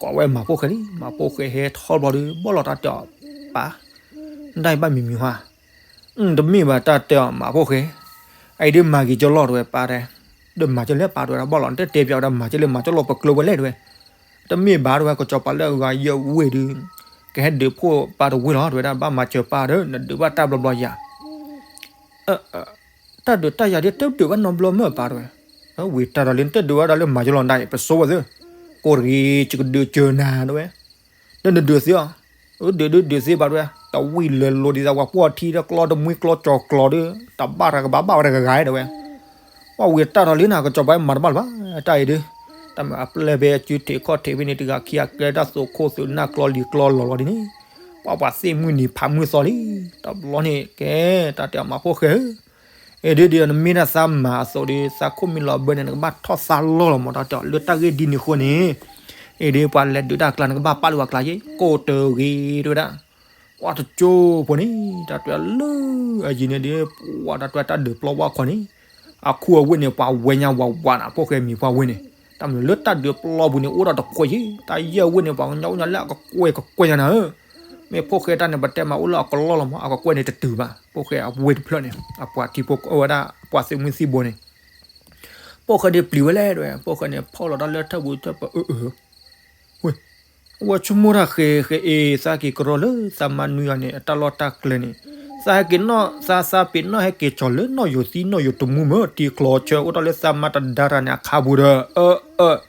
ကွၢ်ဝဲမၤဖိၣ်ဃဲလံ, မၤဖိၣ်ဃဲဟဲထီၣ်ဘျီဒီး ဘီၣ်လီၤတၢ်တဲအီၤ, ပၢ်, နတၢ်အံၤဘၣ်မံၤမံၤဟါ တမ့ၢ်ဘၣ်တၢ်တဲအီၤမၤဖိၣ်ဃဲ, အအံၤဒ်မၤက့ၤကၠီလီၢ်တဝဲပၢ်တဲ, ဒီးမၤကၠီလၢပၢ်တဝဲဒၣ်ဘၣ်လီၤ နတတဲပျးဝဲဒၣ်မၤကၠီလၢမၤကၠီလီၢ်ပကျိၤဝဲလဲၣ်တဝဲ, တမ့ၢ်ဘၣ်တဝဲ ကီၢ်ကၠီၤပၤလၢအဂၤယဲၢ်ဝ့ၢ်ဒီး, ကဟဲဒုးဖှိၣ်ပၢ်တဝ့ၢ်လီၤတဝဲဒၣ် ဘၣ်မၤစၢၤပၢ်ဒီး နဒုးဘၣ်တၢ်ဘျီဘျီယၤ တၢ်ဒုးတၢ်ယၤဒ်တဒုးဘၣ်နီတဘျီမ့ၢ်ပၢ်တဝဲ, ဝံၤတၢ်ဒီးလံ နတဒုးဝဲဒၣ်လၢမၤကၠီလီၢ်ဒၣ်အံၤ ပစိဝဲသ့, ကိးတဂ့ၤ ယကဒုးစၢၤနၤတဝဲ, ဒီးနဒုးသ့အီၤ, ဒုးဒုးဒုးသ့ဘၣ်တဲဝဲ, တဝံၣ်လဲၤလိၤဒ်သိးပှၤပှီၢ်ထံဒီးကျီတမှံကျီကၠီၤကျီၤဒီး တဘၣ်တၢ်ကဘၣ်ဘၣ်ဝဲတဂၤဂၤတဲဝဲ. ပှၢ်ဝံၤတၢ်ထီၣ်လံနၤ ကစီၤပၤမၤတဘၣ်လၢၤဘၣ်, တၢ်အံၤဒုး, တၢ်မ့ၢ်အပျဲၢ်ဖဲအစုထံးခီၣ်ထံးဖဲန့ၣ် တဂၤခံဂၤကဲတၢ်သိးခိၣ်သုးနၢ်ကျီလံၤကျီလီၤလီၤဒ်န့ၣ်, ပှၢ်ပှၤသ့ၣ်မုၢ်နံၤဖးမုၢ်သီလံ, တဘျီန့ၣ်ကဲ, တၢ်တဲအီၤမၤဖိၣ်ဃဲဧၢ အ့ဒုးဒ်နမ့ၢ်ဒၣ်သးမၤအသိးဒီး သးခိၣ်မ့ၢ်လီၤဘၢန့ၣ် နကဘၣ်ထီၣ်သါလီၢ်လီၤမး တၢ်တဲအီၤလၢတၢ်ဂ့ၢ်ဒ်န့ၣ်အဃိန့ၣ်, အ့ဒုးပှၤလဲၤဒုးတၢ်ကျါ နကဘၣ်ပာ်လၢပှၤကျါယ့ၣ် ကိၣ်တဂ့ၤတဲဝဲဒၣ်. ပှၢ်တကၠိဖိန့ၣ် တၢ်တဲလၢအယံၤန့ၣ်ဒီး ပှၢ်တၢ်တဲတၢ်ဒုးပျီဝဲခီန့ၣ်, အခူအဝ့ၢ်န့ၣ် ပှၤဝဲညါဝးဝးနၤ ဖိၣ်ဃဲမံၤပှၢ်ဝ့ၢ်န့ၣ်, တၢ်မနုၤလၢတၢ်ဒုးပျီပူၤန့ၣ် အိၣ်ဒီးတခွဲးယ့ၣ် တၢ်ယဲၢ်ဝ့ၢ်န့ၣ် ပှၤကညီအိၣ်ညါလၢအကကွဲၢ်ကကွဲၢ်ညါနၤဧၢ မ့ၢ်ဖိၣ်ဃဲတၢ်န့ၣ် ပတဲမးအိၣ်လၢအကလီၢ်လီၤမး အကကွဲၢ်န့ၣ်တတုၤဘၣ် ဖိၣ်ဃဲအဝ့ၢ်တဖျၢၣ်န့ၣ် အပှၤထံဖိကီၢ်ဝဲဒၣ် ပှၤသုးမုၢ်သံၣ်ဘိန့ၣ်, ဖိၣ်ဃဲဒ်ပျံၤဝဲလဲၣ်တဲဝဲ ဖိၣ်ဃဲန့ၣ် ဖီၣ်လီၤတၢ်လၢထၢၣ်ပူၤထၢၣ်ပူၤ အၢအၢ ဝဲ ဝဲဆိကမိၣ်တၢ်ဃဲဃဲအ့ သးက့ၤကရီလၢသးမါနွံဂၤန့ၣ် အတၢ်လီၢ်တၢ်ကျဲန့ၣ်, သးဟဲက့ၤနီၣ် သးသးပ့ၤနီၣ်ဟဲက့ၤကၠီၤလၢနီၣ်ယိၤသံနီၣ်ယိၤတမူမ့ၢ် တံၤကျီဆၢအိၣ်တ့ၢ်လၢသးမါတဒါတၢ်န့ၣ် အခါပူၤဒီး အၢအၢ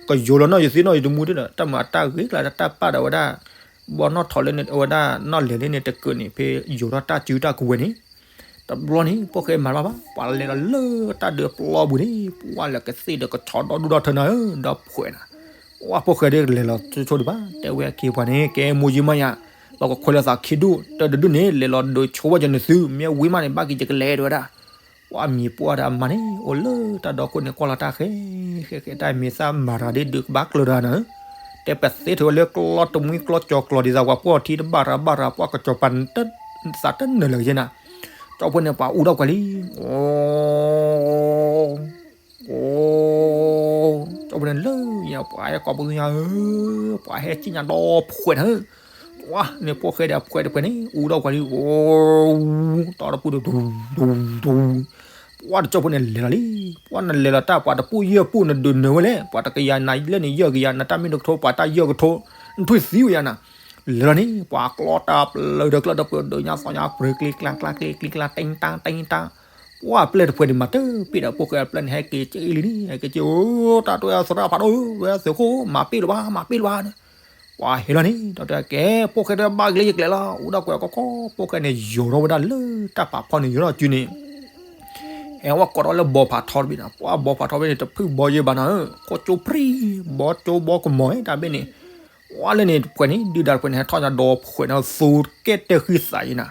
ကယိၤလီၤနီၣ်ယိၤသံနီၣ်ယိၤတမူဒီး တၢ်မၤအတၢ်ဂ့ၤကျါတၢ်ပာ်ဒီးဝဲဒၣ် ဘီနီၣ်ထိးလၢန့ၣ် အဝဲဒၣ်နီၣ်လဲၤလၢန့ၣ်တကၢးန့ၣ် ဖဲယိၤထီၣ်တၢ်စုတၢ်ကဝဲၤန့ၣ် တဘျီန့ၣ် ဖိၣ်ဃဲမၤတဘၣ်ဘၣ် ပှၤလဲၤလီၤလၢတၢ်ဒုးပျီပူၤန့ၣ် ပှၢ်လဲၤကသ့ၣ်ဒီးကဆီဒီဒူၣ်ဒီထၢနၤဧၢ ဒီဖှဲးနၤ, ပှၢ်ဖိၣ်ဃဲဒ်လဲၤလီၤဆိဆိဒံးဘၣ် တဲဝဲအခ့အပှၤန့ၣ် ကဲမိၢ်ယံမးယၤ, ပကခွဲးလီၤသးခံဒူၣ် တၢ်တဒူၣ်န့ၣ် လဲၤလီၤဒုးဆိဝဲကနသု မ့ၢ်ဝံၤမးန့ၣ် ဘၣ်က့ၤယကလဲၤတဲဝဲဒၣ်, ပှၢ်မံၤပှၢ်ဒီးအမါန့ၣ် အိၣ်လၢတၢ်ဒီခိၣ်န့ၣ် ကွၢ်လီၤတၢ်ဃဲ ဃဲဃဲတၢ်မ့ၢ်သးမၤတၢ်ဒ်ဒုးကဘၣ်ကျၢၤတၢ်နၤဧၢ, တဲပသ့ထဲဝဲလၢကျီတမှံကျီကၠီၤကျီၤဒ်သိးပှၤပှီၢ်ထံတဘၣ်ရၤဘၣ်ရၤ ပှၢ်ကစီၤပၤ သးတနၢၤလၢာ်ကယဲၢ်နၤ, ကၠီဖိန့ၣ် ပှၤအူထီၣ်ကွၢ်လံ, အိ ကၠီဖိန့ၣ်လၢညါ ပှၤဟဲကိးပသူညါဧၢ, ပှၤဟဲစံၣ်ညါဒီဖှဲးနၤဧၢ, ပှၢ်န့ၣ်ဖိၣ်ဃဲဒီးဖှဲးတဖှဲးန့ၣ် အူထီၣ်ကွၢ်လံ, အိ တီတပူၤဒီး ဒူ ဒူ ဒူ ပှၢ်တကၠီဖိန့ၣ်လဲၤလီၤလံ, ပှၢ်နလဲၤလီၤတၢ်ပှၤတပူၣ်ယဲၢ်ပူၣ် နဒုးနၢၤဝဲလဲၣ်, ပှၤတကယၤနၤလၢန့ၣ် ယဲၢ်ကယၤ နတၢ်မ့ၢ်တကထိ ပှၤတၢ်ယဲၢ်ကထိ, နထွံၣ်သံဝဲယၤနၤ, လဲၤလီၤန့ၣ် ပှၤကျီတၢ်ပျၢၤဒီးကျီတပျၢၤဒီးညါသီညါ ပြ့ကျ့ကျါကျါကျ့ကျ့ကျါ တ့တၢ်တ့တၢ်, ပှၢ်ပျဲၢ်တဖှဲးန့ၣ် မၤတပ့ၢ်ဒီးဖိၣ်ဃဲအပျဲၢ်န့ၣ် ဟဲက့ၤက့ၤလံန့ၣ် ဟဲက့ၤက့ၤ အိ တၢ်တဲသရၣ်ဖးဒိၣ်ဧၢ ဝဲသုးခိၣ် မၤပ့ၢ်လၢၤဘၣ် မၤပ့ၢ်လၢၤဘၣ်န့ၣ်, ပှၤဟဲလီၤန့ၣ် တၢ်တဲကဲ ဖိၣ်ဃဲတဘၣ်က့ၤလၢယကျဲလီၤ အိၣ်ဒၣ်ကွဲးကီကီ ဖိၣ်ဃဲန့ၣ် ယိၤထီၣ်ဝဲဒၣ်လၢတၢ်ပာ်ဖီၣ်န့ၣ် ယိၤထီၣ်စုန့ၣ် ဟဲဝဲကိးထီၣ်လၢဘီဖးထီတဘ့ၣ်နၤ, ပှၢ်ဘီဖးထီဘ့ၣ်န့ၣ် တဖုၣ်ဘီယဲၢ်ဘၣ်နၤဧၢ, ခိၣ်ကၠိပြံ ဘီကၠိဘီကမီၤတၢ်ဘ့ၣ်န့ၣ်, ပှၢ်လၢန့ၣ်တဖှဲးန့ၣ် ဒုၣ်ဒါတဖှဲးန့ၣ် ဟဲထီၣ်ညါဒီဖှဲးန့ၣ် သူကဲတဲဃံသးယဲၢ်နၤ,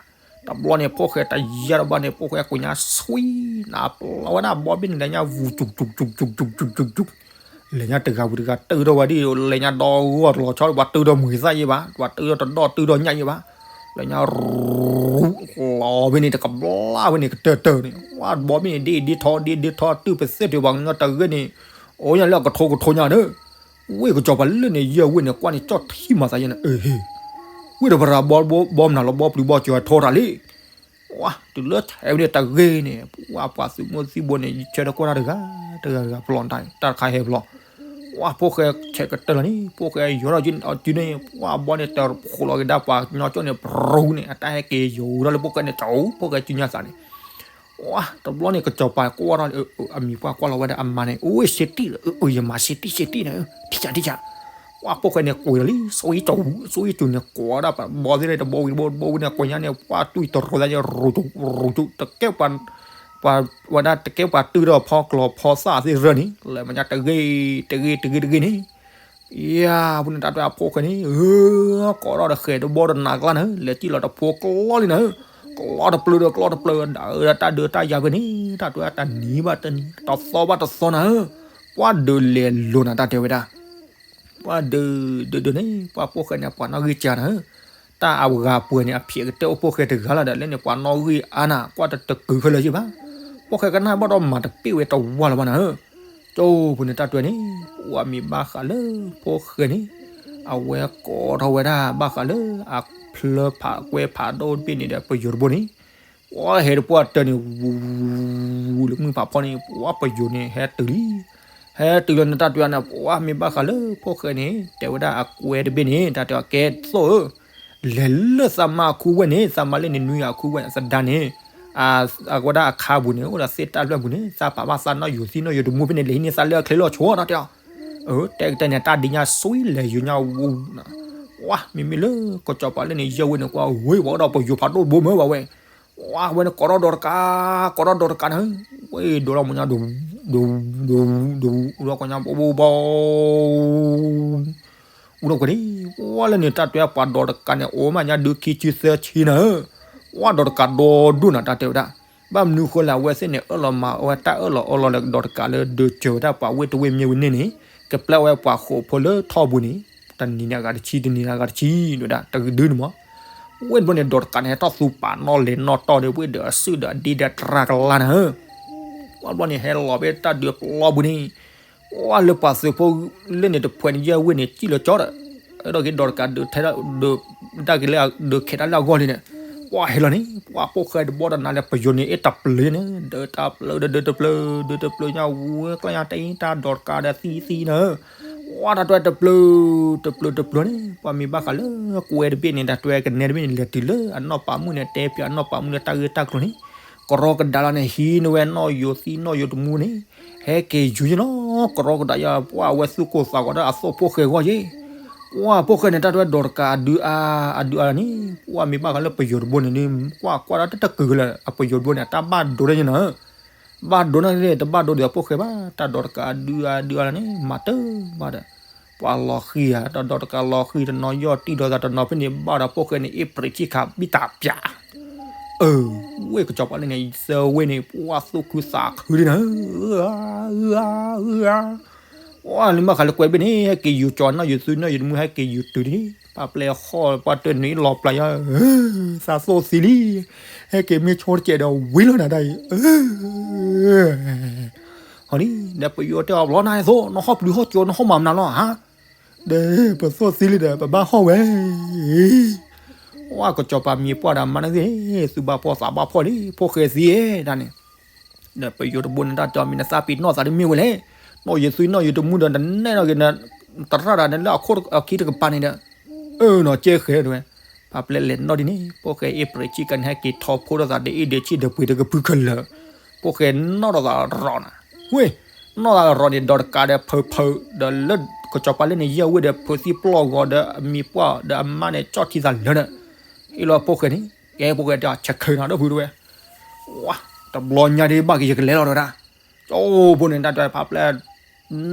တဘျီန့ၣ် ဖိၣ်ဃဲတယါတဘၣ်န့ၣ် ဖိၣ်ဃဲကွံာ်ညါဆွံနၤ ပျီဝဲဒၣ်ဘီဘ့ၣ်န့ၣ် လဲၤညါဝူၤ ကၠူးကၠူးကၠူးကၠူးကၠူးကၠူးကၠူး လဲၤညါတဂၤဝံၤတဂၤ တုၤထီၣ်ဝဲဒၣ် လဲၤညါဒီဂီၢ်တလီၤဆီ ပှၤတုၤထီၣ်မုာ်သၣ်ယဲၢ်ဘၣ် ပှၤတုၤထီၣ်တဒီၣ်တုၤထီၣ်ညၣ်ယဲၢ်ဘၣ်, လဲၤညါရူး လီၤဝဲန့ၣ် တကဘျၣ်ဝဲန့ၣ် ကတၢၢ်တၢၢ်န့ၣ် ဝဲဘီဘ့ၣ်န့ၣ် ဒ့ဒ့ထီ ဒ့ဒ့ထီ တုၤပသ့ၣ်တုၤပှၤကညီတဂ့ၢ်န့ၣ် အိၣ်ညါလၢအကထိကထိညါဒီး ဝ့ၢ်ကစီၤပၤလၢန့ၣ် ယဲၢ်ဝ့ၢ်န့ၣ် ကွၢ်န့ၣ် ကၠီၣ်ထံမၤသးယဲၢ်န့ၣ် အဟ့ၣ် ဝ့ၢ်တပရၤဘီ ဘီမနုၤလီၤ ဘီပျုၤဘီကၠီၤထီတၢ်လံ ဝဲတုၤလၢထဲဝဲန့ၣ်တဂ့ၤန့ၣ် ဝဲပှၤသုးမုၢ်သံၣ်ဘိန့ၣ် ဆၢထၢၣ်ကွၢ်တၢ်တဂၤ တဂၤတဂၤပျီတၢ် တၢ်တခါဟဲပျီ ဝဲဖိၣ်ဃဲဆဲးကတၢၢ်လီၤန့ၣ် ဖိၣ်ဃဲယိၤထီၣ်က့ၤအီၤတုၤန့ၣ် ဝဲဘီန့ၣ်တဃိးလီၤက့ၤဒၣ်ပှၤကညီကၠိန့ၣ် ပြူန့ၣ် အတၢ်ဟဲက့ၤယိၤထီၣ်လၢဖိၣ်ဃဲန့ၣ် ကၠီၣ် ဖိၣ်ဃဲစုညါသးန့ၣ် ဝဲတဘျီန့ၣ် ကစီၤပၤကွၢ်ထီၣ် အမံၤပှၢ်ကွၢ်လီၤဝဲဒၣ်အမါန့ၣ် အိၣ် safety ယမၤ safety safety န့ၣ် ထံၣ်ဆးထံၣ်ဆး ဝဲဖိၣ်ဃဲန့ၣ် ကွံာ်လီၤလံ ဆိအံၣ်ကၠီၣ် ဆိအံၣ်ကၠီၣ်န့ၣ် ကွီးဒၣ်ပှၤဘီသ့ၣ်တဘီဝံၤတဘီတဘီဝံၤန့ၣ် ကွံာ်ညါန့ၣ် ပှၢ်တွံၢ်တရိၤသးန့ၣ် ရူးကၠူး ရူးကၠူး တကဲပှၤ ပှၤဝဲဒၣ်တကဲပှၤတုၤဒီးဖီကျိၤဖီသၣ်သ့ၣ်ရၢၢ်န့ၣ် လဲၤမၤညါတဂ့ၤ တဂ့ၤ တဂ့ၤ တဂ့ၤန့ၣ် ယၤ ပူၤန့ၣ်တၢ်တွဲအဖိၣ်ဃဲန့ၣ် ကိးထီၣ်ဒီးဃဲၤတဘီတနးကျါန့ၣ် လဲၤစံၣ်လီၤတဖိကျီလံန့ၣ် ကျီတပျၢၤဒီးကျီတပျၢၤ ဒၣ်အၢဒၣ်တၢ်ဒုးတၢ်ယၤဖဲန့ၣ် တၢ်တွဲတနံၤဘၣ်တနံၤ တသီဘၣ်တသီန့ၣ် ပှၢ်ဒုးလဲၤလိၤနၤတၢ်တဲဝဲဒၣ် ပှၢ်ဒုး ဒုးဒုးန့ၣ် ပှၢ်ဖိၣ်ဃဲန့ၣ် ပှၤနီၣ်ဂံၢ်စၢ်နၤဧၢ, တၢ်အဂၤပှဲၤန့ၣ် အဖံးအကတၢၢ်အိၣ်ဖိၣ်ဃဲတဂၤလီၤဒီး လၢန့ၣ် ပှၤနီၣ်ဂံၢ်အါနၤ ကွၢ်တတကုၤခဲလၢာ်ယ့ၢ်ဘၣ်, ဖိၣ်ဃဲကနၣ်ဘၣ်ဒီးမၤတပ့ၢ်ဝဲတဝါလၢၤဘၣ်နၤဧၢ, ကၠိဖိန့ၣ်တၢ်တွဲန့ၣ် ပှၢ်မ့ၢ်ဘၣ်ဃးလၢဖိၣ်ဃဲန့ၣ် အဝဲကိးထီၣ်ဝဲဒၣ်ဘၣ်ဃးလၢ အဖျၢၣ်ဖးကွဲဖးဒိၣ်တဘ့ၣ်န့ၣ်ဒီး ပယိၤတဘိန့ၣ် ပှၢ်ဟဲတပှၢ်တၢၢ်န့ၣ် ဝူ လၢမုၢ်ဖးဖီန့ၣ် ပှၢ်ပယိၤန့ၣ် ဟဲတုၤလံ, ဟဲတုၤလီၤန့ၣ်တၢ်တွဲန့ၣ် ပှၢ်မ့ၢ်ဘၣ်ဃးလၢဖိၣ်ဃဲန့ၣ် တဲဝဲဒၣ်အကွဲတဘ့ၣ်န့ၣ် တၢ်တဲအီၤကဲသိၣ်ဧၢ, လဲၤလၢသးမါအခူဝဲၢ်န့ၣ် သးမါလၢန့ၣ်နွံဂၤအခူဝဲၢ်န့ၣ် သဒါန့ၣ် အဝဲဒၣ်အခါပူၤန့ၣ် အိၣ်ဒီးသ့ၣ်တၢ်လွဲၢ်ပူၤန့ၣ် သးပာ်ဘၣ်သးနီၣ်ယိၤသံနီၣ်ယိၤတမူဖဲန့ၣ် လဲၤဟံးန့ၢ်သးလၢအချ့လီၤဆိတၢ်တဲအီၤ, အၢ တဲကတဲန့ၣ် တၢ်ဒ်ညါဆွံလဲၤယိၤညါဝူနၤ, ဝါ မ့မ့ၢ်လၢ ကစီၤပၤလၢန့ၣ် ယဲၢ်ဝ့ၢ်န့ၣ်ကွၢ်ဝ့ၢ် ပှၤအိၣ်ဒီးပယိၤဖးဒိၣ်တဘိမ့ၢ်ဘၣ်ဝဲ, ဝါ ဝဲန့ၣ်ကိးထီၣ်ဒီးတကး, ကိးထီၣ်ဒီးတကးန့ၣ်, ဝဲဒိးလီၤမညါ ဒိးဒိးဒိး အူလီၤကညါ ဘီဘီဘီ အူလီၤကွၢ်န့ၣ်, ဝါ လၢန့ၣ် တၢ်တဲပှၤဒီးတကးန့ၣ် အိၣ်မးညါဒုးခံဆံသၢဆံန့ၣ်, ဝါ ဒီးတကးဒီဒိၣ်နၤ တၢ်တဲဝဲဒၣ်, ဘၣ်မနုၤဃိလဲၣ် အဝဲသ့ၣ်န့ၣ် အၢၣ်လီၤမၤအဝဲတၢ်အၢၣ်လီၤအီလီၤလၢဒီးတကးလၢဒုးစၢၤဝဲဒၣ်ပှၤဝ့ၢ်တဝ့ၢ်မ့ၢ်ဝဲန့ၣ်န့ၣ်, ကပျဲဝဲပှၤဃိးဖိလၢထီၣ်ပူၤန့ၣ်, တနံၤန့ၣ်အဂၤတဆံ တနံၤန့ၣ်အဂၤတဆံ ဒိၣ်ဒၣ် တကဒုန့ၣ်မး, ဝ့ၢ်တဘျီန့ၣ် ဒီးတကးန့ၣ် ဟဲထီၣ်သူပာ်နီၣ်လဲၤနီၣ်တီၢ်ဒီးဝ့ၢ်ဒီးအစုဒီးအဒ့ဒီးတြၢ်ကလါန့ၣ် ပှၤဘျီန့ၣ် ဟဲလီၤဘ့ၣ်တၢ်ဒုးပျီပူၤန့ၣ်, ပှၤလၢပှၤသုးဖိလၢန့ၣ်တဖှဲးန့ၣ် ယဲၢ်ဝ့ၢ်န့ၣ် စံၣ်လီၤကၠီဒီး, အဲၣ်ဒိးက့ၤဒီးတကးဒုးထဲဒၣ်, ဒုးတၢ်က့ၤလၢဒုးခဲးတၢ်လၢအဂီၢ်လံန့ၣ်, ပှၤဟဲလီၤန့ၣ် ပှၤဖိၣ်ဃဲတဘီတနါလၢပယိၤန့ၣ် အ့ၣ်တပျၢၤန့ၣ် ဒုးတပျၢၤဒီးဒုးတပျၢၤ, ဒုးတပျၢၤညါဝဲကျါညါတၢ်အံၤတၢ်ဒီးတကးဒီးသံသံန့ၣ်, ပှၤတၢ်တွဲတပျၢၤ, တပျၢၤတပျၢၤန့ၣ် ပှၤမ့ၢ်ဘၣ်ဃးလၢကွဲတဘ့ၣ်န့ၣ် တၢ်တွဲကနဲတဘ့ၣ်န့ၣ် လဲၤတုၤလၢအနီၢ်ပာ်မုၣ်န့ၣ် တဲပၠးအနီၢ်ပာ်မုၣ်လၢတၢ်ဂ့ၢ်တၢ်ကျိၤန့ၣ်, ကရီကဒါလီၤန့ၣ် ဟံးန့ၢ်ဝဲနီၣ်ယိၤသံနီၣ်ယိၤတမူန့ၣ်, ဟဲက့ၤယူၤယ့ၣ်နီၤ ကရီကဒါယၤ ပှၤအဝဲသူၣ်ကိၢ်သးဂီၤဒီးအသိၣ်ဖိၣ်ဃဲဂီၢ်ယ့ၣ်, ပှၤဖိၣ်ဃဲန့ၣ် တၢ်တွဲဒီးတကးအဒုးအါ, အဒုးအါလီၤန့ၣ် ပှၤမ့ၢ်ဘၣ်ဃးလၢပယိၤတဘိန့ၣ် ကွၢ်ကွၢ်ဒီးတတကုာ်ကလၢာ် အပယိၤတဘိန့ၣ် အတၢ်ဘၣ်ဒိန့ၣ်န့ၣ်, ဘၣ်ဒိန့ၣ် တဘၣ်ဒိဒီးအဖိၣ်ဃဲဘၣ် တၢ်ဒီးတကးအဒုးအါဒုးအါလီၤန့ၣ် မၤတၢ်ဘၣ်ဒီး, ပှၤလီၤဃံၤဧါ တၢ်ဒီးတကးလီၤဃံၤတနီၤယီၢ်တံၢ်ဒီးသးတနီၤဖဲန့ၣ် ဘၣ်ဒီးဖိၣ်ဃဲန့ၣ် အ့ၣ်ပြံးဆံၣ်ခးဘံၣ်တၢ်ပၠး, အၢ, ဝ့ၢ်ကစီၤပၤလၢန့ၣ် သၢဝ့ၢ်န့ၣ် ပှၤသူၣ်ခုသးခုလံန့ၣ်, ပှၤလၢမ့ၢ်ဃးလၢကွဲတဘ့ၣ်န့ၣ် ဟဲက့ၤယူၤကၠီနီၣ်ယူၤသူနီၣ်ယူၤတမူ ဟဲက့ၤယူၤတုၤလံ, ပာ်ပျဲဃီပှၤတၢၢ်နွံလီၤပျၢ်ယၤ, သးသိၣ်သံလံ, ဟဲက့ၤမ့ၢ်ဆိတကဲးဒီးဝံၤလီၤနၤတၢ်အံၤ ဟီဒ် ဒီးပယီၤတဲအီၤ ဘျီနၤသိး နဟီၣ်ပျုၤဟီၣ်ကၠိ နဟီၣ်မၤမနုၤလီၤဧါ, ဒီးပသိၣ်သံလံဒီး ပဘၣ်ဟီၣ်ဝဲ, ဝဲကစီၤပၤမံၤပှၢ်ဒီးမါန့ၣ်သ့ၣ် သူၣ်ဘၣ်ဖှီၣ်သးဘၣ်ဖှီၣ်လံ ဖိၣ်ဃဲသံဧၢ တၢ်န့ၣ်, ဒီးပယီၤတဘိန့ၣ် တၢ်တဲအီၤမ့ၢ်နသးပ့ၤနီၣ်သးတမ့ၢ်ဝဲလဲၣ်, နီၣ်ယံၤသွံနီၣ်ယံၤတမူဒီး နနဲၣ်နီၣ်က့ၤ တရၣ်ဒၣ်န့ၣ်လၢအခိၣ်အခံတကပၤန့ၣ်ဒီး, အၢ နီၢ်ကဲဃဲၤတဲဝဲ, ပာ်ပျဲလဲၤနီၣ်ဒ်န့ၣ် ဖိၣ်ဃဲအ့ၣ်ပြံးဆံၣ်ခးန့ၣ် ဟဲက့ၤထီၣ်ဖိဒီးသးဒီးအ့ၣ်ဒ့ဆံၣ်ဒီးပှ့ၤတကပုၢ်ခဲလၢာ်, ဖိၣ်ဃဲနီၣ်ဒီးသးရီၣ်နၤ, ဝ့ၢ်, နီၣ်သးရီၣ်န့ၣ် ဒီးတကးဒီးဖုးဖုး ဒီးလၢကစီၤပၤလၢန့ၣ် ယဲၢ်ဝ့ၢ်ဒီး ဖုးသံပျီၢ်ဂီၤဒီးအမံၤပှၢ်ဒီးအမါန့ၣ် ကၠီၣ်ထံသးလၢာ်န့ၣ်, ဟ့ၣ်လီၤဖိၣ်ဃဲန့ၣ် ကဲဖိၣ်ဃဲတဲအီၤ ဆဲးခုးနၤဒီးဖုးတဲဝဲ ဝါ, တဘျီညါဒ်ဘၣ်က့ၤယကလဲၤလီၤတဲဝဲဒၣ်, ကၠီဖိန့ၣ် တၢ်တဲပာ်ပျဲ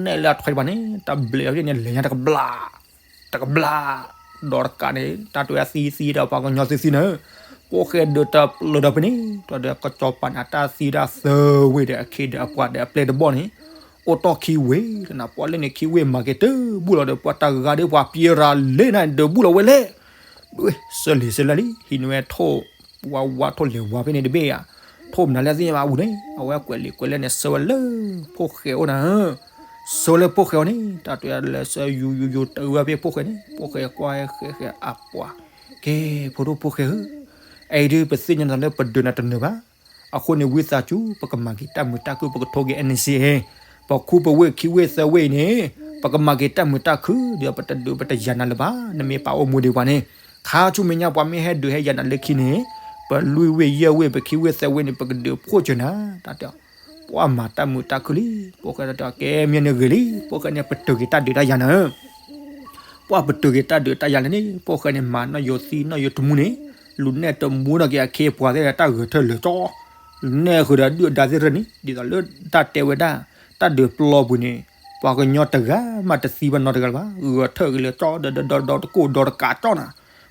နဲၣ်လၢအထွဲတပၤန့ၣ် တၢ်ဘျဲးအီၤန့ၣ် လဲၤညါတကဘျး, တကဘျး, ဒီးတကးန့ၣ် တၢ်တဲသံသံဒီးပှၤကညီသံသံန့ၣ်, ဖိၣ်ဃဲဒုးတပျၢၤဒီးဖဲန့ၣ် ဒီးကစီၤပၤန့ၣ် အတၢ်သံဒၣ်သၢဝ့ၢ်ဒီးအခ့ဒီးအပှၤဒီးအပျဲၢ်တဘီန့ၣ်, အိၣ်တီၢ်ခံဝ့ၢ်လၢနၤ ပှၤလၢန့ၣ်ခံဝ့ၢ်မၤက့ၤတဘူၣ်လီၤဒီး ပှၤတဂၤဒီးပှၤပျဲရၤလဲၣ်နၤ ဒုးဘူၣ်လီၤဝဲလဲၣ် ဆၢလံၤဆၢလၢလံ ဟံးန့ၢ်ဝဲထိၣ်, ဝါဝါထိၣ်လဲၤဝါဖဲန့ၣ်တဘ့ၣ်ဧါ, ထိၣ်မနုၤလဲၣ်သ့ၣ်ညါဘၣ်အူန့ၣ် အဝဲကွဲးလံာ်ကွဲးလဲၢ်န့ၣ် ဆၢဝဲလၢဖိၣ်ဃဲအိၣ်နၤ, ဆၢဝဲလၢဖိၣ်ဃဲအိၣ်န့ၣ် တၢ်တဲလဲၤဆၢယူၤယူၤယူၤတၢ်ဝဲဖဲဖိၣ်ဃဲန့ၣ် ဖိၣ်ဃဲကွၢ်ဟဲဃဲဃဲအပှၤ, ကဲ ဖိဒိၣ်ဖိၣ်ဃဲဧၢ, အအံၤဒုးပသ့ၣ်ညါနၤလၢပဒုးနၤတနၢၤဘၣ် အဃိန့ၣ် ဝံသးစူၤ ပကမၤက့ၤတၢ်မုာ်တၢ်ခုၣ် ပကထိးက့ၤ NCA, ပခူပဝ့ၢ်ခံဝ့ၢ်သၢဝ့ၢ်အံၤန့ၣ် ပကမၤက့ၤတၢ်မုာ်တၢ်ခုၣ်ဒီး ပတဒုးပတယၤနၤလၢၤဘၣ်, နမ့ၢ်ပာ်အိၣ်မူဒံးပှၤန့ၣ်, ခါဆူမဲာ်ညါပှၤမ့ၢ်ဟဲဒုးဟဲယၤနၤလၢခံန့ၣ်, ပလွံၢ်ဝ့ၢ်ယဲၢ်ဝ့ၢ် ပခံဝ့ၢ်သၢဝ့ၢ်န့ၣ် ပကဒုးဖှိၣ်စၢၤနၤ, တၢ်တဲအီၤ, ပှၤမၤတၢ်မုာ်တၢ်ခုၣ်လံ, ဖိၣ်ဃဲတၢ်တဲအီၤ ကဲမ့ၢ်န့ၣ်ဂ့ၤလံ, ဖိၣ်ဃဲန့ၣ် ပတုာ်က့ၤတၢ်ဒုးတၢ်ယၤနၤ ပှၤပတုာ်က့ၤတၢ်ဒုးတၢ်ယၤလဲၣ်န့ၣ် ဖိၣ်ဃဲန့ၣ် မၤနီၣ်ယိၤသံနီၣ်ယိၤတမူန့ၣ်, လူၤနဲၣ်တမူနီၣ်က့ၤအခ့အပှၤသ့ၣ် တၢ်ဂဲၤထၢၣ်လၢာ်ကၠီ, လူၤနဲၣ်ဃုာ်ဒီးဒုၣ်ဒါသ့ၣ်တဖၣ်န့ၣ် ဒ်သိးလၢတၢ်တဲဝဲဒၣ်, တၢ်ဒုးပျီပူၤန့ၣ်, ပှၤကညီတဂၤမးတသံဘၣ်နီတဂၤလၢၤဘၣ်, ဂဲၤထၢၣ်က့ၤလၢာ်ကၠီ ဒီးဒီးဒီးတကိၣ်ဒီးတကးကၠီနၤ,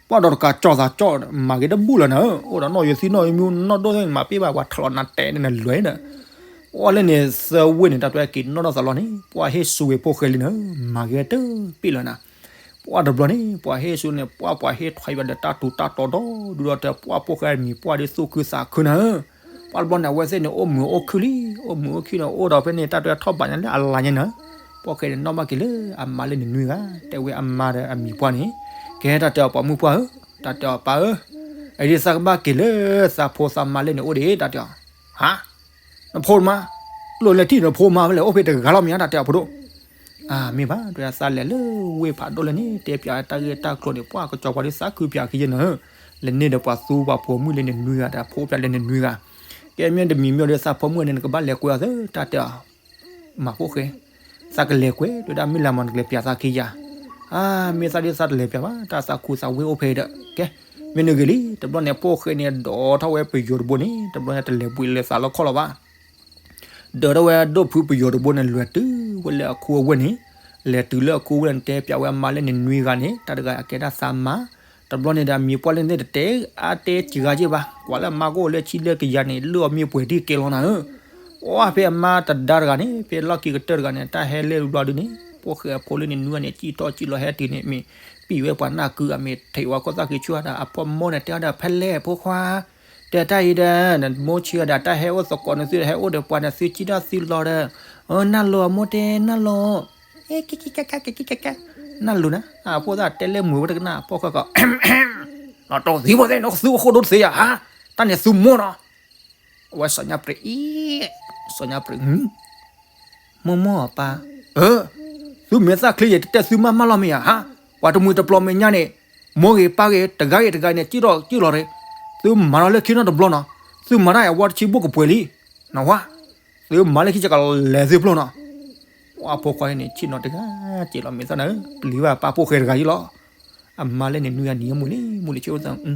ပှၤဒီးတကးကၠီသးကၠီ, မၤက့ၤတဘူၣ်လၢၤနၤဧၢ, အိၣ်ဒီးနီၣ်ယိၤသံနီၣ်ယိၤမူနီၣ်ဒိၣ်သ့ၣ် မၤပ့ၢ်ဘၣ်ပှၤထးလီၤနၤတဲာ်န့ၣ်နလွဲၢ်ဒီး အီၤလၢန့ၣ် သၢဝ့ၢ်န့ၣ် တၢ်တွဲက့ၤနီၣ်ထီၣ်သးလီၤန့ၣ် ပှၤဟ့ၣ်စူးဝဲဖိၣ်ဃဲလံန့ၣ်, မၤက့ၤတပ့ၢ်လၢၤနၤ, ပှၤတဘျီန့ၣ် ပှၤဟ့ၣ်စူးန့ၣ် ပှၤပှၤဟ့ၣ်ထွဲဘၣ်ဒီးတၢ်တူၤတၢ်တီၤဒီး ဒုးဒီးတဲပှၤဖိၣ်ဃဲမံၤပှၢ်ဒီး သူၣ်ခုသးခုနၤဧၢ, ပှၤတဘျီန့ၣ် အဝဲသ့ၣ်န့ၣ် အိၣ်မုာ်အိၣ်ခုၣ်လံ, အိၣ်မုာ်အိၣ်ခုၣ်န့ၣ် အိၣ်ဒီးဖဲန့ၣ် တၢ်တွဲထီၣ်ဘးညါလၢအလါညါန့ၣ်, ဖိၣ်ဃဲန့ၣ် နီၣ်ဘၣ်က့ၤလၢအမါလၢန့ၣ်နွံဂၤ, တဲဝဲအမါဒီးအမံၤပှၢ်န့ၣ်, ကဲတၢ်တဲအီၤပှၤမုၣ်ပှၢ်ဧၢ, တၢ်တဲအီၤပၢ်ဧၢ, အဒ်သးကဘၣ်က့ၤလၢသးဖိသးမါလၢန့ၣ်အိၣ်ဒံး တၢ်တဲအီၤ, ဟါ နဖိမါ, ကျိၣ်လဲၤထံၣ်နဖိမါဖဲလဲၣ်အိၣ်ဖဲတဂၤလီၤမ့ၢ်ဧါ တၢ်တဲအီၤဖိဒိၣ်, အမ့ၢ်ဘၣ် တဲသးလဲၤလၢဝ့ၢ်ဖးဒိၣ်လၢန့ၣ် တဲပၠးတၢ်ဂ့ၢ်တၢ်ကျိၤန့ၣ် ပှၤကစီၤပၤဒ်သးခုပၠးခံယဲၢ်နၤဧၢ, လဲၤန့ၢ်ဒီးပှၤသူပှၤဖိမုၣ်လၢန့ၣ်နွံဂၤဒီး ဖိပၠးလၢန့ၣ်နွံဂၤ, ကဲမ့ၢ်တမံၤမ့ၢ်ဒီးသးဖိမုၣ်န့ၣ် နကဘၣ်လဲၤကွဲအီၤသၢ တၢ်တဲအီၤ, မၤဖိၣ်ဃဲ, သးကလဲၤကွဲး တဲဝဲဒၣ်မုၢ်လၢ်မးနကလဲၤပၠးသးခံယၤ, အါ မ့ၢ်သးဒ်သးတလဲၤပၠးဘၣ် တၢ်သးခူသးဝ့ၢ်အိၣ်ဖဲဒီး ကဲ မ့ၢ်နဂ့ၤလံ တဘျီန့ၣ် ဖိၣ်ဃဲန့ၣ် ဒိးထီၣ်ဝဲပယီၤတဘိန့ၣ် တဘျီန့ၣ် တလဲၤဘှံးလဲၤသးလၢခီၣ်လီၤဘၣ် ဒၢးထီၣ်ဝဲဒိၣ်ဖုပယီၤတဘိန့ၣ် လဲၤတုၤဝဲလၢအခိအဝ့ၢ်န့ၣ်, လဲၤတုၤလၢအခိအဝ့ၢ်န့ၣ် တဲပၠးဝဲအမါလၢန့ၣ်နွံဂၤန့ၣ် တၢ်တဂၤအကဲဒၣ်သးမါ, တဘျီန့ၣ်ဒီးအမံၤပှၢ်လၢန့ၣ်တတဲ အါတဲစှၤဂၤက့ဘၣ်, ကွၢ်လၢအမါကအိၣ်လၢဆံလၢကယၤန့ၣ် လၢအမ့ၢ်ပှဲၤဒ်ကဲလီၤနၤဧၢ, အဖဲအမါတဒါတဂၤန့ၣ် ဖဲလီၢ်ခံကတၢၢ်တဂၤန့ၣ် တၢ်ဟဲလဲၣ်တဘျီဒုန့ၣ် ဖိၣ်ဃဲအဖိလၢန့ၣ်နွံဂၤန့ၣ် စံၣ်ထီၣ်စံၣ်လီၤဟဲတုၤန့ၣ် မ့ၢ်ပံာ်ဝဲပှၤနၢ်ကုအမ့ၢ်ထံးဝဲခိၣ်သၣ်ခံဆူၣ်ဒီး အဖီၣ်မိၢ်န့ၣ်တဲအီၤဒီး ဖဲလဲၣ်ဖိခွါ တဲတၢ်အံၤဒီး နမိၢ်ဆံးအီၤဒီး တၢ်ဟဲအိၣ်သကိးနသုဒီး ဟဲအိၣ်ဒီးပှၤဒီးသုစံၣ်ထီၣ်သုလီၤဒီး, နၢ်လိၤအမိၢ်တဲနၢ်လိၤ, ကဲကဲကဲကဲကဲကဲကဲ, နၢ်လိၤနၤ, အဖိသၣ်တဲလၢမုာ်ဝဲတကနၣ် အဖီၣ်ဃဲကီး, နတီၢ်သံဖိသ့ၣ် နကသူအဃိဒိတသ့ယၤ, တၢ်န့ၣ်သုမိၢ်နီၤ, အဝဲစီၤညါပြံးအံၤ, စီၤညါပြံး မိၢ်မိၢ်အပၢ်, သုမ့ၢ်သၣ်ချ့ယတတဲသုမၤမၤလီၤမ့ၢ်ယၤ, ပှၤတမှံၤတပျီၤမဲာ်ညါန့ၣ်, မိၢ်ဂ့ၤပၢ်ဂ့ၤ တဂၤဂ့ၤတဂၤန့ၣ် စံၣ်ထီၣ်စံၣ်လီၤရ့, သုမၤထီၣ်လၢခံနီတဘျီနီၤ, သုမၤတၢ်အဝဲတဆံဘိၣ်ကပှဲၤလံ, နဝါ, သုမၤလၢခံကလဲၤသုဖျိနီၤ, ပှၤဖိခွါန့ၣ် ဆ့ၣ်နီၤတဂၤက့ၤလီၤ မ့ၢ်သၣ်နၤဧၢ ပျံၤဘၣ်ပၢ်ဖိၣ်ဃဲတဂၤအံၤလီၤ အမါလၢန့ၣ်နွံဂၤနံၤအမုၢ်လံ မုၢ်လံဆ့ၣ်အိၣ်သး,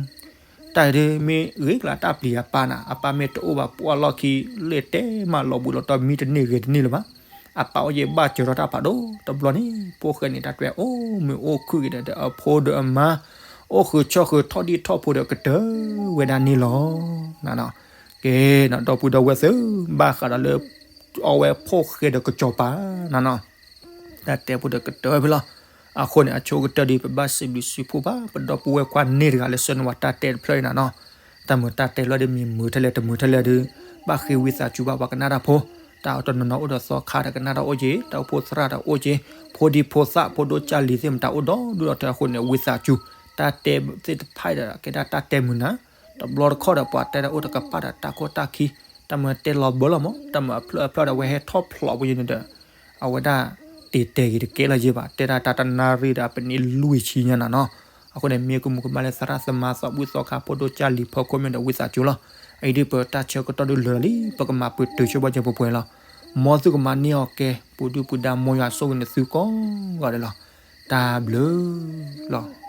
တၢ်အံၤဒ်မ့ၢ်ဂ့ၤကျါတၢ်ပျံၤအပၢ်နၤ, အပၢ်မ့ၢ်တအိၣ်ဘၣ်ပှၢ်လီၢ်ခံ လၢတဲမးလီၤဘှံးလီၤတီၤမံတန့ၢ်ဂ့ၤတန့ၢ်လၢၤဘၣ်, အပၢ်အိၣ်ယဲၢ်ဘၣ်စၢၤထီၣ်တၢ်ဖးဒိၣ်, တဘျီန့ၣ် ဖိၣ်ဃဲန့ၣ်တၢ်တွဲအိၣ်မုာ်အိၣ်ခုၣ်က့ၤဒီး အဖိဒီးအမါ အိၣ်ဃုာ်ဆီၣ်ဃုာ်ထီၣ်ဒံၣ်ထီၣ်ဖိဒီးကတၢၢ်ဝဲဒၣ်န့ၣ်လီၤ. ကဲ, ဒီပုၢ်ဒီဝဲၢ်သ့ၣ်, ဘၣ်ဃးဒီးလၢ အဝဲဖိၣ်ဃဲဒီးကစီၤပၤနၤနီၤ, တၢ်တဲဖိဒီးကတၢၢ်ဝဲဖဲလီၤ. အဃိန့ၣ် အဆိကတၢၢ်ဒီး ပဘၣ်စံးဘျုးစံးဖှိၣ်ဘၣ် ပဒီပုၢ်ဝဲၢ်ခွါန့ၢ်တဂၤလၢဆှၢန့ၢ်ဝဲတၢ်တဲတဖျၢၣ်အံၤနၤနီၤ, တၢ်မုာ်တၢ်တဲလီၤဒီးမ့ၢ်မုာ်ထဲလဲၣ်တမုာ်ထဲလဲၣ်ဒီး ဘၣ်ဃ့ဝံသးစူၤဘၣ်ပှၤကနၣ်တၢ်ဖိ, တၢ်တနီၤနီၤအိၣ်ဒီးသီခါဒီးကနၣ်တၢ်အိၣ်က့ၤ, တၢ်အိၣ်ဖှိၣ်သရၣ်ဒီးအိၣ်က့ၤ, ဖိဒံဖိသၣ် ဖိဒိၣ်ကၢ်လံၤသ့ၣ်မတၤအိၣ်ဒီဒူၣ်ဒီထၢအဃိန့ၣ် ဝံသးစူၤ, တၢ်တဲသ့ၣ်တဖၣ်ဒီး ကဲဒၣ်တၢ်တဲမုာ်နၤ, တဘျီတခီၣ်ဒီးပှၤတဲတၢ်အိၣ်တကပၤဒီးတၢ်ခိၣ်တၢ်ခံ, တၢ်မုာ်တဲလီၤဘၢလီၤမး တၢ်မုာ်အဖျၢၣ်အဖျၢၣ်ဒီး အဝဲဟဲထီၣ်ဖျိးဝဲန့ၣ်ဒီး အဝဲဒၣ်တ့တဲာ်ဂ့ၤတကဲလၢၤယဲၢ်ဘၣ်, တဲဒၣ်တၢ်တနၣ်ရံၣ်ဒီးအပနံၣ်လွံၢ်ဆံညါနၤနီၤ, အဃိန့ၣ် မ့ၢ်ကမူၤကမၣ်လၢသရၣ်သမါသီဘူၣ်သီခါ ဖိဒိၣ်ကၢ်လံၤဖီခိၣ်မ့ၢ်ဒီးဝံသးစူၤလီၤ. အအံၤဒ်ပတၢ်ဆၢကတီၢ်ဒုးလၢာ်လံ ပကမၤပတုာ်ဆိဘၣ်ကဲပှဲၤပှဲၤလီၤ. မ်သုကမၤန့ၢ်အီၤကဲ ပူၤဒုၣ်ပူၤဒါ မ်ယွၤဆိၣ်ဂ့ၤန့ၢ်သုကိးဂၤဒဲးလီၤ. တၢ်ဘျုးလီၤ.